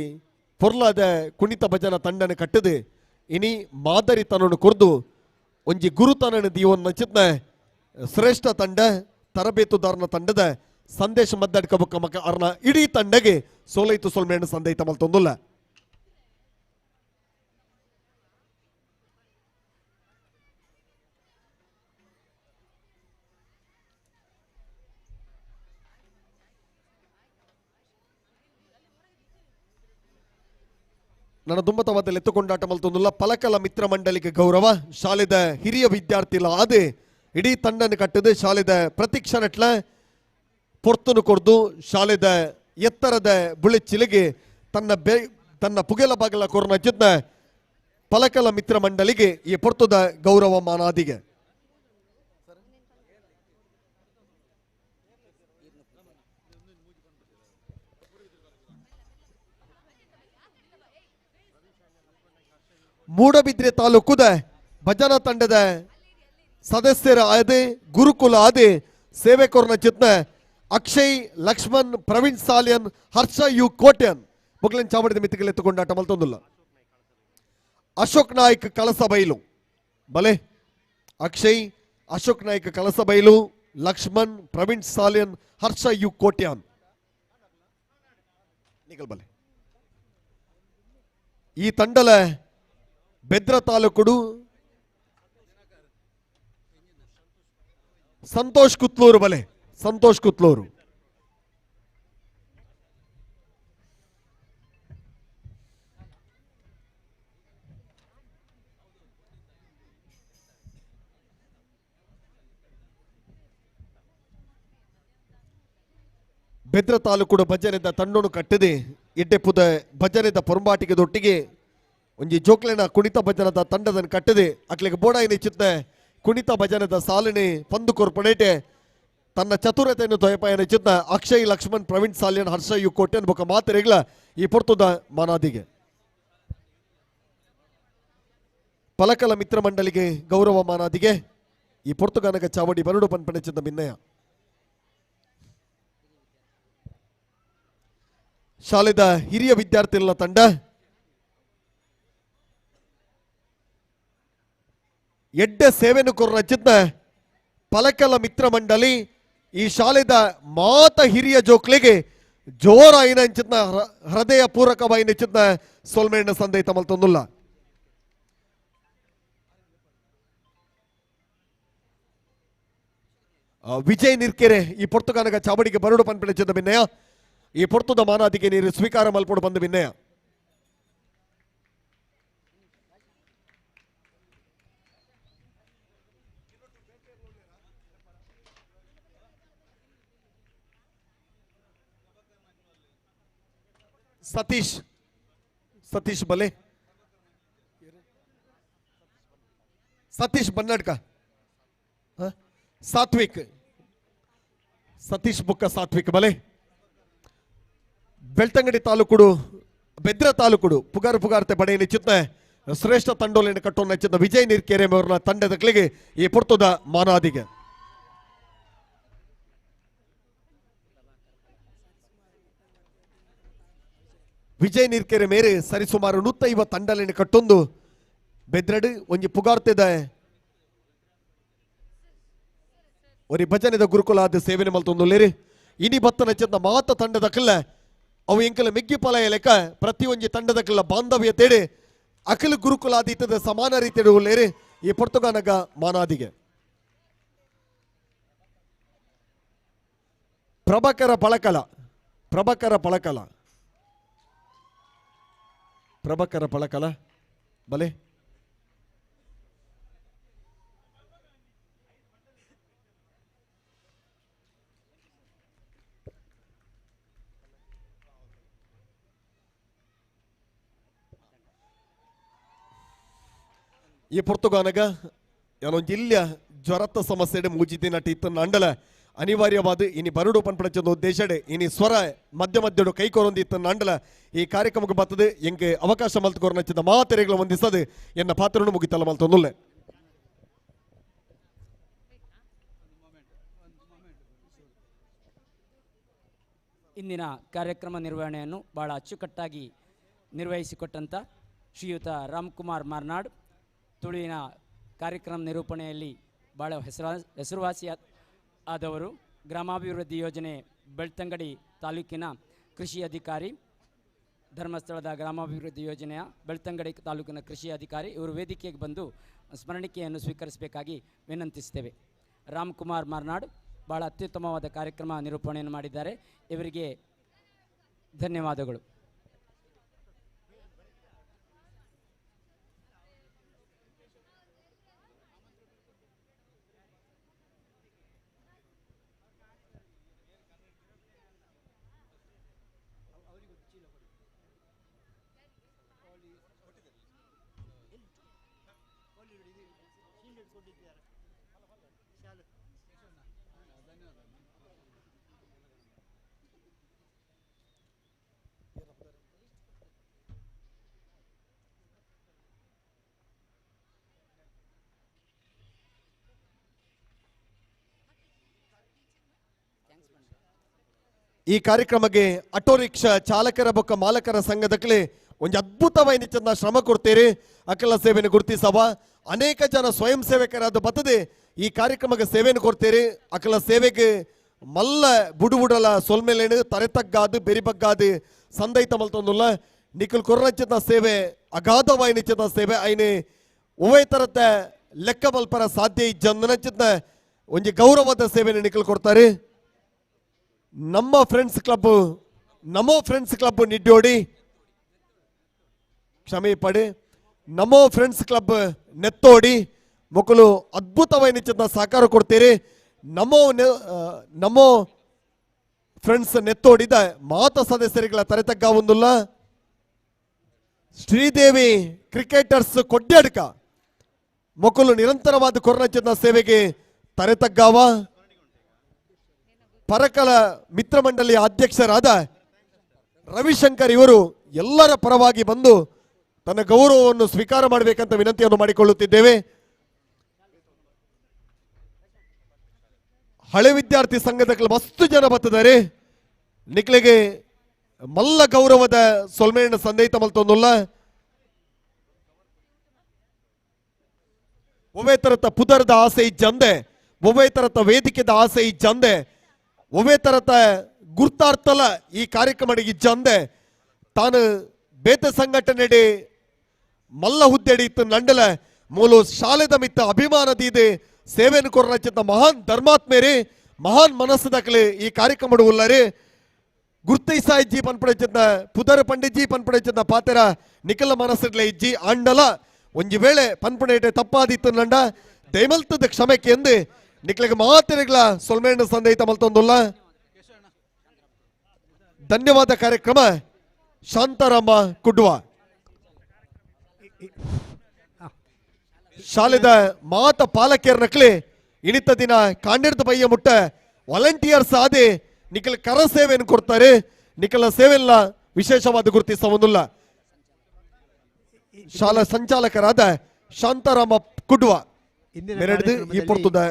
ಪೊರ್ಲಾದ ಕುಣಿತ ಭಜನ ತಂಡನ ಕಟ್ಟದು ಇನಿ ಮಾದರಿ ತನನು ಕೊರ್ದು ಒಂಜಿ ಗುರುತನನ್ನು ದೀವನ್ನ ಚಿತ್ನ ಶ್ರೇಷ್ಠ ತಂಡ ತರಬೇತುದಾರನ ತಂಡದ ಸಂದೇಶ ಮದ್ದಡ್ಕ ಬೊಕ್ಕ ಮಕ್ಕ ಅರ್ನ ಇಡೀ ತಂಡಗೆ ಸೋಲೈತು ಸೊಲ್ಮೇಣ ಸಂದೈತ ಮಲ್ತೊಂದುಲ್ಲ. ನನ್ನ ದುಮ್ಮತವಾದ ಎತ್ತುಕೊಂಡಾಟ ಮಲ್ತೊಂದುಲ್ಲ. ಪಲಕಲ ಮಿತ್ರ ಮಂಡಳಿಗೆ ಗೌರವ. ಶಾಲೆದ ಹಿರಿಯ ವಿದ್ಯಾರ್ಥಿಲ ಆದೆ ಇಡೀ ತಂಡನ ಕಟ್ಟದೆ ಶಾಲೆದ ಪ್ರತಿಕ್ಷಣಟ್ಲ ಪೊರ್ತನು ಕೊರ್ದು ಶಾಲೆದ ಎತ್ತರದ ಬುಳೆಚಿಲಿಗೆ ತನ್ನ ಪುಗೆಲ ಬಾಗಲ ಕೊರ್ನ ಚಿತ್ನ ಪಲಕಲ ಮಿತ್ರ ಮಂಡಳಿಗೆ ಈ ಪೊರ್ತುದ ಗೌರವ ಮಾನಾದಿಗೆ. ಮೂಡಬಿದ್ರೆ ತಾಲೂಕುದ ಭಜನಾ ತಂಡದ ಸದಸ್ಯರ ಆದೆ ಗುರುಕುಲ ಆದೆ ಸೇವೆಕೊರ್ನ ಚಿತ್ನ ಅಕ್ಷಯ್, ಲಕ್ಷ್ಮಣ್, ಪ್ರವೀಣ್ ಸಾಲಿಯನ್, ಹರ್ಷ you Kotian ಮೊಗಲನ್ ಚಾವಡಿದ ಮಿತಿಗಳು ಎತ್ತುಕೊಂಡಾಟ ಮಲ್ತೊಂದುಲ್ಲ. ಅಶೋಕ್ ನಾಯ್ಕ್ ಕಳಸಬೈಲು ಬಲೆ, ಅಕ್ಷಯ್, ಅಶೋಕ್ ನಾಯ್ಕ್ ಕಳಸಬೈಲು, ಲಕ್ಷ್ಮಣ್, ಪ್ರವೀಣ್ ಸಾಲಿಯನ್, ಹರ್ಷ you Kotian ನಿಗಲ್ ಬಲೆ. ಈ ತಂಡಲ ಬೆದ್ರ ತಾಲೂಕುಡು ಸಂತೋಷ್ ಕುತ್ಲೂರು ಬಲೆ, ಸಂತೋಷ್ ಕುತ್ಲೂರು. ಬೆದ್ರ ತಾಲೂಕುಡು ಭಜನೆದ ತಂಡೋನು ಕಟ್ಟದೆ ಎಡ್ಡೆಪುದ ಭಜನೆದ ಪೊರಂಬಾಟಿಗೆ ದೊಟ್ಟಿಗೆ ಒಂಜಿ ಜೋಕ್ಲೆನ ಕುಣಿತ ಭಜನದ ತಂಡದನ್ನು ಕಟ್ಟದೆ ಅಕ್ಲೆಗೆ ಬೋಡಾಯಿನ ಚಿತ್ತ ಕುಣಿತ ಭಜನದ ಸಾಲನೆ ಪಂದು ಕೊರ್ಪಣೇಟೆ ತನ್ನ ಚತುರತೆಯನ್ನು ತೊಯಪಾಯನ ಚಿತ್ತ ಅಕ್ಷಯ್, ಲಕ್ಷ್ಮಣ್, ಪ್ರವೀಣ್ ಸಾಲಿಯನ್, ಹರ್ಷ you Kotian ಬೊಕ್ಕ ಮಾತೆರೆಗ್ಲ ಈ ಪೊರ್ತುದ ಮಾನಾದಿಗೆ. ಪಲಕಲ ಮಿತ್ರ ಮಂಡಳಿಗೆ ಗೌರವ ಮಾನಾದಿಗೆ ಈ ಪೊರ್ತುಗಾನಕ ಚಾವಡಿ ಬರಡು ಪನ್ಪಣೆ ಚಿತ್ತ ಮಿನ್ನಯ. ಶಾಲೆದ ಹಿರಿಯ ವಿದ್ಯಾರ್ಥಿಗಳ ತಂಡ. ಎಡ್ಡೆ ಸೇವೆನು ಕೊರ್ನ ಪಲಕಲ ಮಿತ್ರ ಮಂಡಳಿ ಈ ಶಾಲೆದ ಮಾತ ಹಿರಿಯ ಜೋಕ್ಲೆಗೆ ಜೋರಾಯಿನ ಅಂಚಿನ ಹೃದಯ ಪೂರಕವಾಯಿನ ಚಿತ್ನ ಸೊಲ್ಮೆಣ್ಣ ಸಂದೈತ ಮಲ್ತೊಂದುಲ್ಲ. ವಿಜಯ್ ನಿರ್ಕೆರೆ ಈ ಪೊರ್ತುಗಾನಗ ಚಾವಡಿಗೆ ಬರಡು ಪನ್ಪಿನ ಚಿಂತ ಭಿನ್ನಯ ಈ ಪೊರ್ತುದ ಮಾನಾದಿಗೆ ನೀರು ಸ್ವೀಕಾರ ಮಲ್ಪೊಡು ಬಂದ ಭಿನ್ನಯ. ಸತೀಶ್ ಸತೀಶ್ ಬಲೆ ಸತೀಶ್ ಬನ್ನಡ್ಕ ಸಾತ್ವಿಕ್ ಸತೀಶ್ ಬುಕ್ಕ ಸಾತ್ವಿಕ್ ಬಲೆ. ಬೆಳ್ತಂಗಡಿ ತಾಲೂಕುಡು ಬೆದ್ರ ತಾಲೂಕುಡು ಪುಗಾರು ಪುಗಾರ್ತೆ ಬಡೆಯ ನಿಶ್ಚಿತ ಶ್ರೇಷ್ಠ ತಂಡೋಲಿನ ಕಟ್ಟೋಣ ನೆಚ್ಚಿದ ವಿಜಯ್ ನೀರ್ಕೆರೆ ಅವರನ್ನ ತಂಡದ ಕ್ಲಿಗೆ ಈ ಪೊರ್ತುದ ಮಾನಾದಿಗೆ. ವಿಜಯ್ ನೀರ್ಕೆರೆ ಮೇರೆ ಸರಿಸುಮಾರು 150 ತಂಡಲಿನ ಕಟ್ಟೊಂದು ಬೆದ್ರಡು ಒಂಜಿ ಪುಗಾರ್ತೆದ ಒರಿ ಭಜನೆದ ಗುರುಕುಲ ಆದ ಸೇವನೆ ಮಲ್ತೊಂದುಲ್ಲೇರಿ. ಇನಿ ಬತ್ತನ ಚೆಂದ ಮಾತ ತಂಡದ ಕಲ್ಲ ಅವು ಎಂಕಲ ಮೆಗ್ಗಿ ಪಲಯ ಲೆಕ್ಕ ಪ್ರತಿ ಒಂಜಿ ತಂಡದ ಕಲ್ಲ ಬಾಂಧವ್ಯ ತೇಡಿ ಅಖಿಲ ಗುರುಕುಲ ಆದಿತ್ತದ ಸಮಾನ ರೀತಿಯಲ್ಲಿ ಉಲ್ಲೇರಿ ಈ ಪೊರ್ತುಗಾನಗ ಮಾನಾದಿಗೆ. ಪ್ರಭಾಕರ ಪಳಕಲ ಪ್ರಭಾಕರ ಪಳಕಲ ಪ್ರಭಾಕರ ಪಳಕಲ ಬಲೆ. ಈ ಪೊರ್ತುಗಾನಗ ಏನೊಂದು ಜಿಲ್ಲೆಯ ಜ್ವರತ್ತ ಸಮಸ್ಯೆ ಮೂಜಿದಿನ ಇತ್ತನ್ನ ಅಂಡಲ ಅನಿವಾರ್ಯವಾದ ಇನಿ ಬರಡು ಪನ್ಪಡಚಂದ ಉದ್ದೇಶಡೆ ಇನಿ ಸ್ವರ ಮಧ್ಯ ಮಧ್ಯಡು ಕೈಕೊರೊಂದು ಇತ್ತನ್ನ ಅಂಡಲ ಈ ಕಾರ್ಯಕ್ರಮಕ್ಕೆ ಬರ್ತದೆ ಎಂಗೆ ಅವಕಾಶ ಮಲ್ತುಕೊರನಚ್ಚಿದ ಮಾತೆರೆಗಳ ಹೊಂದಿಸದೆ ಎನ್ನ ಪಾತ್ರನು ಮುಗಿತಲ್ಲ ಮಲ್ತೊಂದುಲ್ಲೆ. ಇಂದಿನ ಕಾರ್ಯಕ್ರಮ ನಿರ್ವಹಣೆಯನ್ನು ಬಹಳ ಅಚ್ಚುಕಟ್ಟಾಗಿ ನಿರ್ವಹಿಸಿಕೊಟ್ಟಂಥ ಶ್ರೀಯುತ ರಾಮ್ಕುಮಾರ್ ಮಾರ್ನಾಡ್ ತುಳುವಿನ ಕಾರ್ಯಕ್ರಮ ನಿರೂಪಣೆಯಲ್ಲಿ ಭಾಳ ಹೆಸರುವಾಸಿ ಆದವರು. ಗ್ರಾಮಾಭಿವೃದ್ಧಿ ಯೋಜನೆ ಬೆಳ್ತಂಗಡಿ ತಾಲೂಕಿನ ಕೃಷಿ ಅಧಿಕಾರಿ, ಧರ್ಮಸ್ಥಳದ ಗ್ರಾಮಾಭಿವೃದ್ಧಿ ಯೋಜನೆಯ ಬೆಳ್ತಂಗಡಿ ತಾಲೂಕಿನ ಕೃಷಿ ಅಧಿಕಾರಿ ಇವರು ವೇದಿಕೆಗೆ ಬಂದು ಸ್ಮರಣಿಕೆಯನ್ನು ಸ್ವೀಕರಿಸಬೇಕಾಗಿ ವಿನಂತಿಸ್ತೇವೆ. ರಾಮ್ಕುಮಾರ್ ಮಾರ್ನಾಡ್ ಭಾಳ ಅತ್ಯುತ್ತಮವಾದ ಕಾರ್ಯಕ್ರಮ ನಿರೂಪಣೆಯನ್ನು ಮಾಡಿದ್ದಾರೆ. ಇವರಿಗೆ ಧನ್ಯವಾದಗಳು. ಈ ಕಾರ್ಯಕ್ರಮಕ್ಕೆ ಆಟೋ ರಿಕ್ಷಾ ಚಾಲಕರ ಬೊಕ್ಕ ಮಾಲಕರ ಸಂಘದಕ್ಲೆ ಒಂದು ಅದ್ಭುತವಾದ ಚಂದ ಶ್ರಮ ಕೊಡ್ತೀರಿ. ಅಕಲ ಸೇವೆಯನ್ನು ಗುರುತಿಸವ ಅನೇಕ ಜನ ಸ್ವಯಂ ಸೇವಕರಾದ ಬತ್ತದೆ ಈ ಕಾರ್ಯಕ್ರಮಕ್ಕೆ ಸೇವೆಯನ್ನು ಕೊಡ್ತೀರಿ. ಅಕಲ ಸೇವೆಗೆ ಮಲ್ಲ ಬುಡುಬುಡಲ ಸೊಲ್ಮೆಲೇನು ತರೆತಗ್ಗಾದು ಬೆರಿಬಗ್ಗಾದು ಸಂದೈತ ಮಲ್ತೊಂದುಲ್ಲ. ನಿಖಲ್ ಕೊರ್ರಂಚಿನ ಸೇವೆ ಅಗಾಧವಾಯಿನ ಚಂದ ಸೇವೆ ಐನೆ ಉಭಯ ತರತ ಲೆಕ್ಕ ಮಲ್ಪರ ಸಾಧ್ಯ ಇಜ್ಜಂದನಚಿತ್ತ ಒಂಜಿ ಗೌರವದ ಸೇವೆಯನ್ನು ನಿಖಲ್ ಕೊಡ್ತಾರೆ. ನಮ್ಮ ಫ್ರೆಂಡ್ಸ್ ಕ್ಲಬ್ ನಮೋ ಫ್ರೆಂಡ್ಸ್ ಕ್ಲಬ್ ನಿಡ್ಯೋಡಿ ಕ್ಷಮೆ ಪಡೆ ನಮೋ ಫ್ರೆಂಡ್ಸ್ ಕ್ಲಬ್ ನೆತ್ತೋಡಿ ಮಕ್ಕಳು ಅದ್ಭುತವಾದ ಚಿನ್ನ ಸಹಕಾರ ಕೊಡ್ತೀರಿ. ನಮೋ ನಮೋ ಫ್ರೆಂಡ್ಸ್ ನೆತ್ತೋಡಿದ ಮಾತ ಸದಸ್ಯರುಗಳ ತರೆತಗ್ಗ ಒಂದುಲ್ಲ. ಶ್ರೀದೇವಿ ಕ್ರಿಕೆಟರ್ಸ್ ಕೊಡ್ಯಾಡ್ಕ ಮಕ್ಕಳು ನಿರಂತರವಾದ ಕೊರೋನಾ ಸೇವೆಗೆ ತರೆತಗ್ಗಾವ. ಪರಕಲ ಮಿತ್ರ ಮಂಡಳಿಯ ಅಧ್ಯಕ್ಷರಾದ ರವಿಶಂಕರ್ ಇವರು ಎಲ್ಲರ ಪರವಾಗಿ ಬಂದು ತನ್ನ ಗೌರವವನ್ನು ಸ್ವೀಕಾರ ಮಾಡಬೇಕಂತ ವಿನಂತಿಯನ್ನು ಮಾಡಿಕೊಳ್ಳುತ್ತಿದ್ದೇವೆ. ಹಳೆ ವಿದ್ಯಾರ್ಥಿ ಸಂಘದ ಮಸ್ತು ಜನ ಬತ್ತಿದ್ದಾರೆ. ನಿಕ್ಲೆಗೆ ಮಲ್ಲ ಗೌರವದ ಸೊಲ್ಮೇಣ ಸಂದೇತ ಮಲ್ತೊಂದುಲ್ಲ. ಒವ್ವೇ ತರತ ಪುದರ್ದ ಆಸೆ ಇಜ್ಜಂದೆ, ಒವ್ವೇ ತರತ ವೇದಿಕೆದ ಆಸೆ ಇಜ್ಜಂದೆ, ಒವ್ವೇ ತರತ ಗುರ್ತಾರ್ತಲ ಈ ಕಾರ್ಯಕ್ರಮ ಇಜ್ಜಂದೆ ತಾನು ಬೇತ ಸಂಘಟನೆಡೆ ಮಲ್ಲ ಹುದ್ದೆಡಿ ಇತ್ತು ನಂಡಲ ಮೂಲು ಶಾಲೆದ ಮಿತ್ತ ಅಭಿಮಾನದೀದೆ ಸೇವೆಯನ್ನು ಕೊರಚಿತ ಮಹಾನ್ ಧರ್ಮಾತ್ಮೇರಿ ಮಹಾನ್ ಮನಸ್ಸದಕಲೆ ಈ ಕಾರ್ಯಕ್ರಮ ಉಲ್ಲರಿ. ಗುರ್ತೈಸಾಯಿಜ್ಜಿ ಪನ್ಪಡೆಚಿದ್ನ ಪುದರ್ ಪಂಡಿಜ್ಜಿ ಪನ್ಪಡೆಚಿದ್ನ ಪಾತೆರ ನಿಖಲ ಮನಸ್ಸಿಡ್ಲೆ ಇಜ್ಜಿ ಆಂಡಲ ಒಂಜಿ ವೇಳೆ ಪನ್ಪುಣೇಟೆ ತಪ್ಪಾದಿತ್ತು ನಂಡ ದಯಮಲ್ತದ ಕ್ಷಮೆಕ್ಕೆ ಎಂದು ನಿಕ್ಲಿಗೆ ಮಾತೆರೆಗಳ ಸೊಲ್ಮೇಣ ಸಂದೇಹಿತ ಮಲ್ತೊಂದುಲ್ಲ. ಧನ್ಯವಾದ. ಕಾರ್ಯಕ್ರಮ ಶಾಂತಾರಾಮ ಕುಡ್ವ ಶಾಲೆದ ಮಾತ ಪಾಲಕಿಯರ್ ನಕ್ಲೆ ಇನಿತ ದಿನ ಕಾಂಡಿರ್ದ ಬಯ್ಯ ಮುಟ್ಟ ವಾಲಂಟಿಯರ್ಸ್ ಆದಿ ನಿಖಲ ಕರ ಸೇವೆಯನ್ನು ಕೊಡ್ತಾರೆ. ನಿಖಲ ಸೇವೆಲ್ಲ ವಿಶೇಷವಾದ ಗುರುತಿಸವೊಂದುಲ್ಲ. ಶಾಲಾ ಸಂಚಾಲಕರಾದ ಶಾಂತಾರಾಮ ಕುಡ್ವ ಮೆರೆದು ಈ ಪೊರ್ತುದ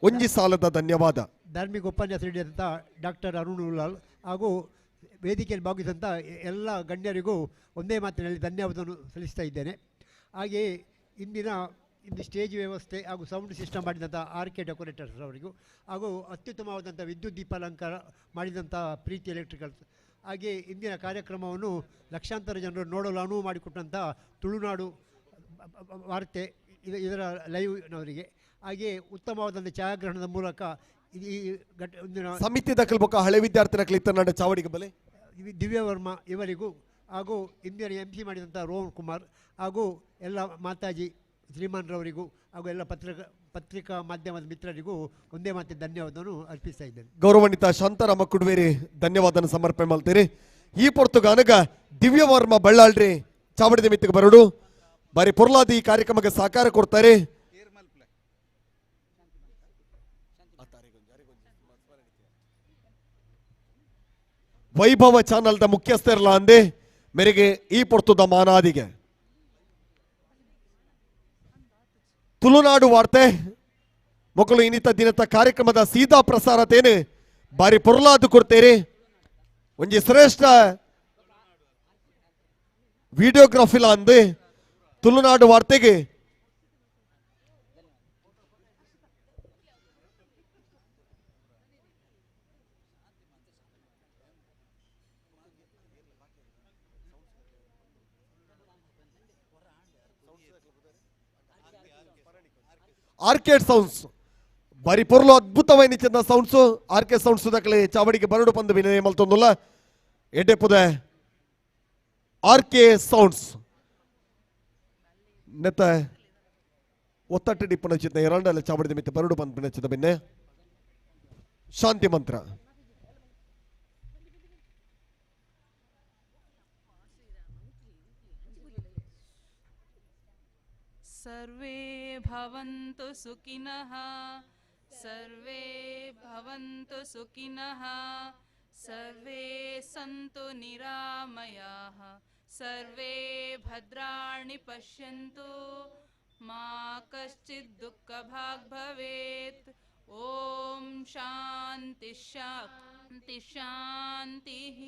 ಒಂಜಿ ಸಾಲದ ಧನ್ಯವಾದ. ಧಾರ್ಮಿಕ ಉಪನ್ಯಾಸ ನೀಡಿದಂಥ ಡಾಕ್ಟರ್ ಅರುಣ್ ಉಲ್ಲಾಲ್ ಹಾಗೂ ವೇದಿಕೆಯಲ್ಲಿ ಭಾಗವಹಿಸಿದಂಥ ಎಲ್ಲ ಗಣ್ಯರಿಗೂ ಒಂದೇ ಮಾತಿನಲ್ಲಿ ಧನ್ಯವಾದವನ್ನು ಸಲ್ಲಿಸ್ತಾ ಇದ್ದೇನೆ. ಹಾಗೆಯೇ ಇಂದು ಸ್ಟೇಜ್ ವ್ಯವಸ್ಥೆ ಹಾಗೂ ಸೌಂಡ್ ಸಿಸ್ಟಮ್ ಮಾಡಿದಂಥ ಆರ್ ಕೆ ಡೆಕೋರೇಟರ್ಸ್ ಅವರಿಗೂ ಹಾಗೂ ಅತ್ಯುತ್ತಮವಾದಂಥ ವಿದ್ಯುತ್ ದೀಪಾಲಂಕಾರ ಮಾಡಿದಂಥ ಪ್ರೀತಿ ಎಲೆಕ್ಟ್ರಿಕಲ್ಸ್, ಹಾಗೆಯೇ ಇಂದಿನ ಕಾರ್ಯಕ್ರಮವನ್ನು ಲಕ್ಷಾಂತರ ಜನರು ನೋಡಲು ಅನುವು ಮಾಡಿಕೊಟ್ಟಂಥ ತುಳುನಾಡು ವಾರ್ತೆ ಇದರ ಲೈವ್ನವರಿಗೆ, ಹಾಗೆಯೇ ಉತ್ತಮವಾದಂಥ ಛಾಯಾಗ್ರಹಣದ ಮೂಲಕ ಈ ಸಮಿತಿ ದಖಲ್ ಹಳೆ ವಿದ್ಯಾರ್ಥಿ ಇತ್ತ ಚಾವಡಿಗೆ ಬಲೆ ದಿವ್ಯವರ್ಮ ಇವರಿಗೂ ಹಾಗೂ ಇಂದಿನ ಎಂ ಸಿ ಮಾಡಿದಂಥ ರೋಹನ್ ಕುಮಾರ್ ಹಾಗೂ ಎಲ್ಲ ಮಾತಾಜಿ ಶ್ರೀಮಾನ್ರವರಿಗೂ ಹಾಗೂ ಎಲ್ಲ ಪತ್ರಿಕಾ ಮಾಧ್ಯಮದ ಮಿತ್ರರಿಗೂ ಒಂದೇ ಮಾತಿನ ಧನ್ಯವಾದವನ್ನು ಅರ್ಪಿಸ್ತಾ ಇದ್ದೇನೆ. ಗೌರವಾನ್ವಿತ ಶಾಂತಾರಾಮ ಕುಡ್ವೇರಿ ಧನ್ಯವಾದನ ಸಮರ್ಪಣೆ ಮಾಡ್ತೀರಿ. ಈ ಪೊರ್ತುಗಾನಗ ದಿವ್ಯವರ್ಮ ಬಳ್ಳಾಳ್ರಿ ಚಾವಡಿದ ಮಿತ್ತಿಗೆ ಬರಡು ಬಾರಿ ಪೊರ್ಲಾದಿ ಈ ಕಾರ್ಯಕ್ರಮಕ್ಕೆ ಸಹಕಾರ ಕೊಡ್ತಾರೆ. ವೈಭವ ಚಾನಲ್ದ ಮುಖ್ಯಸ್ಥರಲ್ಲ ಅಂದೆ ಮೇರೆಗೆ ಈ ಪೊರ್ತುದ ಮಾನಾದಿಗೆ ತುಳುನಾಡು ವಾರ್ತೆ ಮಕ್ಕಳು ಇನ್ನಿತ ದಿನದ ಕಾರ್ಯಕ್ರಮದ ಸೀದಾ ಪ್ರಸಾರ ತೇನೆ ಬಾರಿ ಪೊರ್ಲಾದು ಕೊಡ್ತೇರಿ. ಒಂಜಿ ಶ್ರೇಷ್ಠ ವಿಡಿಯೋಗ್ರಾಫಿಲ ಅಂದೆ ತುಳುನಾಡು ವಾರ್ತೆಗೆ ಆರ್ಕೇಡ್ ಸೌಂಡ್ಸ್ ಬಾರಿ ಪೊರ್ಲು ಅದ್ಭುತವೈನ ಚೆಂದ ಸೌಂಡ್ಸ್ ಆರ್ಕೆ ಸೌಂಡ್ಸ್ ದಕಲೆ ಚಾವಡಿಗೆ ಬರಡು ಪಂದು ವಿನಯ ಮಲ್ತೊಂದುಲ್ಲ. ಎಡ್ಡೆಪುದೆ ಆರ್ಕೆ ಸೌಂಡ್ಸ್ ನೆತ್ತ ಒತ್ತಟ್ಟು ಡಿಪ್ಪನ ಚಿತ್ತ ಎರಡಲ್ಲ ಚಾವಡಿದ ಮಿತ್ತ ಬರಡು ಪಂದು ಬಿನಚಿತ ಬಿನ್ನೆ ಶಾಂತಿ ಮಂತ್ರ. ಸರ್ವೇ ಭವಂತು ಸುಖಿನಃ, ಸರ್ವೇ ಭವಂತು ಸುಖಿನಃ, ಸರ್ವೇ ಸಂತು ನಿರಾಮಯಾಃ, ಸರ್ವೇ ಭದ್ರಾಣಿ ಪಶ್ಯಂತು, ಮಾ ಕಶ್ಚಿತ್ ದುಃಖಭಾಗ್ ಭವೇತ್. ಓಂ ಶಾಂತಿ ಶಾಂತಿ ಶಾಂತಿಃ.